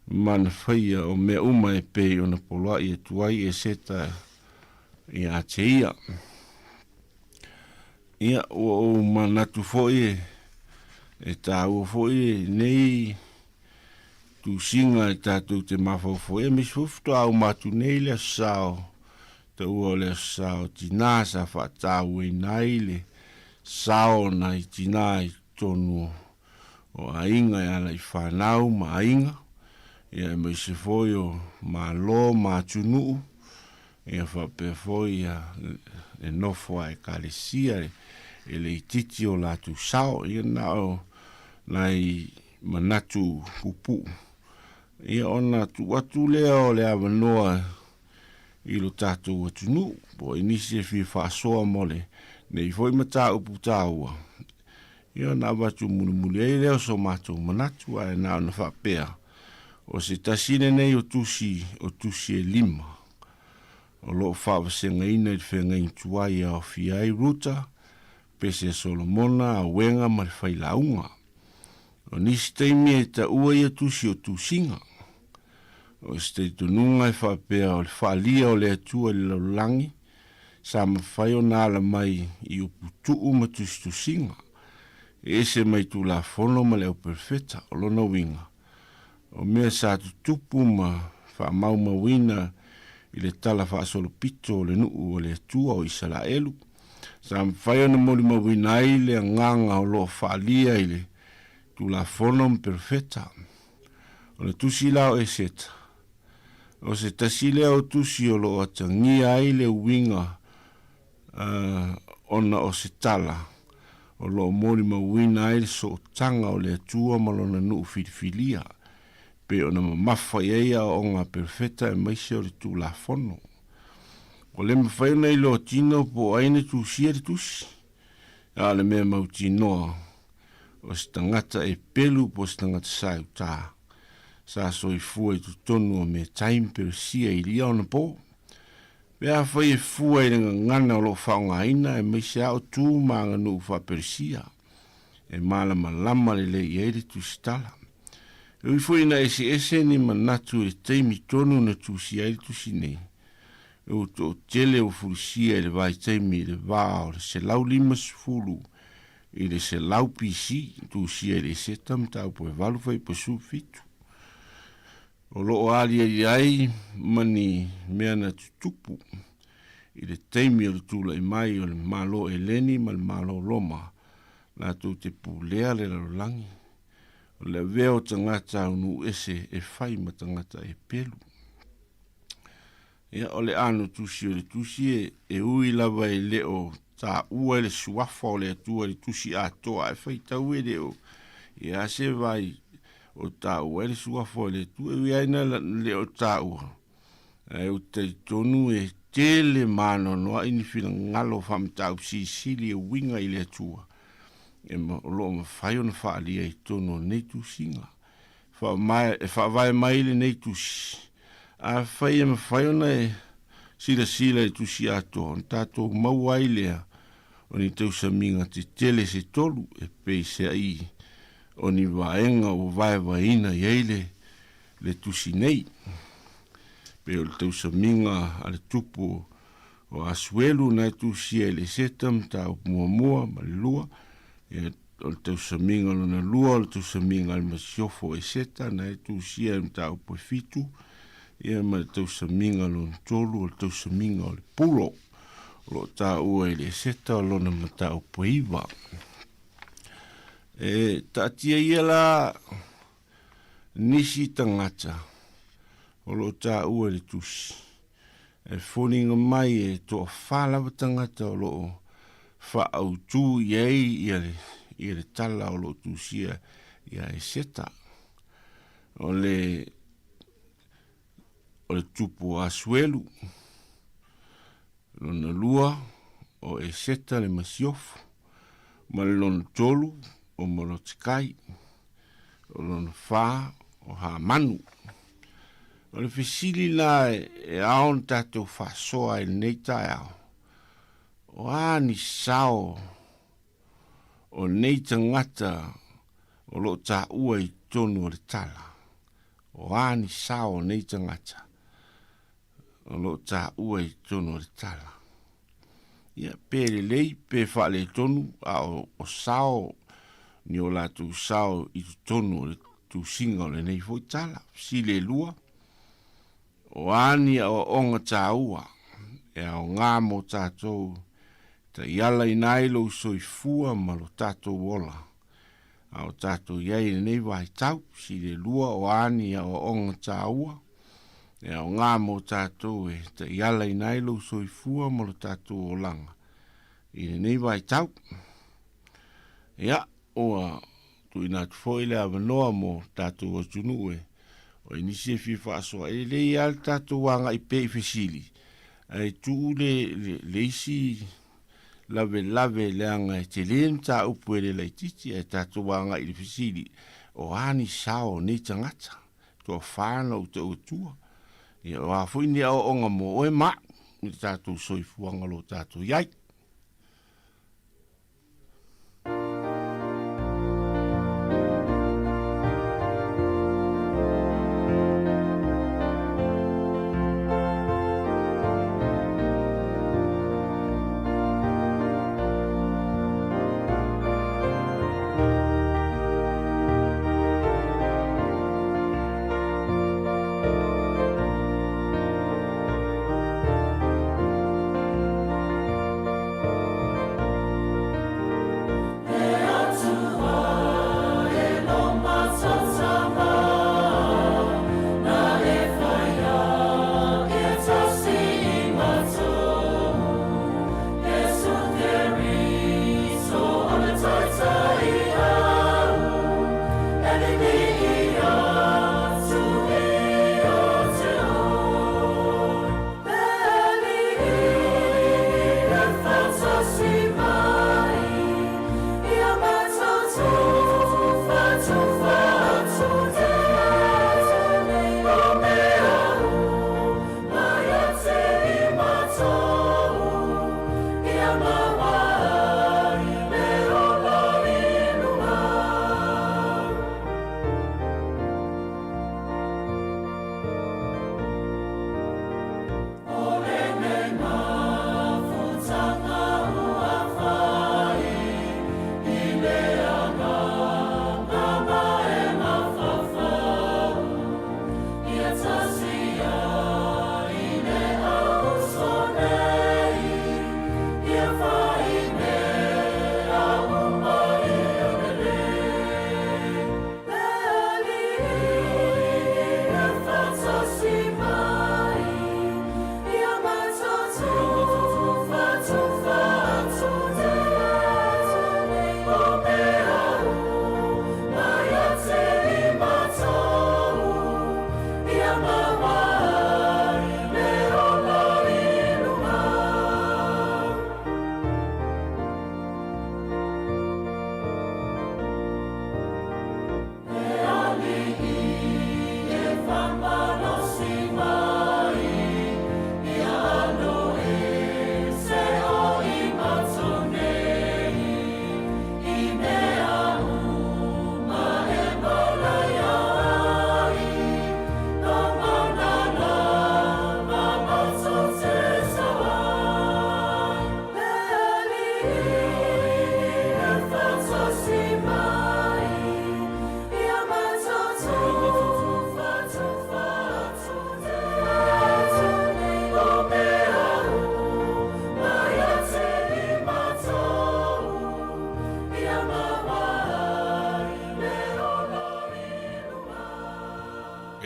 ma na faia o mea uma e pei ona poloaʻi atu ai Eseta iā te ia. Ia, ua ou manatu foi e, e tāua foi lenei tusiga e tatou te mafaufau ai, aemaise foi faatoa uma atu nei le Aso Sa o taua o le Aso Sa o Tinā sa faatauaina ai le sao o nai tinā i totonu o aiga e ala i fanau ma aiga, ia aemaise foi o Malo ma atunuu. Ia faapea foi ia le nofo a Ekalesia e le itiiti o latou sao. Ia na o nai manatu puupuu. Ia ona tuu atu lea o le avanoa i lo tatou atunuu po o ai nisi e fia faasoa mo lenei foi mataupu taua. Ia ona avatu mulimuli ai lea o so matou manatu, ae na ona faapea, o se tasi lenei o tusi o tusi e lima o lo o faavasegaina i le feagaiga tuai e aofia ai Ruta, Pese a Solomona, Auega ma le Failauga. O nisi taimi e taua ia tusi o tusiga. O se talitonuga e faapea o le faalia o le Atua i le lalolagi sa mafai ona ala mai i upu tuu ma tusitusiga, e ese mai Tulafono ma le Au Perofeta. O lona uiga, o mea sa tutupu ma faamaumauina i le tala faasolopito o le nuu o le Atua o Isaraelu, sa mafai ona molimauina ai le agaga o lo o faalia i le Tulafono ma Perofeta. O le tusi la o Eseta, o se tasi lea o tusi o lo o atagia ai le uiga ona o se tala o lo o molimauina ai le sootaga o le Atua ma Lona nuu filifilia, pei ona mamafa i ai aoaoga a perofeta aemaise o le Tulafono. Ua le mafai ona iloa tino po o ai na tusia le tusi, a o le mea mautinoa, o se tagata e pelu po o se tagata sa i uta, sa soifua i totonu o meatai ma Peresia i ia ona po. Pe afai e fua i le gagana o lo o faaaogaina aemaise lava o tu ma aganuu faa-Peresia, e malamalama lelei i ai le tusitala. E ui foi ina eseese ni manatu i le taimi tonu na tusia ai le tusi nei, e ua toatele ua fulisia i le vaitaimi i le va o le 150 i le 100 BC, tusia i le Eseta mataupu e 8 fuaiupu 17. O lo o aliali ai ma ni mea na tutupu i le taimi o le tulai mai o le Malo Eleni ma le Malo Roma latou te pulea le lalolagi, o le avea o tagata aunuu ese e fai ma tagata e pelu. Ia, o le ano tusi o le tusi e, e ui lava e le o taua i le suafa o le Atua i le tusi atoa, ae faitau e le o ia se vai o taua i le suafa o le Atua, e ui ai na le o taua. Ae ou te talitonu e tele maanoanoaʻi ni finagalo faamataupu silisili e uiga i le Atua, e o lo o mafai ona faaalia i totonu o lenei tusiga. E faavae mai lenei tusi, afai e mafai ona e silasila i tusi atoa, ona tatou maua ai lea o ni tausamiga tetele se tolu e peiseai o ni vaega ua vaevaeina i ai le, le tusi nei. Pei o le tausamiga a le tupu o Asuelu na e tusia i le Seta mataupu muamua ma le lua, ia O le tausamiga lona lua o le tausamiga a le masiofo o Eseta na e tusia i le mataupu e fitu, ia ma le tausamiga lona tolu o le tausamiga o le pulo o lo o taua i le Eseta o lona mataupu e iva. E taatia ia la nisi tagata o lo o taua i le tusi. E foliga mai e toafa lava tagata o lo o faaautu i ai ia le, ia le tala o lo o tusia ia Eseta. O le, o le tupu o Asuelu, lona lua o Eseta le masiofo, ma le lona tolu o Morotekai. O lona fa o Hamanu. O le fesili la e ao ona tatou faasoa ai i lenei taeao, o a ni sao o nei tagata o lo o taua i totonu o le tala? O a ni sao o nei tagata o lo o taua i totonu o le tala? Ia, pe lelei, pe faaletonu, a o, o sao, ni o latou sao i totonu o le tusiga o lenei foi tala. Fesili e lua, o a ni aoaoga taua e aoga mo tatou taialaina ai lou soifua ma lo tatou ola, a o tatou i ai i lenei vaitau. Fesili e lua, o a ni aoaoga taua? E aoga mo tatou e taialaina ai lou soifua ma lo tatou olaga i lenei vaitau. Ia, ua tuuina atu foi le avanoa mo tatou atunuu e o ai nisi e fia faasoa. E lelei lava le tatou agai pea i fesili, ae tuu le, le, le isi lavelave leaga e tele le mataupu e le laitiiti, ae tatou agai i le fesili, o a ni sao o nei tagata? Toafa na ou tau atua. Ia, o a foi ni aoaoga mo oe ma au i le tatou soifuaga o lo o tatou i ai.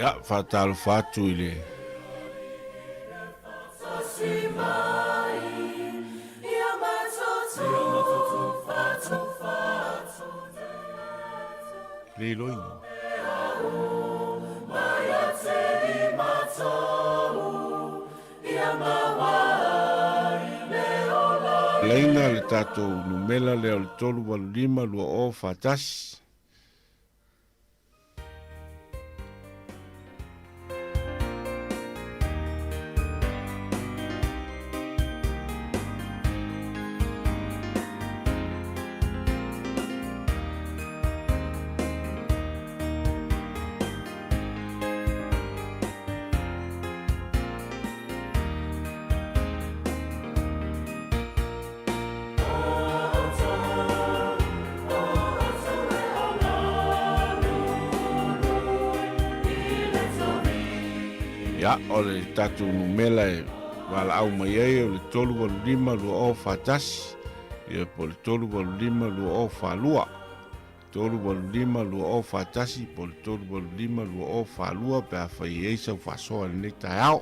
Ia, faatalofa atu i le Leiloina. Laina le tatou numela lea o le 385 20 41. Ia, o le tatou numela e valaau mai ai o le 385 20 41, ia po o le 385 20 42. 385 2041 po o le 385 2042 pe afai e i ai sau faasoa i lenei taeao.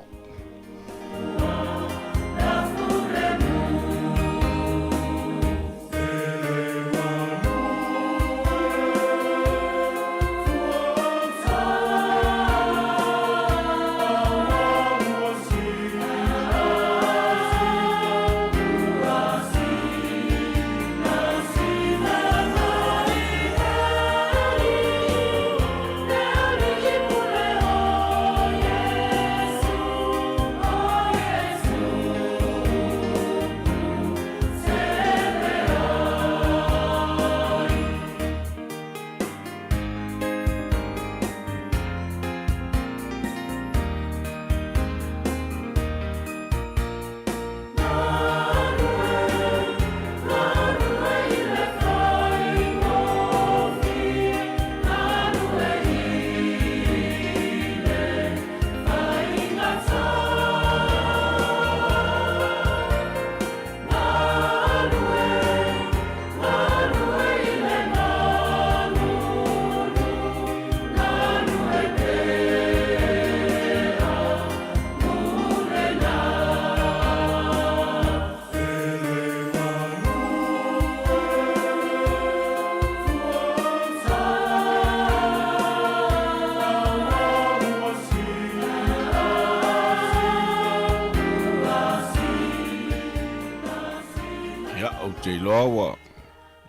Ia, ou te iloa ua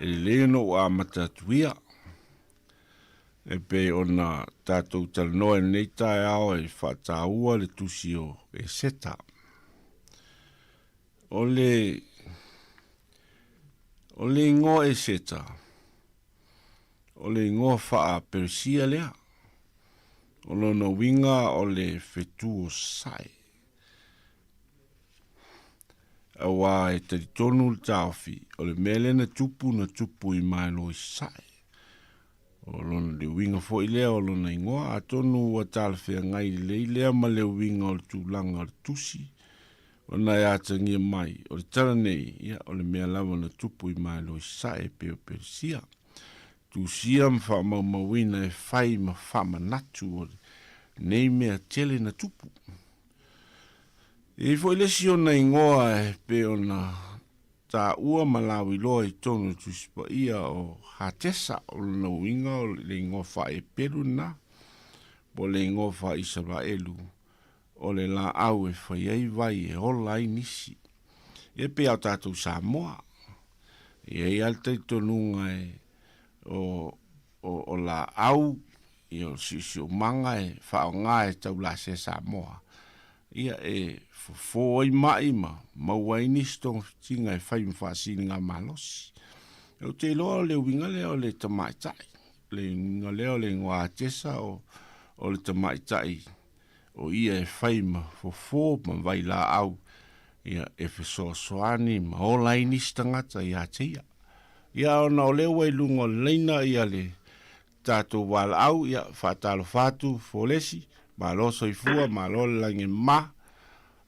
e lelei ona ou amata atu ia. E pei ona tatou talanoa i lenei taeao e faataua le tusi o Eseta. O le, o le igoa Eseta, o le igoa faa-Peresia lea. O lona uiga o le fetu o Sae. Auā e talitonu le taofi, o le mea lea na tupu, na tupu i Malo i Sae. O lona, le uiga foi lea o lona igoa, atonu ua talafeagai lelei lea ma le uiga o le tulaga o le tusi, ona e atagia mai, o le tala nei, ia, o le mea lava na tupu i Malo i Sae e pei o Peresia. Tusia ma faamaumauina e fai ma faamanatu o nei mea tele na tupu. E i ai foi le isi ona igoa e pei ona taua ma lauiloa i totonu o le Tusi Paia o Hatesa, o lona uiga o le igoa faa-Epelu lena, po o le igoa faa-Isaraelu o le laau e fai ai vai e ola ai nisi. Ia pei a o tatou Samoa, e i ai lava le talitonuga e o, o, o laau, ia o le siosiomaga e faaaoga e taulasea Samoa, ia e fofo ai mai ma maua ai nisi togafitiga e fai ma faasiliga malosi. Ou te iloa o le uiga lea o le tamaitai, le uiga lea o le igoa Atesa o, o le tamaitai o ia e fai ma fofo ma vailaau ia e fesoasoani ma ola ai nisi tagata ia te ia. Ia ona o lea ua i luga o le laina ia le tatou valaau, ia faatalofa atu Folesi, malo soifua, malo le lagi ma,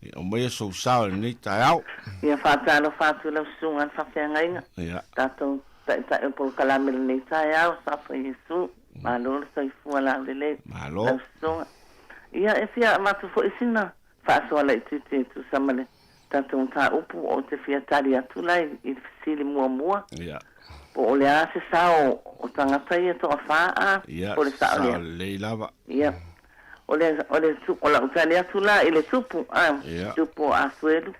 ia aumaia sou sao i lenei taeao. Ia faatalofa atu i lau susuga i le faafeagaiga, tatou taitai o le polokalame i lenei taeao, Safa Iesu. Malo le soifua laulelei Malo. lau susuga. Ia e fia avatu foi sina faasoa laitiiti e tusa ma le tatou mataupu ou te fia tali atu la i le fesili muamua Ia. po o le a se sao o tagata ia toafa a Ia, po o le sao sao lea. lelei lava. Ia. O le o le o lau tali atu la i le tupu a, Ia. tupu o Asuelu.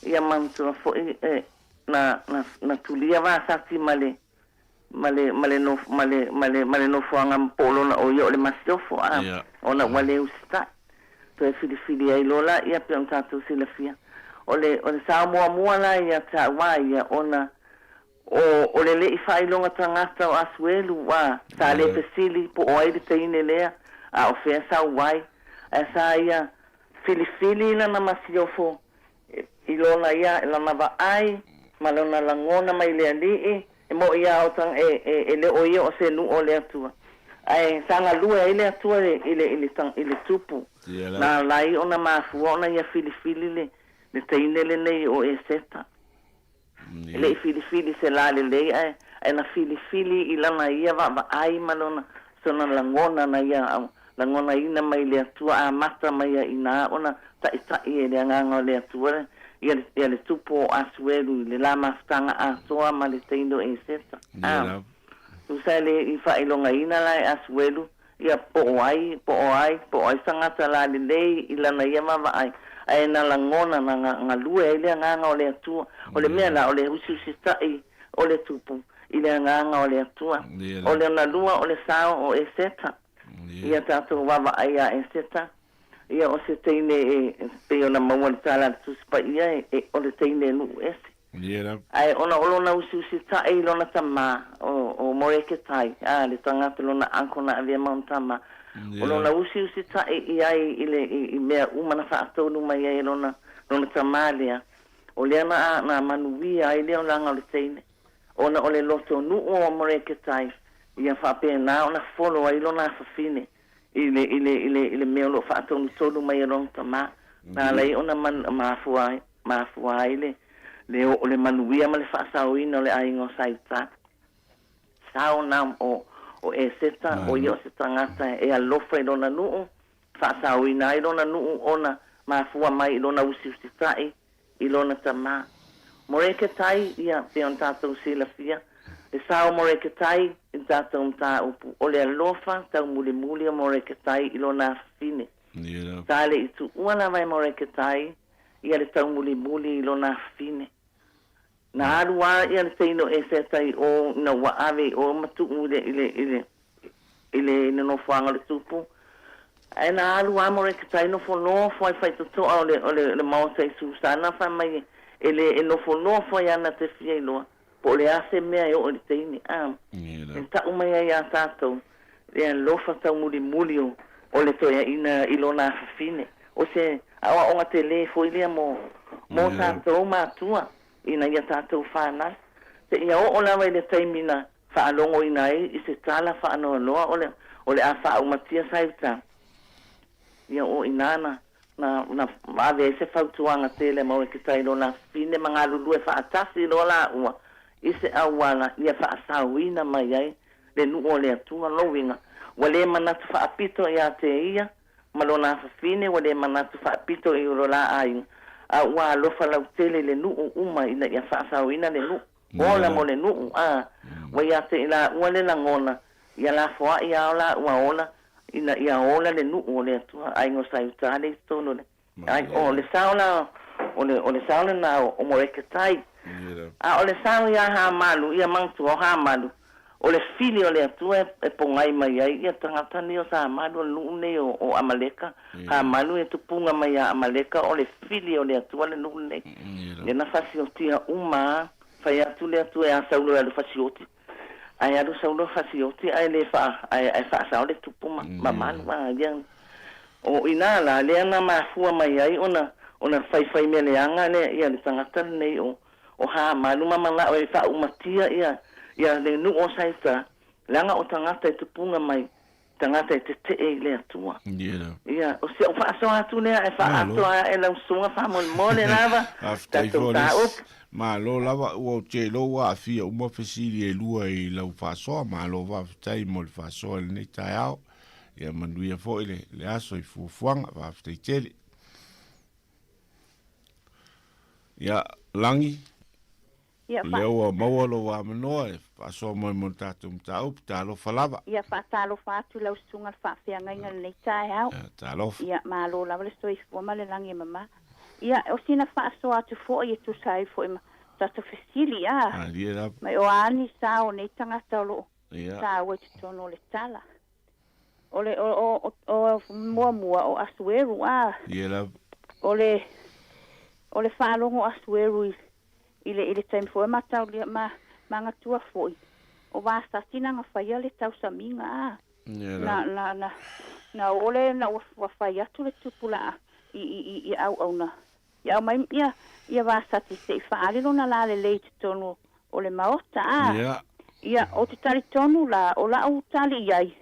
Ia manatua foi e na na na tulia Vasati ma le ma le, ma le nof, ma le, ma le, ma le nofoaga po o lona o ia o le masiofo, a, Ia. ona ua le usitai. Toe filifili ai loa la ia pei ona tatou silafia. O le, o le sao muamua la ia te au a ia, ona o, o le leʻi faailoga tagata o Asuelu, a, sa le fesili po o ai le teine lea, a o fea sau ai, ae sa ia filifili lana masiofo I lona ia, lana vaai ma lona lagona mai le Alii, e moʻi a o tang, e, e, e le o ia o se nuu o le Atua. Ae sa galue ai le Atua i le, i le, i le, i le tupu. Na ala ai ona mafua ona ia filifili le, le teine lenei o Eseta. E le i filifili se la lelei, ae Ae na filifili i lana ia vaavaai ma lona sona lagona na ia lagonaina mai le Atua amata mai ai i ina ona taʻitaʻi e le Agaga o le Atua ia ia le tupu o Asuelu i le la mafutaga atoa ma le teine o Eseta. A tusa e le i faailogaina la e Asuelu ia po o ai, po o ai, po o ai tagata la lelei i lana ia vaavaai, ae na lagona na galue ai le Agaga o le Atua. O le mea la o le usiusitaʻi o le tupu i le Agaga o le Atua. O lona lua o le sao o Eseta. Ia tatou vaavaai iā Eseta, ia o se teine e pei ona maua i le tala a le Tusi Paia e o le teine e nuu ese. Ae ona o lona usiusitaʻi i lona tamā, o, o Moreketai, a, le tagata lona uncle na avea ma ona tamā, o lona usiusitaʻi i ai i le, i, i mea uma na faatonu mai ai e lona, lona tamā lea, o lea na, na manuia ai le olaga o le teine. Ona o le loto nuu o Moreketai, ia faapena ona folo ai lona afafine i le, i le, i le, i le mea o lo o faatonutonu mai e lona tamā, na ala ai ona man, mafua ai, mafua ai le, le o, le manuia ma le faasaoina o le aiga o Saitā. Sao na o, o Eseta, o ia o se tagata e alofa i lona nuu, faasaoina ai lona nuu ona mafua mai i lona usiusitaʻi, i lona tamā. Moreketai, ia, pei ona tatou silafia, le sao Moreketai i le tatou mataupu, o le alofa taumulimuli o Moreketai i lona afafine. Sa le i tuua lava e Moreketai ia le taumulimuli i lona afafine. Na alu a ia le teine o Eseta i o ina ua ave i o ma tuu i le, i le, i le, i le nofoaga o le tupu, ae na alu a Moreketai nofonofo ai faitotoa o le, o le, le maota i Susana, fai mai e le e nofonofo ai ana te fia iloa po o le a se mea e oo i le teine, a e tau mai ai iā tatou le alofa taumulimuli o, o le toeaina i lona afafine. O se aoaoga tele foi lea mo, mo tatou matua ina ia tatou fanau, seia oo lava i le taimi na faalogoina ai i se tala faanoanoa o le o le a faaumatia Saeuta, ia o ina na na na ave ai se fautuaga tele mau e ke tai lona fine ma galulue faatasi loa laua i se auala ia faasaoina mai ai le nuu o le Atua. Lou uiga, ua le manatu faapito ia te ia ma lona afafine, ua le manatu faapito i lo la aiga, a ua alofa lautele i le nuu uma ina ia faasaoina le nuu. Ola mo le nuu, a ua ia te i laua le lagona, ia lafoaʻi ao laua ola, ina ia ola le nuu o le Atua, aiga o Saiuta le i totonu o le ai, o le sao la, o le, o le sao lena o Moreketai. A o le sao iā Hamalu, ia manatua o Hamalu, o le fili o le Atua e pogai mai ai ia tagata nei o Samalu, o le nuu nei o, o Amaleka. Hamalu e tupuga mai iā Amaleka, o le fili o le Atua le nuu lenei. Lea na fasiotia uma a, fai atu le Atua iā Saulo e alu fasioti. Ae alu Saulo fasioti ae le faa, ae, ae faasao le tupu ma, mamalu a ia. O inā la, lea na mafua mai ai ona, ona faifai mea leaga le, ia le tagata lenei o, O Hamalu ma manao e faaumatia ia ia le nuu o Saita, leaga o tagata e tupuga mai, tagata e tetee i le Atua. Ia, o si au faasoa atu lea e faaatoa ae lau susuga faamolemole lava, Faafetai tatou foi le tāupu. Malo lava, ua ou te iloa ua aafia uma fesili e lua i lau faasoa. Malo faafetai mo le faasoa i lenei taeao. Ia manuia foi le, le aso i fuafuaga. Faafetai tele. Ia, Lagi, Ia, o lea ua maua lou avanoa e faasoa mai mo le tatou mataupu, talofa lava. Ia, faatalofa atu i lau susuga le faafeagaiga i lenei taeao. Ia, talofa. Ia, malo lava le soifua ma le lagi e mama. Ia, o sina faasoa atu foi e tusa ai foi ma tatou fesili, a. Malie lava. Mai o a ni sao o nei tagata o lo o Ia. taua i totonu o le tala. O le, o, o, o, muamua o Asueru, a. Ia lava. O le, o le faalogo o Asueru i, i le, i le taimi foi o mataulia, ma, manatua foi, o Vasati na na faia le tausamiga, a. Ia Na, lava. na, na, na oo le, na ua, ua fai atu le tupula'a i, i, i, i auauna, ia aumai ia, ia Vasati se i faaali lona lalelei i totonu o le Maota, a. Ia. Ia, ou te talitonu la, o la'u tali i ai,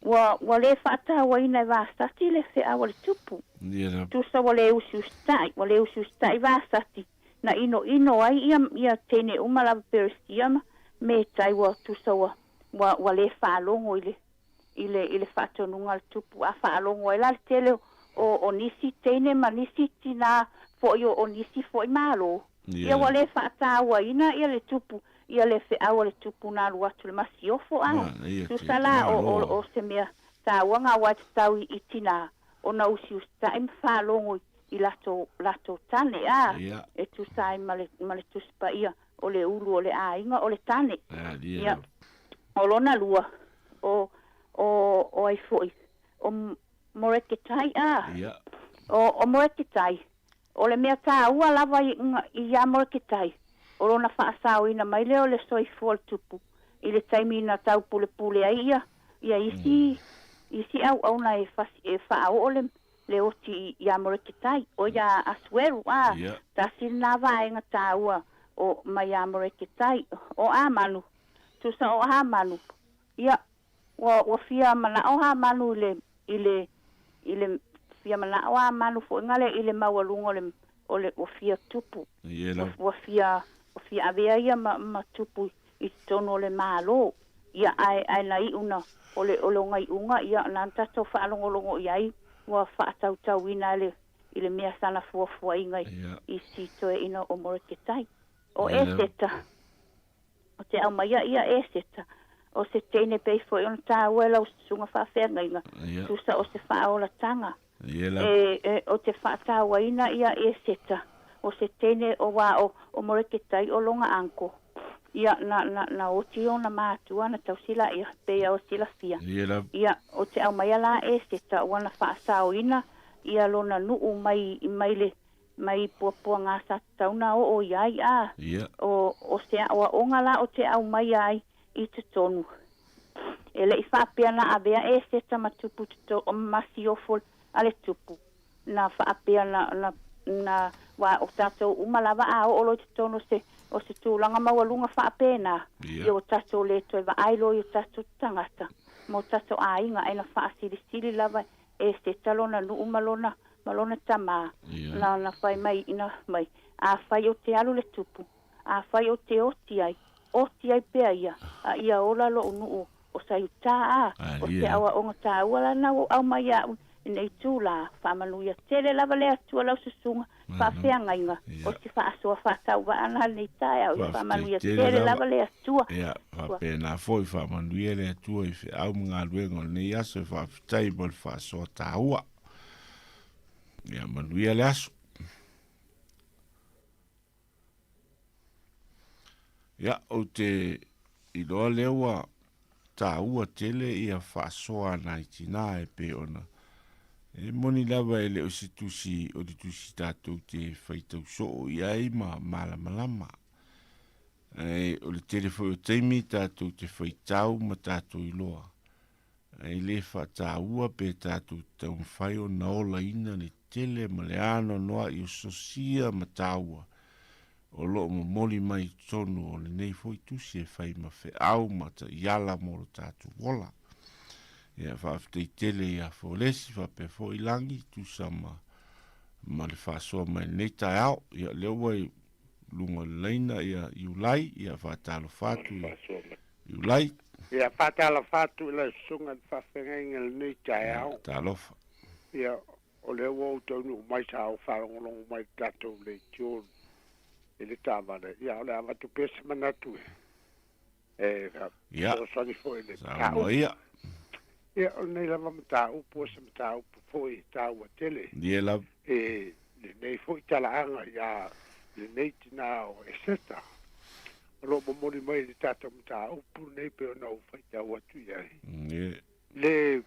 ua, ua lē faatauaina e Vasati le feau a le Tupu. Ia lava. Tusa ua lē usiusita'i, ua lē usiusita'i Vasati, na inoino ai ia, ia teine uma lava Peresia ma, metai ua tusa ua ua ua lē faalogo i le i le i le faatonuga a le tupu a faalogo ai la le tele o o nisi teine ma nisi tinā foʻi o o nisi foʻi malo ia ua lē faatāuaina ia le tupu ia le feʻau a le tupu na alu atu le masiofo a tusa la o o o se mea tāua ga auā e tatau i tinā ona usiusitaʻi ma faalogo i latou latou tane a e tusa ai ma le ma le Tusi Paia o le ulu o le aiga o le tane. Ia, o lona lua, o, o, o ai foʻi, o Moreketai a? O, o Moreketai, o le mea tāua lava i, iā Moreketai, o lona faasaoina mai lea o le soifua o le tupu i le taimi na taupulepule ai ia, ia isi, isi auauna e, e faaoo le, le oti iā Moreketai, ʻo iā Asueru, a tasi lenā vaega tāua o mai iā Moreketai, ʻo Amanu, tusa ʻo Hamanu, ia, ua, ua fia manaʻo Hamanu i le, i le, i le, fia manaʻo Hamanu foʻi gale i le maualuga o le, o le, ua fia tupu, ua, ua fia, ua fia avea ia ma, ma tupu i totonu o le Malo, ia, ae, ae na iʻu na, o le, o le ogaiʻuga, ia, na na tatou faalogologo i ai, ua faatautauina e le, i le mea sana fuafuaina i, i si toeaina o Moreketai. O Eseta, o te aumaia ia Eseta, o se teine pei foi ona tāua e lau susuga faafeagaiga, tusa o se faaolataga. E, e, o te faatauaina ia Eseta, o se teine o wā o, o Moreketai o lona uncle. Ia, na, na, na oti ona mātua na tausi laia, pei o silafia. Ia, o te aumaia la Eseta, ua na faasaoina ia lona nuu mai, mai le, mai puapuaga sa tatau na oo i ai, a, o, o se aʻoaʻoga la o te aumaia ai i totonu. E leʻi faapea na avea Eseta ma tupu toto, ma siofo a le tupu, na faapea na, na, na, wa o tatou uma lava a oo loa i totonu o se, o se tulaga maualuga faapena, ia ua tatou le toe vaai loa i o tatou tagata ma o tatou aiga, ae na faasilisili lava Eseta lona nuu ma lona, ma lona tamā, na, na fai mai ina mai, Afai ou te alu le tupu, afai ou te oti ai, oti ai pea ia, a ia ola loʻu nuu o Saiutā, a, o se aoaoga tāua lana ua ou aumai iaʻu i nei itulā, faamanuia tele lava le Atua lau susuga faafeagaiga o se faasoa faatauvaa na lenei taeao, ia faamanuia tele lava le Atua. Ia, faapena foi, faamanuia le Atua i feau ma galuega o lenei aso, e faafetai mo le faasoa taua. Ia, manuia le aso. Ia, ou te iloa lea ua tāua tele ia faasoa a nai tinā e pei ona e moni lava e le o se tusi o le tusi tātou te faitau soo i ai ma malamalama. Ae o le tele foi o taimi tātou te faitau ma tātou iloa. E le faataua pe tatou te taumafai ona olaina le tele ma le anoanoai o sosia ma taua o lo o momoli mai i totonu o lenei foi tusi e fai ma feau ma taiala mo lo tatou ola. Ia, faafetai tele ia Folesi faapea foi Lagi tusa ma ma le faasoa mai lenei taeao. Ia, lea ua i luga o le laina ia Iulai, ia faatalofa atu i Iulai. Ia, faatalofa atu i lau susuga i le faafeagaiga i lenei taeao. Talofa. Ia, o lea ua ou taunuu mai sa ou faalogologo mai i le tatou leitio i le taavale. Ia, o le a avatu pea se manatu e fesoasoani foi i le mataupu. Ia. Ia, o lenei lava mataupu o se mataupu foi e taua tele. Ia lava. E lenei foi talaaga ia lenei tinā o Eseta. O lo o momoli mai le tatou mataupu lenei pei ona ou faitau atu i ai. Le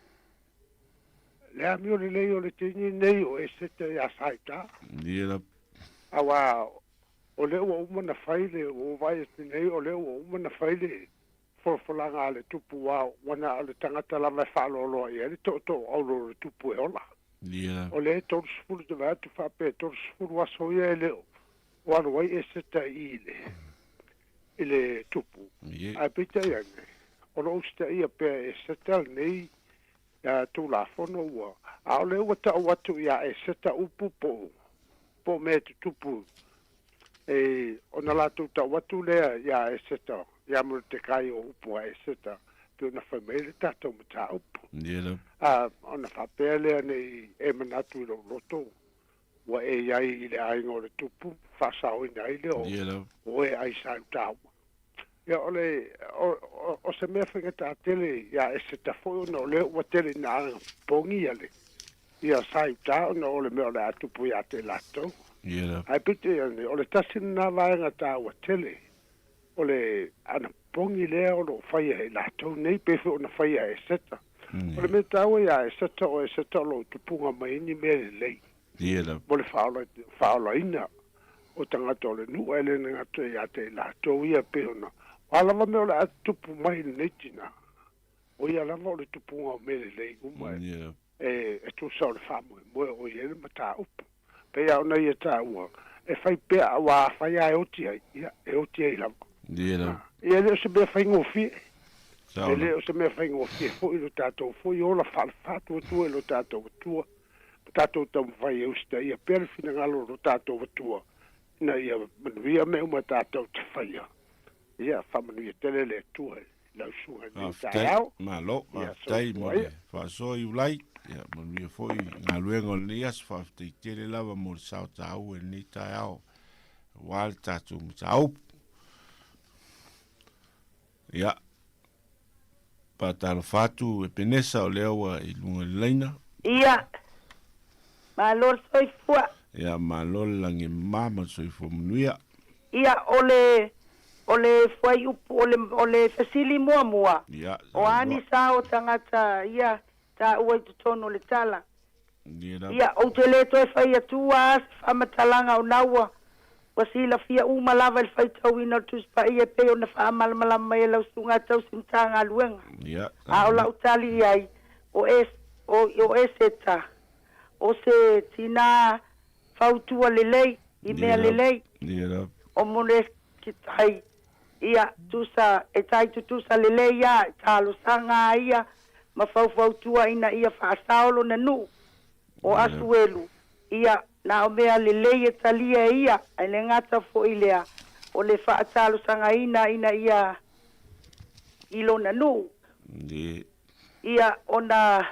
le amio lelei o le teine nei o Eseta iā Saita. Auā o lea ua uma ona fai le, ua ou vaai atu nei o lea ua uma ona fai le folafolaga a le tupu ua ua na o le tagata lava e faaloaloa i ai le tootoo aulo o le tupu e ola. O lea e 30 te vaai atu faapea e 30 aso ia e le o o alu ai Eseta i le i le tupu. Ae peitai ane, o lo o usitaia pea e Eseta lenei Tulafono ua, a o lea ua tau atu iā Eseta upu po o po o mea e tutupu E ona latou tau atu lea iā Eseta, iā Moretekai o upu a Eseta, pei ona fai mai ai le tatou mataupu. A ona faapea lea, Ne i e manatu i lou loto, ua e i ai i le aiga o le tupu, faasaoina ai lea o oe ai sa i uta uma. Ia, o le, o, o, o se mea faigata tele iā Eseta foi ona o lea ua tele ina pogia le, ia sa i uta ona o le mea o le a tupu iā te latou. Ae peitai ane, o le tasi lena vaega taua tele, o le anapogi lea o lo o faia e i latou nei, pei foi ona faia e Eseta. O le mea taua iā Eseta, o Eseta o lo o tupuga mai ai ni mea lelei mo le faaolaina o tagata o le nuu, ae le gata ia te i latou ia, pei ona o a lava mea o le a tutupu mai i lenei tinā, o ia lava o le tupuga o mea lelei uma e tusa o le faamoemoe o i ai le mataupu. Pei lava ona ia taua, e fai pea, aua afai lava e oti ai, ia, e oti ai lava. Ia, e le o se mea faigofie. E le o se mea faigofie foi lo tatou foi ola faatuatua i lo tatou Atua, ma tatou taumafai e usitaia pea le finagalo o lo tatou Atua, ina ia manuia mea uma tatou te faia. Ia, faamanuia tele le Atua i lau susuga i lenei taeao. Malo, faafetai mo le faasoa Iulai. Ia, manuia foi galuega o lenei aso. Faafetai tele lava mo le sao taua i lenei taeao aua le tatou mataupu. Ia, faatalofa atu Epenesa o lea ua i luga i le laina. Ia, malo le soifua. Ia, malo le lagi e mama ma le soifua manuia. Ia, o le, o le fuaiupu, o le, o le fesili muamua, Ia, o a ni sao o tagata ia taua i totonu o le tala? Ia, ou te le toe fai atu a se faamatalaga ona ua, ua silafia uma lava i le faitauina o le Tusi Paia e pei ona faamalamalama mai e lau Susuga Tausi Matagaluega. A o lau tali i ai, o Es, o, o Eseta, o se tinā fautua lelei i mea lelei, o Moreketai, ia, tusa, e tai tutusa lelei a, e talosaga a ia ma faufautua ina ia faasao lona nuu, o Asuelu, ia, na o mea lelei e talia e ia, ae le gata foi lea, o le faatalosagaina ina ia i lona nuu, ia, ona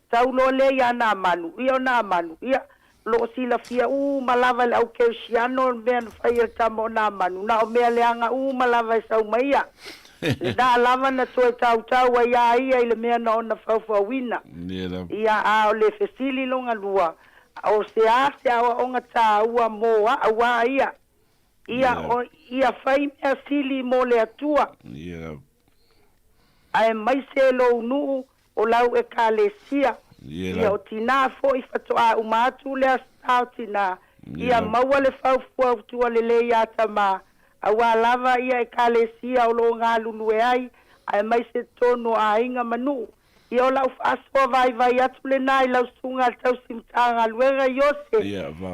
Tau loa lea iā Naamanu, ia o Naamanu, ia, o lo o silafia uma lava e le au Kerisiano le mea na fai e le tama o Naamanu, na o mea leaga uma lava e sau mai ia. Lena lava na toe tautau ai a ia i le mea na ona faufauina. Ia, a o le fesili longa lua, o se a se aoaoga taua mo a'u a ia? Ia, o, ia fai mea sili mo le Atua, aemaise lou nuu O lau Ekalesia, ia o tinā foi fatoā uma atu le Aso o Tinā, ia maua le faufuautua lelei iā Tamā, auā lava ia Ekalesia o lo o galulue ai, aemaise totonu o aiga ma nuu. Ia o lau faasoa vaivai atu lenā i lau susuga a le tausi Matagaluega Iose,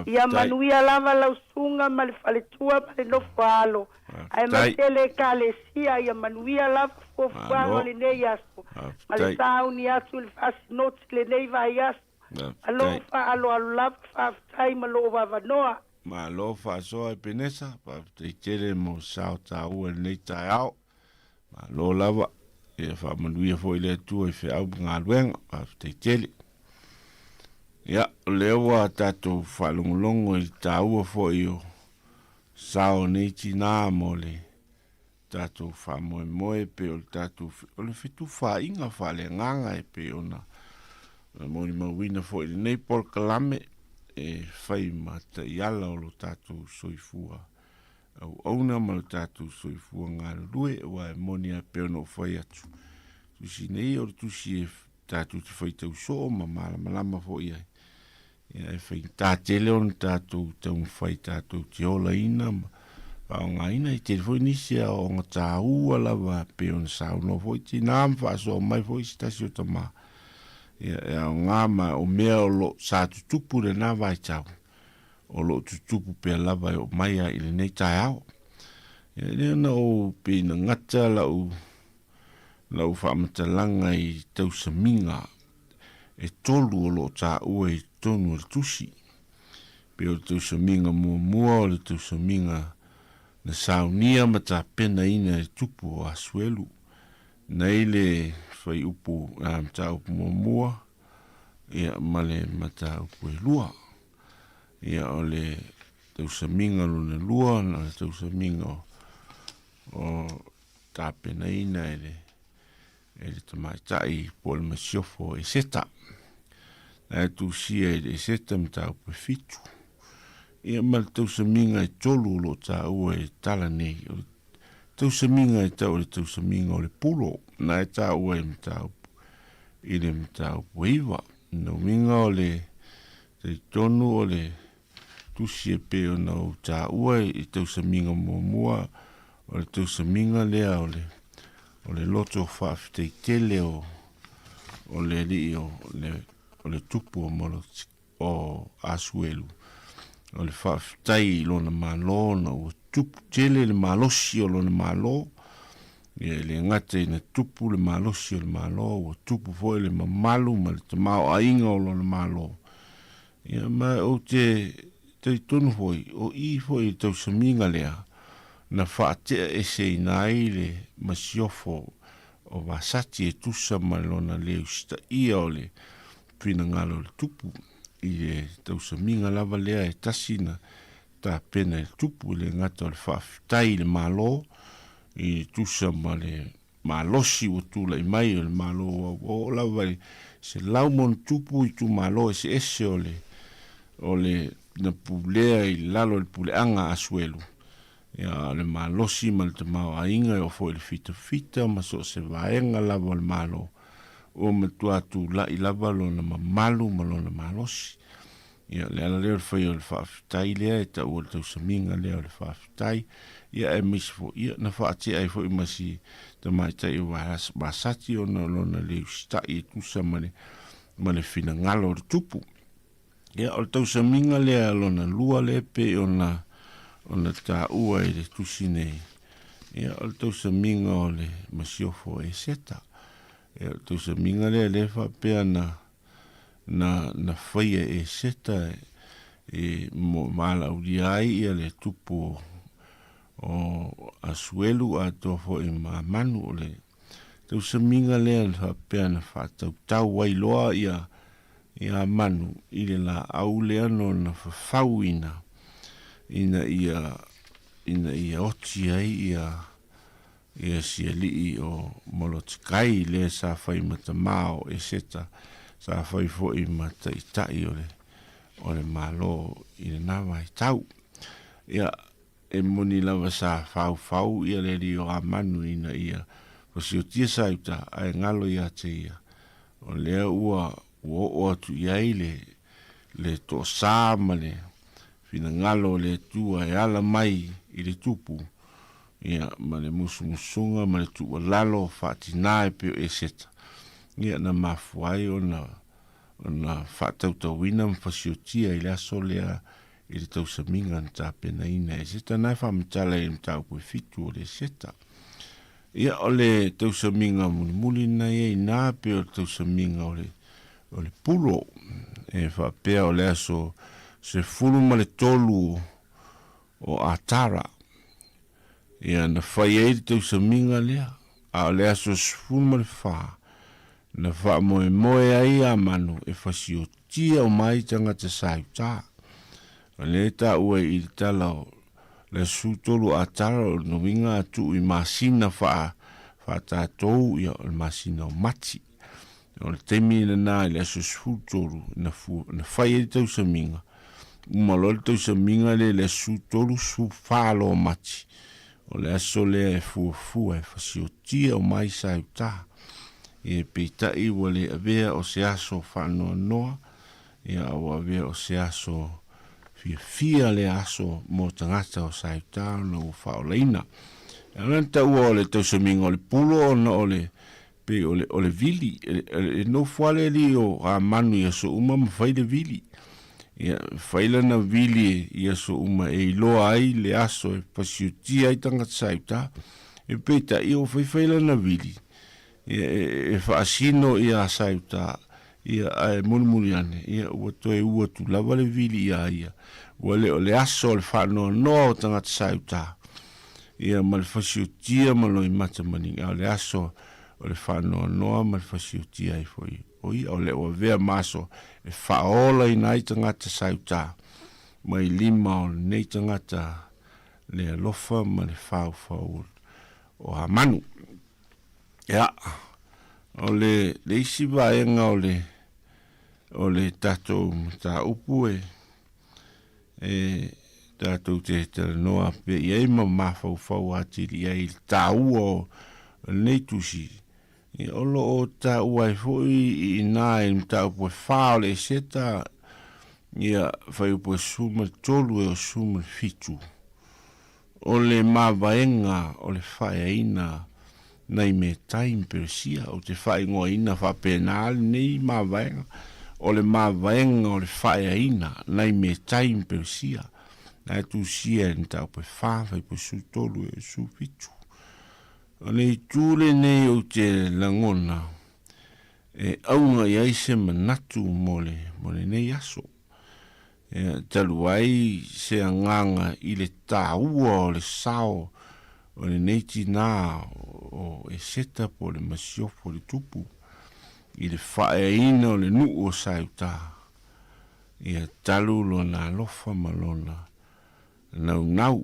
ia manuia lava lau susuga ma le faletua ma le nofo alo, Aemaise le Ekalesia ia manuia lava fuafuaga o lenei aso, ma le sauni atu i le faasinoti lenei vaiaso. Ma lou faaaloalo lava, faafetai ma lou avanoa. Malo faasoa Epenesa, faafetai tele mo sao taua i lenei taeao. Malo lava, ia faamanuia foi le Atua i feau ma galuega, faafetai tele. Ia, o lea ua tatou faalogologo i le taua foi o sao nei tinā mo le tatou faamoemoe pei o le tatou o le fetufaaiga faaleagaga e pei ona molimauina foi i lenei polokalame e fai ma taiala o lo tatou soifua auauna ma lo tatou soifua galulue aua e moni lava pei ona ou fai atu tusi nei o le tusi e tatou te faitau soo ma malamalama foi ai Ia, e faigata tele ona tatou taumafai tatou te olaina ma faaaogaina. E tele foi nisi aoaoga taua lava pei ona saunoa foi tinā ma faasoa mai foi se tasi o tamā. Ia, e aoga ma o mea o lo o sa tutupu i lena vaitau, o lo o tutupu pea lava e oo mai lava i lenei taeao. Ia, e le ona ou pei na gata lau, lau faamatalaga i tausamiga e tolu o lo o taua i totonu o le tusi. Pei o le tausamiga muamua o le tausamiga na saunia ma tapenaina e le tupu o Asuelu, nai le fuaiupu a mataupu muamua ia ma le mataupu e lua. Ia o le tausamiga lona lua na o le tausamiga o, o tapenaina e le e le tamaitai po o le masiofo o Eseta. Na e tusia i le Eseta mataupu e fitu. Ia ma le tausamiga e tolu o lo o taua i le tala nei. O le tausamiga e tau o le tausamiga o le pulo. Na e taua i mataupu i le mataupu e iva. Na uiga o le talitonu o le tusi e pei ona ou taua i tausamiga muamua o le tausamiga lea o le o le loto faafetai tele o o le alii o le o le tupu o Molosi o Asuelu o le faafetai i lona Malo ona ua tupu tele le malosi o lona Malo. Ia e le gata ina tupu le malosi o le Malo, ua tupu foi le mamalu ma le tamaoaiga o lona Malo. Ia ma ou te talitonu foi, o i foi i le tausamiga lea na faatea eseina ai le masiofo o Vasati e tusa ma lona le usitaia o le finagalo o le tupu i le tausamiga lava lea e tasi na tapena e le tupu, e le gata o le faafetai i le Malo i tusa ma le malosi ua tulai mai o le Malo ua oo lava i 100+ itumalo eseese o le o le na pulea i lalo o le puleaga a Asuelu. Ia, o le malosi ma le tamaoaiga e oo foi i le fitafita ma so o se vaega lava o le Malo, ua matua tulai lava lona mamalu ma lona malosi. Ia, o le ala lea o le faia o le faafetai lea e taua le tausamiga lea o le faafetai, ia aemaise foi, ia, na faatea ai foi ma si tamaitai o Vasati ona o lona le usitai e tusa ma le, ma le finagalo o le tupu. Ia, o le tausamiga lea lona lua lea pei ona, ona taua i le tusi nei, ia, o le tausamiga o le masiofo o Eseta. Ia, o le tausamiga lea lea faapea na, na, na faia e Eseta e, mo valaaulia ai ia le tupu o, o Asuelu atoa foi ma Amanu. O le tausamiga lea na faapea na faatautau ai loa ia ia Manu i le laau lea nona fafauina ina ia ina ia oti ai ia ia si alii o Molotikai lea sa fai ma tamā o Eseta, sa fai foi ma taitai o le o le Malo i lena vaitau. Ia, e moni lava sa faufau ia le alii o Amanu ina ia fasiotia Saiuta, ae galo ia te ia, o lea ua ua oo atu i ai le le toasā ma le finagalo o le Atua e ala mai i le tupu, ia, ma le musumusuga ma le tuualalo faatinā e pei o Eseta, ia, na mafua ai ona ona faatautauina ma fasiotia i le aso lea i le tausamiga na tapenaina e Eseta. Na e faamatala i le mataupu e fitu o le Eseta. Ia, o le tausamiga mulimuli na ia inā pei o le tausamiga o le, o le pulo. E faapea o le aso 13 o Atara. Ia, na fai ai le tausamiga lea, a o le aso 14, na faamoemoe ai a Manu e fasiotia uma ai tagata sa i uta. O lea e taua i le tala o le aso 13 Atara o lona uiga a tuu i masina faa, faatatou, ia, o le masina o Mati. O le taimi lena i le aso 13 na, fu, na fai ai le tausamiga, uma loa le tausamiga lea i le aso 13, 14 loa o Mati, o le aso lea e fuafua e fasiotia uma ai sa i uta. Ia, peitai ua le avea o se aso faanoanoa, ia, a ua avea o se aso fiafia lea aso mo tagata o sa i uta ona ua faaolaina. E ala ona taua o le tausamiga o le pulo ona o le pei o le, o le vili, e, e nofo lava le alii o Amanu i aso uma ma fai le vili. Ia, fai lana vili i aso uma e iloa ai le aso e pasiotia ai tagata sa i uta. E peitai, ia ua faifai lana vili, ia, e, e faasino ia sa i uta, ia, ae mulimuli ane, ia, ua toe u atu lava le vili iā ia. Ua le o le aso o le faanoanoa o tagata sa-i-uta, ia ma le fasiotia ma loimata ma liga, a o le aso o le faanoanoa ma le fasiotia ai foi o ia, o le ua avea ma aso e faaolaina ai tagata sa-i-uta mai lima o lenei tagata le alofa ma le faufau o Hamanu. Ia, o le, le isi vaega o le, o le tatou mataupu e, e tatou te talanoa pea i ai ma mafaufau atili i ai i le taua o lenei tusi, ia, o lo o taua ai foi i ina i le mataupu e fa o le Eseta, ia, fuaiupu e 13 e o 17. O le mavaega o le faeaina nai Metai ma Peresia, ou te faaigoaina faapena lenei mavaega, o le mavaega o le faeaina nai Metai ma Peresia, na e tusia i le mataupu e fa, fuaiupu e 13 e 17. O le itu lenei ou te lagona e auga i ai se manatu mo le, mo lenei aso. Ia, talu ai se agaga i le taua o le sao o lenei tinā o Eseta po o le Masiofo o le Tupu i le faaeaina o le nuu o Saeutā, ia talu lona alofa ma lona naunau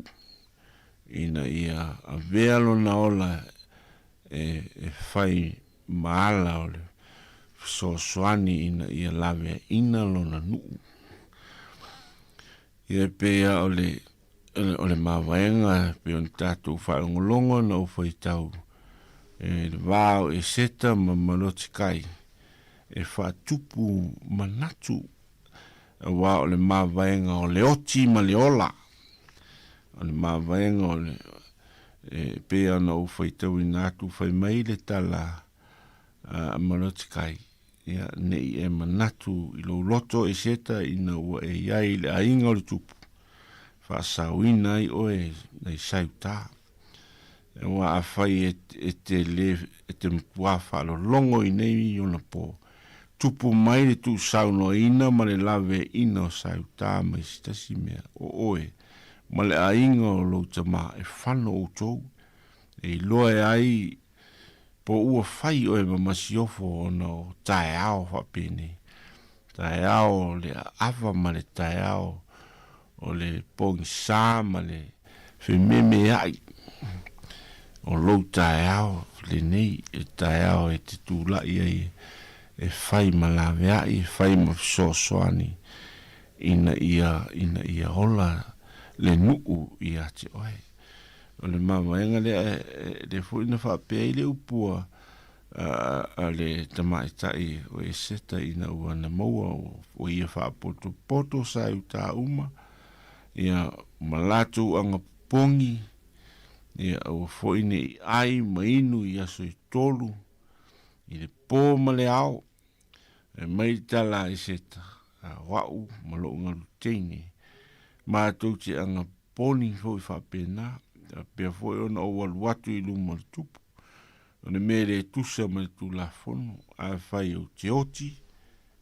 ina ia avea lona ola e fai ma ala o le fesoasoani ina ia laveaina lona nuu. Ia e pei lava o le, o le mavaega e pei ona tatou faalogologo na ou faitau e le va o Eseta ma Malotikai e faatupu manatu aua o le mavaega o le oti ma le ola. O le mavaega o le, e pei ona ou faitauina atu fai mai le tala a Malotikai, ia, ne i e manatu i lou loto Eseta ina ua e i ai i le aiga o le tupu, faasaoina ai oe nai Sautā. Aua afai e, e te le, e te matua faalologo i nei ona pō, tupu mai le tuusaunoaina ma le laveaina o Sautā mai se tasi mea, o oe, ma le aiga o lou tama e fano outou, e iloa e ai po ua fai oe ma masiofo ona o taeao faapenei, taeao o le aava ma le taeao o le pogisa ma le fememeai o lou taeao lenei, e taeao e te tulai ai e fai ma laveai, e fai ma fesoasoani ina ia, ina ia ola le nuu ia te oe. O le mavaega lea, lea foi na faapea ai le upu a, a, a le tamaitai o Eseta ina ua na maua o ia faapotopoto sa i uta uma, ia, ma latou agapopogi, ia, aua foi ne i ai ma inu i aso e tolu, i le pō ma le ao, E mai le tala a Eseta, a o a'u ma lo'u galu teine, matou te aga poni foi faapena, faapea foi ona ou alu atu i luma o le tupu, o le mea e le tusa ma le Tulafono, afai ou te oti,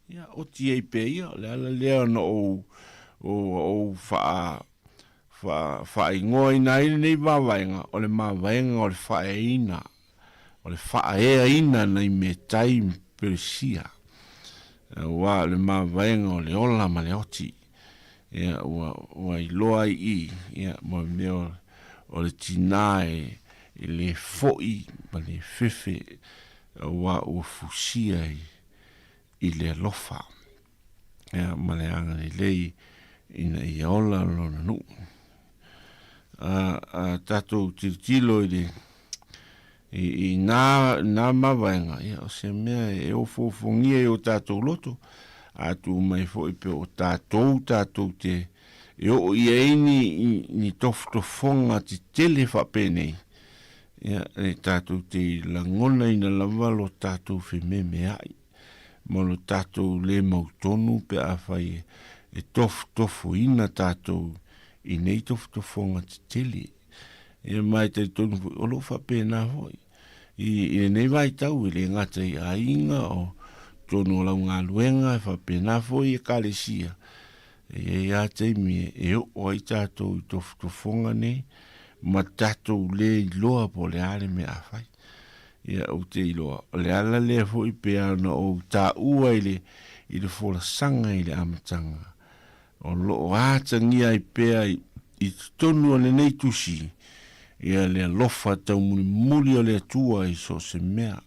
ia, oti ai pea ia, o le ala lea ona ou, ou, ou faa, faa, faaigoaina ai lenei mavaega, o le mavaega o le faaeaina o le faaeaina nai Metai ma Peresia, aua o le mavaega o le ola ma le oti, ia, ua, ua iloa ai i, ia, ma mea o, o le tinā e, e le fo'i ma le fefe, aua ua fusia i, i le alofa, ia, ma le agalelei ina ia ola lona nuu. A, a tatou tilotilo i le, i, i nā, nā mavaega, ia, o se mea e ofoofogia i o tatou loto, a tu mai foi pe o tatou, tatou te, e oo i ai ni, ni tofotofoga tetele faapenei, ia, e tatou te lagonaina lava lo tatou fememeai. ma lo tatou le mautonu pe afai e tofotofoina tatou i nei tofotofoga tetele. Ia ma e talitonu foi, o lo o faapena foi i, i lenei vaitau e le gata i aiga o totonu o lau galuega, e faapena foi i ekalesia. E i ai lava taimi e oo ai tatou i tofotofoga nei ma tatou le iloa po o le a le mea a fai. Ia, ou te iloa, o le ala lea foi pei lava ona ou taua i le, i le folasaga i le amataga, o lo o atagia ai pea i, i totonu o lenei tusi, ia le alofa taumulimuli o le Atua i so o se mea.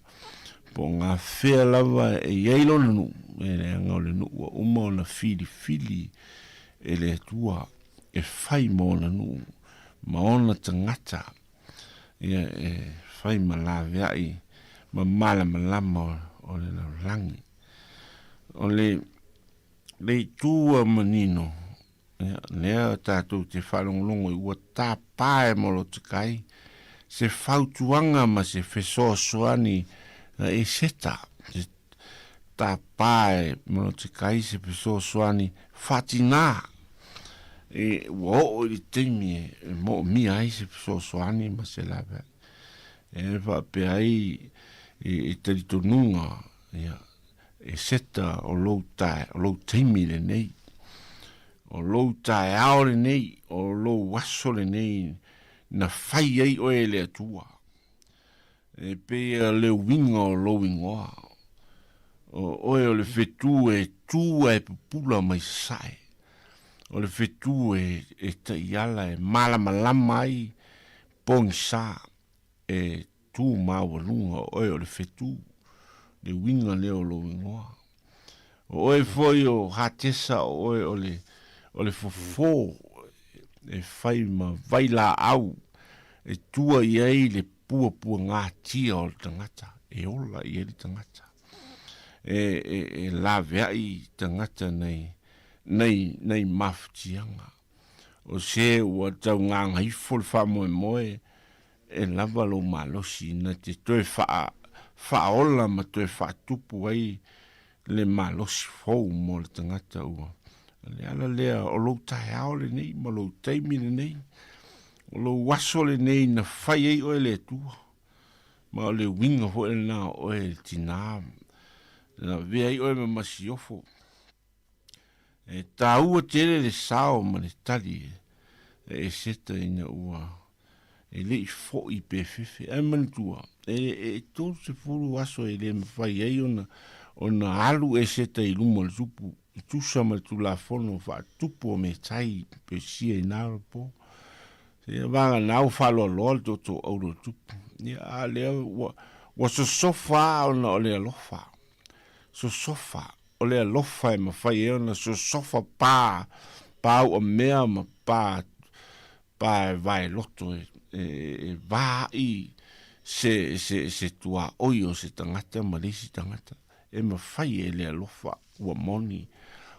Po o gafea lava e i ai lona nuu, e leaga o le nuu ua uma ona filifili e le Atua e fai ma ona nuu ma ona tagata, ia e fai ma laveai ma malamalama o le lalolagi. O le le itu a manino, ia, lea tatou te faalogologo i ua tapa e Molotikai se fautuaga ma se fesoasoani na Eseta, se tapa e Molotikai se fesoasoani faatinā e ua oo i le taimi e moomia ai se fesoasoani ma se laveai. E faapea ai i talitonuga, ia, e seta o lou tae, o lou taimi lenei, o lou taeao lenei, o lou aso lenei na fai ai oe e le Atua. E pei a le uiga o lou ingoa, o oe o le fetu e tu ae pupula mai sasae, o le fetu e, e taiala e malamalama ai pogisa e tu maualuga o oe o le fetu, le uiga lea o lou igoa. O oe foi o Hatesa, o oe o le, o le fofo e fai ma vailaau e tua i ai le puapuagatia o le tagata, e ola i ai le tagata. E, e, e laveai tagata nei, nei, nei mafatiaga. O se ua taugāgaifo le faamoemoe, e lava lou malosi na te toe faaola ma toe faatupu ai le malosi fou mo le tagata ua. O le ala lea o lou taeao lenei ma lou taimi lenei, o lou aso lenei na fai ai oe e le Atua. Ma o le uiga foi lena o oe le tinā, na avea ai oe ma masiofo. E tāua tele le sao ma le tali e Eseta ina ua e le i foʻi pe fefe. Ae manatua, e, e 30 aso e le mafai ai ona, ona alu Eseta i luma o le tupu, i tusa ma le tulafono faatupu o metai Pesia i nā po. Ia vagana ua faaloaloa le tootoo auro o le tupu. Ia, a lea ua, ua sosofa ona o le alofa. Sosofa. O le alofa e mafai ai ona sosofa pa, pa uamea ma pa, pa e vaeloto e, e, e vaai se, se, se tuaoi o se tagata ma le isi tagata. E mafai e le alofa ua moni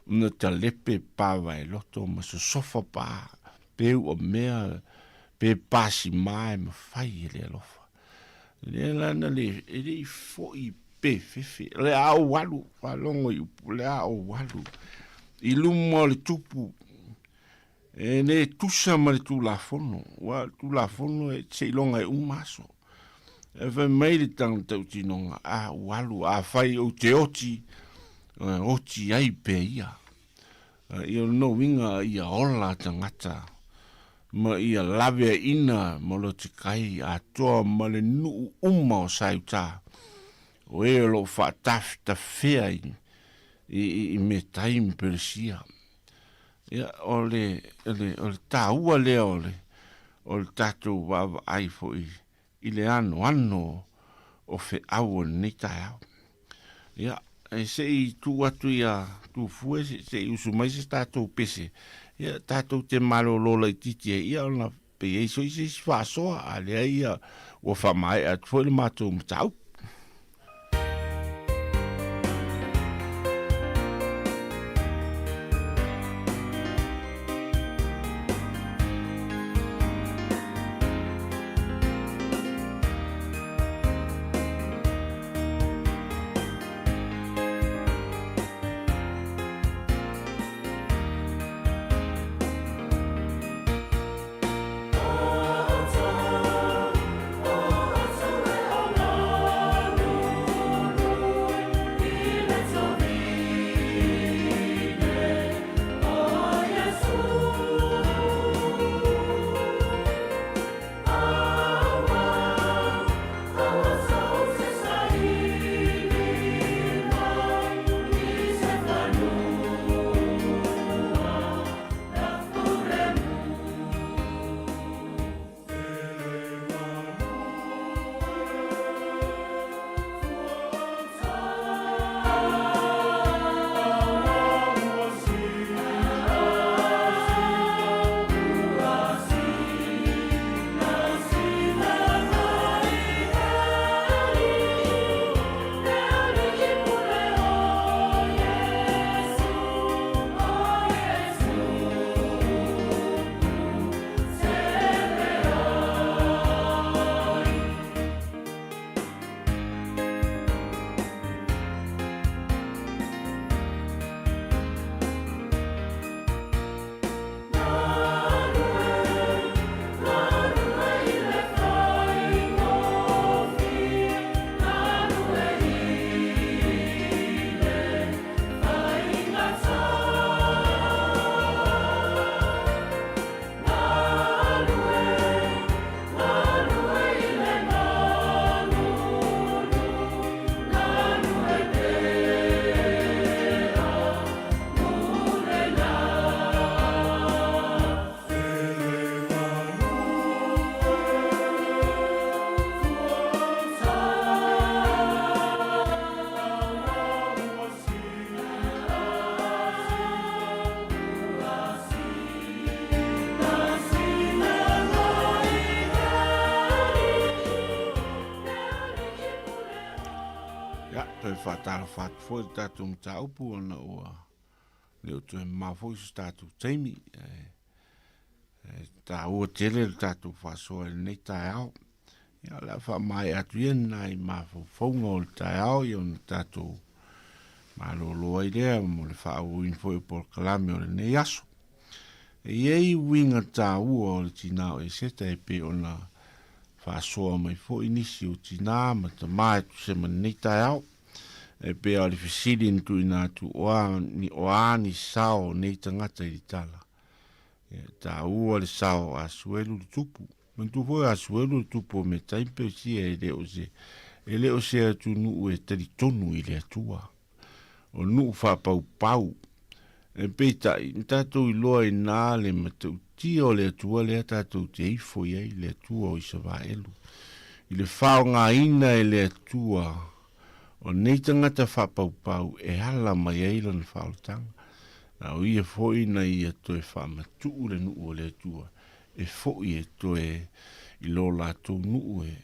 ona talepe pa vaeloto ma sosofa pa pe uamea pe pasima e mafai e le alofa. Lea la na le, e le i foi pe fefe. Le a ou alu, faalogo i upu, le a ou alu. I luma o le tupu, e le tusa ma le tulafono. Ua le tulafono e seiloga e uma aso. E fai mai le tagata tautinoga, a ua alu, afai ou te oti, oti ai pea ia. Ia o lona uiga ia ola tagata ma ia laveaina ma Lotikai atoa ma le nuu uma o Saeutā, o e o lo o faatafetafea i, i, i Metai ma Peresia. Ia, o le, o le, o le tāua lea o le, o le tatou vaavaai foi i le anoano o feau o lenei taeao. Ia, e se i tuu atu ia Tufue, se i usu mai se tatou pese, ia tatou te malolo laitiiti ai, ia ona pe i ai soi se isi faasoa, a leai ia ua faamaea atu foi le matou mataupu. Toe faatalofa atu foi i le tatou mataupu ona ua le o toe mamao foi so tatou taimi. E taua tele le tatou faasoa i lenei taeao. Ia, o le a faamaea atu ia ni nai mafaufauga o le taeao ia ona tatou malolo ai lea mo le faaauauina foi o polokalame o lenei aso. E i ai uiga taua o le tinā o Eseta e pei ona faasoa mai foi nisi o tinā ma tamā e tusa ma lenei taeao. E pei o le fesili na tuuina atu, o a ni, o a ni sao o nei tagata i le tala? Ia, taua le sao o Asuelu le tupu. Manatua foi o Asuelu le tupu o Metai ma Peresia e le o se, e le o se atunuu e talitonu i le Atua. O nuu faapaupau. E peitai, na tatou iloa inā le matautia o le Atua lea tatou te ifo i ai, le Atua o Isaraelu. I le faaaogaina e le Atua o nei tagata faapaupau e ala mai ai lana faaolataga, a o ia foi na ia toe faamatuu le nuu o le Atua e foi e toe i lo latou nuu e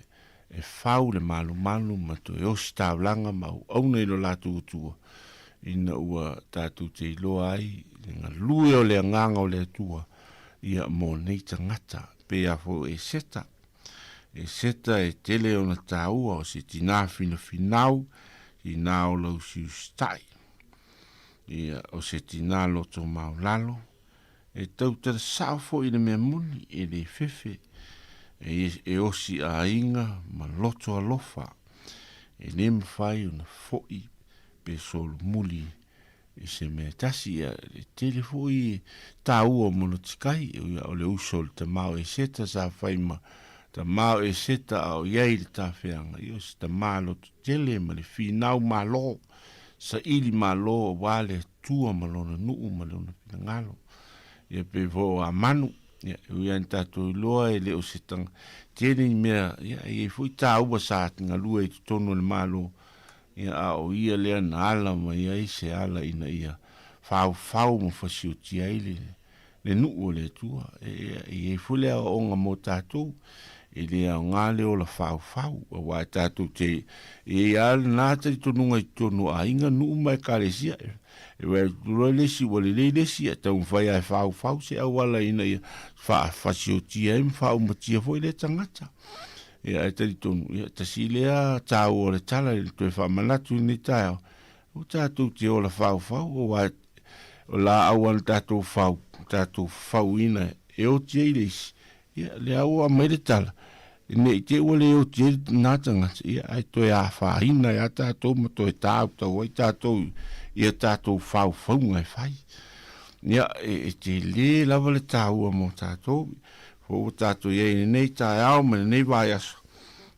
e fau le malumalu ma toe ositaulaga ma auauna i lo latou Atua, ina ua tatou te iloa ai le galue o le Agaga o le Atua ia mo nei tagata. Pei a foi o Eseta. Eseta e tele ona taua o se tinā finafinau, tinā o lausiusitai. Ia, o se tinā loto maulalo, E tautala sao foi i le mea moni, e le fefe, e, e osi aiga ma loto alofa, e le mafai ona foi pe solomuli i se mea tasi. Ia, e tele foi taua o Molotikai, ia, o le uso o le tama o Eseta sa fai ma tama o Eseta a o i ai i le tafeaga, ia, o se tama loto tele ma le finau malo, saili malo aua le Atua ma lona nuu ma lona finagalo. Ia pei foi o Amanu, ia, e ui lava ina tatou iloa e le o se tanga, tele ni mea, ia, e i ai foi taua sa galue i totonu o le Malo, ia, a o ia lea na ala mai ai se ala ina ia faufau ma fasiotia ai le, le nuu o le Atua. E, e i ai foi le aoaoga mo tatou, e le aoga le ola faufau, aua e tatou te, e i ai lava lena talitonuga i totonu o aiga, nuu ma ekalesia. E vaai atu loa le isi ua lelei le isi, e taumafai lava e faufau se auala ina ia faafasiotia ai ma faaumatia foi lea tagata. Ia, ae talitonu, ia, tasi lea taua o le tala i le toe faamanatu i lenei taeao, aua tatou te ola faufau, aua O laau a na tatou fau, tatou fafauina e oti ai le isi, ia, lea ua aumai le tala, ne i te i ua le oti ai lena tagata, ia, ae toe afaina ai lava tatou ma toe tautau ai tatou i a tatou faufauga e fai. Ia, e, e tele lava le taua mo tatou, fou ua tatou i ai i lenei taeao ma lenei vaiaso,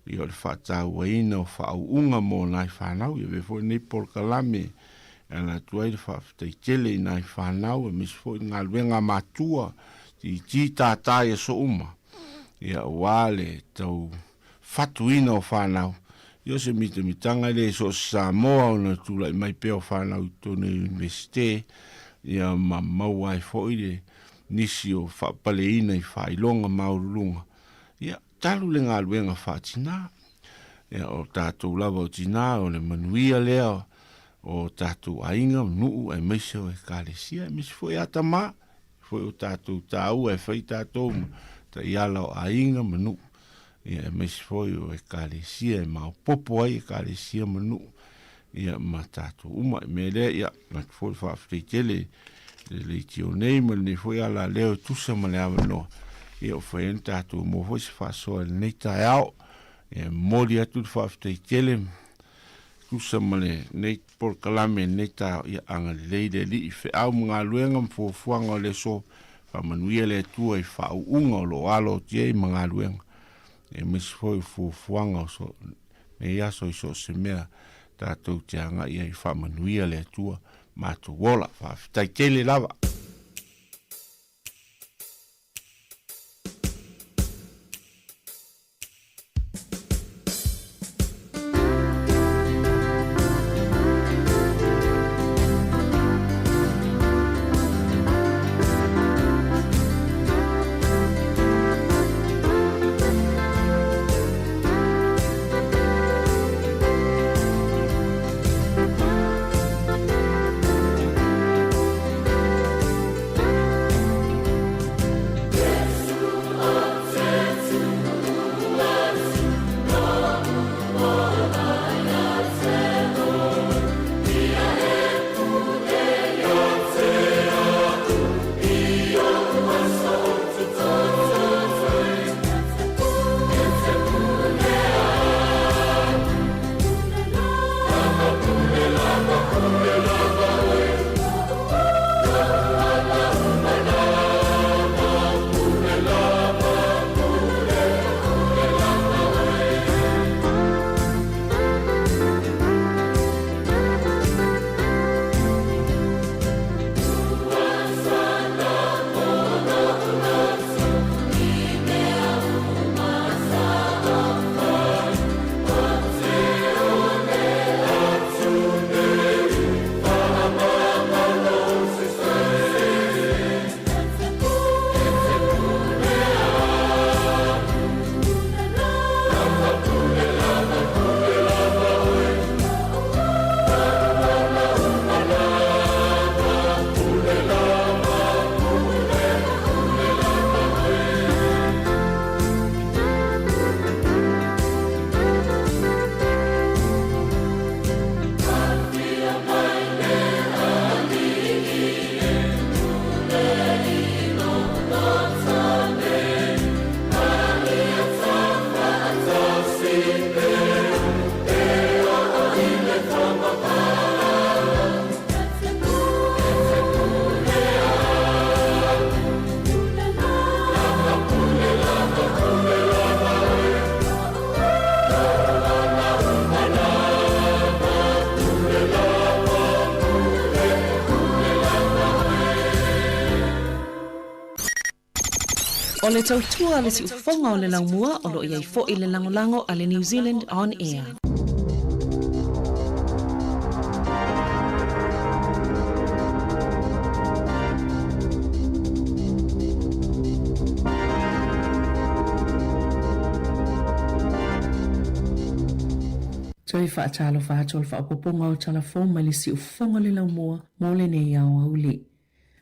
ia, o le faatauaina o faauuga mo nai fanau, ia avea foi lenei polokalame E ala atu ai le faafetai tele i nai fanau aemaise foi le galuega a matua tiiti tātā i aso uma ia aua le tau fatuina o fanau. Ia o se mitamitaga e le so o se Samoa ona tulai mai pea o fanau i totonu o Iunivesite ia ma maua ai foi le nisi o faapaleina i faailoga maualuluga. Ia talu le galuega faatinā. Ia, o tatou lava o tinā, o le manuia lea o tatou aiga, nuu, aemaise o ekalesia, aemaise foi a tamā, foi o tatou tāua e fai tatou ma taiala o aiga ma nuu, ia, aemaise foi o ekalesia e maopopo ai ekalesia ma nuu, ia, ma tatou uma. I mea lea, ia, atu foi le faafetai tele le leitio nei ma lenei foi alaleo e tusa ma le avanoa, ia, ua fai ai ona tatou maua foi se faasoa i lenei taeao. Ia, e momoli atu le faafetai tele tusa ma lenei polokalame i lenei taeao, ia agalelei le Alii i feau ma galuega ma fuafuaga o le aso, faamanuia le Atua i faauuga o lo o alo atu i ai ma galuega, aemaise foi o fuafuaga o so, nei aso i so o se mea tatou te agai ai, faamanuia le Atua matou ola. Faafetai tele lava. le tautua a le siufofoga o le laumua o lo o i ai foi le lagolago a le New Zealand On Air. Toe faatalofa atu o le faaopoopoga o tala fou mai le siufofoga o le laumua mo lenei aoauli.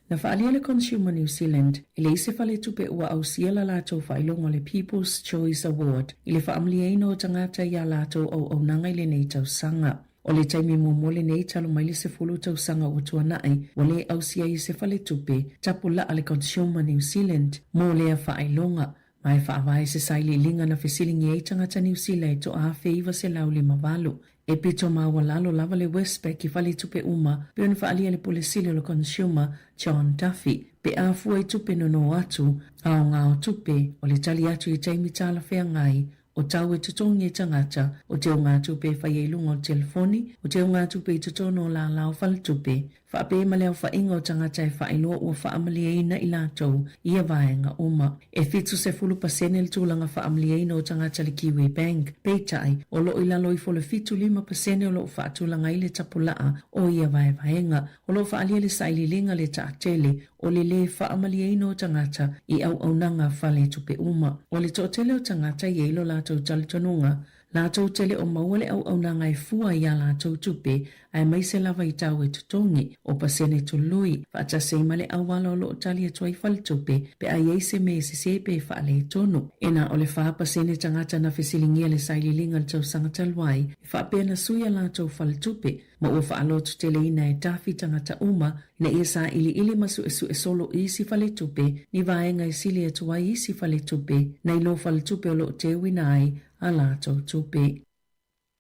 Na faaalia le Consumer New Zealand e leai se faletupe ua ausia la latou faailoga o le People's Choice Award i le faamalieina o tagata i a latou auaunaga i lenei tausaga. O le taimi muamua lenei talu mai le 10 tausaga ua tuanai ua le ausia ai se faletupe tapulaa le Consumer New Zealand mo lea faailoga ma e faavae se sailiiliga na fesiligia ai tagata Niu Sila e toa 1958. E pito maualalo lava le Westpac i faletupe uma pei ona faaalia le Pule Sili o le Consumer, John Duffy, pe a fua i tupe nono atu, aoga o tupe, o le tali atu i taimi talafeagai, o tau e totogi e tagata, o teugatupe e faia i luga o le telefoni, o teugatupe i totonu o lala o faletupe, faapea ma le aofaiga o tagata e faailoa ua faamalieina i latou i ia vaega uma. E 70% le tulaga faamalieina o tagata i le Kiwibank, peitai, o lo o i lalo ifo o le 75% o lo o faatulaga ai le tapulaa o ia vaevaega. O lo o faaalia le sailiiliga le taatele o le lē faamalieina o tagata i auaunaga faletupe uma. O le toatele o tagata e i ai lo latou talitonuga, latou te le o maua le auaunaga e fua i a latou tupe, aemaise lava i tau e totogi, o pasene tului, faatasi ai ma le auala o lo o tali atu ai faletupe pe a i ai se mea e sese pe e faaletonu. E na o le 4% tagata na fesiligia le sailiiliga i le tausaga talu ai, e faapea na sui a latou faletupe, ma ua faalototeleina e tafi tagata uma ina ia sailiili ma suesue solo i isi faletupe ni vaega e sili atu ai isi faletupe nai lo faletupe o lo o teuina ai a latou tupe.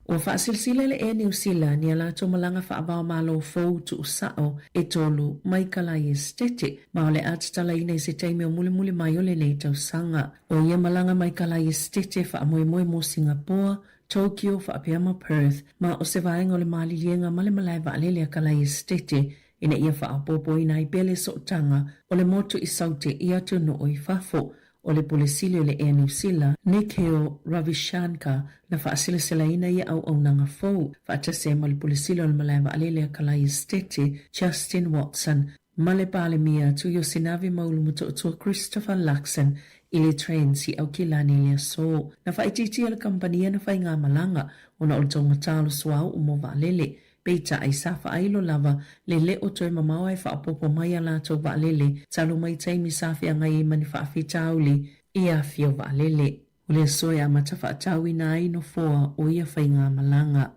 Ua faasilasila le Air Niu Sila ni a latou malaga faavaomalo fou tuusao e tolu mai Kalae Esetete ma o le a tatalaina i se taimi o mulimuli mai o lenei tausaga. O ia malaga mai Kalae Esetete faamoemoe mo Singapoa, Tokyo faapea ma Perth, ma o se vaega o le maliliega ma le malae vaalele a Kalae Esetete ina ia faaopoopoina ai pea le sootaga o le motu i Saute i atunuu i fafo. O le Pule Sili o le Air Niu Sila, Nikhil Ravishankar, na faaseleselaina ia auaunaga fou, faatasi ai ma le Pule Sili o le Malae Vaalele a Kalae Esetete, Justin Watson, ma le Palemia Tuiosinavi Maulu-Motootua Christopher Luxon i le Trends i Aukilani i le aso. Na faaitiitia le kamupani na faigamalaga ona o le taugata o le suauu mo vaalele. Peitai, sa faailo lava le le o toe mamao ae faaopoopo mai a latou vaalele talu mai taimi sa feagai ai ma ni faafitauli i afio vaalele. O le aso e amata faatauina ai nofoa o ia faigamalaga.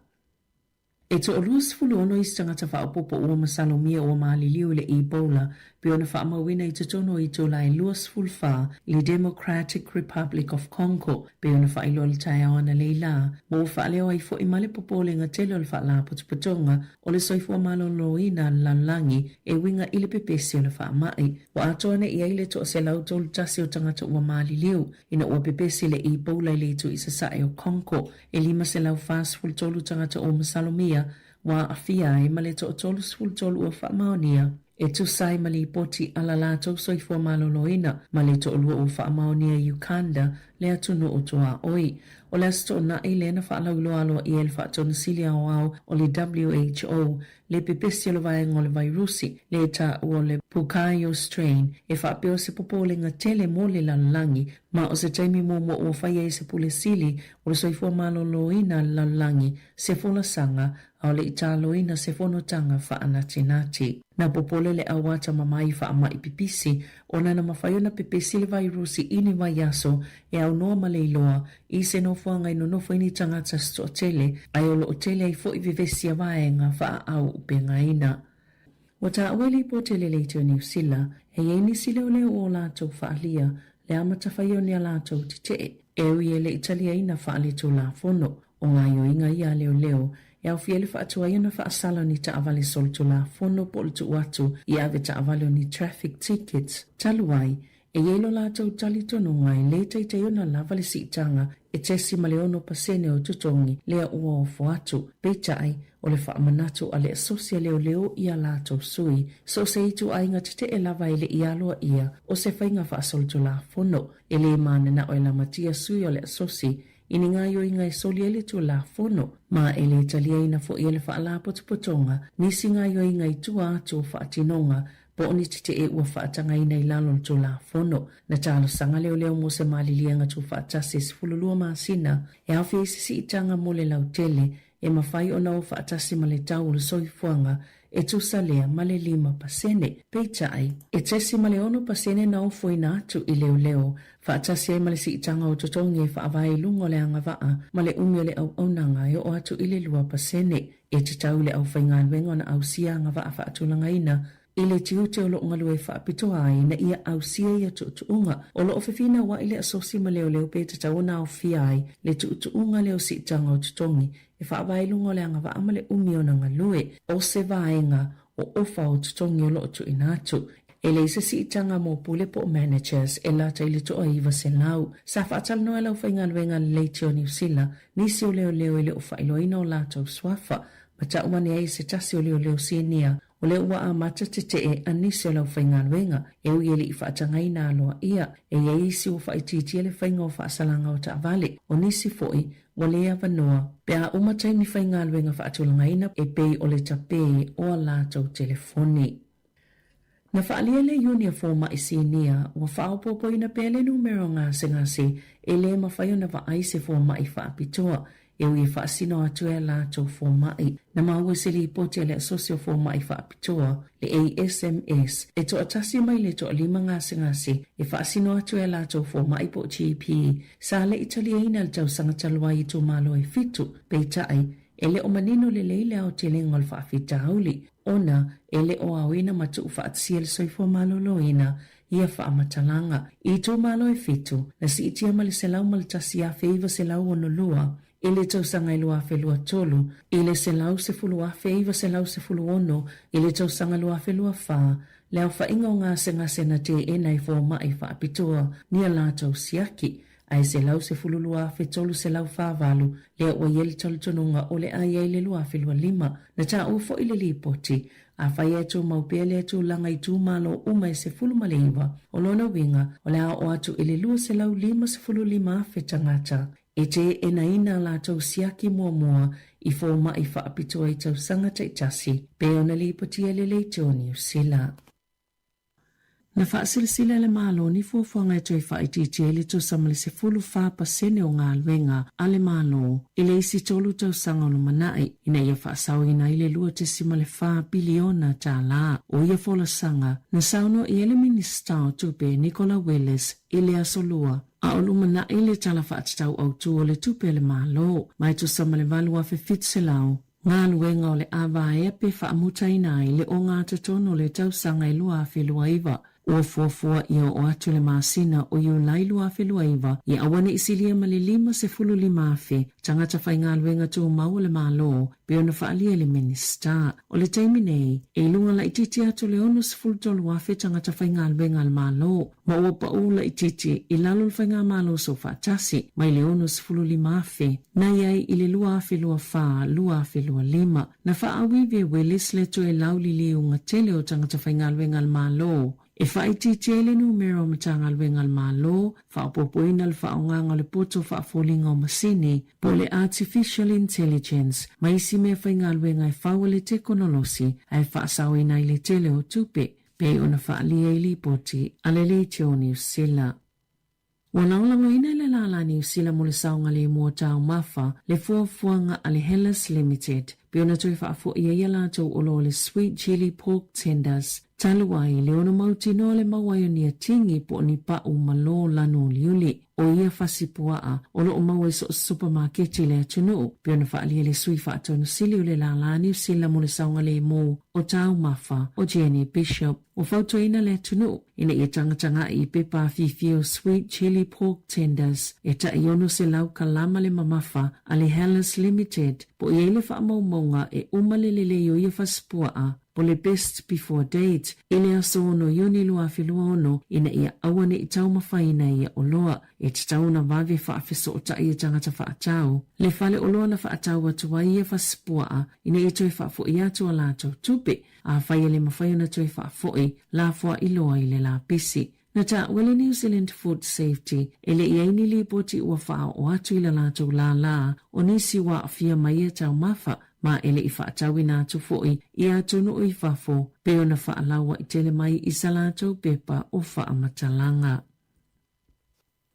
E toa-26 isi tagata faaopoopo ua masalomia ua maliliu i le Ebola pei ona faamauina i totonu o itula e 24 i le Democratic Republic of Congo pei ona faailoa i le taeao analeila ma ua faaleo ai foi ma le popolega tele o le Faalapotopotoga o le Soifua Maloloina a le Lalolagi e uiga i le pepesi o le faamai. Ua atoa nei i ai le toa-131 o tagata ua maliliu ina ua pepesi le Ebola i le itu i sasae o Congo. E 543 tagata ua masalomia ua aafia ai ma le toa-33 ua faamaonia e tusa ai ma lipoti a la latou soifua maloloina ma le toalua ua faamaonia i Ukanda le atunuu tuaoi. O le Aso Toonai lea na faalauiloa aloaia e le Faatonu Sili Aoao o le WHO le pepesi o le vaega o le vairusi le taua o le Bukhayo strain e faapea o se popolega tele mo le lalolagi ma o se taimi muamua ua fai ai se pule sili o le soifua maloloina a le lalolagi se folasaga a o le i taloina se fonotaga faanatinati. Na popole le au atamamai i faamai pipisi ona na mafai ona pepesi le vairusi i ni vaiaso e aunoa ma le iloa i se nofoaga i nonofo ai ni tagata se toatele, ae o lo o tele ai foi vevesi a vaega faaau upegaina. Ua taua i lipoti a le Leitio Niu Sila, e i ai nisi leoleo o latou faaalia le amata faia o ni a latou tetee, e ui e le i taliaina faaletulafono. O gaoioiga ia a leoleo e aofia ai le faatuai ona faasala o ni taavale solitulafono po o le tuu atu i ave taavale o ni traffic tickets talu ai. E i ai lo latou talitonuga e le taitai ona lava le siitaga e 0.6% o totogi lea ua ofo atu. Peitai, o le faamanatu a le asosi a leoleo i a latou sui, so o se ituaiga tetee lava e le i aloaia o se faiga faasolitulafono. E le mananao e lamatia sui o le asosi i ni gaoioiga e soli ai le Tulafono, ma e le taliaina foi e le Faalapotopotoga nisi gaoioiga i tua atu o faatinoga po o ni tetee ua faatagaina i lalo o le Tulafono. Na talosaga leoleo mo se maliliega tuufaatasi e 12 masina e aofia ai se siitaga mo le lautele e mafai ona o faatasi ma le tau o le soifuaga e tusa lea ma le 5%. Peitai, e 0.6% na ofoina atu i leoleo, faatasi ai ma le siitaga o totogi e faavae i luga o le agavaa ma le umi o le auaunaga e oo atu i le 2%. E tatau i le aufaigaluega ona ausia agavaa faatulagaina i le tiute o lo o galue faapitoa ai ina ia ausia ia tuutuuga. O lo o fefinauai le asosi ma leoleo pe tatau ona aofia ai le tuutuuga lea o siitaga o totogi e faavae i luga o le agavaa ma le umi ona galue o se vaega o ofa o totogi o lo o tuuina atu. E leai se siitaga mo pule po o managers e lata i le 900. Sa faatalanoa e le aufaigaluega a le Leitio Niu Sila nisi o leoleo e le o faailoaina o latou suafa ma tau ane ai e se tasi o leoleo sinia O lea ua amata tetee a nisi o le aufaigaluega, e ui e le i faatagaina aloaia. E i ai isi ua faaitiitia le faiga o faasalaga o taavale, o nisi foi ua le avanoa pe a uma taimi faigaluega faatulagaina e pei o le tapē o a latou telefoni. Na faaalia le Iuni a Fomai Sinia ua faaopoopoina pea le numera o gasegase e le mafai ona vaai se fomai faapitoa e ui e faasino atu e a latou fomai. Na maua i se lipoti a le Asosi o Fomai Faapitoa, le ASMS, e toatasi mai le toalima gasegase e faasino atu e a latou fomai po o GP sa le i taliaina i le tausaga talu ai i itumalo e fitu. Peitai, e le o manino lelei le aotelega o le faafitauli, ona e le o aoina ma tuufaatasia le soifua maloloina ia faamatalaga. I itumalo e fitu, na siitia ma le 101,962 i le tausaga e 2023, i le 110,916 i le tausaga 2024, le aofaiga o gasegase na teena e fomai faapitoa ni a latou siaki, ae 112,348 lea ua i ai le talitonuga o le a i ai le 2025. Na taua foi le lipoti, afai ae tumau pea lea tulaga i itumalo uma e 19, o lona uiga o le a oo atu i le 255,000 tagata e teenaina a latou siaki muamua i fomai faapitoa i tausaga taitasi, pei ona lipotia le Leitio Niu Sila. Na faasilasila e le Malo ni fuafuaga e toe faaitiitia ai le tusa ma le 14% o galuega a le Malo i le isi tolu tausaga o lumanai ina ia faasaoina ai le $2.4 piliona tala o ia folasaga, na saunoa i ai le Minisita o Tupe Nicola Willis i le Aso Lua a o lumanai le Tala Faatatau Autu o le Tupe a le Malo ma e tusa ma le 8,700 Galuega o le a vaea pe faamutaina ai le ogatotonu o le tausaga e 2029. Ua fuafua ia oo atu le masina o Iulai 2029 ia aua ne i silia ma le 55,000 tagata faigaluega tumau o le Malo, pei ona faaalia e le Minisita. O le taimi nei, e i luga laitiiti atu le 63,000 tagata faigaluega a le Malo, ma ua pau laitiiti i lalo o le Faigamalo Soofaatasi mai le 65,000 na i ai i le 2024, 2025. Na faaauivi e Willis le toe lauliliuga tele o tagata faigaluega a le Malo e faaitiitia ai le numera o Matagaluega a le Malo, faaopoopoina le faaaogaga o le poto faafoliga o masini po o le Artificial Intelligence ma isi mea faigaluega e fau a le tekonolosi ae faasaoina ai le tele o tupe pei ona faaalia i lipoti a le Leitio Niu Sila. Ua lagolagoina e le Lālā Niu Sila mo le Saogalemu o Taumafa le fuafuaga a le Hellas Limited pei ona toe faafo'i ai a latou oloa o le Sweet Chilli Pork Tenders talu ai le ono mautinoa le maua ai o ni atigi po o ni pa'u malo lanu uliuli o ia fasi pua'a o lo o maua i so o se supamaketi i le atunuu, pei ona faaalia e le Sui Faatonu Sili o le Lālā Niu Sila mo le Saogalemu o Taumafa o Jenny Bishop. Ua fautuaina le atunuu ina ia tagataga'i i pepa afifi o Sweet Chilli Pork Tenders e ta'i 600 kalama le mamafa a le Hellas Limited po o i ai le faamaumauga e uma le lelei o ia fasipua'a. po o le best before date i le aso 6 Iuni 2026 ina ia aua ne i taumafaina ia oloa. E tatau ona vave faafesootai e tagata faatau le fale oloa na faatau atu ai ia fasipuaa ina ia toe faafoi atu a latou tupe. Afai e le mafai ona toe faafoi, lafoai loa i le lapisi. Na taua le New Zealand Food Safety e le i ai ni lipoti ua faaoo atu i la latou lālā o nisi ua aafia mai ia taumafa ma e le i faatauina atu foi i atunuu i fafo pei ona faalauaitele mai i sa latou pepa o faamatalaga.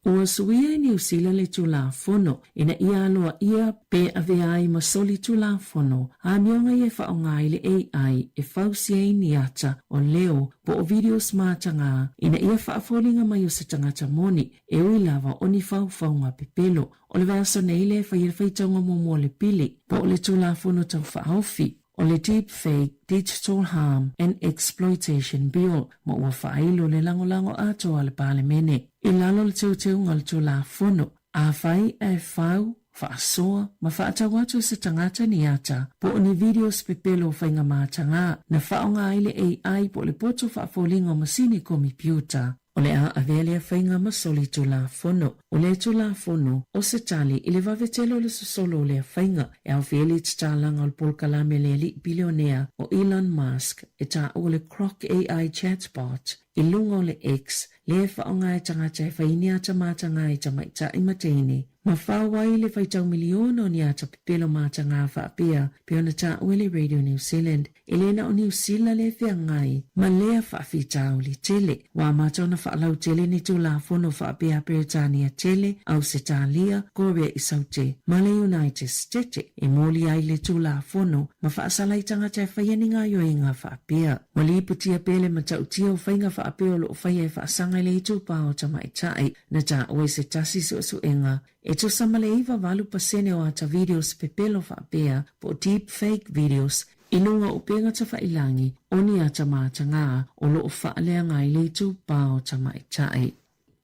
Ua suia e Niu Sila le Tulafono ina ia aloaia pe avea ai ma soli Tulafono amioga ia e faaaoga ai le AI e fausia ai ni ata o leo po o videos matagā ina ia faafoliga mai o se tagata moni e ui lava o ni faufauga pepelo. O le vaiaso nei lea e fai ai le faitauga muamua o le pili po o le Tulafono Tau Faaofi o le Deepfake Digital Harm and Exploitation Bill ma ua faailo le lagolago atoa a le Palemene i lalo o le teuteuga o le Tulafono. Afai ae fau, faasoa ma faatau atu e se tagata ni ata po o ni videos pepelo o faiga matagā na faaaoga ai le AI po o le poto faafoliga o masini komipiuta, O le a avea lea faiga ma soli Tulafono. O lea Tulafono, o se tali i le vave tele o le sosolo o lea faiga, e aofia ai le tatalaga o le polokalame a le alii bilionea o Elon Musk e taua le Grok AI chatbot i luga o le X, lea e faaaoga e tagata e fai ni ata matagā i tamaitai ma teine. Ma fao ai le faitau miliona o ni ata pepelo matagā faapea pei ona taua e le Radio New Zealand. E le na o Niu Sila le feagai ma lea faafitauli tele. Ua amata ona faalautele ni Tulafono faapea Peretania tele, Ausetalia, Korea i Saute, ma le United Stete e moli ai le Tulafono ma faasala i tagata e faia ni gaoioiga faapea. Ua lipotia pea le matautia o faiga faapea o lo o faia e faasaga i le itupa o tamaitai na taua i se tasi suesuega E tusa ma le 98% o ata videos pepelo faapea po o deep fake videos i luga o upega tafailangi o ni ata matagā o lo o faaleaga ai le itupa o tamaitai.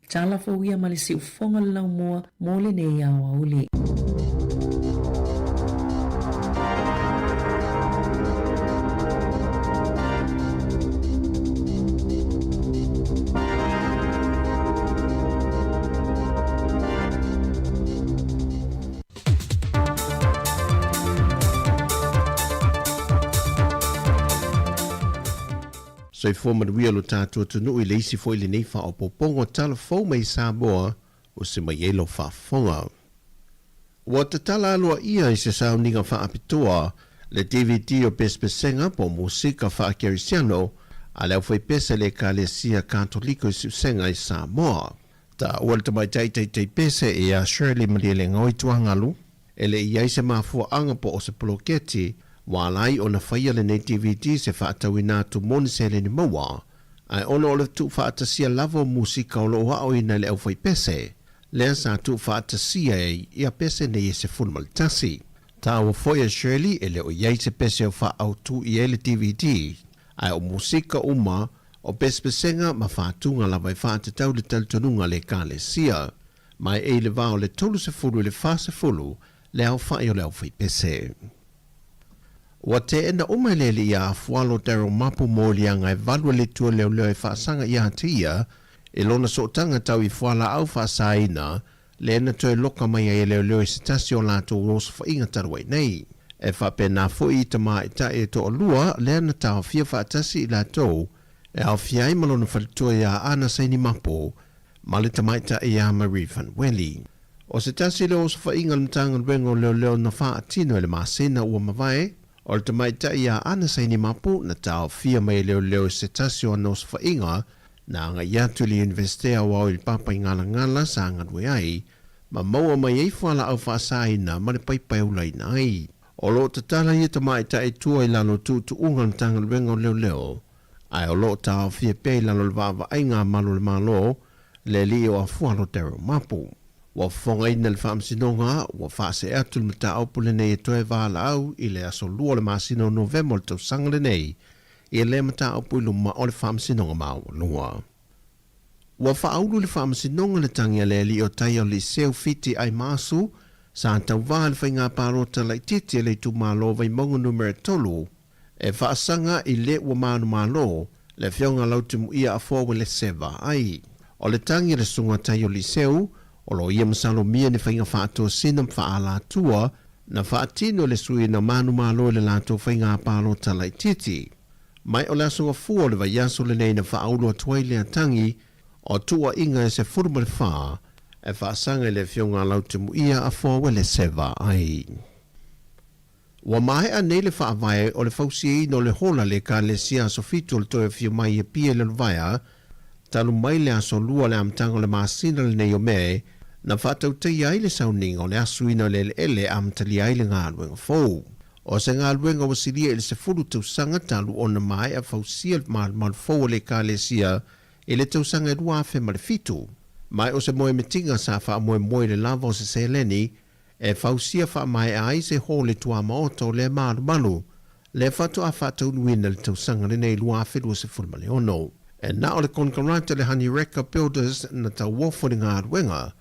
Tala fou ia ma le siufofoga o le laumua mo lenei aoauli. Soifua manuia lo tatou atunuu i le isi foi lenei faaopoopoga tala fou mai Samoa o se mai ai lau faafofoga. Ua tatala aloaia i se sauniga faapitoa le DVD o Pesepesega po o Musika Faakerisiano a le aufaipese a le Ekalesia Katoliko i Siusega i Samoa. Taua le tamaitai taitai pese ia Shirley Malielegaoi Tuagalu, e le i ai se mafuaaga po o se poloketi ua ala ai ona faia lenei DVD se faatauina atu mo ni seleni maua, ae ona o le tuufaatasia lava o musika o lo o aoina e le aufaipese, lea sa tuufaatasia ai ia pese nei e 11. Taua foi a Shirley e le o i ai se pese o faaautu i ai le DVD, ae o musika uma o pesepesega ma faatuga lava e faatatau le talitonuga a le Ekalesia. Mai e i le va o le 30 i le 40 le aofai o le aufaipese. Ua teena uma e le alii a Afualo Daryl Mapu moliaga e valu a le tua leoleo e faasaga ia te ia i lona sootaga tau i fualaau faasaina lea na toe loka mai ai e leoleo i se tasi o latou osofaiga talu ai nei. E faapena foi i tamaitai e toalua lea na taofia faatasi i latou e aofia ai ma lona faletua ia Ana Saini Mapu ma le tamaitai ia Marie Van Wely. O se tasi lea o osofaiga a le Matagaluega o Leoleo na faatino i le masina ua mavae, o le tamaitai ia Ana Saini Mapu na taofia mai e leoleo i se tasi o ana osofaiga na agai atu i le Iunivesite Aoao i le Papaigalagala sa galue ai ma maua mai ai fualaau faasaina ma le paipai ulaina ai. O lo o tatala ia tamaitai tua i lalo o tuutuuga o le Matagaluega o Leoleo, ae o lo o taofia pea i lalo o le vaavaaiga a malu o le Malo, le alii o Afualo Daryl Mapu. Ua fofogaina le Faamasinoga ua faasee atu le mataupu lenei e toe valaau i le aso 2 o le masina o Novema o le tausaga lenei i lea mataupu i luma o le Faamasinoga Maualuga. Ua faaulu i le Faamasinoga le tagi a le alii o tai o Liseu Fiti Aimasu sa tauva i le faiga palota laitiiti a le itumalo o Vaimauga Numera 3. E faasaga i le ua manumalo le Afioga Lautimuia Afoa Uelese Vaai. O le tagi a le Susuga Taio Liseu, o lo o ia masalomia ni faiga faatosina ma faaalatua na faatino e le sui na manumalo i le latou faiga palota laitiiti. Mai o le Aso Gafua o le vaiaso lenei na faaulu atu ai lea tagi o tuuaiga e 14 e faasaga i le Afioga a Lautimuia Afoa Uelese Vaai. Ua maea nei le faavae o le fausiaina o le hola le Ekalesia Aso Fitu o le Toe Afio Mai i Apia i Lalovaea, talu mai le aso Lua o le amataga o le masina lenei o Me, na faatautaia ai le sauniga o le asuina o le eleele e amatalia ai le galuega fou. O se galuega ua silia i le 10 tausaga talu ona maea fausia le malumalu fou o le Ekalesia i le tausaga e 2007. Ma o se moemitiga sa faamoemoe i le lava o se seleni e fausia faamaea ai se hōle tuamaota o lea malumalu, lea faatoa faataunuuina i le tausaga lenei 2026. E na o le konekarate le Honey Reka Builders na tauofo i le galuega.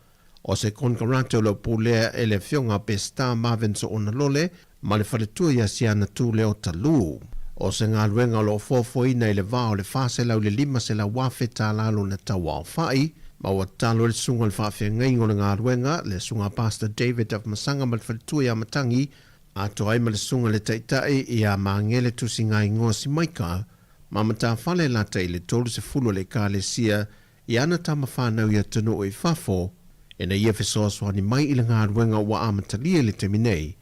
O se konekarate o lo o pulea e le Afioga a Pesita Marvin Soonalole ma le faletua ia Siana Tu Leota Lu. O se galuega o lo o fuafuaina i le va o le 400 i le 500 afe tala lona tauaofai, ma ua tatalo ai le susuga i le faafeagaiga o le galuega, le Susuga a Pastor David Afamasaga ma le faletua ia Matangi, atoa ai ma le susuga i le Taitai ia Magele Tusigaingoa Simaika ma Matafale Lata i le 30 o le Ekalesia i ana tama whanau i atunuu i fafo, ina ia fesoasoani mai i le galuega ua amatalia i le taimi nei,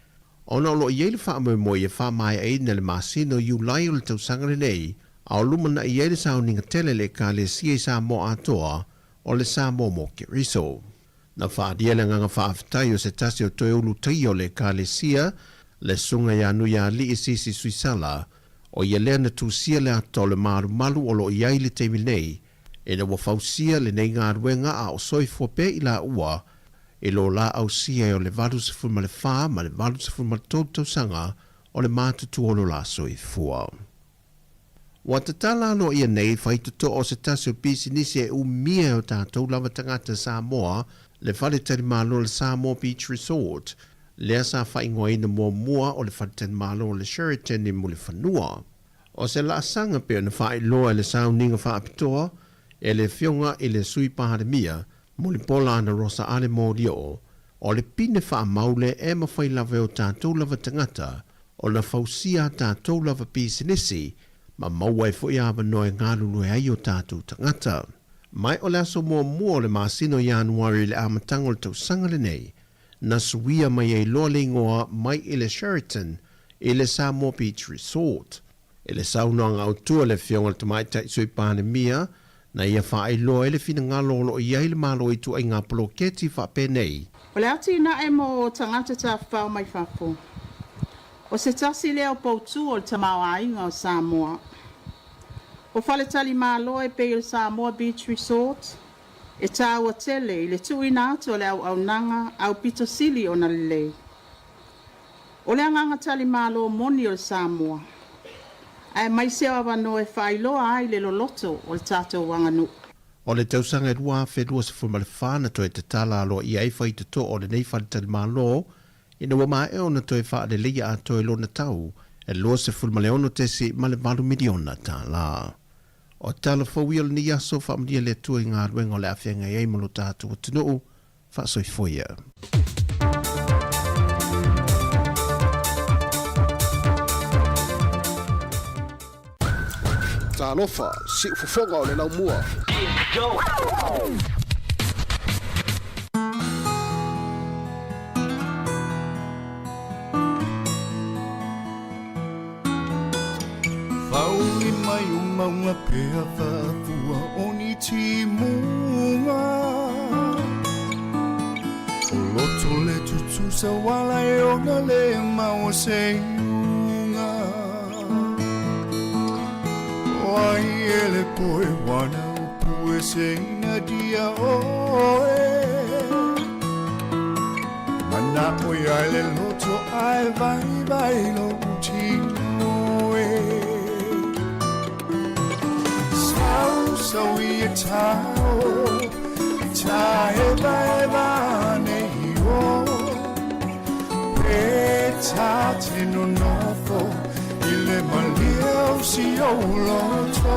ona o lo o i ai le faamoemoe ia faamaeaina i le masina o Iulai o le tausaga lenei, a o lumanai ai le sauniga tele a le Ekalesia i Samoa atoa, o le Samoa mo Keriso. Na faaalia le agaga faafetai o se tasi o toe ulutaia o le Ekalesia, le Susuga ia Nuialii Sisi Suisala, o ia lea na tusia le ata o le malumalu o lo o i ai i le taimi nei, ina ua fausia lenei galuega a o soifua pea i laua i lo la ausia ai o le 84 ma le 83 tausaga o le matutua o lo la soifua. Ua tatala aloaia nei faitotoa o se tasi o pisinisi e umia e o tatou lava tagata Samoa, le faletalimalo o le Samoa Beach Resort, lea sa faaigoaina muamua o le faletalimalo o le Sheraton i Mulifanua. O se laasaga pei ona faailoa e le sauniga faapitoa e le Afioga i le Sui Palemia, Mulipola Anarosa Ale Molioo, o le pine faamau lea e mafai lava e o tatou lava tagata ona fausia a tatou lava pisinisi ma maua ai foi avanoa e galulue ai o tatou tagata. Mai o le aso muamua o le masina o Ianuari i le amataga o le tausaga lenei, na suia mai ai loa le igoa mai i le Sheraton i le Samoa Beach Resort. I le saunoaga autu a le Afioga i le Tamaitai Sui Palemia, na ia faailoa ai le finagalo o lo o i ai le Malo i ituaiga poloketi faapenei. O le atinae mo tagata tafafao mai fafo, o se tasi lea o poutu o le tamaoaiga o Samoa. O faletalimalo e pei o le Samoa Beach Resort, E taua tele i le tuuina atu o le auaunaga aupito sili ona lelei. O le agaga talimalo moni o le Samoa, aemaise o avanoa e faailoa ai le loloto o le tatou aganuu. O le tausaga e 2024 na toe tatala aloaia ai faitotoa o lenei faletalimalo ina ua maea ona toe faaleleia atoa i lona tau e $26.8 miliona tala. O tala fou ia o lenei aso, faamanuia le Atua i galuega o le a feagai ai ma lo tatou atunuu. Faasoifua ia. Talofa, siufofoga o le laumua. Whauli mai o maunga pea whafua o ni timunga O loto le tutusa wala e ona le mau se iunga O ai ele koe wana upu e se ina dia oe Mana o ia le loto ai vai vai lo tino e Sau sau i e tau Ta e vai vane i o Pe ta te nonofo I le malie o si ou loto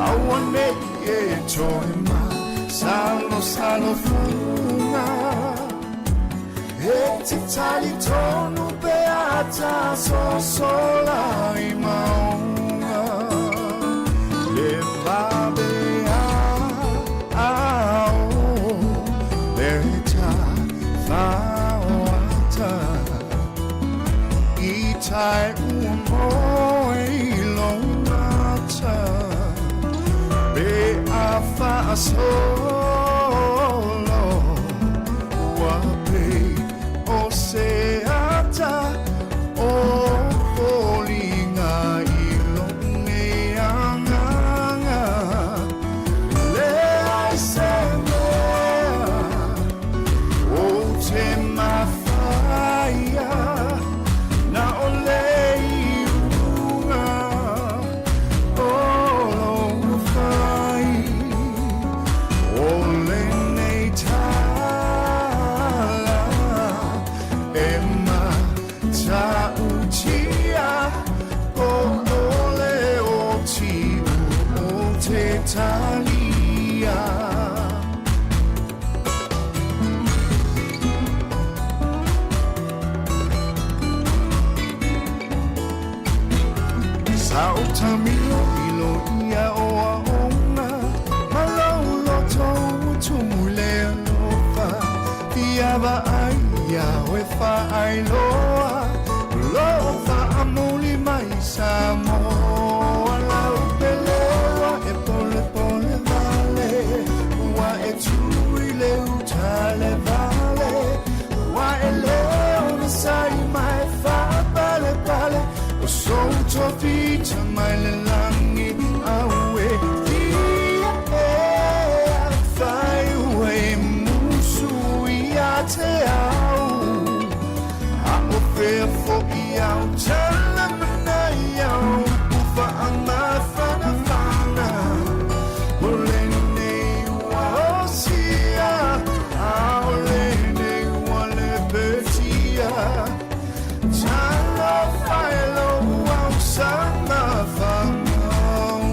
Aua nei e toe ma salo salo funga E te tali tonu pe ata sosola i maunga Le vabe a ao Le ta whaoata I tai ua moe i lo mata Pe a whaasolo Ua pe o se ata O foliga i lo nei agaga Leai se mea Ou te mafaia Na o le iuga O lou fai O lenei tala E matautia Po o le oti ou te talia. Sa ou taamilo ilo ia o aoga ma lou loto ua tumu i le alofa Fia vaai iā oe faailoa o loo faamuli mai Samoa Lau pele ua e polepole vale ua e tū i le uta le vale Ua e le onosai ma e faapalepale O sou tofi mai le lagi aue Fia ea fai ua e musu ia te au A o fea foʻi au tala manaia o faamafanafana O lenei ua osia A o lenei ua lepetia Talofa e lou ausaga fanau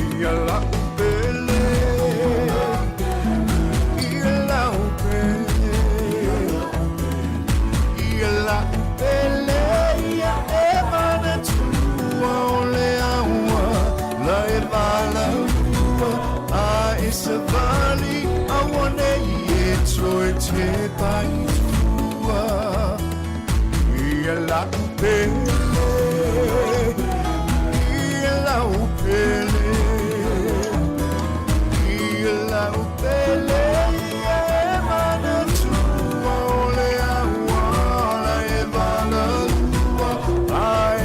Ia lau pele Ia lau pele Ia lau pele Ia e manatua o le aua La e valaua A e savali Aua nei e toe tepa i tua Ia lau pele Ia lau pele Ia lau pele Ia e manatua o le aua La e valaua A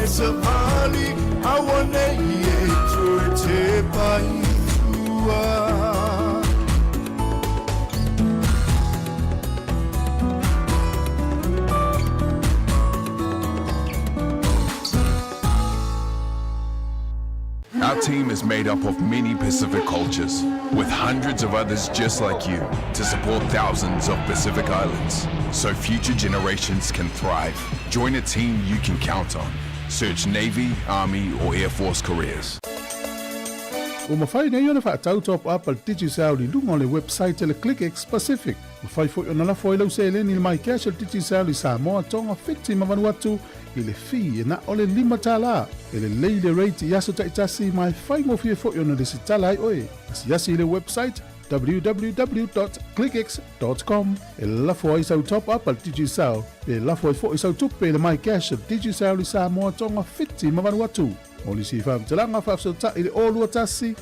e savali Aua nei e toe tepa i tua. Our team is made up of many Pacific cultures, with hundreds of others just like you to support thousands of Pacific Islands so future generations can thrive. Join a team you can count on. Search Navy, Army, or Air Force careers. Ua mafai nei ona faatau top up a le Digicel i luga o le website a le ClickX Pacific. Mafai foi ona lafo ai lau seleni i le MyCash a le Digicel i Samoa, Tonga, Fiti ma Vanuatu i le fee e na o le $5. E lelei le rate i aso taitasi ma e faigofie foi ona lesitala ai oe. Asiasi i le website www.clickx.com e lafo ai sau top up a le Digicel pe lafo ai foi sau tupe i le MyCash a le Digicel i Samoa, Tonga, Fiti ma Vanuatu. Mo nisi faamatalaga faafesootai i le 021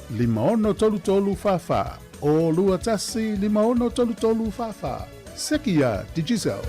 5633 44. 021 5633 44. Seki ia Digicel.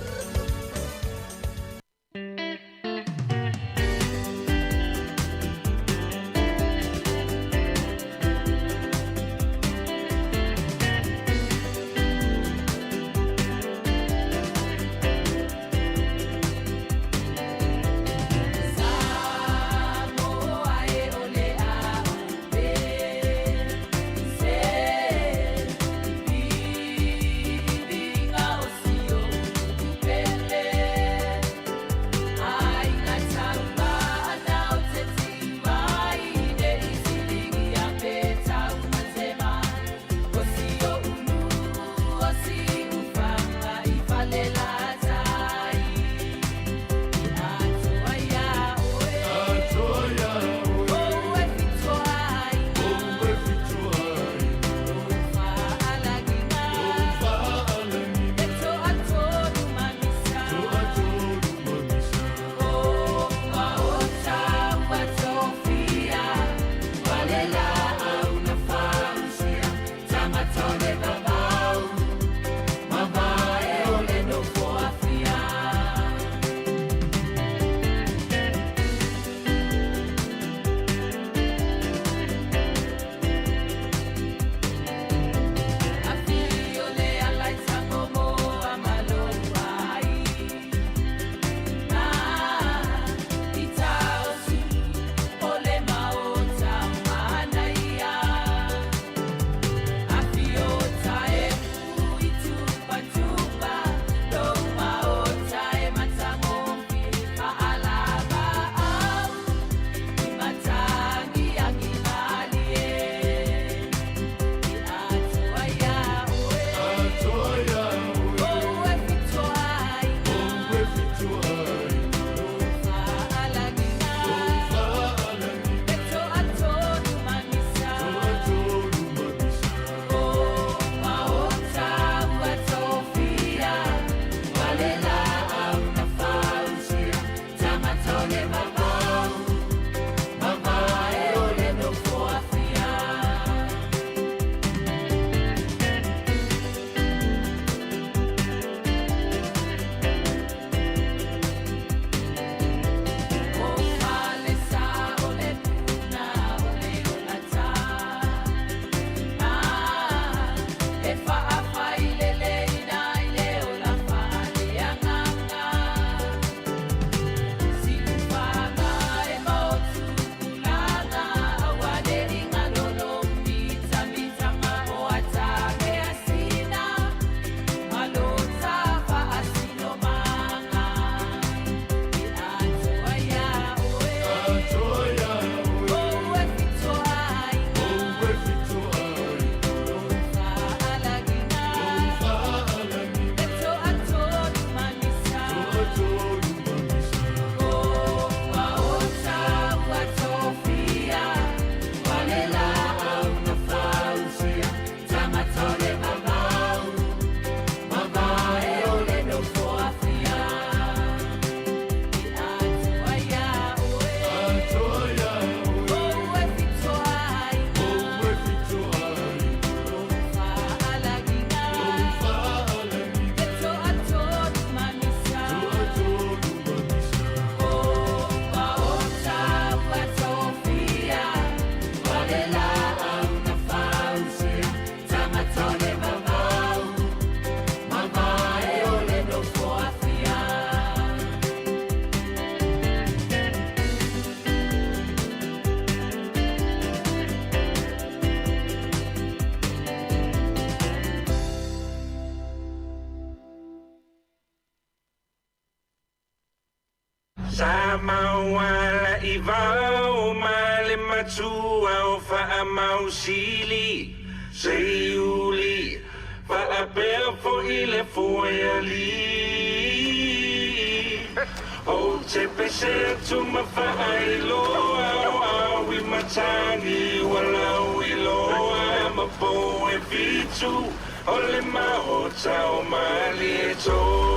Sa mauala i vao ma le matua o faamausili Seiuli faapea foʻi le fuealii Ou te pese atu ma faailoa o au i matagi ua lauiloa ma pou e fitu o le maota o Malietoa.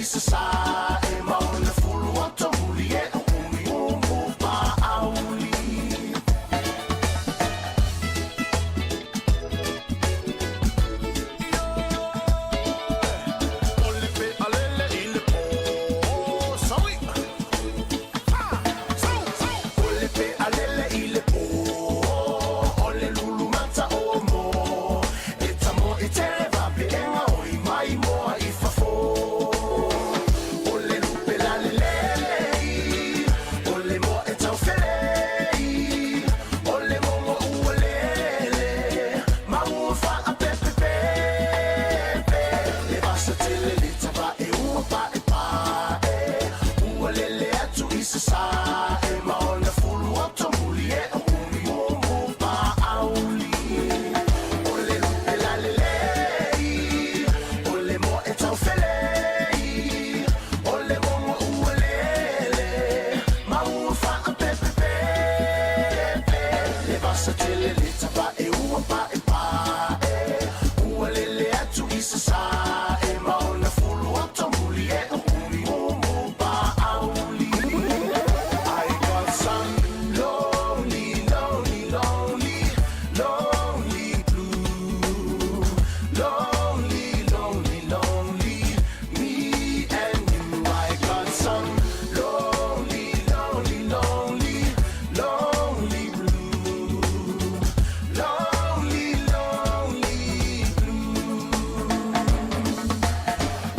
sasae ma o le fulu o tomuli e o umuiumu paauli. O le pe alele i le pō saui. Ha! Sau, sau. O le pe alele i le pō, o le lulu mata o mo. E tamo i tele vapeega o i mai moa i fafo. O le lupe la lelei, o le moa e taufelei, o le mogo ua lele, ma ua faapepepepe. Le vasa tele le tavae ua paepae, ua lele atu i sasae, ma ona fulu o tomuli e o umuiumu paauli. O le lupe la lelei, o le moa e taufelei, o le mogo ua lele, ma ua faapepepepe. Le vasa tele le tavae ua paepae, ua lele atu i sasae, ma ona fulu o tomuli e o umuiumu paauli. I got some lonely, lonely, lonely, lonely blue. Lonely, lonely, lonely, me and you. I got some lonely, lonely, lonely, lonely blue. Lonely, lonely blue.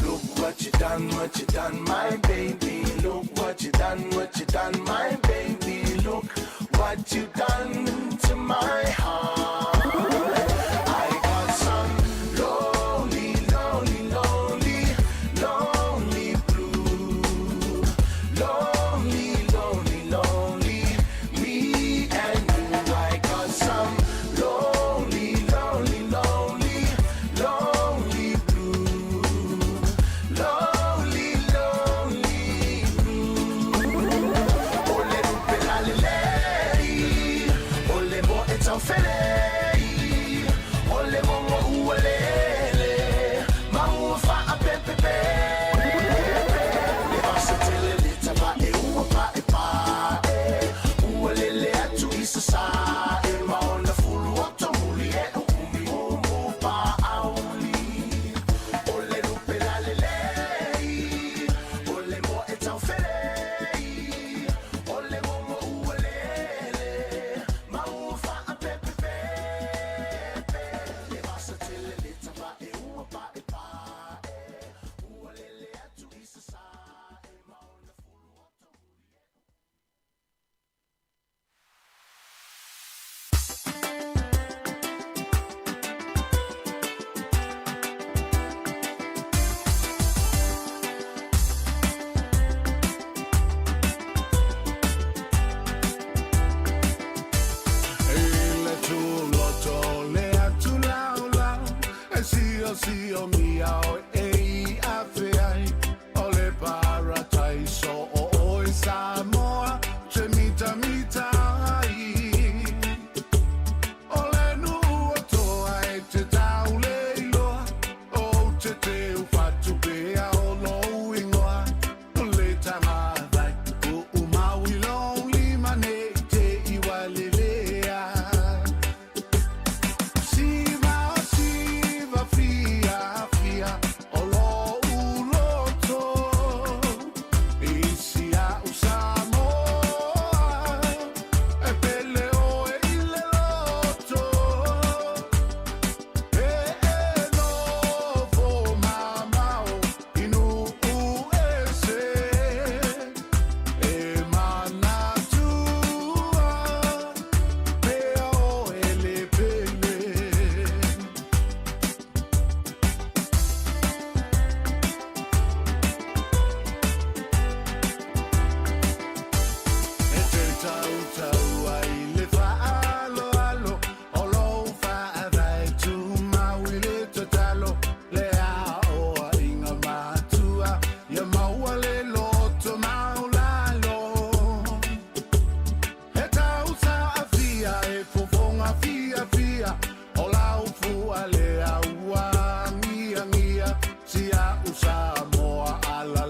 Look what you done, what you done, my baby. Look what you done, what you done, my baby. Look what you done to my heart. I got some lonely, lonely, lonely, lonely blue. Lonely, lonely, lonely, me and you. I got some lonely, lonely, lonely, lonely blue. Lonely, lonely blue. O le lupe la lelei, o le moa e taufelei, o le mogo ua lele, ma ua faapepepepe. Le vasa tele le tavae ua paepae, ua lele atu i sasae, ma ona fulu o tomuli e o umuiumu paauli. O le lupe la lelei, o le moa e taufelei, o le mogo ua lele, ma ua faapepepepe. Le vasa tele le tavae ua paepae, ua lele atu i sasae, ma ona fulu o tomuli e. I le tuloto le atu laolao, e siosio mia oe e i afe ai, o le parataiso o oe Samoa te mitamita ai. O le nuu o toa e te taule iloa, o te teu fatupea o lou igoa, o le tagavai o umau i lou lima nei te iwa lelea. Siva, siva, fia, fia, o lou loto, i si au Samoa, e pele oe i le loto. E e nofo mamao i nuu ese, e manatua pea oe le pele. E te tautau ai le faaaloalo, o lou faavae tumau i le tatalo, le aoaiga matua, ia maua le loto maulalo. E tausaafia e fofoga fiafia, o lau fua lea ua agiagia, si au Samoa ala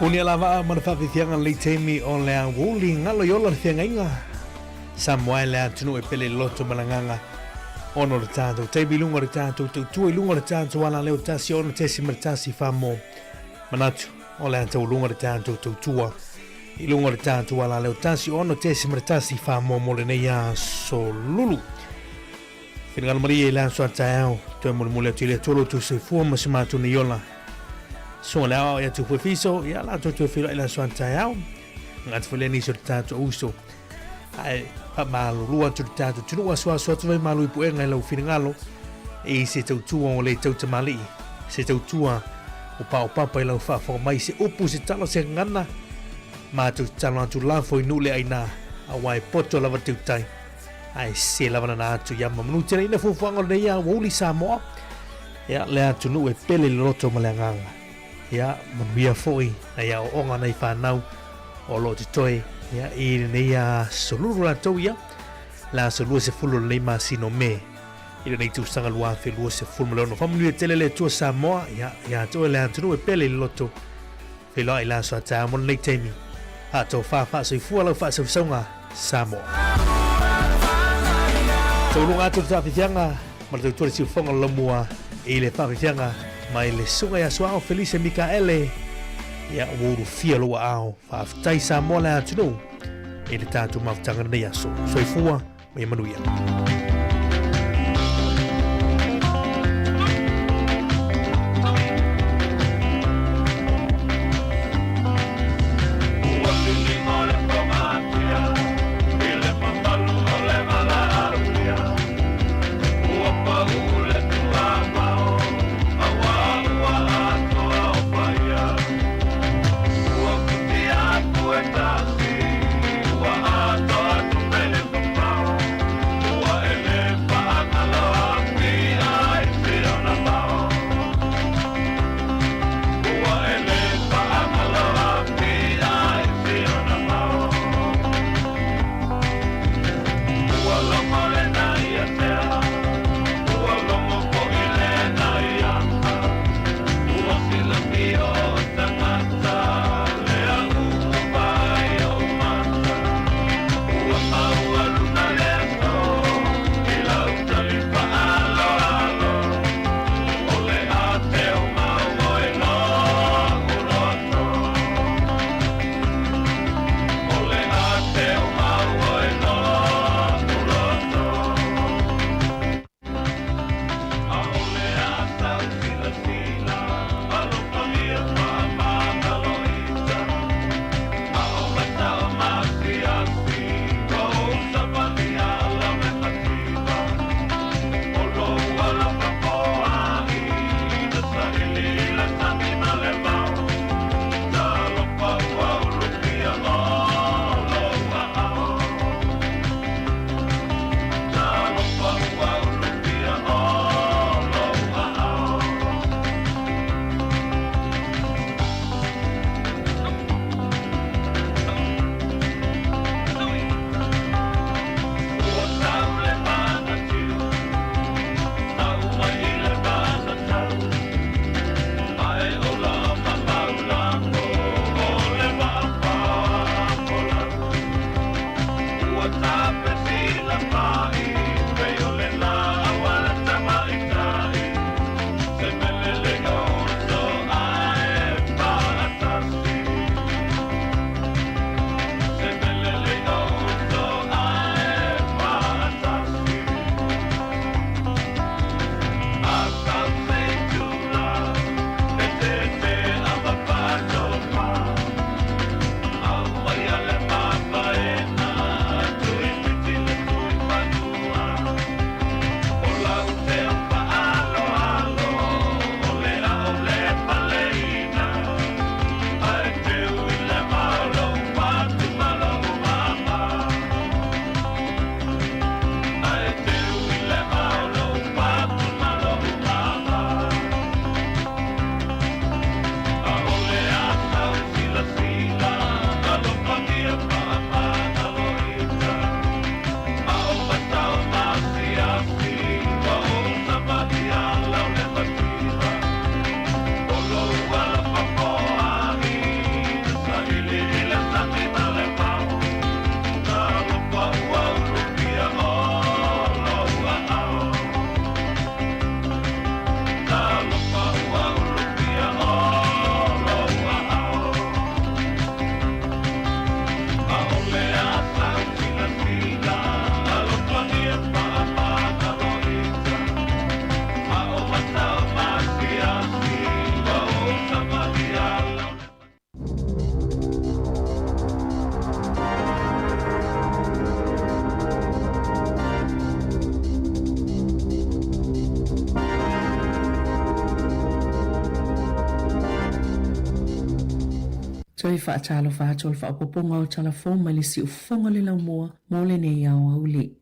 Puni ala vaa ma le faafiafiaga lenei taimi o le aoauli galo i ola le feagaiga Samoa e le atunuu e pele i le loto ma le agaga ona o le tatou taimi i luga o le tatou tautua i luga o le tatou alaleo 1 6.1 Famo manatu o le a tauluga le tatou tautua i luga o le tatou alaleo 1 6.1 Famo mo lenei aso lulu. Finagalo malie i le aso a taeao, toe molimoli atu i le Atua lo outou soifua ma se matou nei ola. Susuga le aoao ia Tupua Fiso, ia latou toe feiloai i le aso a taeao. Gata foi lea nisi o le tatou uso. Ae faamalulu atu le tatou atunuu asuasu atu vai malu i puega i lau finagalo i se tautua ua le tau tamalii, se tautua ua paopapa i lau faafofoga mai, se upu, se tala, se gagana, matou tatalo atu lafo i nuu le aina, aua e poto lava le teutai. Ae se lava lana atu ia ma manu tele ina fuafuaga o lenei aoauli Samoa. Ia, le atunuu e pele i le loto ma le agaga. Ia, manuia foi nai aoaoga nai fanau o lo o totoe ia, i lenei aso lulu latou ia, le aso 20 o lenei masina o Me i lenei tausaga 2026. Faamanuia tele le Atua Samoa, ia, ia te oe le atunuu e pele i le loto. Feiloai i le aso a taeao mo lenei taimi. Faatofa faasoifua lau faasausauga Samoa. Tauluga atu le faafiafiaga ma le tautua le siufofoga o le laumua i le faafiafiaga mai le susuga ia Suao Felise Mikaele. Ia ua ulufia lou aao. Faafetai Samoa le atunuu i le tatou mafutaga lenei aso. Soifua ma ia manuia. Toe faatalofa atu o le faaopoopoga o tala fou mai le siufofoga o le laumua mo lenei aoauli.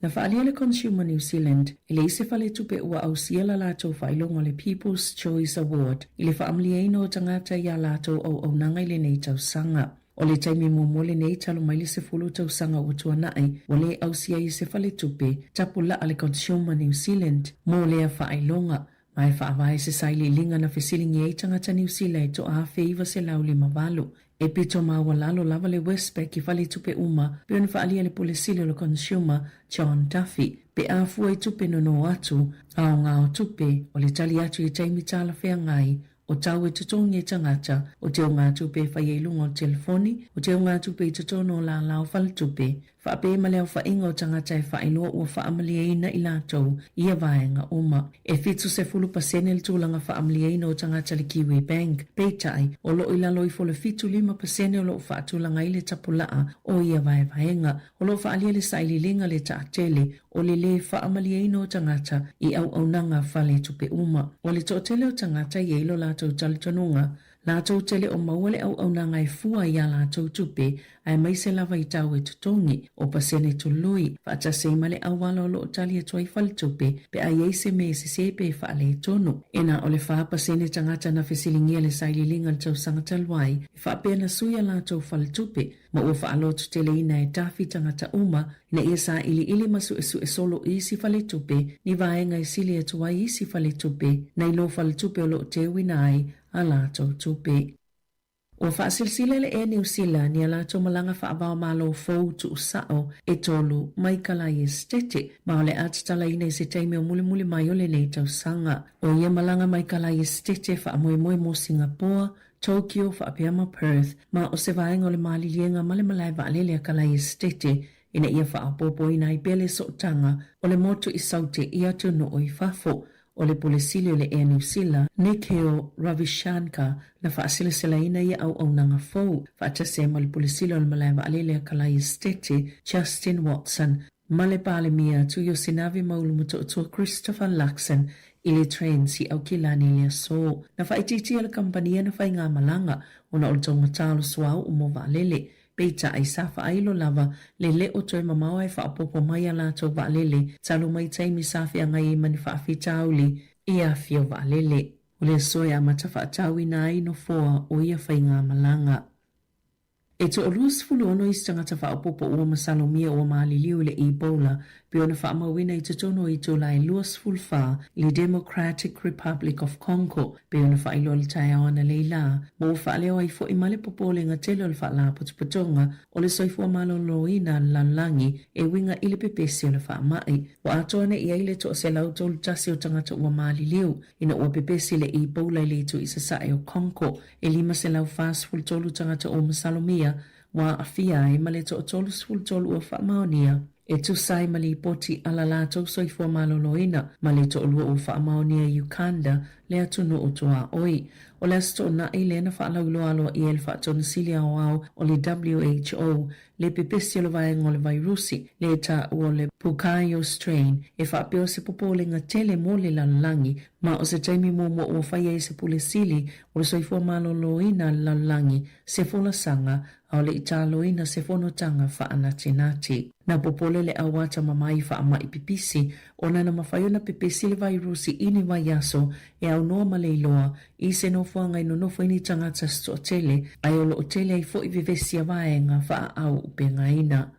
Na faaalia le Consumer New Zealand e leai se faletupe ua ausia la latou faailoga o le People's Choice Award i le faamalieina o tagata i a latou auaunaga i lenei tausaga. O le taimi muamua lenei talu mai le 10 tausaga ua tuanai ua le ausia ai e se faletupe tapulaa le Consumer New Zealand mo lea faailoga ma e faavae se sailiiliga na fesiligia ai tagata Niu Sila e 1958. E pito maualalo lava le Westpac i faletupe uma pei ona faaalia le Pule Sili o le Consumer, John Duffy, pe a fua i tupe nono atu, aoga o tupe, o le tali atu i taimi talafeagai, o tau e totogi e tagata, o teugatupe e faia i luga o le telefoni, o teugatupe i totonu o lala o faletupe, faapea ma le aofaiga o tagata e faailoa ua faamalieina i latou i ia vaega uma. E 70% le tulaga faamalieina o tagata i le Kiwibank, peitai, o lo o i lalo ifo o le 75% o lo o faatulaga ai le tapulaa o ia vaevaega. O lo o faaalia le sailiiliga le taatele o le lē faamalieina o tagata i auaunaga faletupe uma. O le toatele o tagata e i ai lo latou talitonuga Latou te le o maua le auaunaga e fua i a latou tupe, aemaise lava i tau e totogi, o pasene tului, faatasi ai ma le auala o lo o tali atu ai faletupe pe a i ai se mea e sese pe e faaletonu. E na o le 4% tagata na fesiligia le sailiiliga i le tausaga talu ai, e faapea na sui a latou faletupe, ma ua faalototeleina e tafi tagata uma ina ia sailiili ma suesue solo i isi faletupe ni vaega e sili atu ai isi faletupe nai lo faletupe o lo o teuina ai a latou tupe. Ua faasilasila le Air Niu Sila ni a latou malaga faava-o-Malo fou tuusao e tolu mai Kalai Esetete ma o le a tatalaina i se taimi o mulimuli mai o lenei tausaga. O ia malaga mai Kalai Esetete faamoemoe mo Singapoa, Tokyo faapea ma Perth ma o se vaega o le maliliega ma le malae vaalele a Kalai Esetete ina ia faaopoopoina ai pea le sootaga o le motu i Saute i atunuu i fafo. O le Pule Sili o le Air Niu Sila, Nikhil Ravishankar, na faaselaselaina ia auaunaga fou, faatasi ai ma le Pule Sili o le Malae Vaalele a Kalai Esetete, Justin Watson, ma le Palemia Tuiosinavi Maulu-Motootua Christopher Luxon i le Trans i Aukilani i le aso. Na faaitiitia le kamupani na faigamalaga ona o le taugata o le suauu mo vaalele. Peitai, sa faailo lava le le o toe mamao ae faaopoopo mai a latou vaalele talu mai taimi sa feagai ai ma ni faafitauli i afio vaalele. O le aso e amata faatauina ai nofoa o ia faigamalaga. E 26 isi tagata faaopoopo ua masalomia ua maliliu i le Ebola pei ona faamauina i totonu o itula e 24 i le Democratic Republic of Congo pei ona faailoa i le taeao analeila ma ua faaleo ai foi ma le popolega tele o le Faalapotopotoga o le Soifua Maloloina a le Lalolagi e uiga i le pepesi o le faamai. Ua atoa nei i ai le 131 o tagata ua maliliu ina ua pepesi le Ebola i le itu i sasae o Congo. E 543 tagata ua masalomia ua aafia ai ma le 133 ua faamaonia e tusa ai ma lipoti a la latou soifua maloloina ma le toalua ua faamaonia i Ukanda le atunuu tuaoi. O le Aso Toonai lea na faalauiloa aloaia e le Faatonusili Aoao o le WHO le pepesi o le vaega o le vairusi le taua o le Bukhayo strain e faapea o se popolega tele mo le lalolagi ma o se taimi muamua ua fai ai se pule sili o le soifua maloloina a le lalolagi se folasaga a o le i taloina se fonotaga faanatinati. Na popole le au atamamai i faamai pipisi ona na mafai ona pepesi le vairusi i ni vaiaso e aunoa ma le iloa i se nofoaga i nonofo ai ni tagata se toatele ae o lo o tele ai foi vevesi a vaega faaau upegaina.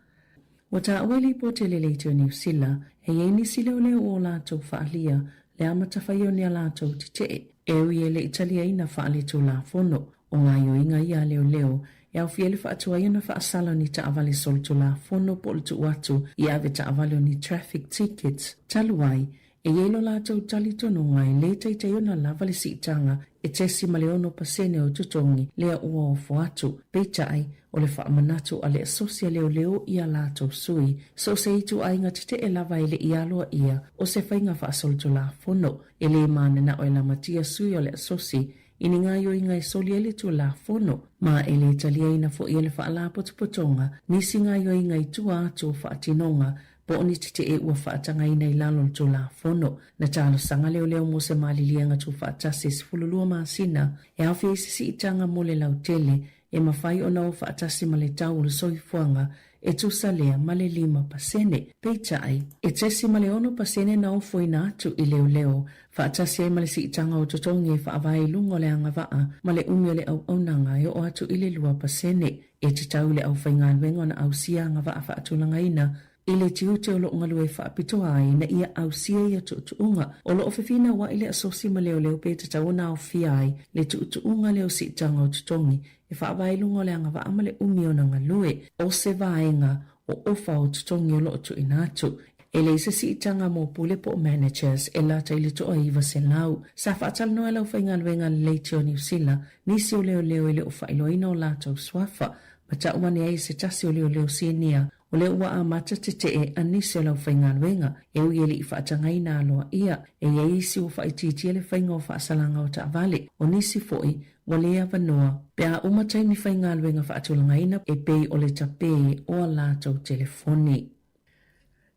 Ua taua i lipoti a le Leitio Niu Sila, e i ai nisi leoleo ua o latou faaalia le amata faia o ni a latou tetee, e ui e le i taliaina faaletulafono. O gaoioiga ia a leoleo, e aofia ai le faatuai ona faasala o ni taavale solitulafono po o le tuu atu i ave taavale o ni traffic tickets talu ai E i ai lo latou talitonuga e le taitai ona lava le siitaga e 0.6% o totogi lea ua ofo atu. Peitai, o le faamanatu a le asosi a leoleo i a latou sui, so o se ituaiga tetee lava e le i aloaia o se faiga faasolitulafono. E le mananao e lamatia sui o le asosi i ni gaoioiga e soli ai le Tulafono, ma e le taliaina foi e le Faalapotopotoga nisi gaoioiga i tua atu o faatinoga po o ni tetee ua faatagaina i lalo o le Tulafono. Na talosaga leoleo mo se maliliega tuufaatasi e 12 masina e aofia ai se siitaga mo le lautele. e mafai ona o faatasi ma le tau o le soifuaga e tusa lea ma le 5%. Peitai, e 0.6% na ofoina atu i leoleo, faatasi ai ma le siitaga o totogi e faavae i luga o le agavaa ma le umi o le auaunaga e oo atu i le 2%. E tatau i le aufaigaluega ona ausia agavaa faatulagaina i le tiute o lo o galue faapitoa ai ina ia ausia ia tuutuuga. O lo o fefinauai le asosi ma leoleo pe tatau ona aofia ai le tuutuuga lea o siitaga o totogi e faavae i luga o le agavaa ma le umi ona galue o se vaega o ofa o totogi o lo o tuuina atu. E leai se siitaga mo pule po o managers e lata i le 900. Sa faatalanoa e le aufaigaluega a le Leitio Niu Sila nisi o leoleo e le o faailoaina o latou suafa ma tau ane ai e se tasi o leoleo sinia O lea ua amata tetee a nisi o le aufaigaluega, e ui e le i faatagaina aloaia. E i ai isi ua faaitiitia le faiga o faasalaga o taavale, o nisi foi ua le avanoa pe a uma taimi faigaluega faatulagaina e pei o le tapē o a latou telefoni.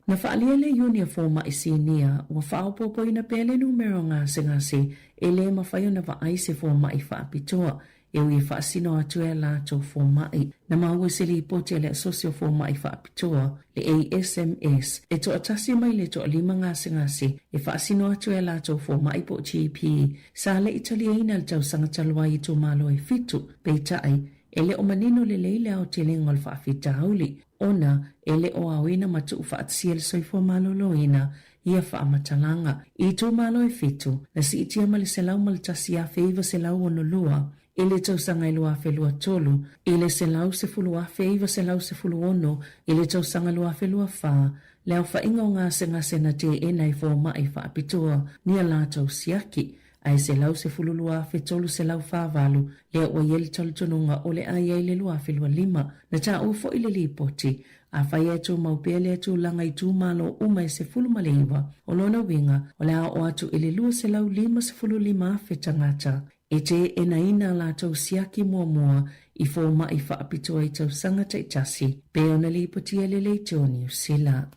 Na faaalia le Iuni a Fomai Sinia ua faaopoopoina pea le numera o gasegase e le mafai ona vaai se fomai faapitoa e ui e faasino atu e a latou fomai. Na maua i se lipoti a le Asosi o Fomai Faapitoa, le ASMS, e toatasi mai le toalima gasegase e faasino atu e a latou fomai po o GP sa le i taliaina i le tausaga talu ai i itumalo e fitu, peitai, e le o manino lelei le aotelega o le faafitauli, ona e le o aoina ma tuufaatasia le soifua maloloina ia faamatalaga. I itumalo e fitu, na siitia ma le 101,962 i le tausaga e 2023, i le 110,916 i le tausaga 2024, le aofaiga o gasegase na teena e fomai faapitoa ni a latou siaki, ae 112,348 lea ua i ai le talitonuga o le a i ai le 2025. Na taua foi le lipoti, afai e tumau pea lea tulaga i itumalo uma e 19, o lona uiga o le a oo atu i le 255,000 tagata e teenaina a latou siaki muamua i fomai faapitoa i tausaga taitasi, pei ona lipotia e le Leitio Niu Sila.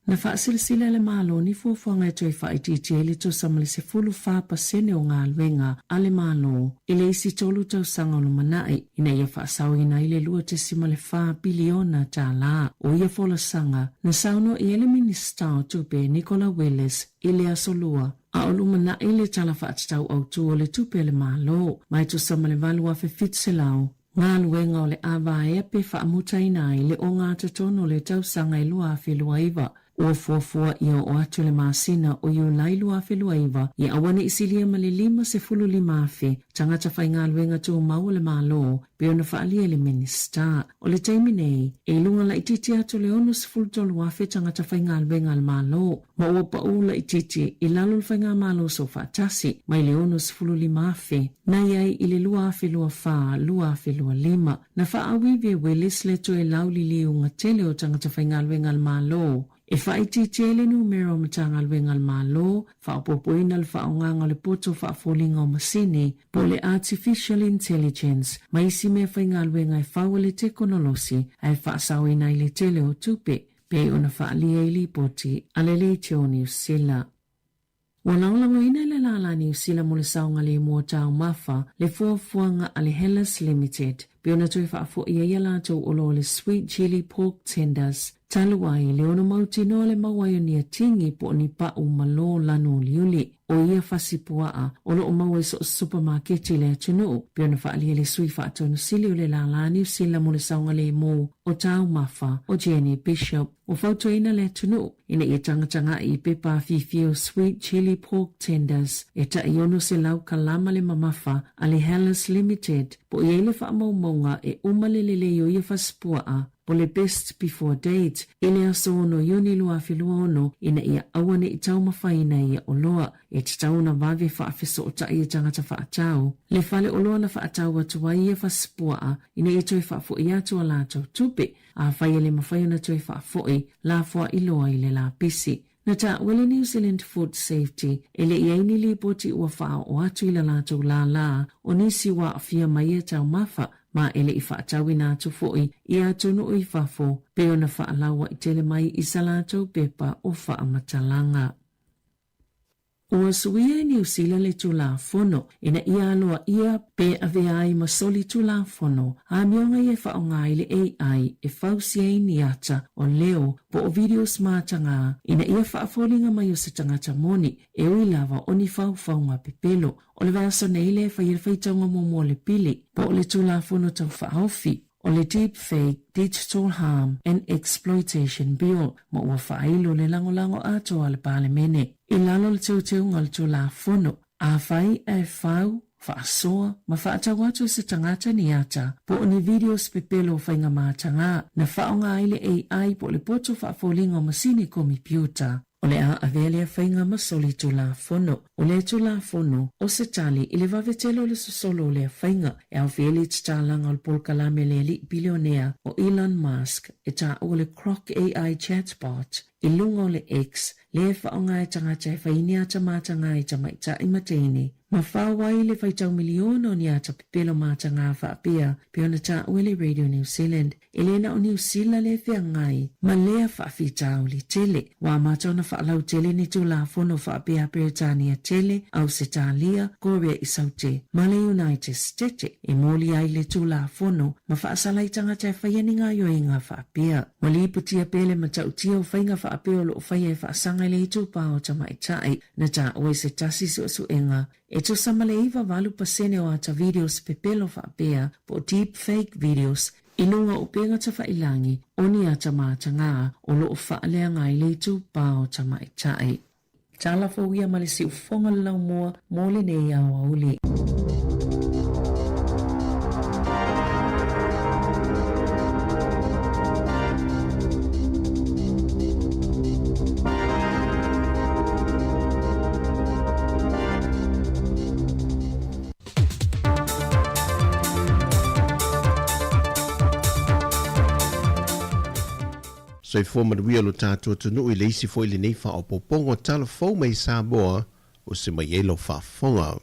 Na faasilasila e le Malo ni fuafuaga e toe faaitiitia ai le tusa ma le 14% o galuega a le Malo i le isi tolu tausaga o lumanai ina ia faasaoina ai le $2.4 piliona tala. O ia folasaga, na saunoa i ai le Minisita o Tupe Nicola Willis i le Aso Lua, a o lumanai le Tala Faatatau Autu o le Tupe a le Malo, ma e tusa ma le 8,700 Galuega o le a vaea pe faamutaina ai le ogatotonu o le tausaga e 2029. Ua fuafua ia oo atu le masina o Iulai 2029 ia aua ne i silia ma le 55,000 tagata faigaluega tumau o le Malo, pei ona faaalia e le Minisita. O le taimi nei, e i luga laitiiti atu o le 63,000 tagata faigaluega a le Malo, ma ua pau laitiiti i lalo o le Faigamalo Soofaatasi mai le 65,000 na i ai i le 2024, 2025. Na faaauivi e Willis le toe lauliliuga tele o tagata faigaluega a le Malo e faaitiitia ai le numera o Matagaluega a le Malo, faaopoopoina le faaaogaga o le poto faafoliga o masini po o le Artificial Intelligence ma isi mea faigaluega e fau e le tekonolosi ae faasaoina ai le tele o tupe pei ona faaalia i lipoti a le Leitio Niu Sila. Ua lagolagoina e le Lālā Niu Sila mo le Saogalemu o Taumafa le fuafuaga a le Hellas Limited pei ona toe faafo'i ai a latou oloa o le Sweet Chilli Pork Tenders talu ai le ono mautinoa le mau ai o ni atigi po o ni pa'u malo lanu uliuli. O ia fasi puaa o lo o maua i so o se supamaketi i le atunuu, pei ona faaalia e le sui faatonu sili o le Lālā Niu Sila mo le Saogalemu o Taumafa, o Jenny Bishop. Ua fautuaina le atunuu ina ia tagataga'i i pepa afifi o Sweet Chilli Pork Tenders e tai 600 kalama le mamafa a le Hellas Limited po o i ai le faamaumauga e uma le lelei o ia fasi puaa po le best before date i le aso 6 Iuni 2026 ina ia aua ne i taumafaina ia oloa. E tatau ona vave faafesootai e tagata faatau le fale oloa na faatau atu ai ia fasipuaa ina ia toe faafo'i atu a latou tupe. Afai e le mafai ona toe faafo'i, lafoa'i loa i le lapisi. Na taua le New Zealand Food Safety e le i ai ni lipoti ua faaoo atu i la latou lālā o nisi ua aafia mai ia taumafa ma e le i faatauina atu foi i atunuu i fafo pei ona faalauaitele mai i sa latou pepa o faamatalaga. Ua suia e Niu Sila le Tulafono ina ia aloaia pe avea ai ma soli Tulafono amioga ia e faaaoga ai le AI e fausia ai ni ata o leo po o videos matagā ina ia faafoliga mai o se tagata moni e ui lava o ni faufauga pepelo. O le vaiaso nei lea e faia le faitauga muamua o le pili po o le Tulafono Tau Faaofi o le Deepfake Digital Harm and Exploitation Bill ma ua faailo le lagolago atoa a le Palemene i lalo o le teuteuga o le Tulafono. Afai ae fau, faasoa ma faatau atu e se tagata ni ata po o ni videos pepelo o faiga matagā na faaaoga ai le AI po o le poto faafoliga o masini komipiuta, O le a avea lea faiga ma soli Tulafono. O lea Tulafono, o se tali i le vave tele o le sosolo o lea faiga, e aofia ai le tatalaga o le polokalame a le alii bilionea o Elon Musk e taua le Grok AI chatbot i luga o le X, lea e faaaoga e tagata e fai ni ata matagā i tamaitai ma teine. Ma fao ai le faitau miliona o ni ata pepelo matagā faapea pei ona taua e le Radio New Zealand. E le na o Niu Sila le feagai ma lea faafitauli tele. Ua amata ona faalautele ni Tulafono faapea Peretania tele, Ausetalia, Korea i Saute, ma le United Stete e moli ai le Tulafono ma faasala i tagata e faia ni gaoioiga faapea. Ua lipotia pea le matautia o faiga faapea o lo o faia e faasaga i le itupa o tamaitai na taua i se tasi suesuega E tusa ma le 98% o ata videos pepelo faapea po o deep fake videos i luga o upega tafailangi o ni ata matagā o lo o faaleaga ai le itupa o tamaitai. Tala fou ia ma le siufofoga le laumua mo lenei aoauli. Soifua manuia lo tatou atunuu i le isi foi lenei faaopoopoga o tala fou mai Samoa o se mai ai lau faafofoga.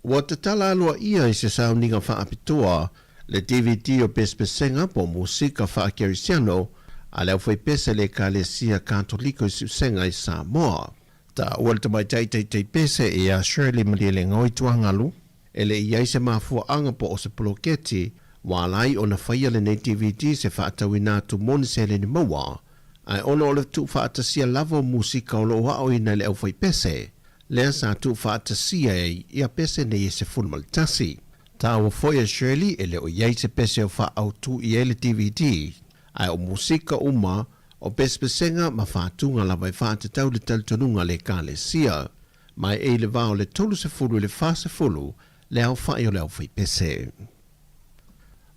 Ua tatala aloaia i se sauniga faapitoa le DVD o Pesepesega po o Musika Faakerisiano a le aufaipese a le Ekalesia Katoliko i Siusega i Samoa. Taua le tamaitai taitai pese ia Shirley Malielegaoi Tuagalu, e le i i ai se mafuaaga po o se poloketi ua ala ai ona faia lenei DVD se faatauina atu mo ni seleni maua, ae ona o le tuufaatasia lava o musika o lo o aoina e le aufaipese, lea sa tuufaatasia ai ia pese nei e 11. Taua foi a Shirley e le o i ai se pese o faaautu i ai le DVD, ae o musika uma o pesepesega ma faatuga lava e faatatau le talitonuga a le Ekalesia. Mai e i le va o le 30 i le 40 le aofai o le aufaipese.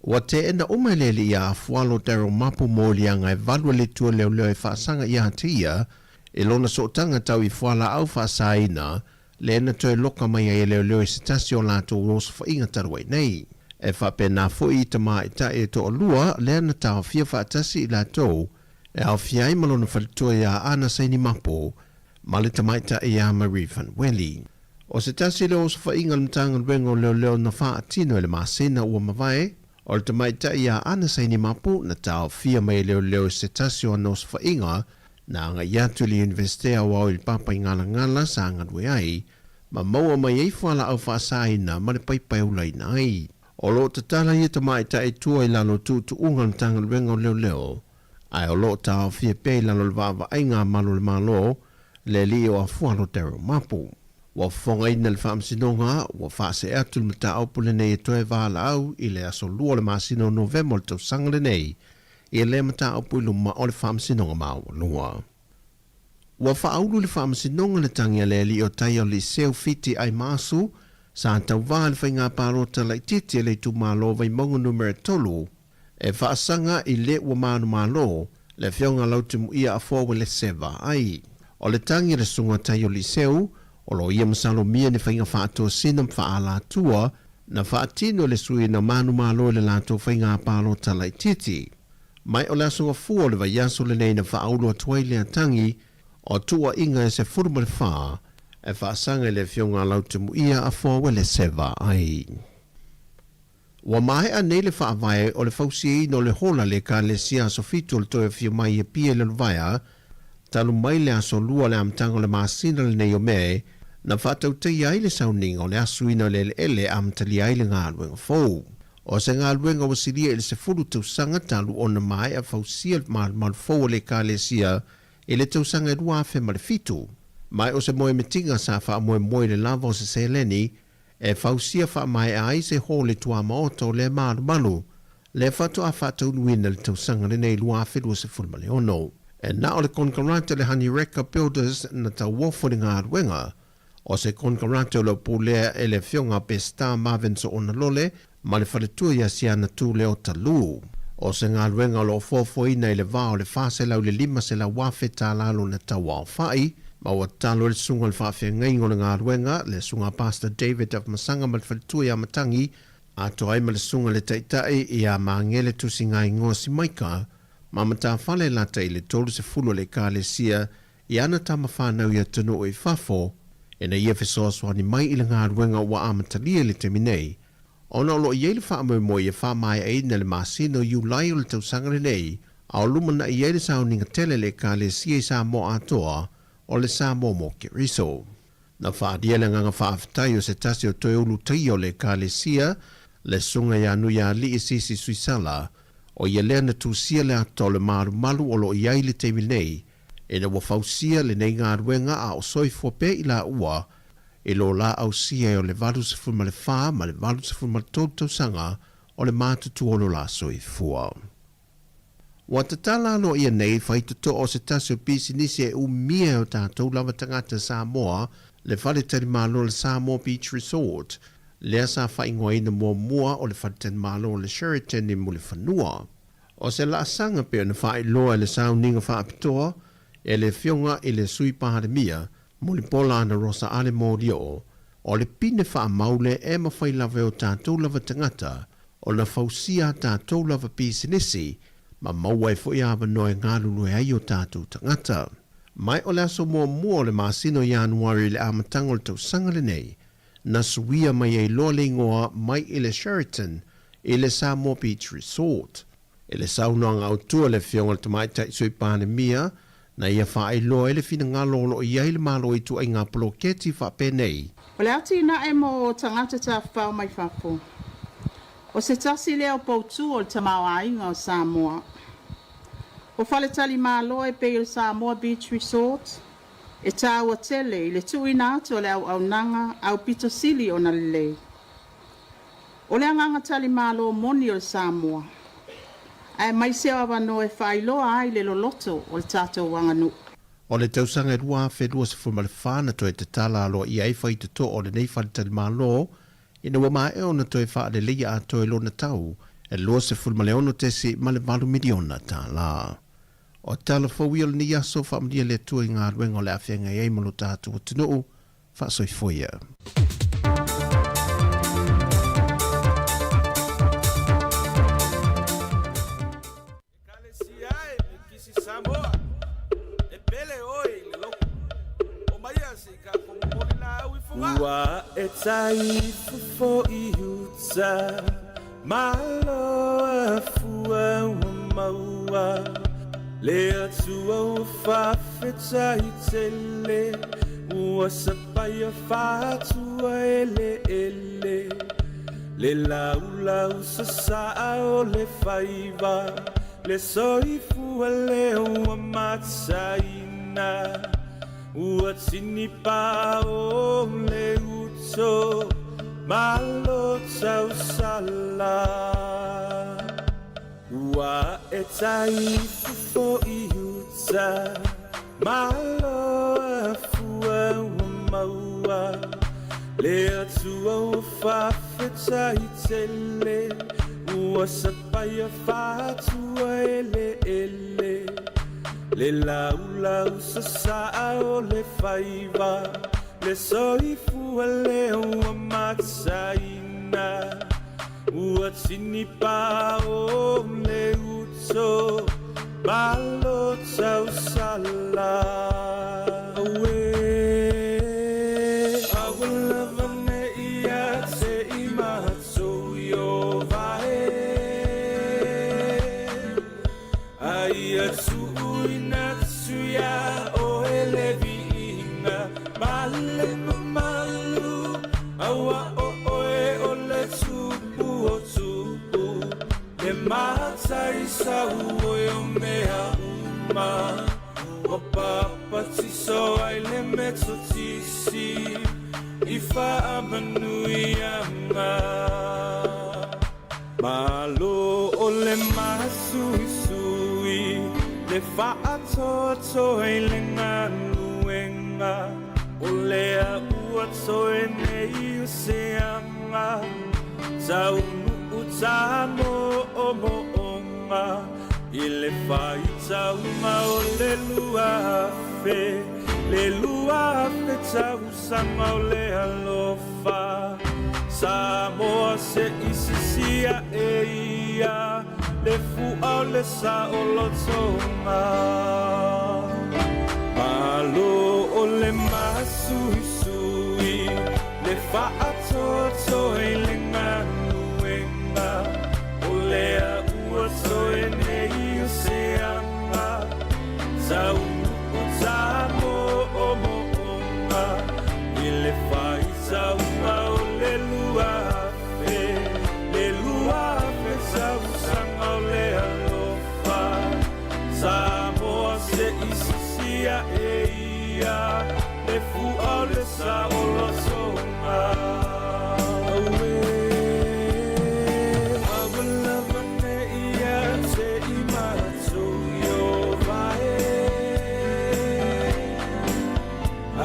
Ua teena uma e le alii a Afualo Daryl Mapu moliaga e valu a le tua leoleo e faasaga ia te ia i lona sootaga tau i fualaau faasaina lea na toe loka mai ai e leoleo i se tasi o latou osofaiga talu ai nei. E faapena foi i tamaitai e toalua lea na taofia faatasi i latou e aofia ai ma lona faletua ia Ana Saini Mapu ma le tamaitai ia Marie Van Wely. O se tasi lea o osofaiga a le Matagaluega o Leoleo na faatino i le masina ua mavae, o le tamaitai ia Ana Saini Mapu na taofia mai e leoleo i se tasi o ana osofaiga na agai atu i le Iunivesite Aoao i le Papaigalagala sa galue ai ma maua mai ai fualaau faasaina ma le paipai ulaina ai. O lo o tatala ia tamaitai tua i lalo o tuutuuga o le Matagaluega o Leoleo, ae o lo o taofia pea i lalo o le vaavaaiga a malu o le Malo, le alii o Afualo Daryl Mapu. Ua fofogaina le Faamasinoga, ua faasee atu le mataupu lenei e toe valaau i le aso 2 o le masina o Novema o le tausaga lenei i lea mataupu i luma o le Faamasinoga Maualua. Ua faaulu i le Faamasinoga le tagi a le alii o tai o Liceu Fiti Aimasu, sa tauva i le faiga palota laitiiti a le itumalo Vaimauga Numera 3, E faasaga i le ua manumalo le afioga Lautimuia Afoa Uelese Vaai. O le tagi a le Susuga Tai o Liseu, o lo o ia masalomia ni faiga faatosina ma faaalatua na faatino e le sui na manumalo i le latou faiga palota laitiiti. Mai o le aso Gafua o le vaiaso lenei na faaulu atu ai lea tagi o tuuaiga e 14 e faasaga i le afioga Lautimuia Afoa Uelese Vaai. Ua maea nei le faavae o le fausiaina o le hola a le Ekalesia Aso Fitu o le Toe Afio Mai i Apia i Lalovaea, talu mai le Aso Lua o le amataga o le masina lenei o Me, na faatautaia ai le sauniga o le asuina o le eleele e amatalia ai le galuega fou. O se galuega ua silia i le 10 tausaga talu ona maea fausia le malumalu fou o le Ekalesia i le tausaga e 2007. Ma o se moemitiga sa faamoemoe i le lava o se seleni e fausia faamaea ai se hōle tuamaota o lea malumalu, lea faatoa faataunuuina i le tausaga lenei 2026. E na o le konekarate le Honey Reka Builders na tauofo i le galuega. O se konekarate o lo o pulea e le Afioga a Peseta Marvin Soonalole ma le faletua ia Siana Tu Leota Lu. O se galuega o lo o fuafuaina i le va o le 400 i le 500 afe tala lona tauaofai, ma ua tatalo ai le susuga i le faafeagaiga o le galuega, le Susuga a Pastor David of Masaga ma le faletua ia Matangi, atoa ai ma le susuga i le Taitai ia Magele Tusigaingoa Simaika ma Matafale Lata i le 30 o le Ekalesia i ana tama fanau i atunuu i fafo, ina ia fesoasoani mai i le galuega ua amatalia i le taimi nei, ona o lo o i ai le faamoemoe ia faamaeaina i le masina o Iulai o le tausaga lenei, a o lumanai ai le sauniga tele a le Ekalesia i Samoa atoa, o le Samoa mo Keriso. Na faaalia le agaga faafetai o se tasi o toe ulutaia o le Ekalesia, le Susuga ia Nuialii Sisi Suisala, o ia lea na tusia le ata o le malumalu o lo o i ai i le taimi nei, ina ua fausia lenei galuega a o soifua pea i laua i lo la ausia o le 84 ma le 83 tausaga o le matutua o lo la soifua. Ua tatala aloaia nei faitotoa o se tasi o pisinisi e umia e o tatou lava tagata Samoa, le faletalimalo o le Samoa Beach Resort, lea sa faaigoaina muamua o le faletalimalo o le Sheraton i Mulifanua. O se laasaga pei ona faailoa e le sauniga faapitoa e le Afioga i le Sui Palemia, Mulipola Anarosa Ale Molioo, o le pine faamaule e mafai lava e o tatou lava tagata ona fausia a tatou lava pisinisi ma maua ai foi avanoa e galulue ai o tatou tagata. Mai o le aso muamua o le masina o Ianuari i le amataga o le tausaga lenei, na suia mai ai loa le igoa mai i le Sheraton i le Samoa Beach Resort. I le saunoaga autu a le Afioga i le Tamaitai Sui Palemia, na ia faailoa ai le finagalo o lo o i ai le Malo i ituaiga poloketi faapenei. O le atinae mo tagata tafafao mai fafo, o se tasi lea o poutu o le tamaoaiga o Samoa. O faletalimalo e pei o le Samoa Beach Resort, e taua tele i le tuuina atu o le auaunaga aupito sili ona lelei. O le agaga talimalo moni o le Samoa, aemaise o avanoa e faailoa ai le loloto o le tatou aganuu. O le tausaga e 2024 na toe tatala aloaia ai faitotoa o lenei faletalimalo ina ua maea ona toe faaleleia atoa i lona tau e $26.8 miliona tala. O tala fou ia o lenei aso, faamanuia le Atua i galuega o le a feagai ai ma lo tatou atunuu. Faasoifua ia. Ua e tai fofo i uta Malo afua ua maua Le Atua ua faafetai tele Ua sapaia faatua eleele Le laulau sasaa o le faiva Le soifua lea ua mataina Ua tini pao le uto Malo tausala Ua e tai fofo i uta Malo afua ua maua Le Atua ua faafetai tele Ua sapaia faatua eleele Le laulau sasaa o le faiva Le soifua lea ua mataina Ua tini pao le uto Malo tausala Auē Aua lava ne i ia te i matou i o vae A ia tuuina atu ia. uma Ua papatiso ai le metotisi I faamanuiaga. Malo o le masuisui le faatoatoa i le galuega o lea ua toe nei o seaga taunuu tamoomo'oga i le faitauga o le 2000 le 2000 tausaga o le alofa Samoa se'i sisia e ia le fu'a o le saolotoga. Malo o le masuisui le faatoatoa i le galuega o lea ua toe nei o seaga taunuu tamoomo'oga i le faitauga o le 2000 le 2000 tausaga o le alofa Samoa se'i sisia e ia le fu'a o le saolotoga. Auē aua lava nei ia te i matou Ieova e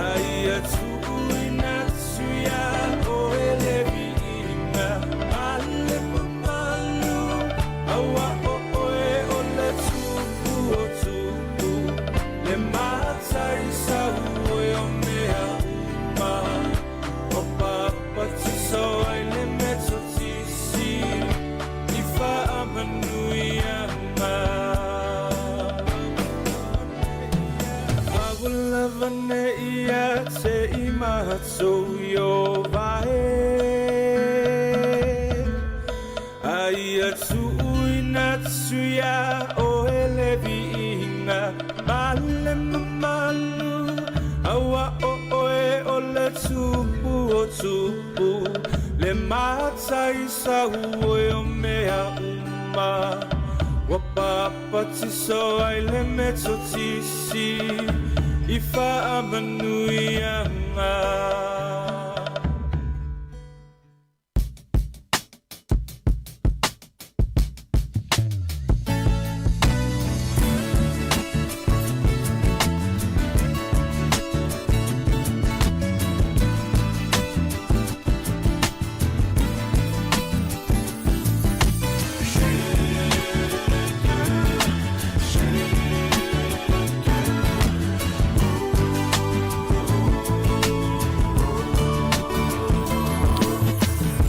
a ia tuuina atu iā oe le viiga ma le mamalu auā o oe o le Tupu o tupu le Mataisauoi o mea uma ua papatiso ai le metotisi i faamanuiaga. Aua lava nei ia te i matou Ieova e a ia tuuina atu iā oe le viiga ma le mamalu auā o oe o le Tupu o tupu le Mataisauoi o mea uma ua papatiso ai le metotisi i faamanuiaga.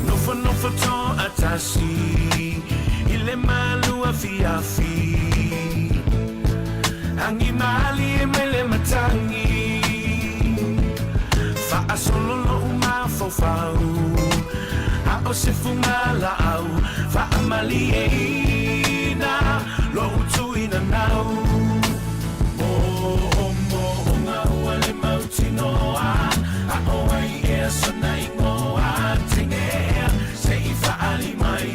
Nofonofo toatasi i le malu afiafi Agi malie mai le matagi Faasolo lo'u mafaufau A o se fugalaau Faamalieina lo'u tuinanau Moomooga ua le mautinoa A o ai ea sona igoa Teine ea se i faaali mai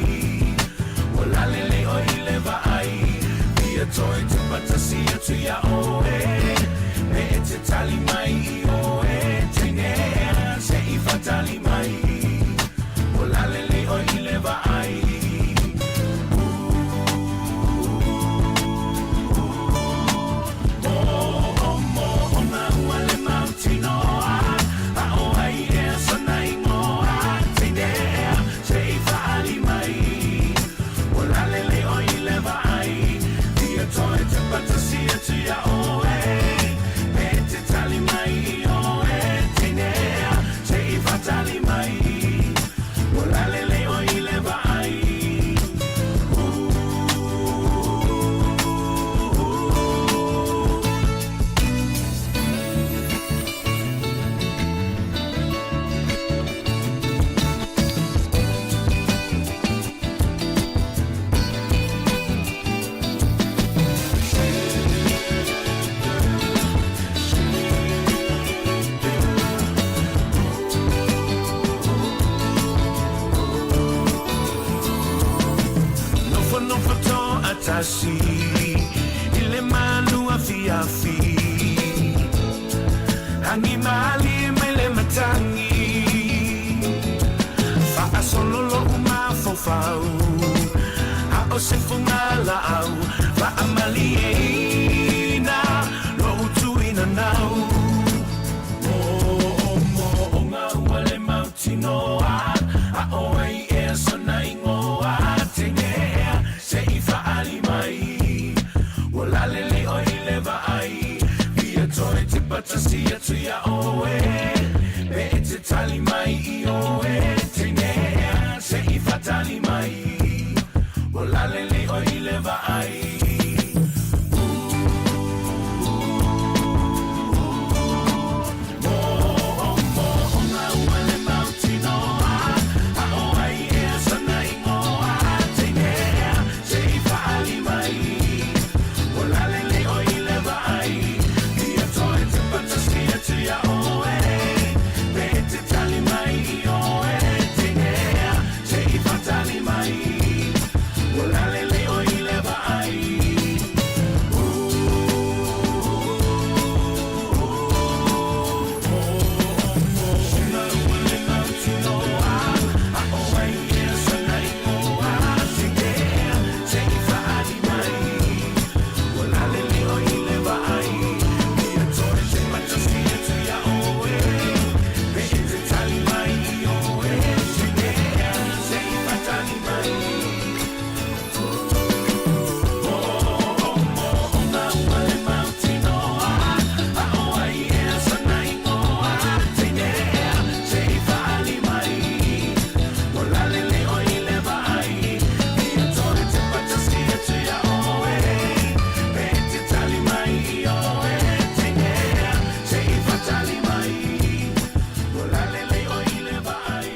Ua lalelei oe i le vaai Fia toe tupatasi atu iā oe Me e te tali mai i oe Teine ea se i faatali mai Ua lalelei oe i le vaai Moomooga ua le mautinoa A o ai ea sona igoa Teine ea se i faaali mai Ua lalelei oe i le vaai Fia toe tupatasi atu iā oe Me e te tali mai. se fugalaau Faamalieina Lou tuina nau Moomooga ua le mautinoa A o ai ea sona igoa Teine ea se i faali mai Ua lalelei oe i le vaai Fia toe tepa tasi atu iā oe Pe e te tali mai i oe Teine ea se i faatali mai Ua lalelei oe i le vaai Moomooga ua le mautinoa A o ai ea sona igoa Teine ea se i faali mai Ua lalelei oe i le vaai Fia toe tepa tasi atu iā oe Pe e te tali mai i oe Teine ea se i faatali mai Ua lalelei oe i le vaai Moomooga ua le mautinoa A o ai ea sona igoa Teine ea se i faali mai Ua lalelei oe i le vaai Fia toe tepa tasi atu iā oe Pe e te tali mai i oe Teine ea se i faatali mai Moomooga ua le mautinoa A o ai ea sona igoa Teine ea se i faali mai Ua lalelei oe i le vaai Fia toe tepa tasi atu iā oe Pe e te tali mai i oe Teine ea se i faatali mai Ua lalelei oe i le vaai.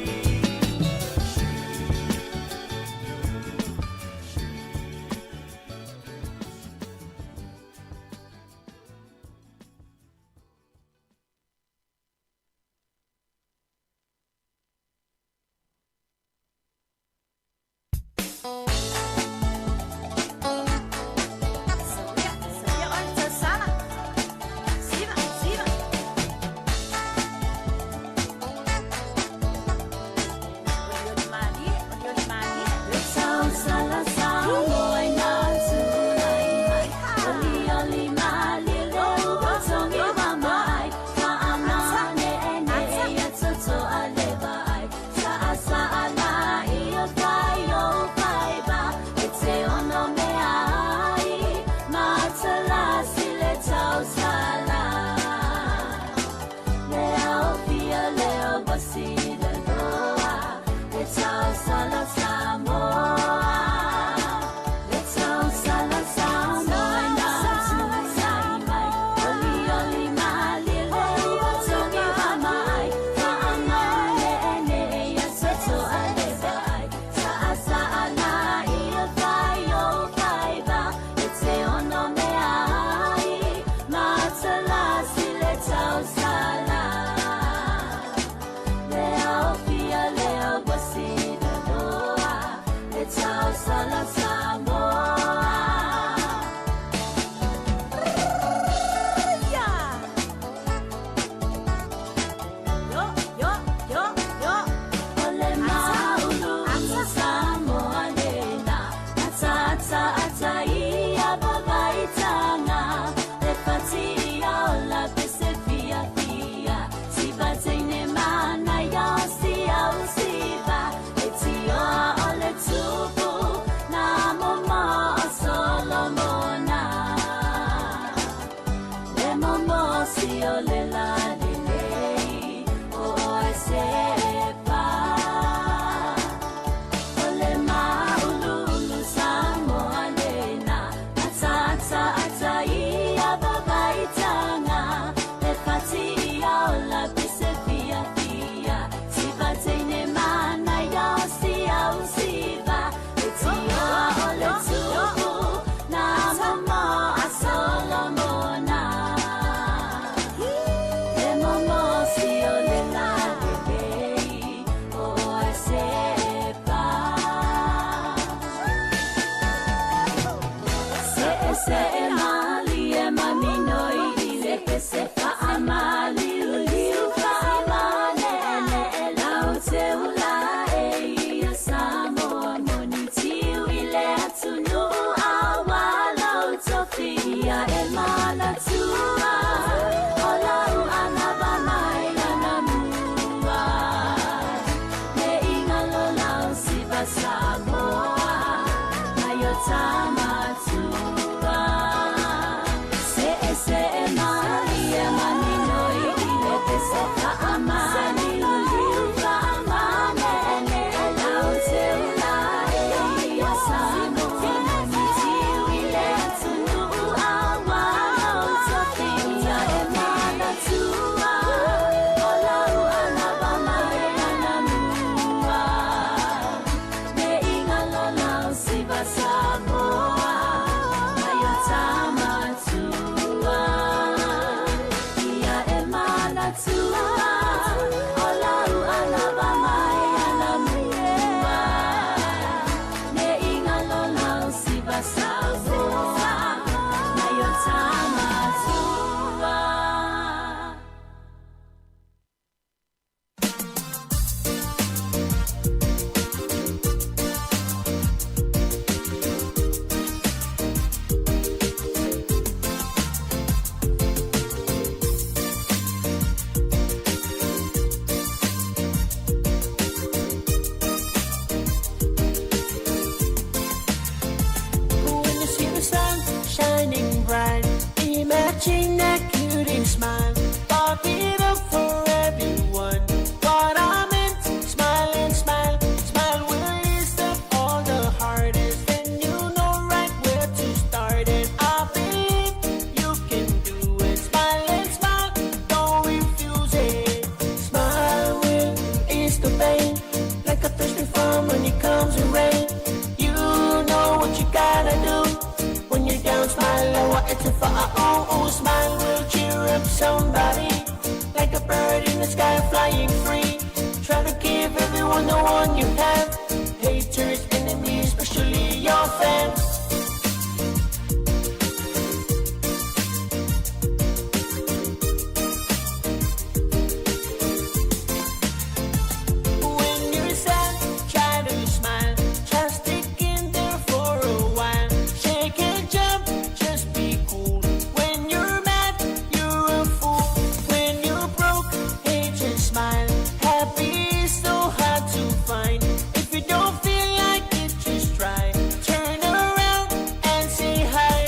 Bring that cutie smile, pop it up for everyone. What I meant, smile and smile, smile will ease up all the hardest. And you know right where to start it. I believe you can do it. Smile and smile, don't refuse it. Smile will ease the pain, like a thirsty farm when it comes in rain. You know what you gotta do. When you're down, smile, oh, it's a oh, oh, smile will cheer up somebody. Like a bird in the sky flying free. Try to give everyone the one you have. Haters, enemies, especially your fans. When you're sad, try to smile. Try stick in there for a while. Shake and jump, just be cool. When you're mad, you're a fool. When you're broke, hey, just smile. Happy is so hard to find. If you don't feel like it, just try. Turn around and say hi.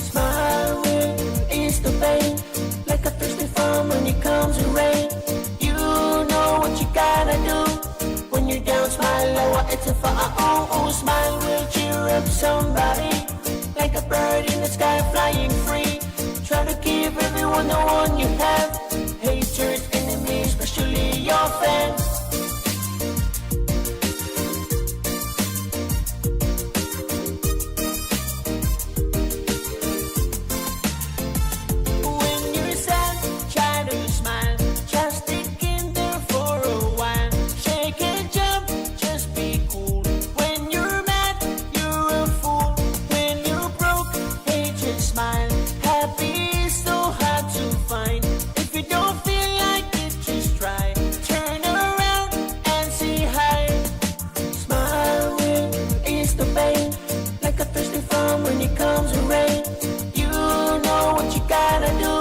Smile will ease the pain, like a thirsty farm when it comes in rain. You know what you gotta do. When you're down, smile, oh, it's a oh, oh, smile will cheer up somebody. Like a bird in the sky flying free. Try to give everyone the one you have. Haters, enemies, especially your fans. When you're sad, try to smile. Just stick in there for a while. Shake and jump, just be cool. When you're mad, you're a fool. When you're broke, hey, just smile. Happy is so hard to find. If you don't feel like it, just try. Turn around and say hi. Smile will ease the pain, like a thirsty farm when it comes in rain. You know what you gotta do.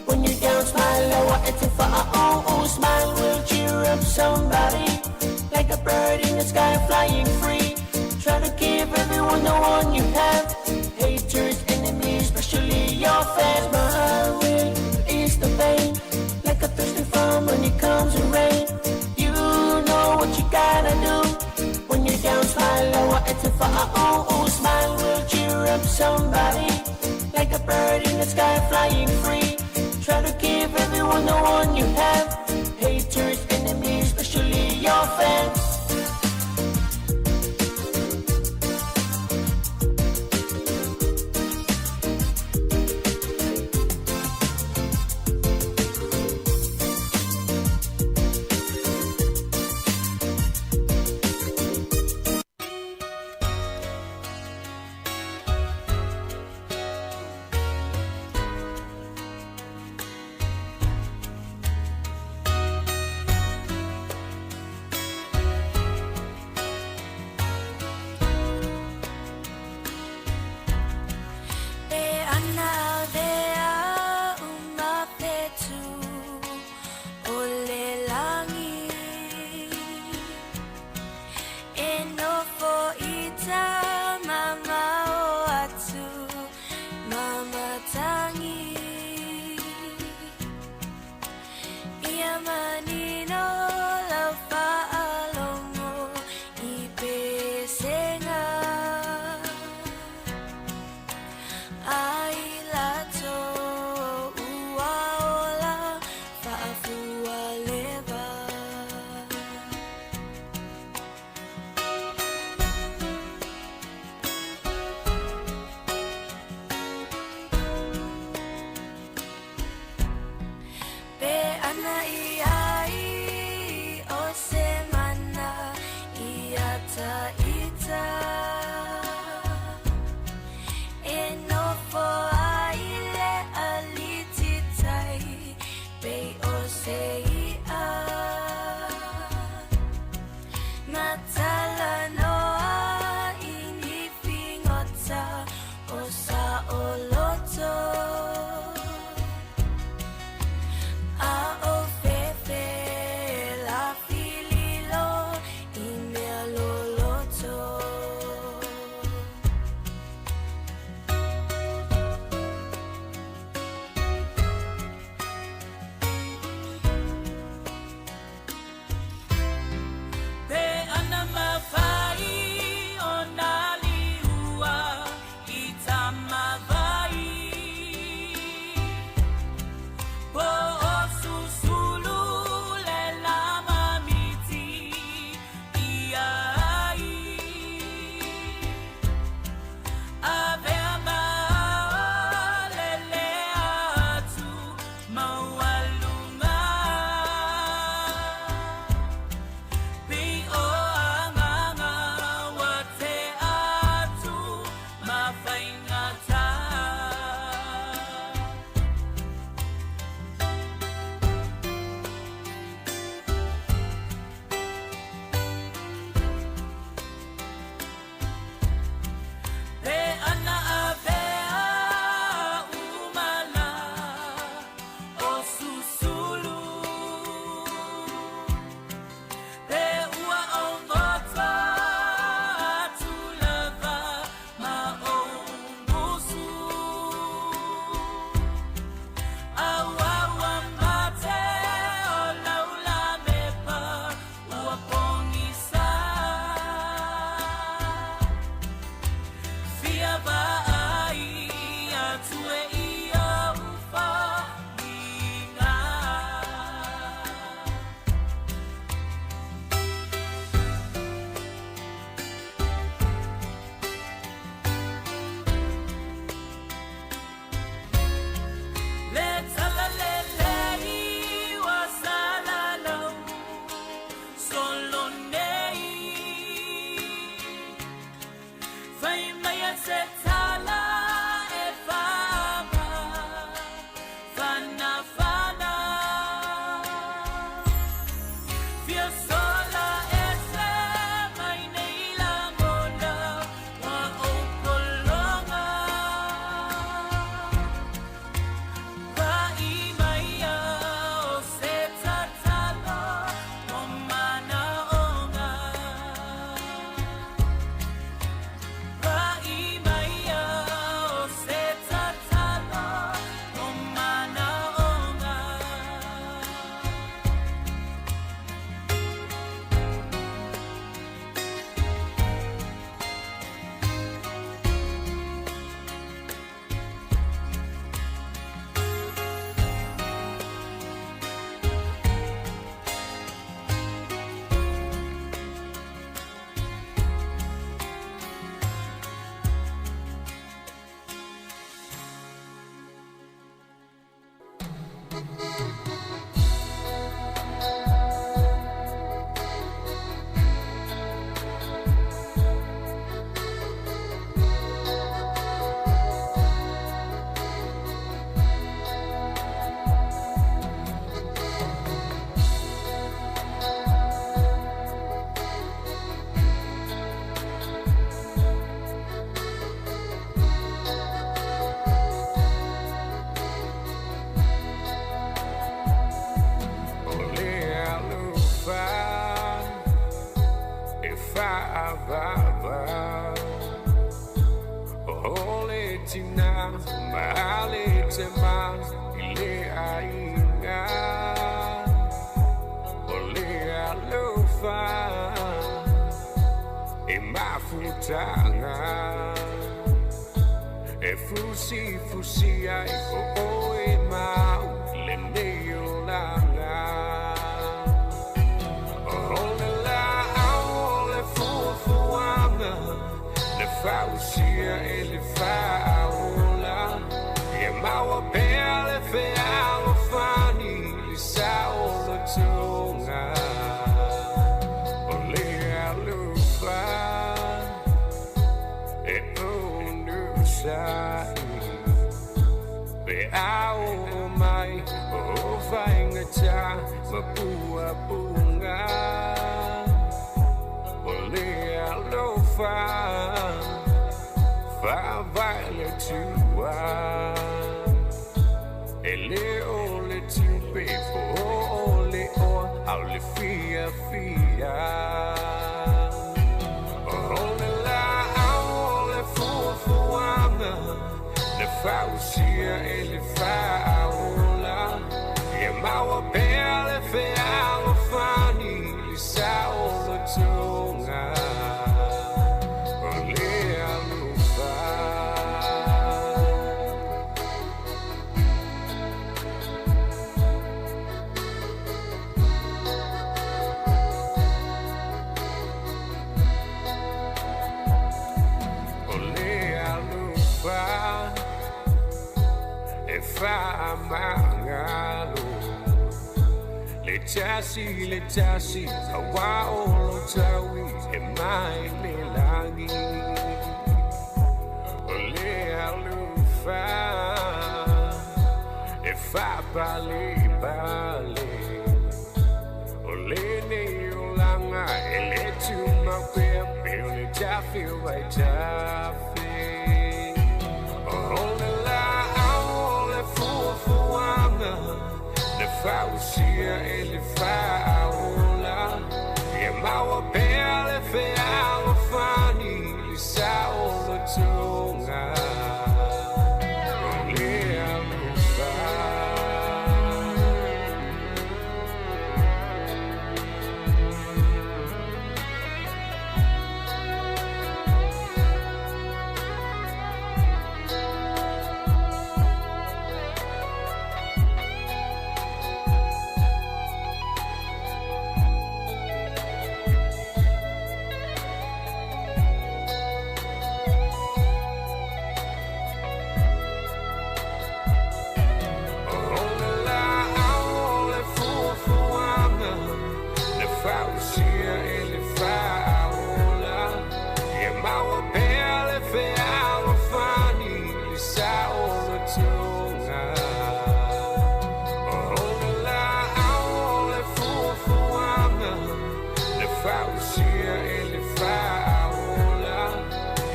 When you're down, smile, oh, it's a oh, oh, smile will cheer up somebody. Like a bird in the sky flying free. Try to give everyone the one you have. Haters, enemies, especially your fans. Smile will ease the pain, like a thirsty farm when it comes in rain. You know what you gotta do. When you're down, smile, oh, it's a oh, oh, smile will cheer up somebody. Like a bird in the sky flying free. Try to give everyone the one you have. Haters, enemies, especially your fans. i le aiga O le alofa E mafutaga E fusifusi ai o oe mau lenei olaga O le laau o le fuafuaga Na fausia e le faaola Ia maua pea le fealofani Le saolotoga O le alofa E onosai Pe a oo mai o faigata ma puapuga O le alofa Faavae le Atua E le o le tupe po o le oa a o le fiafia O le laau o le fuafuaga Na fausia e le faaola Ia maua pea le fealofani Le saolotoga O le alofa. O le alofa e faamagalo Le tasi le tasi auā o lo taui e mai le lagi O le alofa e faapalepale O lenei olaga e lē tumau pea pe o le tafe o vaitafe O le laau o le fuafuaga Na fausia e le faaola Ia maua pea le fealofani Le saolotoga O le alofa. O le laau o le fuafuaga Na fausia e le faaola Ia maua pea le fealofani Le saolotoga O le laau o le fuafuaga Na fausia e le faaola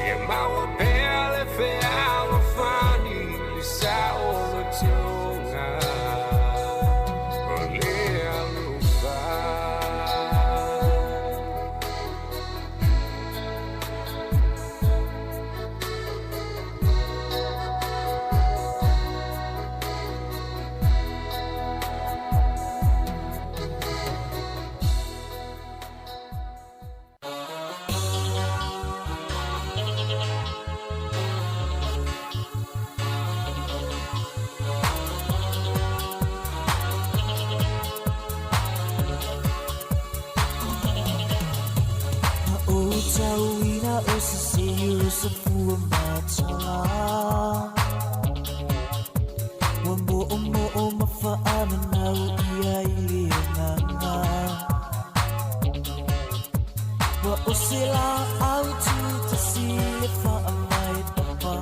Ia maua pea le fealofani Le saolotoga O le alofa. Na ou tauina o se siu sa fua matala Ua mo'omo'o ma fa'amanau ia i le agaga Ua ose la'au tutasi le fa'amae papa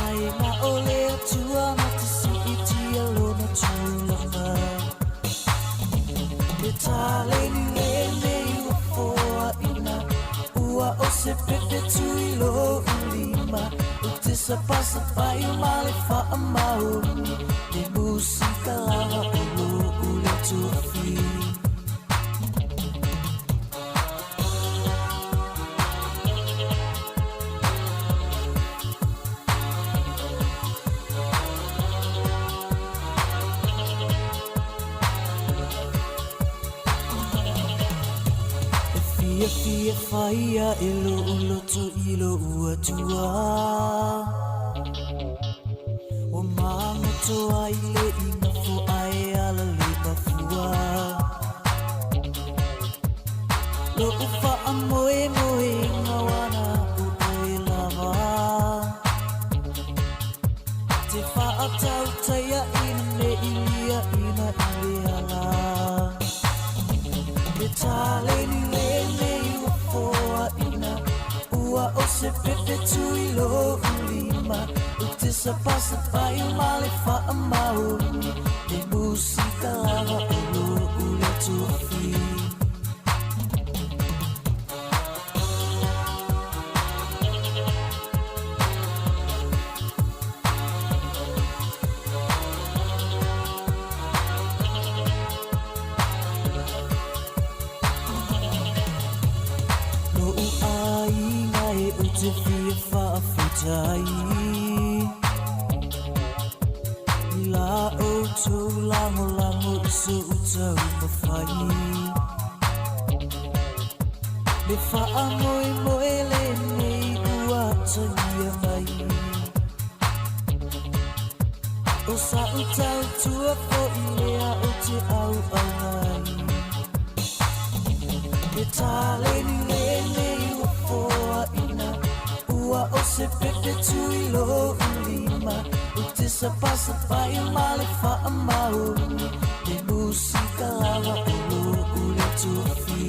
Ae na o le Atua na te si'itia lona tulaga E taleni lenei ua foaʻina Ua o se pepe tui lo'u lima Ou te sapasapai ma le faamaoni Le musika lava o lo'u lea tofi. Fia fia faia e lo'u loto i lo'u Atua. Ua magoto ai le igafo ae ala le mafua. Lo'u fa'amoemoega ua na o oe lava. Te fa'atautaia'ina ne'i lia'ina i le ala. Le taleni lenei ua foaʻina ua o se pepe tui lo'u lima o te sapasapai ma le fa'amaoni le musika lava o lo'u le tofi. Lo'u aiga e ou te fia fa'afetai i la outou lagolago i so'u taumafai le fa'amoemoe lenei ua tagia mai o sa'u tautua fo'i lea o te auauna ai le taleni lenei ua foaʻina ua o se pepe tui lo'u lima o te sapasapai ma le fa'amaoni le musika lava o lo'u le tofi.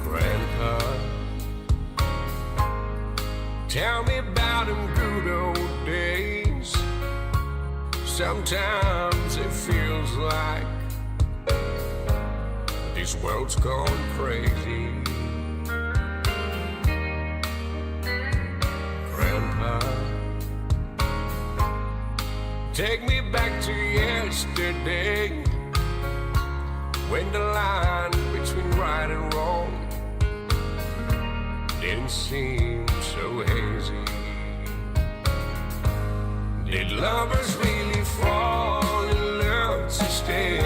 Grandpa, tell me about them good old days. Sometimes it feels like this world's gone crazy. Grandpa, take me back to yesterday when the line between right and wrong didn't seem so hazy. Did lovers really fall in love to stay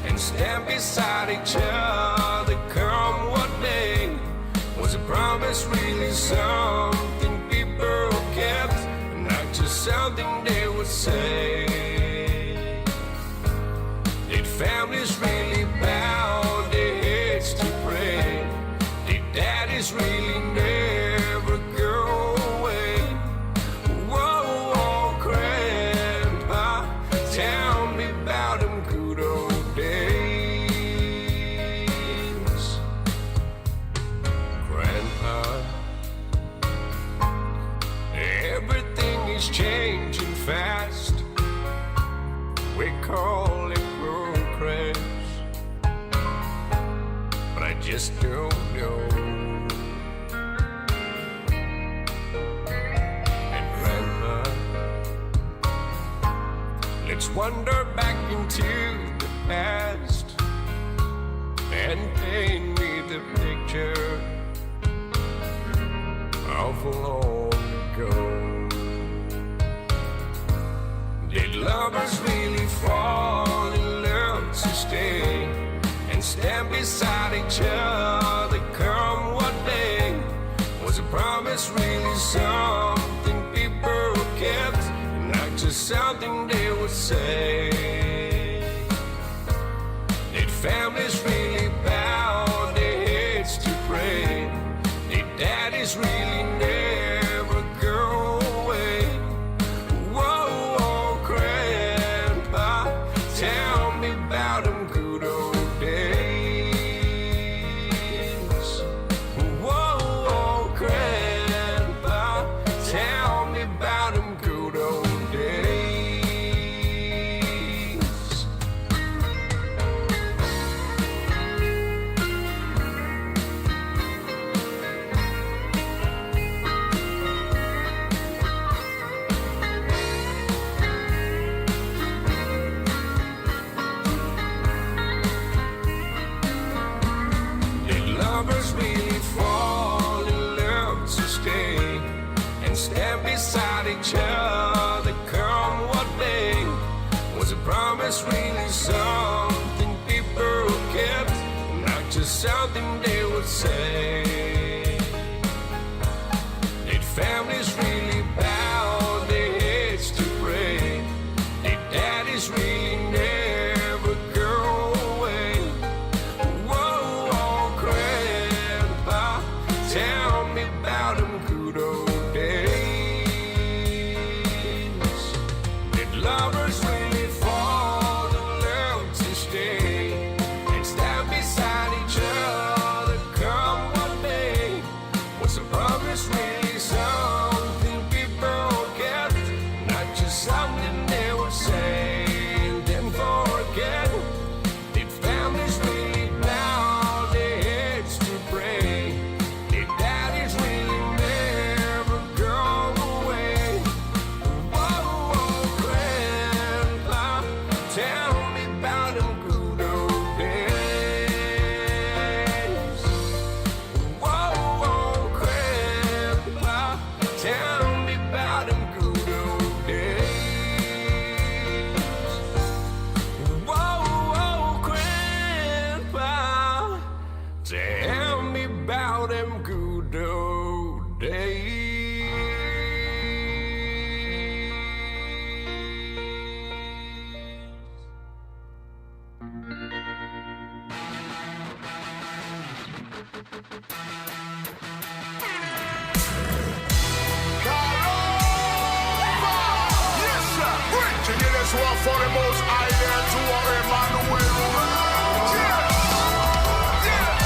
and stand beside each other come what may? Was a promise really something people kept, not just something they would say? Did families really bow their heads to pray? Did daddies really never go away? Whoa, whoa, Grandpa, tell me about them good old days. Grandpa, everything is changing fast. We call it progress, but I just don't know. And Grandpa, let's wander back into the past and paint me the picture of long ago. Did lovers really fall in love to stay and stand beside each other come what may? Was a promise really something people kept, not just something they would say? Did families really bow their heads to pray? Did daddies really never go away? Whoa, whoa, Grandpa, tell me about them good old days. Whoa, whoa, Grandpa, tell me about them good old days. stand beside each other, come what may? Was a promise really something people kept, not just something they would say? Did families really bow their heads to pray? Did daddies really never go away? Whoa, oh, Grandpa, tell me about them good old days. Did lovers really fall in love to stay and stand beside each other, come what may? Was a promise really something people kept, not just something they would say and then forget? Did families really bow their heads to pray? Did daddies really never go away? Whoa, oh, Grandpa, tell me about them good old days. Whoa, oh, Grandpa, tell me about them good old days. Whoa, oh, Grandpa, tell me about them good old days. Yes, sir. Bridging it is one for the most high there to our Emmanuel. Yeah. Yeah.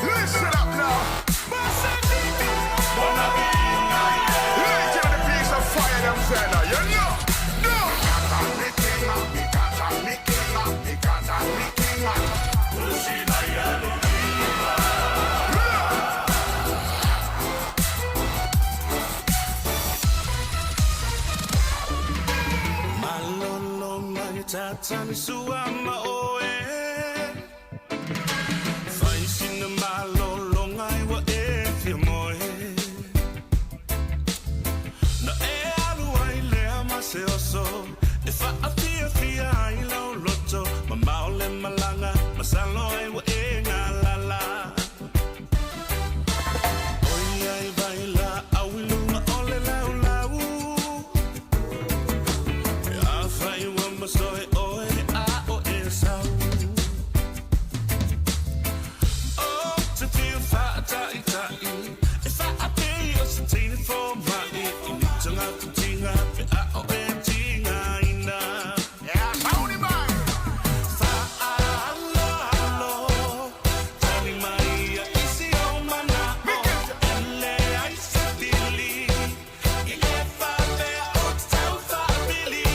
Listen up now. Light in the piece of fire, them said, you know. No. Malolo mai tatami sua ma oe Fai sina malolo ngai wa e fia moe Na e alu ai lea ma se oso E whaafia fia ai lau loto Ma maole malanga masalo ai wa e ngā lala Oi ai vai la au i lunga ole lau lau E a whai wa masoe oe a o e sau O te whiu whaatai tai E whaapei o se teine fō mai I ni tangata tinga pe a o e tinga ina Yeah, sauni mai. Whaalo, tani mai a isi o mana o Ele ai se pili I le whapea o te tau whaapili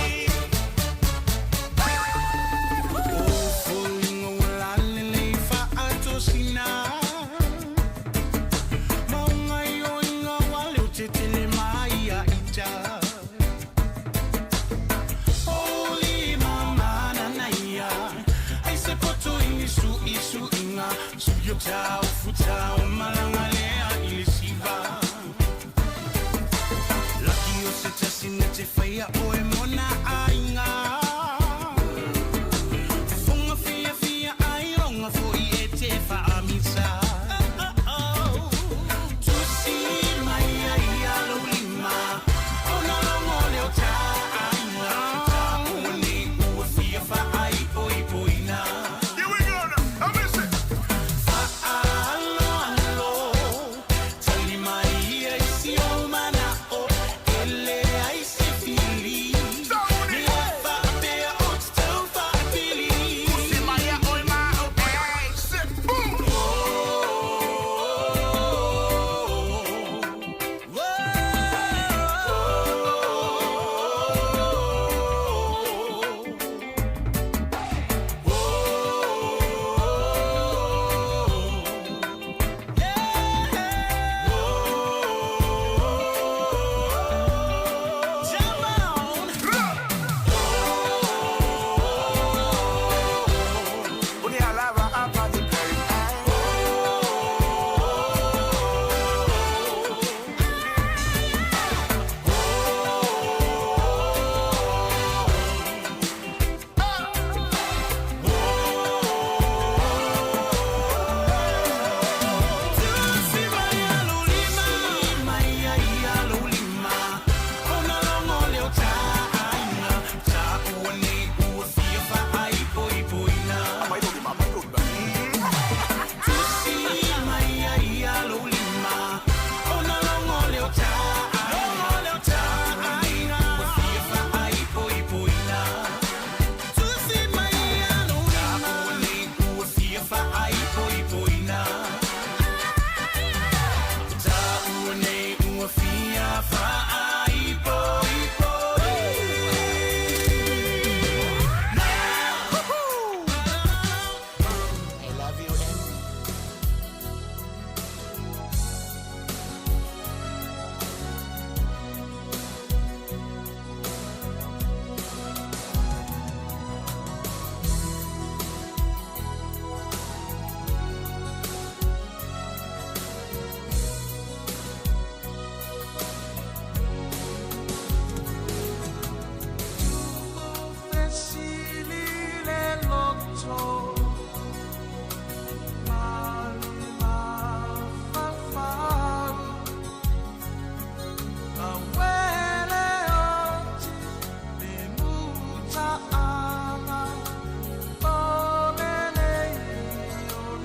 Oe mona ainga Funga fia fia ai ronga fo i e te whaamisa Tusi mai ai a lau lima Ona longo leo ta ainga Ta uni ua fia whaai oi poina Here we go now. I miss it. Whaalo alo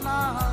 la.